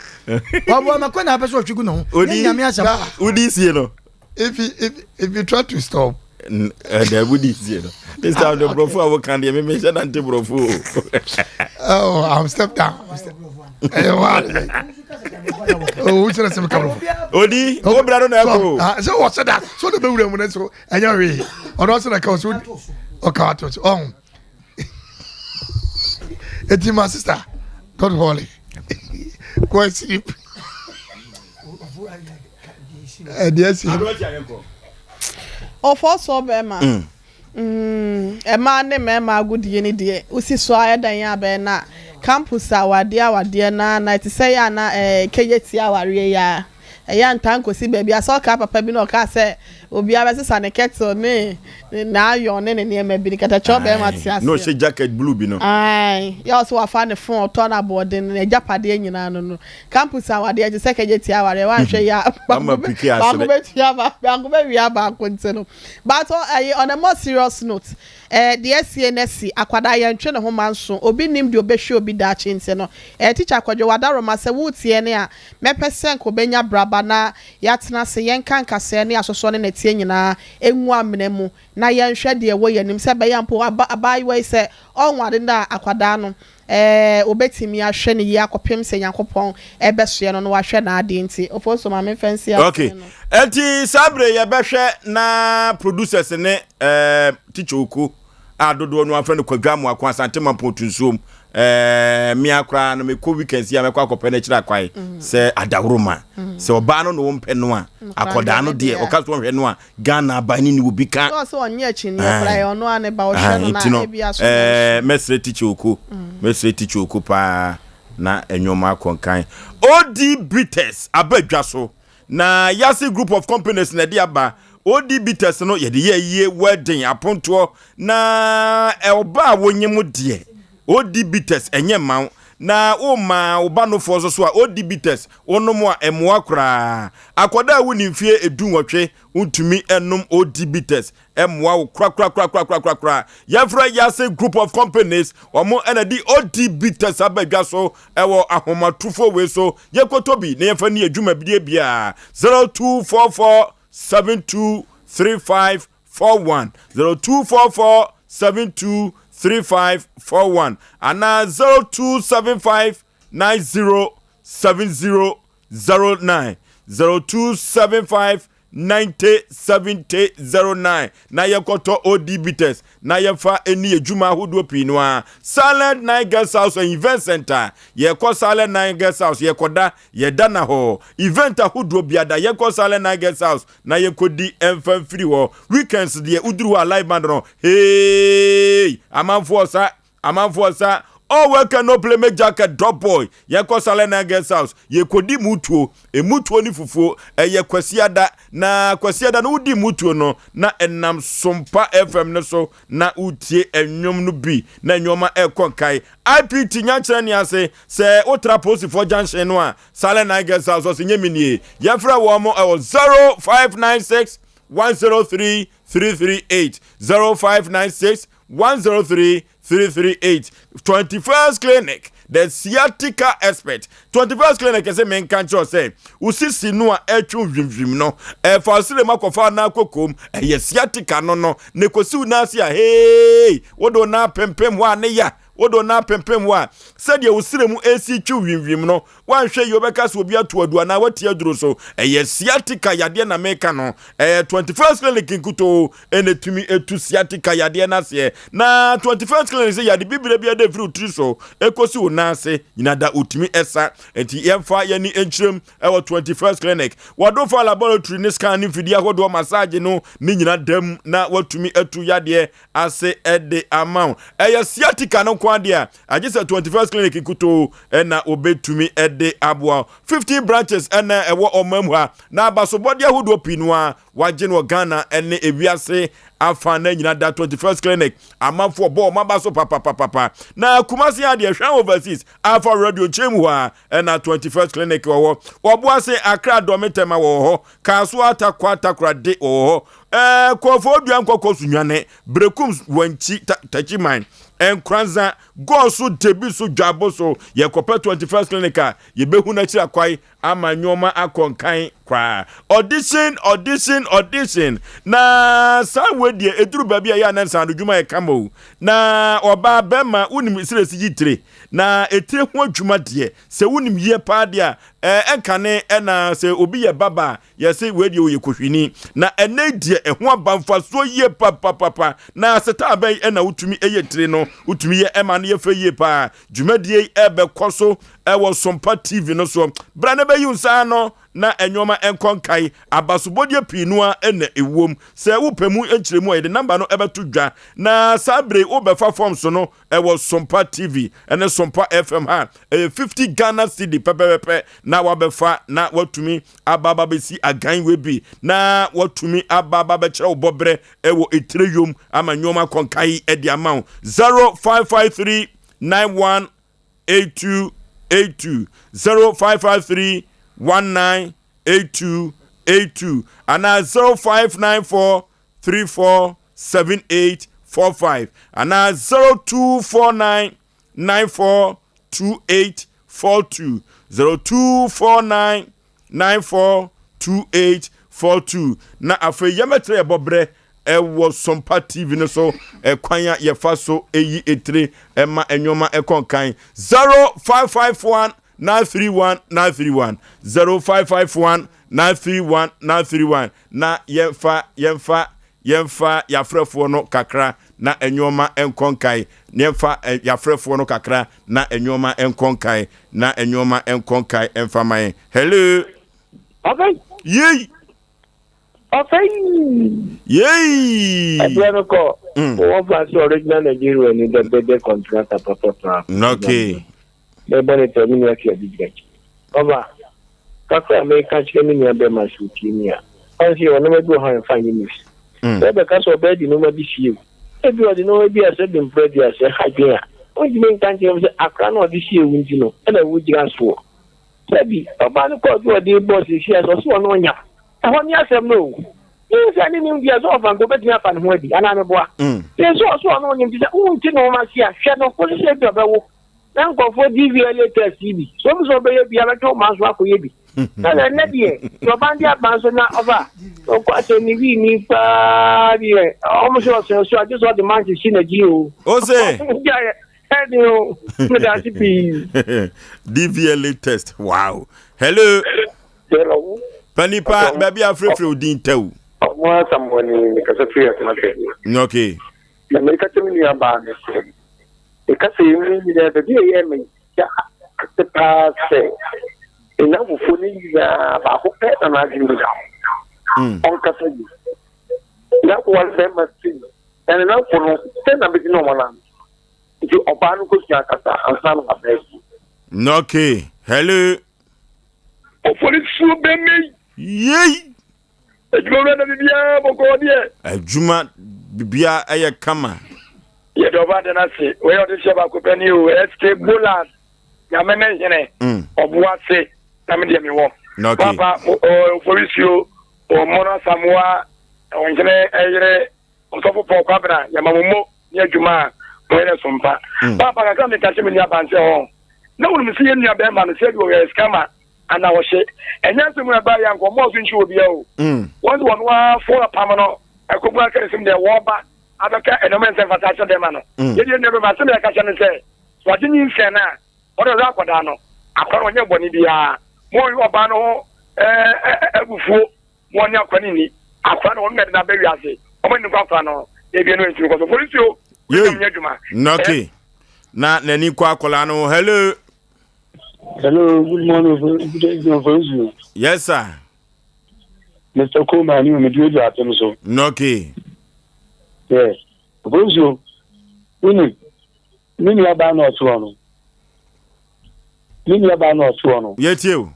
Speaker 2: Wɔboa mako na ɔpɛ sɛ ɔtwi gu ne ho, ne nyame asɛm.
Speaker 1: Wodi sie no.
Speaker 3: If you, if, if you try to stop.
Speaker 1: Ɛdɛ wodi sie no. This time the brɔfo a wɔka deɛ meme hyɛ nante brɔfo
Speaker 3: o. Oh, I'm step down. Ɛyɛ wa Oh, kyerɛ sɛ meka brɔfo.
Speaker 1: Odi, wo bra no na ɛkɔ.
Speaker 3: Sɛ wɔ sɛ da, so de bɛwura mu ne so. ɛnyɛ hwee ɔno ɔsɛ na ka ɔsɛ ɔka wato so ɔho eti my sister don't worry go and sleep ɛdeɛ si
Speaker 4: ɔfɔ sɔ bɛrima mmaa ne mmarima agodie ne deɛ wosi so ayɛ dan yɛ abɛn na campus awadeɛ awadeɛ na na ɛte sɛ yɛ ana ɛɛ kɛyɛ ti awareɛ yɛ a. Ɛyɛ a ntaa nkosi baabi a. Sɛ ɔkaa papa bi na ɔkaa sɛ obiara bɛsesa ne kettle ne n'ayɔn ne ne nneɛma bi no, kɛtɛkyɛw barima te aseɛ.
Speaker 1: Na ɔhyɛ jacket blue bi no.
Speaker 4: Ae, yɛ ɔsɛ wafa ne phone, ɔtɔ no aboɔden no, n'agyapadeɛ nyinaa no no. Campus awadeɛ ɛte sɛ kɛgye tia awareɛ, woanhwɛ yie a baako bɛtua baako bɛwia baako nti no. But ɛyi on a more serious note, eh, deɛ asie no asi, akwadaa yɛntwe ne ho ma nso, obi nnim deɛ ɔbɛhwɛ obi daakye nti no, eh, Teacher Kwadwo, w'adaworoma sɛ woretie ne a, Mɛpɛ sɛ anka obenya braba na yɛatena ase, yɛnka nkasɛɛ ne asosɔ ne nɛteɛ nyinaa ngu amena mu na yɛnhwɛ deɛ ɛwɔ yɛn anim sɛ ɛbɛyɛ a mpo aba abaayewa yi sɛ ɔnware no a akwadaa no ɛɛ obetumi ahwɛ no yie akɔpem sɛ Nyankopɔn ɛbɛsoɛ no na wahwɛ n'adeɛ nti Ofosu ma memfa nsi ase
Speaker 1: Okay.
Speaker 4: no.
Speaker 1: Enti saa bere yɛbɛhwɛ na producers ne ɛɛ teacher Oko a dodoɔ no afrɛ no Kwadwo Amoako Asante Mampɔn Tunsuom ɛɛ mmea koraa no mekɔ weekends yi a mɛkɔ akɔpɛ no akyiri akwae mm. sɛ adaworoma mm. sɛ ɔbaa no na wɔmpɛ no a akɔdaa no deɛ ɔka so ɔhwɛ no a Ghana aban ne ne obi ka nti no ɛɛ mɛsrɛ tikyi oko mm. mɛsrɛ tikyi oko paa na ɛnwom akɔnkan OD Bitters aba dwa so Na Yasi Group of Companies na ɛde aba. OD Bitters no yɛde yɛ ayie, wedding, apontoɔ, na ɔba a wonye mo deɛ, OD Bitters ɛnyɛ mma wo. Na woma wo ba nofoɔ nso so a, OD Bitters wonom a ɛmmoa koraa. Akwadaa a wonni mfeɛ edunwɔtwe wontumi nnom OD Bitters Ɛmmoa wo korakorakorakorakorakora. Yɛfrɛ Yase Group of Companies, wɔn na de OD Bitters aba dwa so wɔ ahomatorofoɔ wei so. Yɛnkɔtɔ bi na yɛmfa nni yɛn dwumadie biara. 0244 72 35 41 0244 72 35 41 anaa 0275 90 70 09 0275 90 70 09 na yɛnkɔtɔ OD bitters na yɛmfa ɛni adwuma ahodoɔ pii no ara. Silent Nine Guest House and Event Center, yɛkɔ Silent Nine Guest House, yɛkɔda, yɛda na hɔ. Event ahodoɔ biada, yɛnkɔ Silent Nine Guest House na yɛnkɔdi ɛmfa mfiri hɔ. Weekends deɛ, woduru hɔ a live band no, hey, amanfoɔ sa, Amanfoɔ sa, Oh work and no play make jack a drop boy. Yɛnkɔ Salena guest house, yɛkɔdi mutuo. Emutuo ne fufuo, ɛyɛ Kwasiada. Na Kwasiada no wodi mutuo no, na ɛnam Sompa FM no so na wotie nnwom no bi na nneɛma ɛrekɔ nkae. IPT Nyankyerɛ ne ase, sɛ wotra Polisifoɔ junction no a, Salena guest house ɔse nyɛ me nie. Yɛmfrɛ wɔn ɛwɔ 0596 103 338, 0596 103 338 21st Clinic the sciatica expert 21st Clinic sɛ menka nkyerɛ sɛ wo sisi no a ɛtwe hwimhwim no ɛfa sere mu akɔfa na akɔkom ɛyɛ sciatica no no ne kɔsiw no ase a hei wode wo nan pempem hɔ a ne ya wode wo nan pempem hɔ a sɛdeɛ wo sere mu ɛsi twe hwimhwim no. Woanhwɛ yie wobɛka sɛ obi ato adu anaa wati aduro so. Ɛyɛ sciatica yadeɛ na meka no. Ɛyɛ 21st Clinic nkutoo na ɛtumi tu sciatica yadeɛ no aseɛ. Na 21st Clinic sɛ yade bibire biara da ɛfiri wo tiri so ɛkɔsi wo nan ase nyina da wotumi sa. Nti yɛmfa yɛni nkyerɛm ɛwɔ 21st Clinic. Wɔdofa laboratory ne scan ne mfidie ahodoɔ massage no ne nyina dam na watumi atu yadeɛ ase de ama wo. Ɛyɛ sciatica no nko adeɛ a, agye sɛ 21st Clinic nkutoo na wɔbɛtumi de aboa wo. 15 branches na ɛwɔ ɔman mu ha, na abasobɔdeɛ ahodoɔ pii no ara wɔagye no wɔ Ghana ne ewiase afa na nyina da 21st Clinic amanfoɔ bɔ wɔn aba so papapapapa. Na Kumasi adeɛ hwɛn overseas Alpha Radio nkyɛn mu hɔ a ɛna 21st Clinic wɔ hɔ. Wɔboase Accra Dɔme Tɛma wɔ hɔ. Kasoa Atakwa Takoradi wɔ hɔ. Ɛɛ Kɔɔfɔɔ Dua Nkɔkɔ Sunyane, Berekum Wankyi ta, Takyiman, Nkoranza, Gɔɔso Debi so Dwabo so. Yɛkɔpɛ 21st Clinic a, yɛbɛhu n'akyiri akwae ama nneɛma akɔ nkan koraa. Audition, audition, audition. Na saa wei deɛ ɛduru baabi a ɛyɛ a na nsaano dwuma yɛ kama o. Na ɔbaa bɛrima wonim sɛ ɛsi yi tire. Na etire ho adwuma deɛ, sɛ wonim yie paa deɛ a, ɛnkane ɛna sɛ obi yɛ baba a, yɛse wei deɛ ɔyɛ kohwini. Na ɛnnɛ yi deɛ, ɛho aba mfasoɔ yie papapapa. Na setaa bɛn ɛna wotumi yɛ tire no? Wotumi yɛ ɛma no yɛ fɛ yie paa. Dwumadie yi ɛrebɛkɔ so ɛwɔ Sompa TV no soɔ. Bra na bɛyi wo nsa ano na nnoɔma nkɔ nkae. Abasobɔdeɛ pii no ara na ɛwom. Sɛ wopɛ mu nkyerɛmu a, yɛde namba no bɛto dwa. Na saa berɛ yi wobɛfa forms no ɛwɔ Sompa TV ne Sompa FM ha. Ɛyɛ 50 Ghana cedi pɛpɛpɛpɛ na wabɛfa na watumi aba aba bɛsi agan wei bi na watumi aba aba bɛkyerɛ wo bɔberɛ ɛwɔ etire yom ama nneɛma kɔnkae ɛde ama wo 0553 91 82 82 0553 19 82 82 anaa 0594 34 78 45 anaa 0249 94 28 42 0249 94 28 42 na afei yɛmɛkyerɛ yɛbɔ berɛ ɛwɔ Sompa TV no so ɛkwan a yɛfa so ɛyi etire ɛma ɛnwoma ɛkɔ nkan 0551 931 931 0551 931 931 na yɛmfa yɛmfa yɛmfa yɛafrɛfoɔ no kakra na nnoɔma nkɔ nkae na yɛmfa yɛafrɛfoɔ no kakra na nnoɔma nkɔ nkae na nnoɔma nkɔ nkae mfa ma yɛn. Hello.
Speaker 10: Ɔfɛ.
Speaker 1: Yei.
Speaker 10: Ɔfɛ.
Speaker 1: Yei.
Speaker 10: Ɛdeɛ no kɔ. Wọ́n fa sí original Nigeria ni dẹ́gbẹ́dẹ́ contractor pàpàpà.
Speaker 1: Okay.
Speaker 10: Mebɔ ne tɛ me nua fi Abidjan. Ɔba, kakra a meka kyerɛ me nua bɛrima sɛ otie me a, ɔn sɛ yɛwɔ nnoɔma bi wɔ hɔ a yɛmfa nyɛ news. Sɛ ɛbɛka sɛ ɔbaa di nnoɔma bi sie o, ebia ɔde nnoɔma bi a sɛ bi mprɛ aduasa ɛha adwene a, wontumi nka nkyerɛ me sɛ akora no a ɔde sie wo nti no ɛna wogyina soɔ. Sɛbi, ɔbaa no kɔɔ so ɔde bɔ seesei a sɛ ɔse ɔno ɔnya. Ɛhɔ ne asɛm no o. Nyinsɛn ne nimdeɛ sɛ ɔfa nka obetumi afa ne ho adi anaa meboa? Sɛ sɛ ɔse ɔno ɔnyem te sɛ wonte nnoɔma ase a, hwɛ no kɔsi sɛ ebia ɔbɛwo. Na nkurɔfoɔ DVLA test yi bi, sɛ obi sɛ ɔbɛyɛ bi a, bɛtwe wo ma nso akɔyɛ bi. Na sɛ nnɛ deɛ, deɛ ɔban de aba nso na ɔfa, ɔkɔ asɛ ne wii ni paa deɛ, ɔmo sɛ ɔsɛn so a, gye sɛ ɔde manche si n'akyi o.
Speaker 1: O se.
Speaker 10: Gyae, ɛde o, meda ase pii.
Speaker 1: DVLA test, wow. Hello.
Speaker 9: Hello.
Speaker 1: Panipa, baabi a frɛfrɛ wo din tɛw.
Speaker 9: Ɔmo asɛm ni, mekasa firi Atenahwɛ.
Speaker 1: Okay.
Speaker 9: Na meka kyerɛ me nua baa no sɛ, meka sɛ yɛn mu nyinaa baabi a ɛyɛ me ya kɛse paa sɛ nnamfofoɔ no nyinaa baako pɛ na n'adwene mu da hɔ. Mm. Ɔnkasa yi. Na wɔn bɛrima si na ne namfo no sɛ na bɛgyina wɔn ano. Nti ɔbaa no kɔsua kasa ansa na waba afie.
Speaker 1: Okay. Hello.
Speaker 9: Ɔfɔrisuo bɛmɛ yi.
Speaker 1: Yei.
Speaker 9: Adwuma wura na biribiara bɔkɔɔ deɛ.
Speaker 1: Adwuma biribiara ɛyɛ kama.
Speaker 9: Yɛde ɔba ade no ase. Wei ɔde hyɛ baako pɛ ni o. SK Bolan. Nyame ne hene. Mm. Ɔbo ase na me deɛ mewɔ.
Speaker 1: Okay.
Speaker 9: Papa Oforisuo, Ɔmmono Asamoah, Ɔhene ɛyere, Ɔsɔfo Paul Kwabena, yɛma mo mo ne adwuma a moyɛ no so mpa. Mm. Papa kakra meka kyerɛ me nua ban sɛ ɔ. Na wonim sɛ yɛn nua bɛrima no sɛ bi ɔyɛ scammer. Ana ɔhye. Ɛnyɛ asɛm a ɛbaeɛ a nka ɔmmɔɔ so nhye obiara o. Wɔn de wɔn ara fo apam no ɛkɔbu aka ne sɛm deɛ wɔreba abɛka nneɛma nsɛm fata akyerɛ bɛrima no. Yɛdeɛ nua bɛrima asɛm a yɛka kyerɛ no sɛ sɛ wagye nyinsɛn no a ɔde ɔhwɛ akwadaa no. Akora no ɔnyɛ bɔne biara. Monhwɛ ɔbaa no ho abufuo ma ɔne akora no nni. Akora no, ɔno na ɛde no aba wiase. Ɔma ani nkɔ akora no ho. Na ebia no ntumi kɔ so. Polisi o,
Speaker 1: Yei,
Speaker 9: wonyam nyɛ adwuma.
Speaker 1: nɔke. Na n'ani kɔ akwadaa no ho. Hello.
Speaker 10: Hello, good morning, good evening, Polisi.
Speaker 1: Yes, sir.
Speaker 10: Mr. Coleman, ni omi dúró atem so.
Speaker 1: Nɔke.
Speaker 10: Yeah. Polisi, woni, me nua baa na ɔte hɔ no. Me nua baa na ɔte hɔ no.
Speaker 1: Yɛtie o.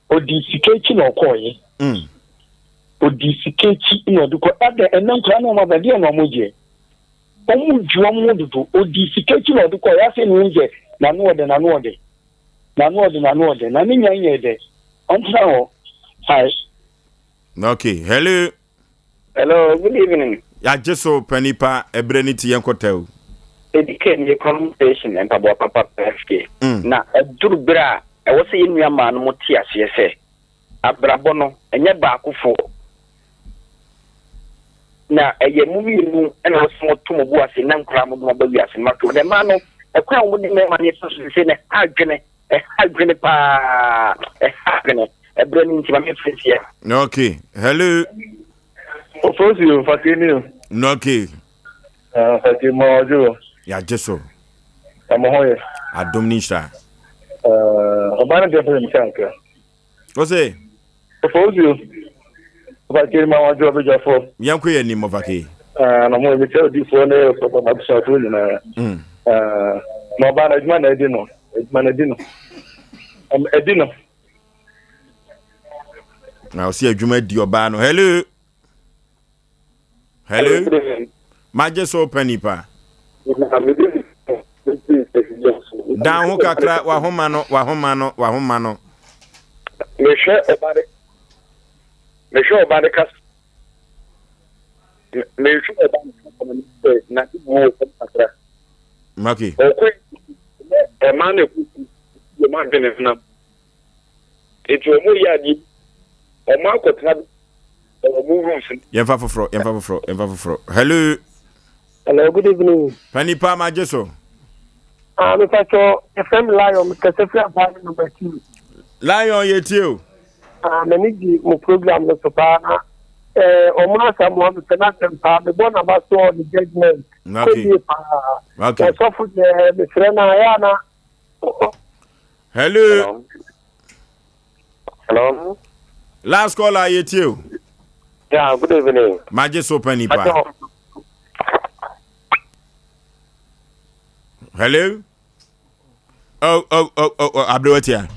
Speaker 10: Ɔdi sika akyi na ɔkɔɔyɛ.
Speaker 1: Mm.
Speaker 10: Ɔdi sika akyi na ɔde kɔ. Adɛ ɛnɛ nkora na ɔmo aba deɛ na ɔmo gyeɛ. Ɔmo dwi ɔmo ho dodo. Ɔdi sika akyi na ɔde kɔɔyɛ. Afei na ohun sɛ n'ano ɔdɛ n'ano ɔdɛ. N'ano ɔdɛ n'ano ɔdɛ. Na ne nya nyɛ dɛ. Ɔntena hɔ. Hi.
Speaker 1: Okay. Hello.
Speaker 12: Hello, good evening.
Speaker 1: Yɛagye so panipa ɛberɛ ne ti yɛnkɔ tɛw.
Speaker 12: Ɛdi kan yɛ conversation mpaboa papa FK. Mm. Na ɛduru berɛ a ɛwɔ sɛ yɛn nua maa no mo te aseɛ sɛ abrabɔ no ɛnyɛ baakofo na ɛyɛ mo mmienu ɛna ɛwɔ sɛ moto mo bo ase na nkoraa mo de mo aba wiase no mato na mmaa no ɛkwan a wɔde mmarima no yɛfa so sese no ɛha adwene ɛha adwene paa ɛha adwene ɛberɛ no nti ma memfa nsia.
Speaker 1: Okay, hello.
Speaker 13: Ofosi o, Fake ni o.
Speaker 1: Okay.
Speaker 13: Ah, Fake ma ɔdwo o.
Speaker 1: Yagye so.
Speaker 13: Na mo ho yɛ.
Speaker 1: Adom ne nhyira.
Speaker 13: Ah, ɔbaa no deɛ fɛ mi kakra.
Speaker 1: Ose.
Speaker 13: Ofosi o. Fake ma ɔdwo ɔbɛdwafo.
Speaker 1: Yɛnkɔ yɛ anim ɔfake.
Speaker 13: Ah, na mo yɛ mekyɛ odifoɔ ne abusuafoɔ nyinaa.
Speaker 1: Mm.
Speaker 13: Ah, na ɔbaa no adwuma na adi no. Adwuma na adi no. Adi no.
Speaker 1: Na ɔsi adwuma di ɔbaa no. Hello. Hello. Magye so pɛ nipa. Dan ho kakra wahoma no wahoma no wahoma no.
Speaker 13: Mehwɛ ɔba de mehwɛ ɔba de kasa mehwɛ ɔba de kasa na sɛ na de mu wɔ fam kakra.
Speaker 1: Okay.
Speaker 13: Ɔkɔ ɛma na ɛkɔ yɛ ma adwene nam. Eti wɔn yɛ adeɛ wɔn akɔtena wɔn rooms.
Speaker 1: Yɛnfa foforɔ yɛnfa foforɔ yɛnfa foforɔ. Hello.
Speaker 14: Hello, good evening.
Speaker 1: Panipa ma gye so.
Speaker 14: Ah, me pacho, FM Lion, kɛsɛ firi apaa no number two.
Speaker 1: Lion yɛ tie o.
Speaker 14: Ah, m'ani gye mo program no so paa na eh, ɔmo asɛm a mepɛ n'asɛm paa mebɔ n'aba so ɔ ne judgement.
Speaker 1: Okay.
Speaker 14: Kɔ yie paa.
Speaker 1: Okay.
Speaker 14: Na sɔfo deɛ mesrɛ no a ɛyɛ a na
Speaker 1: Hello.
Speaker 12: Hello.
Speaker 1: Last caller yɛ tie o.
Speaker 12: Yeah, good evening.
Speaker 1: Magye so pa nipa. Hello. Oh oh oh oh, oh aberewa tia.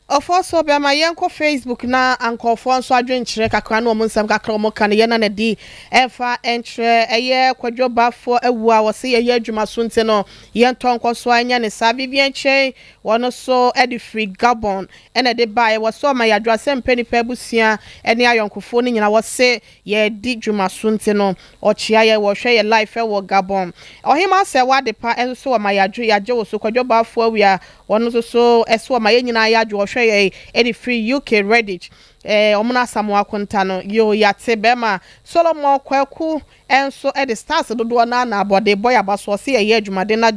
Speaker 4: Ɔfoɔ so bɛma yɛnkɔ Facebook na nkurɔfoɔ nso adwenkyerɛ kakra ne wɔn nsɛm kakra wɔn ka no yɛn na na di ɛmfa nkyerɛ ɛyɛ Kwadwo Bafoɔ awu a wɔse yɛyɛ adwuma so nti no yɛntɔ nkɔ so a nyɛ ne saa Vivian Kyei Wɔn nso de firi Gabon na ɛde baeɛ. Wɔse ɔma yɛ adwene sɛ mpɛ nipa abusua ne ayɔnkofoɔ no nyinaa. Wɔse yɛredi dwuma so nti no ɔkyea yɛn. Wɔhwɛ yɛ live wɔ Gabon. Ɔhemaa Sɛwa Adepa nso so ɔma yɛ adwene. Yɛagye wo so. Kwadwo Bafo Awia wɔn nso so se ɔma yɛn nyinaa yɛ adwene. Wɔhwɛ yɛn de firi UK Redditch. Wɔn no Asamoah Akonta no. Yoo yɛate. Bɛrima Solomon Kwaku nso de stars dodoɔ no ara na abɔde bɔ yɛn abasoɔ sɛ yɛyɛ adwumaden na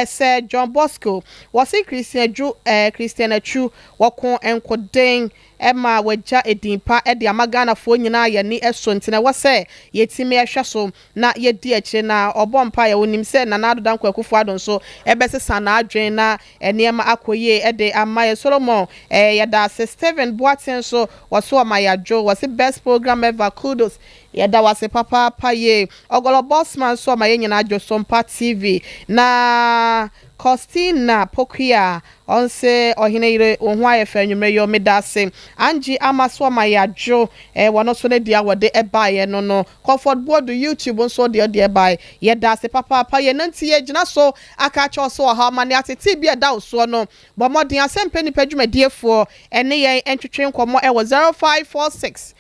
Speaker 4: sɛ John Bosco wɔse Christian Dwu eh Christian Atsu wɔko nkoden ma wagya edin pa de ama Ghanafoɔ nyinaa yɛn ani sɔ nti na ɛwɔ sɛ yɛtumi hwɛ so na yɛdi akyire na ɔbɔ mpaeɛ ɔnim sɛ Nana Addo Dankwa Akufo Addo nso bɛsesa n'adwene na nneɛma akɔ yie de ama yɛn Solomon eh yɛda ase Stephen Boateng nso wɔse ɔma yɛadwo wɔse best program ever kudos Yɛda wo ase papaapa yie. Ɔgɔlɔ Bossman nso ɔma yɛn nyinaa dwo Sompa TV. Na Costina Pokuya ɔnse ɔhene yere wo ho ayɛ fɛ anwummerɛ yi o meda ase. Angie Ama nso ɔma yɛ adwo eh wɔno nso ne deɛ wɔde baeɛ no no. Comfort Boadu YouTube nso deɛ ɔde baeɛ. Yɛda ase papaapa yie. Ɛno nti yɛgyina so aka akyerɛ wo sɛ ɔhaw amane atetee bi a ɛda wo soɔ no bɔ mmɔden asɛmpɛ nnipa dwumadiefoɔ ɛne yɛn ntwetwe nkɔmmɔ ɛwɔ 0546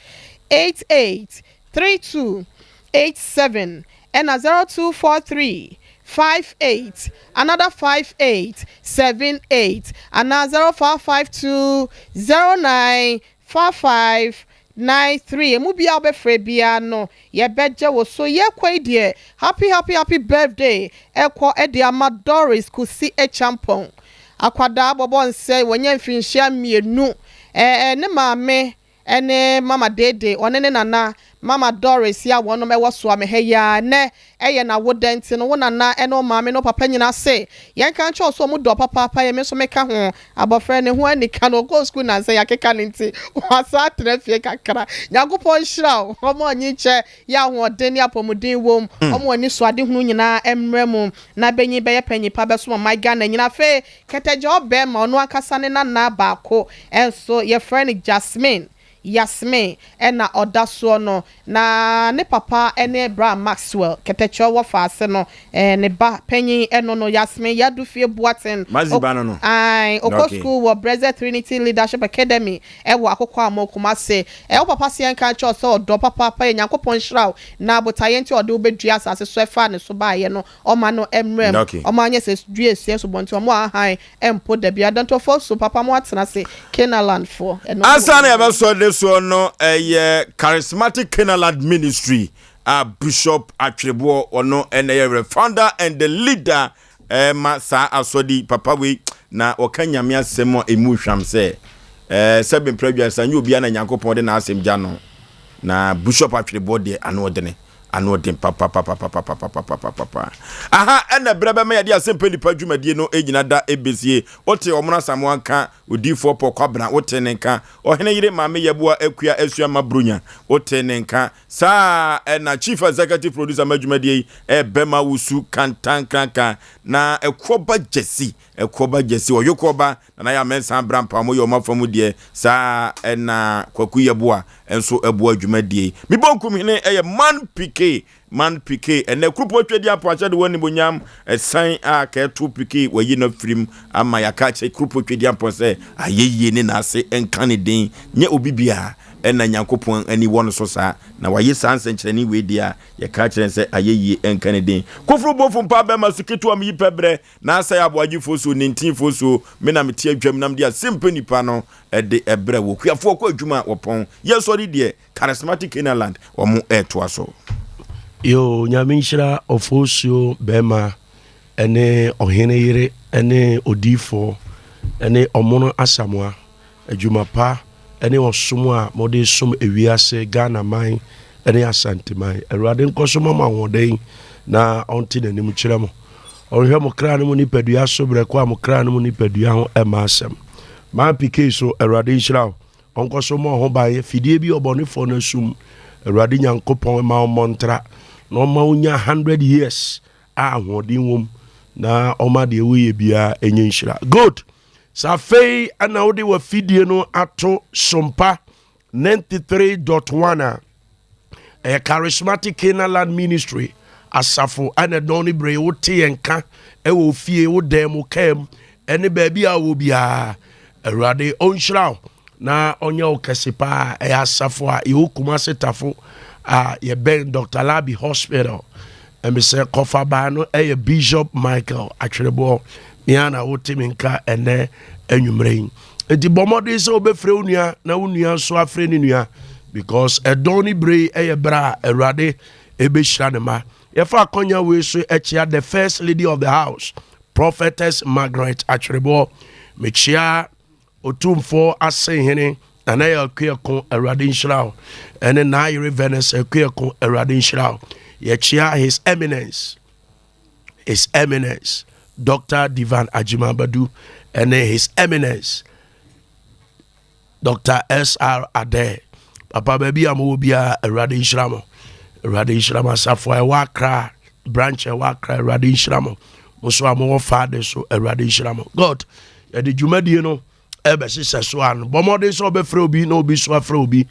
Speaker 4: 88 32 87 ɛna 0243 58 another 58 78 anaa 0552 09 55 93 emu biara wobɛfrɛ biara no yɛbɛgye wo so. Yɛkɔ yi deɛ happy happy happy birthday ɛkɔ de ama Doris Kusi Acheampong. Akwadaa bɔbɔ nsɛ, wanya mfirinhyia mmienu. Ɛɛ ne maame ne Mama Dede, ɔne ne nana Mama Doris yi a wɔnom wɔ Soame ha yi ara. Nnɛ yɛ n'awoda nti no, wo nana ne wo maame ne wo papa nyinaa se yɛnka nkyerɛ wo sɛ wɔn dɔ wo papaapa, yɛ me nso meka ho. Abɔfra yi ne ho anika no, ɔkɔɔ sukuu nnansa yi akeka no nti wasan atena fie kakra. Nyankopɔn nhyira wo, ɔma ɔnyin kyɛ, yɛ ahoɔden ne apɔmuden wom, ɔma w'anisoadehunu nyinaa mmra mu, na bɛnyin bɛyɛ panyin pa bɛsom ɔman Ghana nyinaa. Afei Kɛtɛgya ɔbɛɛma, ɔno ankasa ne nana baako nso, yɛfrɛ no Jasmine, Yasmine, ɛna ɔda soɔ no. Na ne papa ne Bra Maxwell, Kɛtɛkyɛ ɔwɔ Faase no, ne ba panyin ɛno no, Yasmine Yadufie Boateng.
Speaker 1: Maxi ba no no?
Speaker 4: Ae, ɔkɔ sukuu wɔ Brexit Trinity Leadership Academy ɛwɔ Akokoamoh, Kumasi. Wo papa se yɛnka nkyerɛ wo sɛ ɔdɔ papaapa yɛ, Nyankopɔn nhyira wo, na botaeɛ nti a ɔde wo bɛdua asase so ɛfaa ne so baeɛ no, Ɔma no mmerɛ mu, ɔma anyɛ sɛ dua esia asubɔnten, ɔmo ahan mpo dabi. Adantofoɔ so papa mo atena ase, Canaanland foɔ, ɛno ne
Speaker 1: Ansa na
Speaker 4: wɔn.
Speaker 1: yɛbɛsɔ de soɔ no, ɛyɛ Charismatic Canaanland Ministry a Bishop Atwereboɔ ɔno na ɛyɛ the founder and the leader ɛma saa asɔre yi. Papa wei na ɔka Nyame asɛm a ɛmu hwam sɛ ɛɛ sɛbe mprɛ aduasa nyɛ obiara na Nyankopɔn de n'asɛm gya no, na Bishop Atwereboɔ deɛ ano ɔdene. Ano ɔden papapapapapapapapapa. Aha ɛna berɛ bɛma yɛde asɛmpa nipa dwumadie no gyina da ɛbɛsie. Wote Ɔmono Asamoah nka, Odiyifoɔ Paul Kwabena, wote ne nka, Ɔhene Yere Maame Yeboah Akua Asua Mma Bronya, wote ne nka. Saa ɛna Chief Executive Producer ma dwumadie yi ɛbɛma Wusu Kantankraka na Ɛkoɔba Gyasi, Ɛkoɔba Gyasi, Ɔyokoɔba Nana Yaa Mensah Abrampah wɔn yɛ wɔn afa mu deɛ, saa ara na Kwaku Yeboah nso boa dwumadie yi. Me bonkum hene yɛ Man Pike, Man Pike, ɛnɛ Kuropɔn Twadi Apo ahyɛ de wɔn animuonyam ɛsan a kɛɛto Pike wɔayi no afirim ama yɛaka akyerɛ Kuropɔn Twadi Ampɔn sɛ ayɛyie ne n'ase nka ne din, nyɛ obi biara ɛna Nyankopɔn ani wɔ no so saa, na wayɛ saa nsɛnkyerɛnne wei deɛ a yɛka akyerɛ no sɛ ayɛyie nka ne din. Koforo bofo mpa bɛma su ketewa meyi pɛ berɛ Na asɛe aboagyefoɔ suo, nintinfoɔ suo, me na mete adwam na mede asɛmpa nipa no de brɛ wo. Kuafoɔ kɔ adwuma a wɔpɔn, yɛ sɔre deɛ, Charismatic Canaanland, wɔn retoa so.
Speaker 7: Yoo Nyame nhyira Ofosuo bɛɛma ɛne ɔhene yere ɛne odiifoɔ ɛne Ɔmono Asamoah. Adwuma pa ne ɔsom a mode resom ewiase, Ghana man ne Asante man. Awurade nkɔ so ma mo ahoɔden na ɔnte n'anim kyerɛ mo. Ɔnhwɛ mo kra ne mo nipadua so berɛ ko a mo kra ne mo nipadua ho ɛmma asɛm. Man PK so Awurade nhyira wo. Ɔnkɔ so mmɔ ho ban. Fidie bi ɔbɔnefoɔ no asum. Awurade Nyankopɔn ma ɔmmɔ ntra na ɔma wo nya 100 years a ahoɔden wom na ɔma deɛ woyɛ biara ɛnyɛ nhyira. Good. Sɛ afei na wode w'afidie no ato Sompa 93.1 a, ɛyɛ Charismatic Canaanland Ministry asafo ɛna ɛdɔn no bere wote yɛn ka ɛwɔ ofie, wo dan mu, kaa mu, ɛne baabi a wɔ biara. Awurade ɔnhyira wo na ɔnyɛ wo kɛse paa. Ɛyɛ asafo a yɛwɔ Kumase Tafo a yɛbɛn Dr. Labi Hospital. Ɛmi sɛ kɔfabaa no ɛyɛ Bishop Michael Atwereboɔ. Mea na wote me nka ɛnɛ anwummerɛ yi. Nti bɔ mmɔden sɛ wobɛfrɛ wo nua na wo nua nso afrɛ ne nua because ɛdɔn ne bere yi ɛyɛ berɛ a Awurade ɛbɛhyira ne ma. Yɛfa akɔnya wei so ɛkyea the first lady of the house, Prophetess Margaret Atwereboɔ. Mekyea Otumfoɔ Asenhene Nana Yaw Akuako Awurade nhyira wo ɛne Naayere Vanessa Akuako Awurade nhyira wo. Yɛkyea His Eminence His Eminence Dr. Divan Agyemang Badu ɛne His Eminence Dr. SR Adair. Papa baabi a mowɔ biara Awurade nhyira mo. Awurade nhyira mo asafo a ɛwɔ Accra branch a ɛwɔ Accra Awurade nhyira mo. Mo nso a mowɔ faade so Awurade nhyira mo. God yɛde dwumadie no ɛbɛhyehyɛ so ano bɔ mmɔden sɛ ɔbɛfrɛ obi na obi so afrɛ obi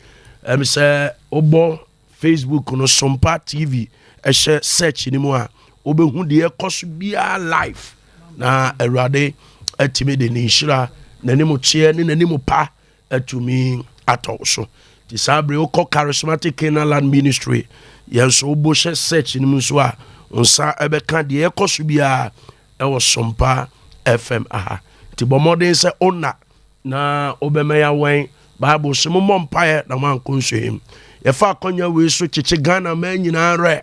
Speaker 7: ɛm sɛ wobɔ facebook no sompa tv ɛhyɛ search no mu a wobɛhu deɛ ɛkɔ so biara live na awurade atumi de ne nhyira n'anim kyeɛ ne n'anim pa atumi atɔ wo so nti saa bere wokɔ charismatic Canaanland ministry yɛn nso wobɔ hyɛ search no mu nso a nsa ɛbɛka deɛ ɛkɔ so biara ɛwɔ Sompa FM aha. Nti bɔ mmɔden sɛ onna na wobɛma yɛawɛn. Bible se mommɔ mpaeɛ na moankɔ nsuhim. Yɛfa akɔnya wei so kyekye Ghana man nyinaa werɛ.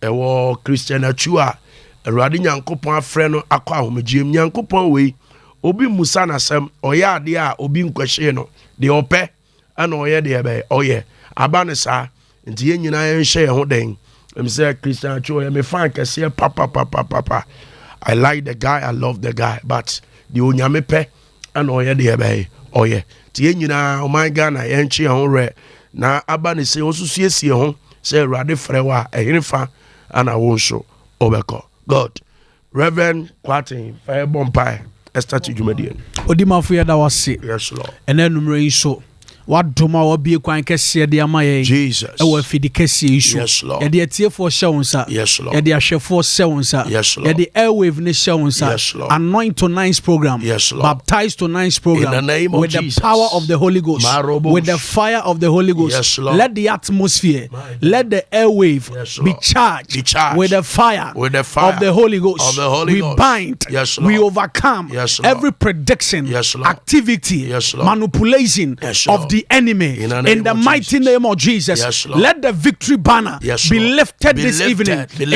Speaker 7: Ɛwɔ Christian Atsu a Awurade Nyankopɔn afrɛ no akɔ ahomegyeɛ mu. Nyankopɔn wei, Obi mmusa no asɛm, ɔyɛ adeɛ a obi nkɔhyee no, deɛ ɔpɛ ɛna ɔyɛ deɛ bɛyɛ ɔyɛ. Aba no saa, nti yɛn nyinaa yɛnhyɛ yɛn ho den. Ɛm sɛ Christian Atsu ɔyɛ me fan kɛseɛ papapapapa. I like the guy, I love the guy, but deɛ Onyame pɛ ɛna ɔyɛ deɛ bɛyɛ ɔyɛ. Nti yɛn nyinaa ɔman Ghana yɛntwe yɛn ho werɛ na aba no sɛ wɔn nso siesie ho sɛ Awurade frɛ wo a ɛhene fa ɛna wo nso wobɛkɔ. God. Rev. Kwarteng fa yɛ bɔ mpae ɛstarte dwumadie no.
Speaker 15: Odimafo yɛda wo ase
Speaker 7: Yes Lord.
Speaker 15: ɛnɛ anummerɛ yi so wadom a wabue kwan kɛseɛ de ama yɛn
Speaker 7: Jesus.
Speaker 15: ɛwɔ afidi kɛseɛ yi so.
Speaker 7: Yes Lord.
Speaker 15: Yɛde atiefoɔ hyɛ wo nsa.
Speaker 7: Yes Lord.
Speaker 15: Yɛde ahwɛfoɔ hyɛ wo nsa.
Speaker 7: Yes Lord.
Speaker 15: Yɛde airwave no hyɛ wo nsa.
Speaker 7: Yes Lord.
Speaker 15: Anoint tonight's program.
Speaker 7: Yes Lord.
Speaker 15: Baptize tonight's program.
Speaker 7: In the name of
Speaker 15: with
Speaker 7: Jesus.
Speaker 15: the power of the Holy Ghost.
Speaker 7: Marobos.
Speaker 15: With the fire of the Holy Ghost.
Speaker 7: Yes Lord.
Speaker 15: Let the atmosphere, let the airwave
Speaker 7: yes,
Speaker 15: be charged,
Speaker 7: be charged
Speaker 15: with the fire,
Speaker 7: with the fire
Speaker 15: of the Holy Ghost.
Speaker 7: Of the Holy
Speaker 15: we
Speaker 7: Ghost.
Speaker 15: bind,
Speaker 7: yes, Lord.
Speaker 15: we overcome
Speaker 7: yes,
Speaker 15: every prediction,
Speaker 7: yes, Lord.
Speaker 15: activity,
Speaker 7: yes, Lord.
Speaker 15: manipulation
Speaker 7: yes,
Speaker 15: of the enemy.
Speaker 7: In the,
Speaker 15: In the
Speaker 7: of
Speaker 15: mighty
Speaker 7: Jesus.
Speaker 15: name of Jesus,
Speaker 7: yes, Lord.
Speaker 15: let the victory banner
Speaker 7: yes,
Speaker 15: be
Speaker 7: Lord.
Speaker 15: lifted
Speaker 7: Be
Speaker 15: this
Speaker 7: lifted,
Speaker 15: evening.
Speaker 7: Be lifted.